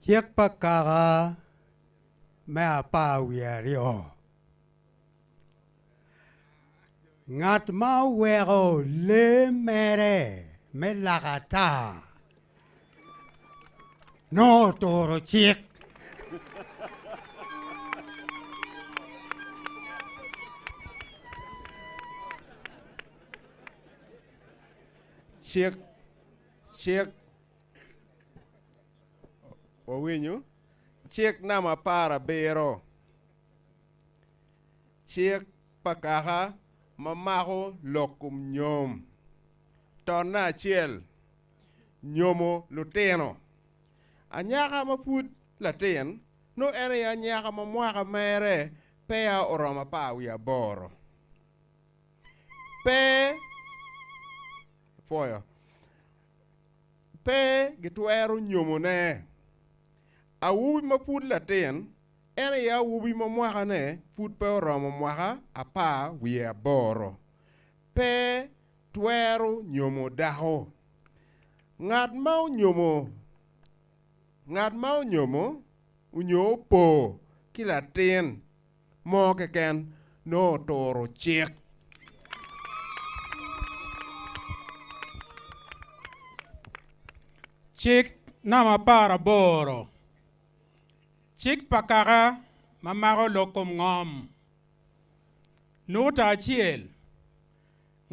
[SPEAKER 3] Cik pa kaka me 12. Ngat ma oweko lee mere me lak ata nongo oturo cik.
[SPEAKER 21] Cik, cik, wawinyo? Cik namba 17. Cik pa kaka ma mako lok kom nyom. Tonne acel, nyomo lutino. Anyaka ma pud latin, nongo en aye anyaka ma mwaka mere peya oromo 18. Pe pwoyo. Pe gitwero nyomone. Awobi ma pud latin, en aye awobi ma mwakane pud pe oromo mwaka 18. Pe twero nyomo dako. Ngat ma onyomo ngat ma onyomo onyo opo ki latin mo keken nongo oturo cik.
[SPEAKER 6] Cik namba 18. Cik pa kaka ma mako lok kom ngom. Nukuta acel,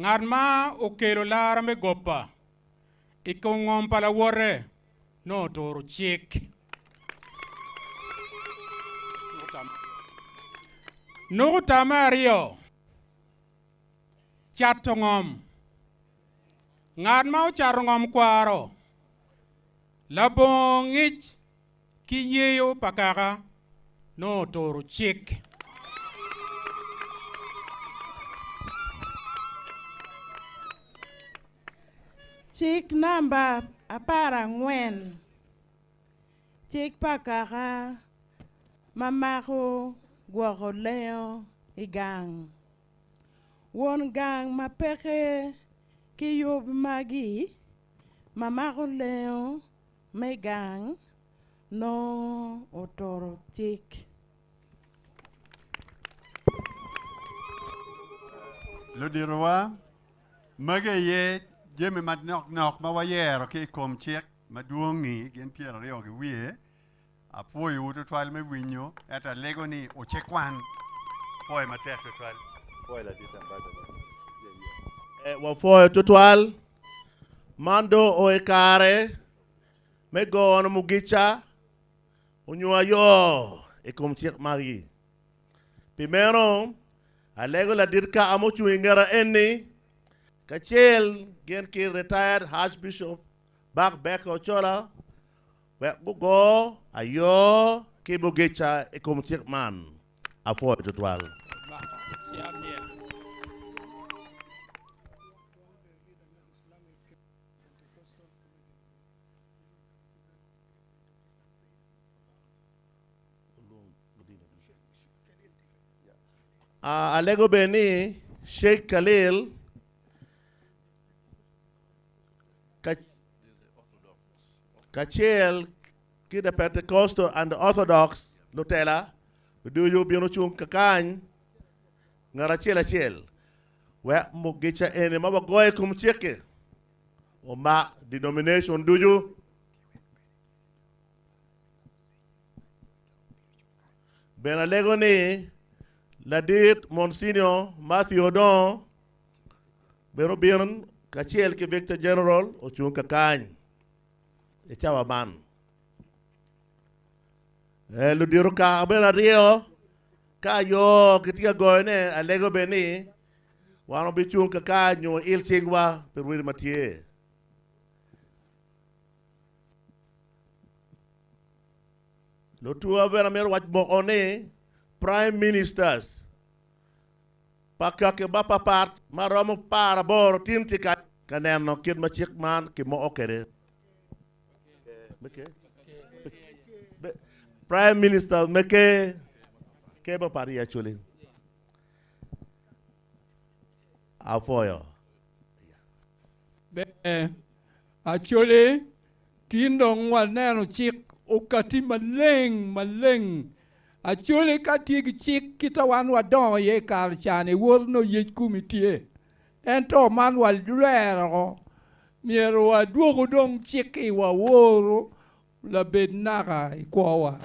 [SPEAKER 6] Ngat ma okelo lara me gopa i kom ngom pa lawote nongo oturo cik. Nukuta me aryo, Cato ngom. Ngat ma ocato ngom kwaro labongo ngic ki yeyo pa kaka nongo oturo cik.
[SPEAKER 5] Cik namba 14. Cik pa kaka ma mako gwoko lengo i gang. Won gang ma peke ki yub magi ma mako lengo me gang nongo oturo cik.
[SPEAKER 10] Luditowa, magi aye jami manoknok ma wayero ki i kom cik madwong-ngi, gin 20 ki wiye. Apwoyowu tutwal me winyo, ento alego ni wucikwan. Pwoyo matek tutwal. Pwoyo ladit ambassador.
[SPEAKER 15] Eh, wapwoyo tutwal. Man do o i kare me gono mugica onyo ayo i kom cik magi. Pi meno, alego ladit kaka mucung i ngeta eni kacel gin ki retired Archbishop Bak Becker Ochola wek gugo ayo ki mugica i kom cik man. Apwoyo tutwal. Alego bene ni Sheikh Khalil kacel ki the Pentecostal and the Orthodox lutela ducu bino cung kakany ngat acel acel wek mugica eni ma wagoyo i kom cik-ki omak denomination ducu. Bene alego ni ladit Monsignor Matthew Odongo bene obin kacel ki Victor General ocung kakany i cawa man. Eh, ludito kaka bene aryo ka ayo gitye ka goyone alego bene ni wan obicung kakany nyo il cingwa pi rwedi ma tye. Lutuwa bene amito wac moko ni Prime Ministers pa kaki mapapat ma romo 18 tin tye ka neno kit ma cik man kimoko kwede. Prime Minister me ker ker mapat i Acholi. Apwoyo.
[SPEAKER 2] Ber, Acholi tin dong waneno cik okati maleng maleng. Acholi ka tye ki cik kita wan wadongo iye i kare ca-ni woto nongo yec komi tye. Ento man walwero myero wadwoku dong cik-ki waworu labed naka i kwowa.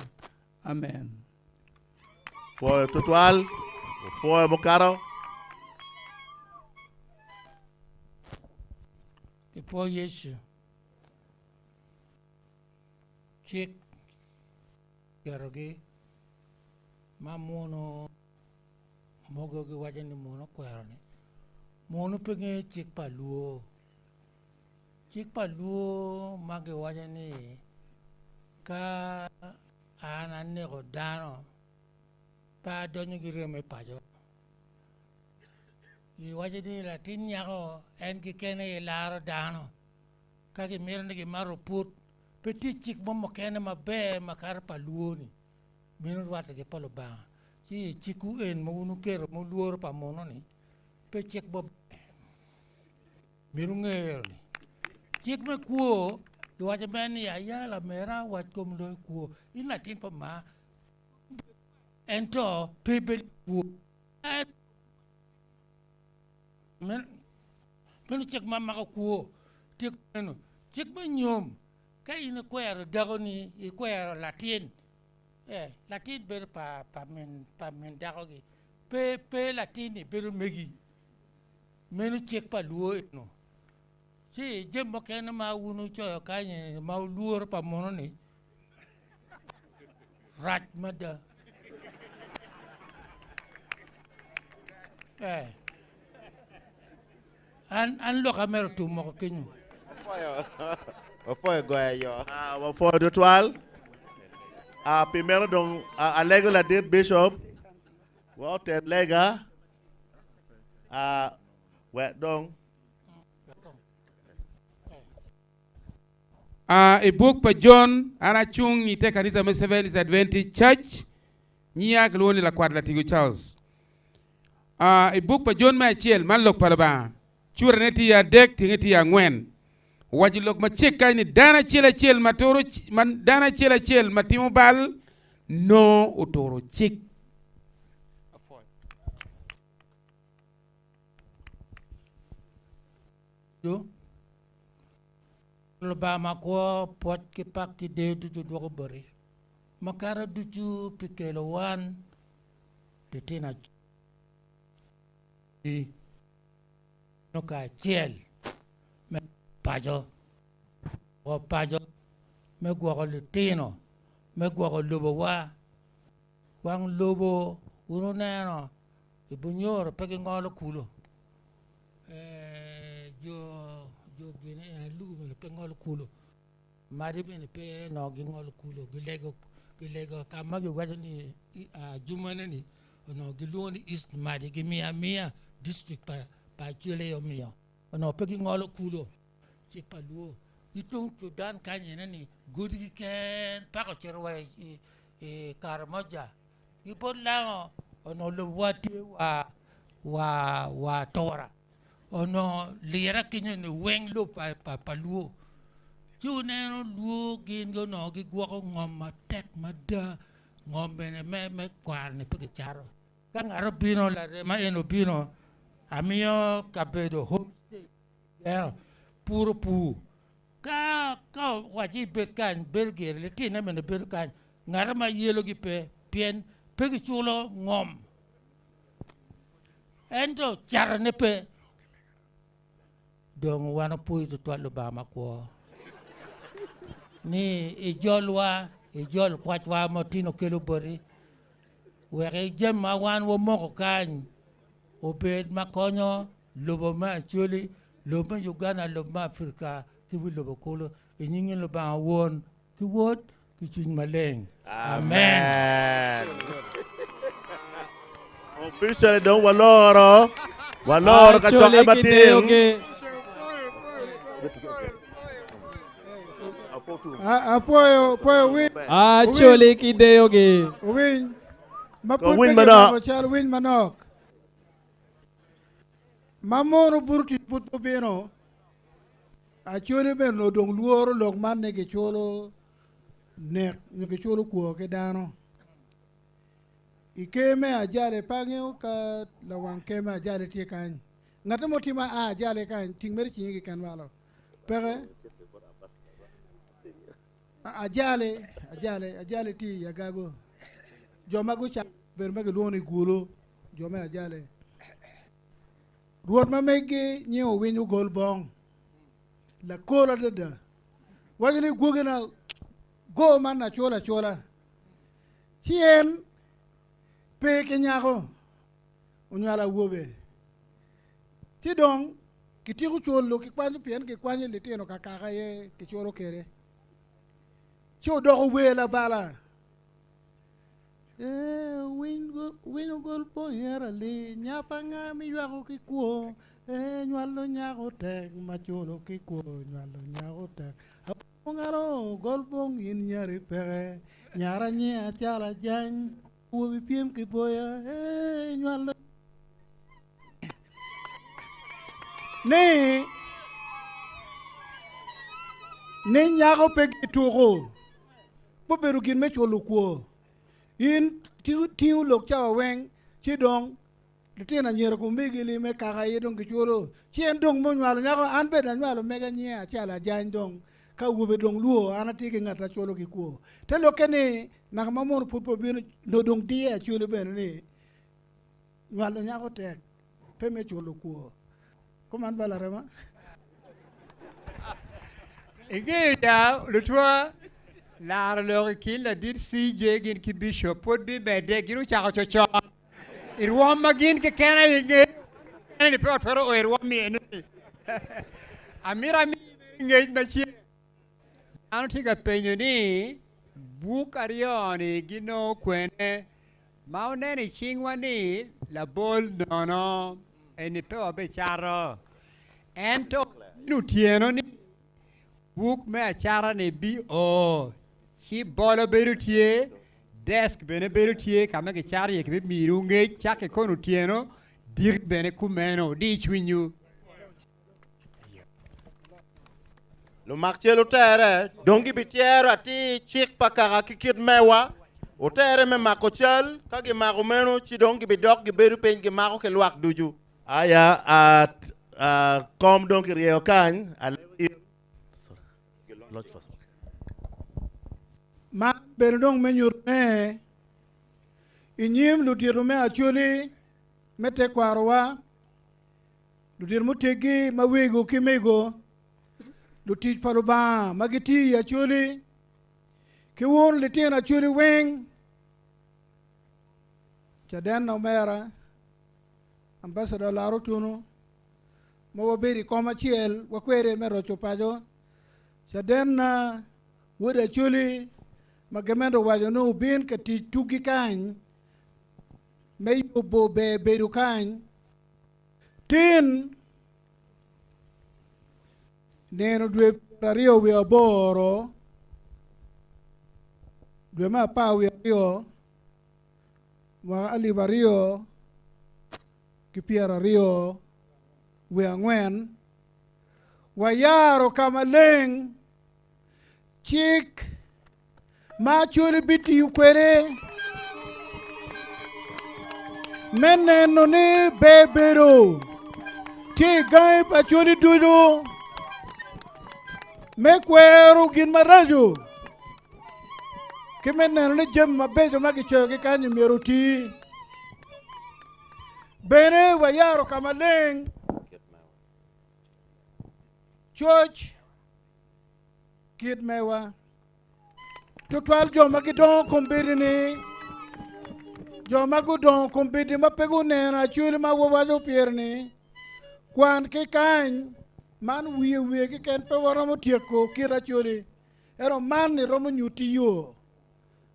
[SPEAKER 2] Amen.
[SPEAKER 15] Pwoyo tutwal, opwoyo mukato.
[SPEAKER 4] Ipwo Yecu. Cik ketogi ma muno mogo giwaco ni muno okwero-ni, muno pe ngeyo cik pa lwo. Cik pa lwo ma giwaco ni ka an aneko dano pe adonyo ki remo i paco. Giwaco ni latin nyako en keken aye laro dano ka gimito ni gimato oput pe tye cik mo mukene maber makato pa lwo-ni meno rwatte ki pa Lubanga ci i cikwu eni ma wun wuketo ma wulworo pa muno-ni pe cik maber. Myero wunge ni cik me kwo giwaco mere ni aya lamera wac kom loyo kwo in latin pa maa ento pe ibedo kwo meno cik ma mako kwo tye kumeno cik me nyom ka in ikwero dakoni ikwero latin latin bedo pa min dakogi pe latin-ni bedo megi. Meno cik pa lwo eno. Ci jami mukene ma wun wucoyo kany eni ma wulworo pa muno-ni rac mada. Eh. An, an loka mere otum moko kenyo.
[SPEAKER 9] Wapwoyo goyo ayo.
[SPEAKER 15] Ah, wapwoyo tutwal. Ah, pi meno dong ah, alego ladit bishop wa otet lega. Ah, wek dong.
[SPEAKER 11] Ah, i buk pa Jon, an acung i te kanisa me Seventh Adventist Church, nyiya kilwongo ni Lakwat Latigo Charles. Ah, i buk pa Jon me acel, man lok pa Lubanga, curane tye i adek, tyenge tye i angwen. Owaco lok macek kany ni dano acel acel ma turo, ma, dano acel acel ma timo bal nongo oturo cik.
[SPEAKER 4] Lubanga makwo, pwoc ki pak ki deyo ducu dwoko boti. Makato ducu pi kelo wan litino Acholi kacel me paco, gwoko paco, me gwoko litino, me gwoko lobowa. Wang lobo wun wuneno i Bunyoro pe gingolo kulu, jo gin eni Alugo bene pe ngolo kulu. Madi bene pe onongo gingolo kulu, gilego gilego ka ma giwaco ni Jumane-ni onongo gilwongo ni East Madi, gimiyo amiya district pa pa Acholi aye omiyo. Onongo pe gingolo kulu, cik pa Luo. Ki tung Sudan kany ene-ni godi keken paka ocito wa i i Karamoja. Ki bot Lango onongo lobowa tye wa wa wa atura. Onongo lira kenyo ni weng lobo pa Luo. Ci wuneno Luo gin onongo gigwoko ngom matek mada, ngom bene me kwaro-ni pe kicato. Ka ngat obino larema eni obino, amiyo kabedo home stay gero, puro pur. Ka owaco ibed kany, bedo gire, litine bene bedo kany, ngat ma yelogi pe pien pe giculo ngom. Ento catone pe. Dong wan opwoyo twatwal Lubanga makwo ni ijolwa, ijol kwacwa ma otino kelo boti, wek jami ma wan wamoko kany obed ma konyo lobo me Acholi, lobo me Uganda, lobo me Afrika ki wi lobo kulu. I nying Lubanga Won ki Wod ki Cwiny Maleng. Amen.
[SPEAKER 15] Officially dong waloro, waloro ka cokke matin.
[SPEAKER 1] Apwoyo, pwoyo winy.
[SPEAKER 8] Acholi ki deyogi.
[SPEAKER 1] Winy. Ma
[SPEAKER 15] Ko
[SPEAKER 1] pud
[SPEAKER 15] winy
[SPEAKER 1] pe
[SPEAKER 15] manok.
[SPEAKER 1] gimako cal winy manok. Ma mono buto tic pud pe obino. Acholi bene onongo dong lworo lok man ni giculo nek nyo giculo kwo ki dano. I ker me Ajale pe angeyo ka lawang ker me Ajale tye kany. Ngat mo tye ma a Ajale kany ting mere cinge keken malo. Peke. Ajale, Ajale, Ajale tye i Agago. Jo ma gucako bedo ma gilwongo ni Gulu, jo me Ajale. Rwot ma megi nyinge owiny ogol bong lakol adada, waco ni gwogina go man acol acola, ci en pe ki nyako, onywalo awobe. Ci dong kityeko culo kikwanyo pien kikwanyo litino kakaka aye kiculo kwede, ci odoko wer labala. Ee, winy ogol pong yero ali, nya pa nga miywako ki kwo, ee, nywalo nyako tek ma culo ki kwo, nywalo nyako tek. Apongo ngaro ogol pong in nyari peke, nyara nyinga calo ajany, awobi pyem ki boya, ee, nywalo ni ni nyako pe gituko. Pe obedo gin me culo kwo. In tingo lok cawa weng ci dong litino anyira ki omegini me kaka aye dong giculo. Ci en dong ma onywalo nyako an bene anywalo mega nyinge acalo ajany dong ka awobe dong lwor an atye ki ngat aculo ki kwo. Te lokke ni naka ma mono pud pe obino nongo dong diye acwele bene ni nywalo nyako tek pe me culo kwo. Kuman ba larema?
[SPEAKER 3] Ingeyo ya lutwa laro lok i kin ladit CJ gin ki Bishop pwod bimedde gin ocako cocon i rwom ma gin keken aye ngeyo kene ni pe watwero o i rwom ni eno ni amito ami ngec macek dano tye ka penyo ni buk aryo ni ginongo kwene Ma wuneno i cingwa ni labol nono eni pe wabicato, ento bino otyeno ni buk me acata-ni bio, ci bolo bedo tye, desk bene bedo tye ka ma gicato iye kibiminiwu ngec cakke kono otyeno, diki bene kumeno, wudi cwinywu.
[SPEAKER 9] Lumak cal otere, dong gibityero atir cik pa kaka ki kit mewa. Otere me mako cal, ka gimako meno, ci dong gibidok gibedo piny gimako ki lwak ducu.
[SPEAKER 15] Aya, kom dong kiryeyo kany, alego in.
[SPEAKER 1] Man bene dong me nyutone i nyim ludito me Acholi me tekwarowa, ludito muteggi ma wego ki mego, lutic pa Lubanga ma gitye i Acholi, ki wun litino Acholi weng. Caden omera, Ambassador Lara Otunu, ma wabedo i kom acel wakwede me roco paco. Caden na wod Acholi ma gamente owaco ni obin ka tic tugi kany me yubo ber bedo kany. Tin nino dwe 28 dwe me 12 mwaka 2024 wayaro ka maleng cik ma Acholi bitiyo kwede me neno ni ber bedo tye i gangi pa Acholi ducu me kwero gin maraco ki me neno ni jami mabeco ma kicoyogi kany myero oti. Bene wayaro ka maleng coc kit mewa. Tutwal jo ma gidongo kombeddi-ni, jo ma gudongo kombeddi ma pe guneno Acholi ma wawaco pire-ni, kwan ki kany, man wiye wiye keken pe waromo tyeko kit Acholi. Ento man iromo nyutti yo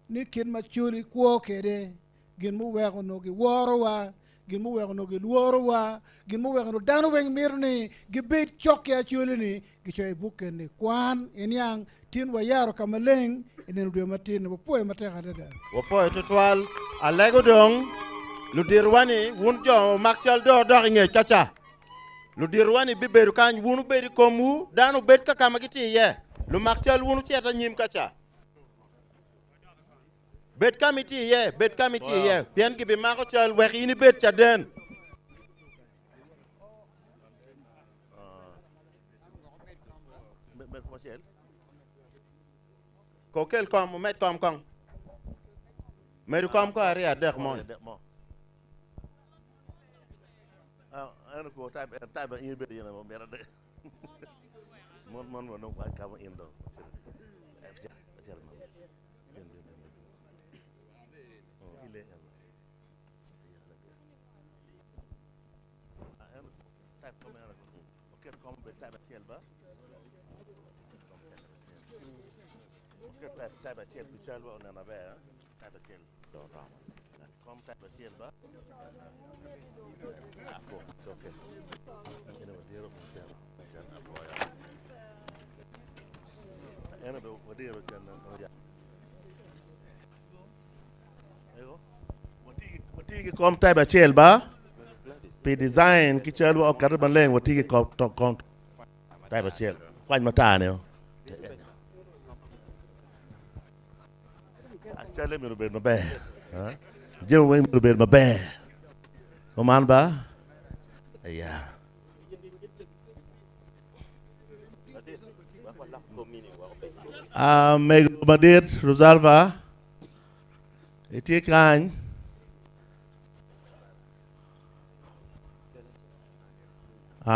[SPEAKER 1] ni kit ma Acholi kwo kwede, gin muweko onongo giworowa, gin muweko onongo gilworowa, gin muweko onongo dano weng mito ni gibed cok ki Acholi-ni, gicoyo i buk eni. Kwan iniang, tin wayaro ka maleng i nino dwe matin-ni. Wapwoyo matek adada.
[SPEAKER 9] Wapwoyo tutwal. Alego dong luditowa ni wun jo mak cal doo dok i ngec kaca. Luditowa ni bibedo kany, wun wubed i komwu, dano obed ka ka ma gitye iye. Lumak cal wun wucit anyim kaca. Bed ka ma itye iye, bed ka ma itye iye, pien gibimako cal wek in ibed caden. Ko kel kom, wumed kom kong. Medo kom ko aryo adek moni.
[SPEAKER 15] Watye ki kom type acel ba pi design ki cal wa okete maleng watye ki kom type acel kwany matar ni o. Calle myero obed maber jami weng myero obed maber kuman ba ya. Mego madit Rosalva itye kany?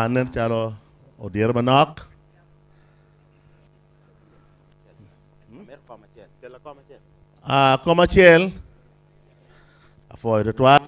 [SPEAKER 15] Nen calo odiro manok. Kom acel apwoyo tutwal.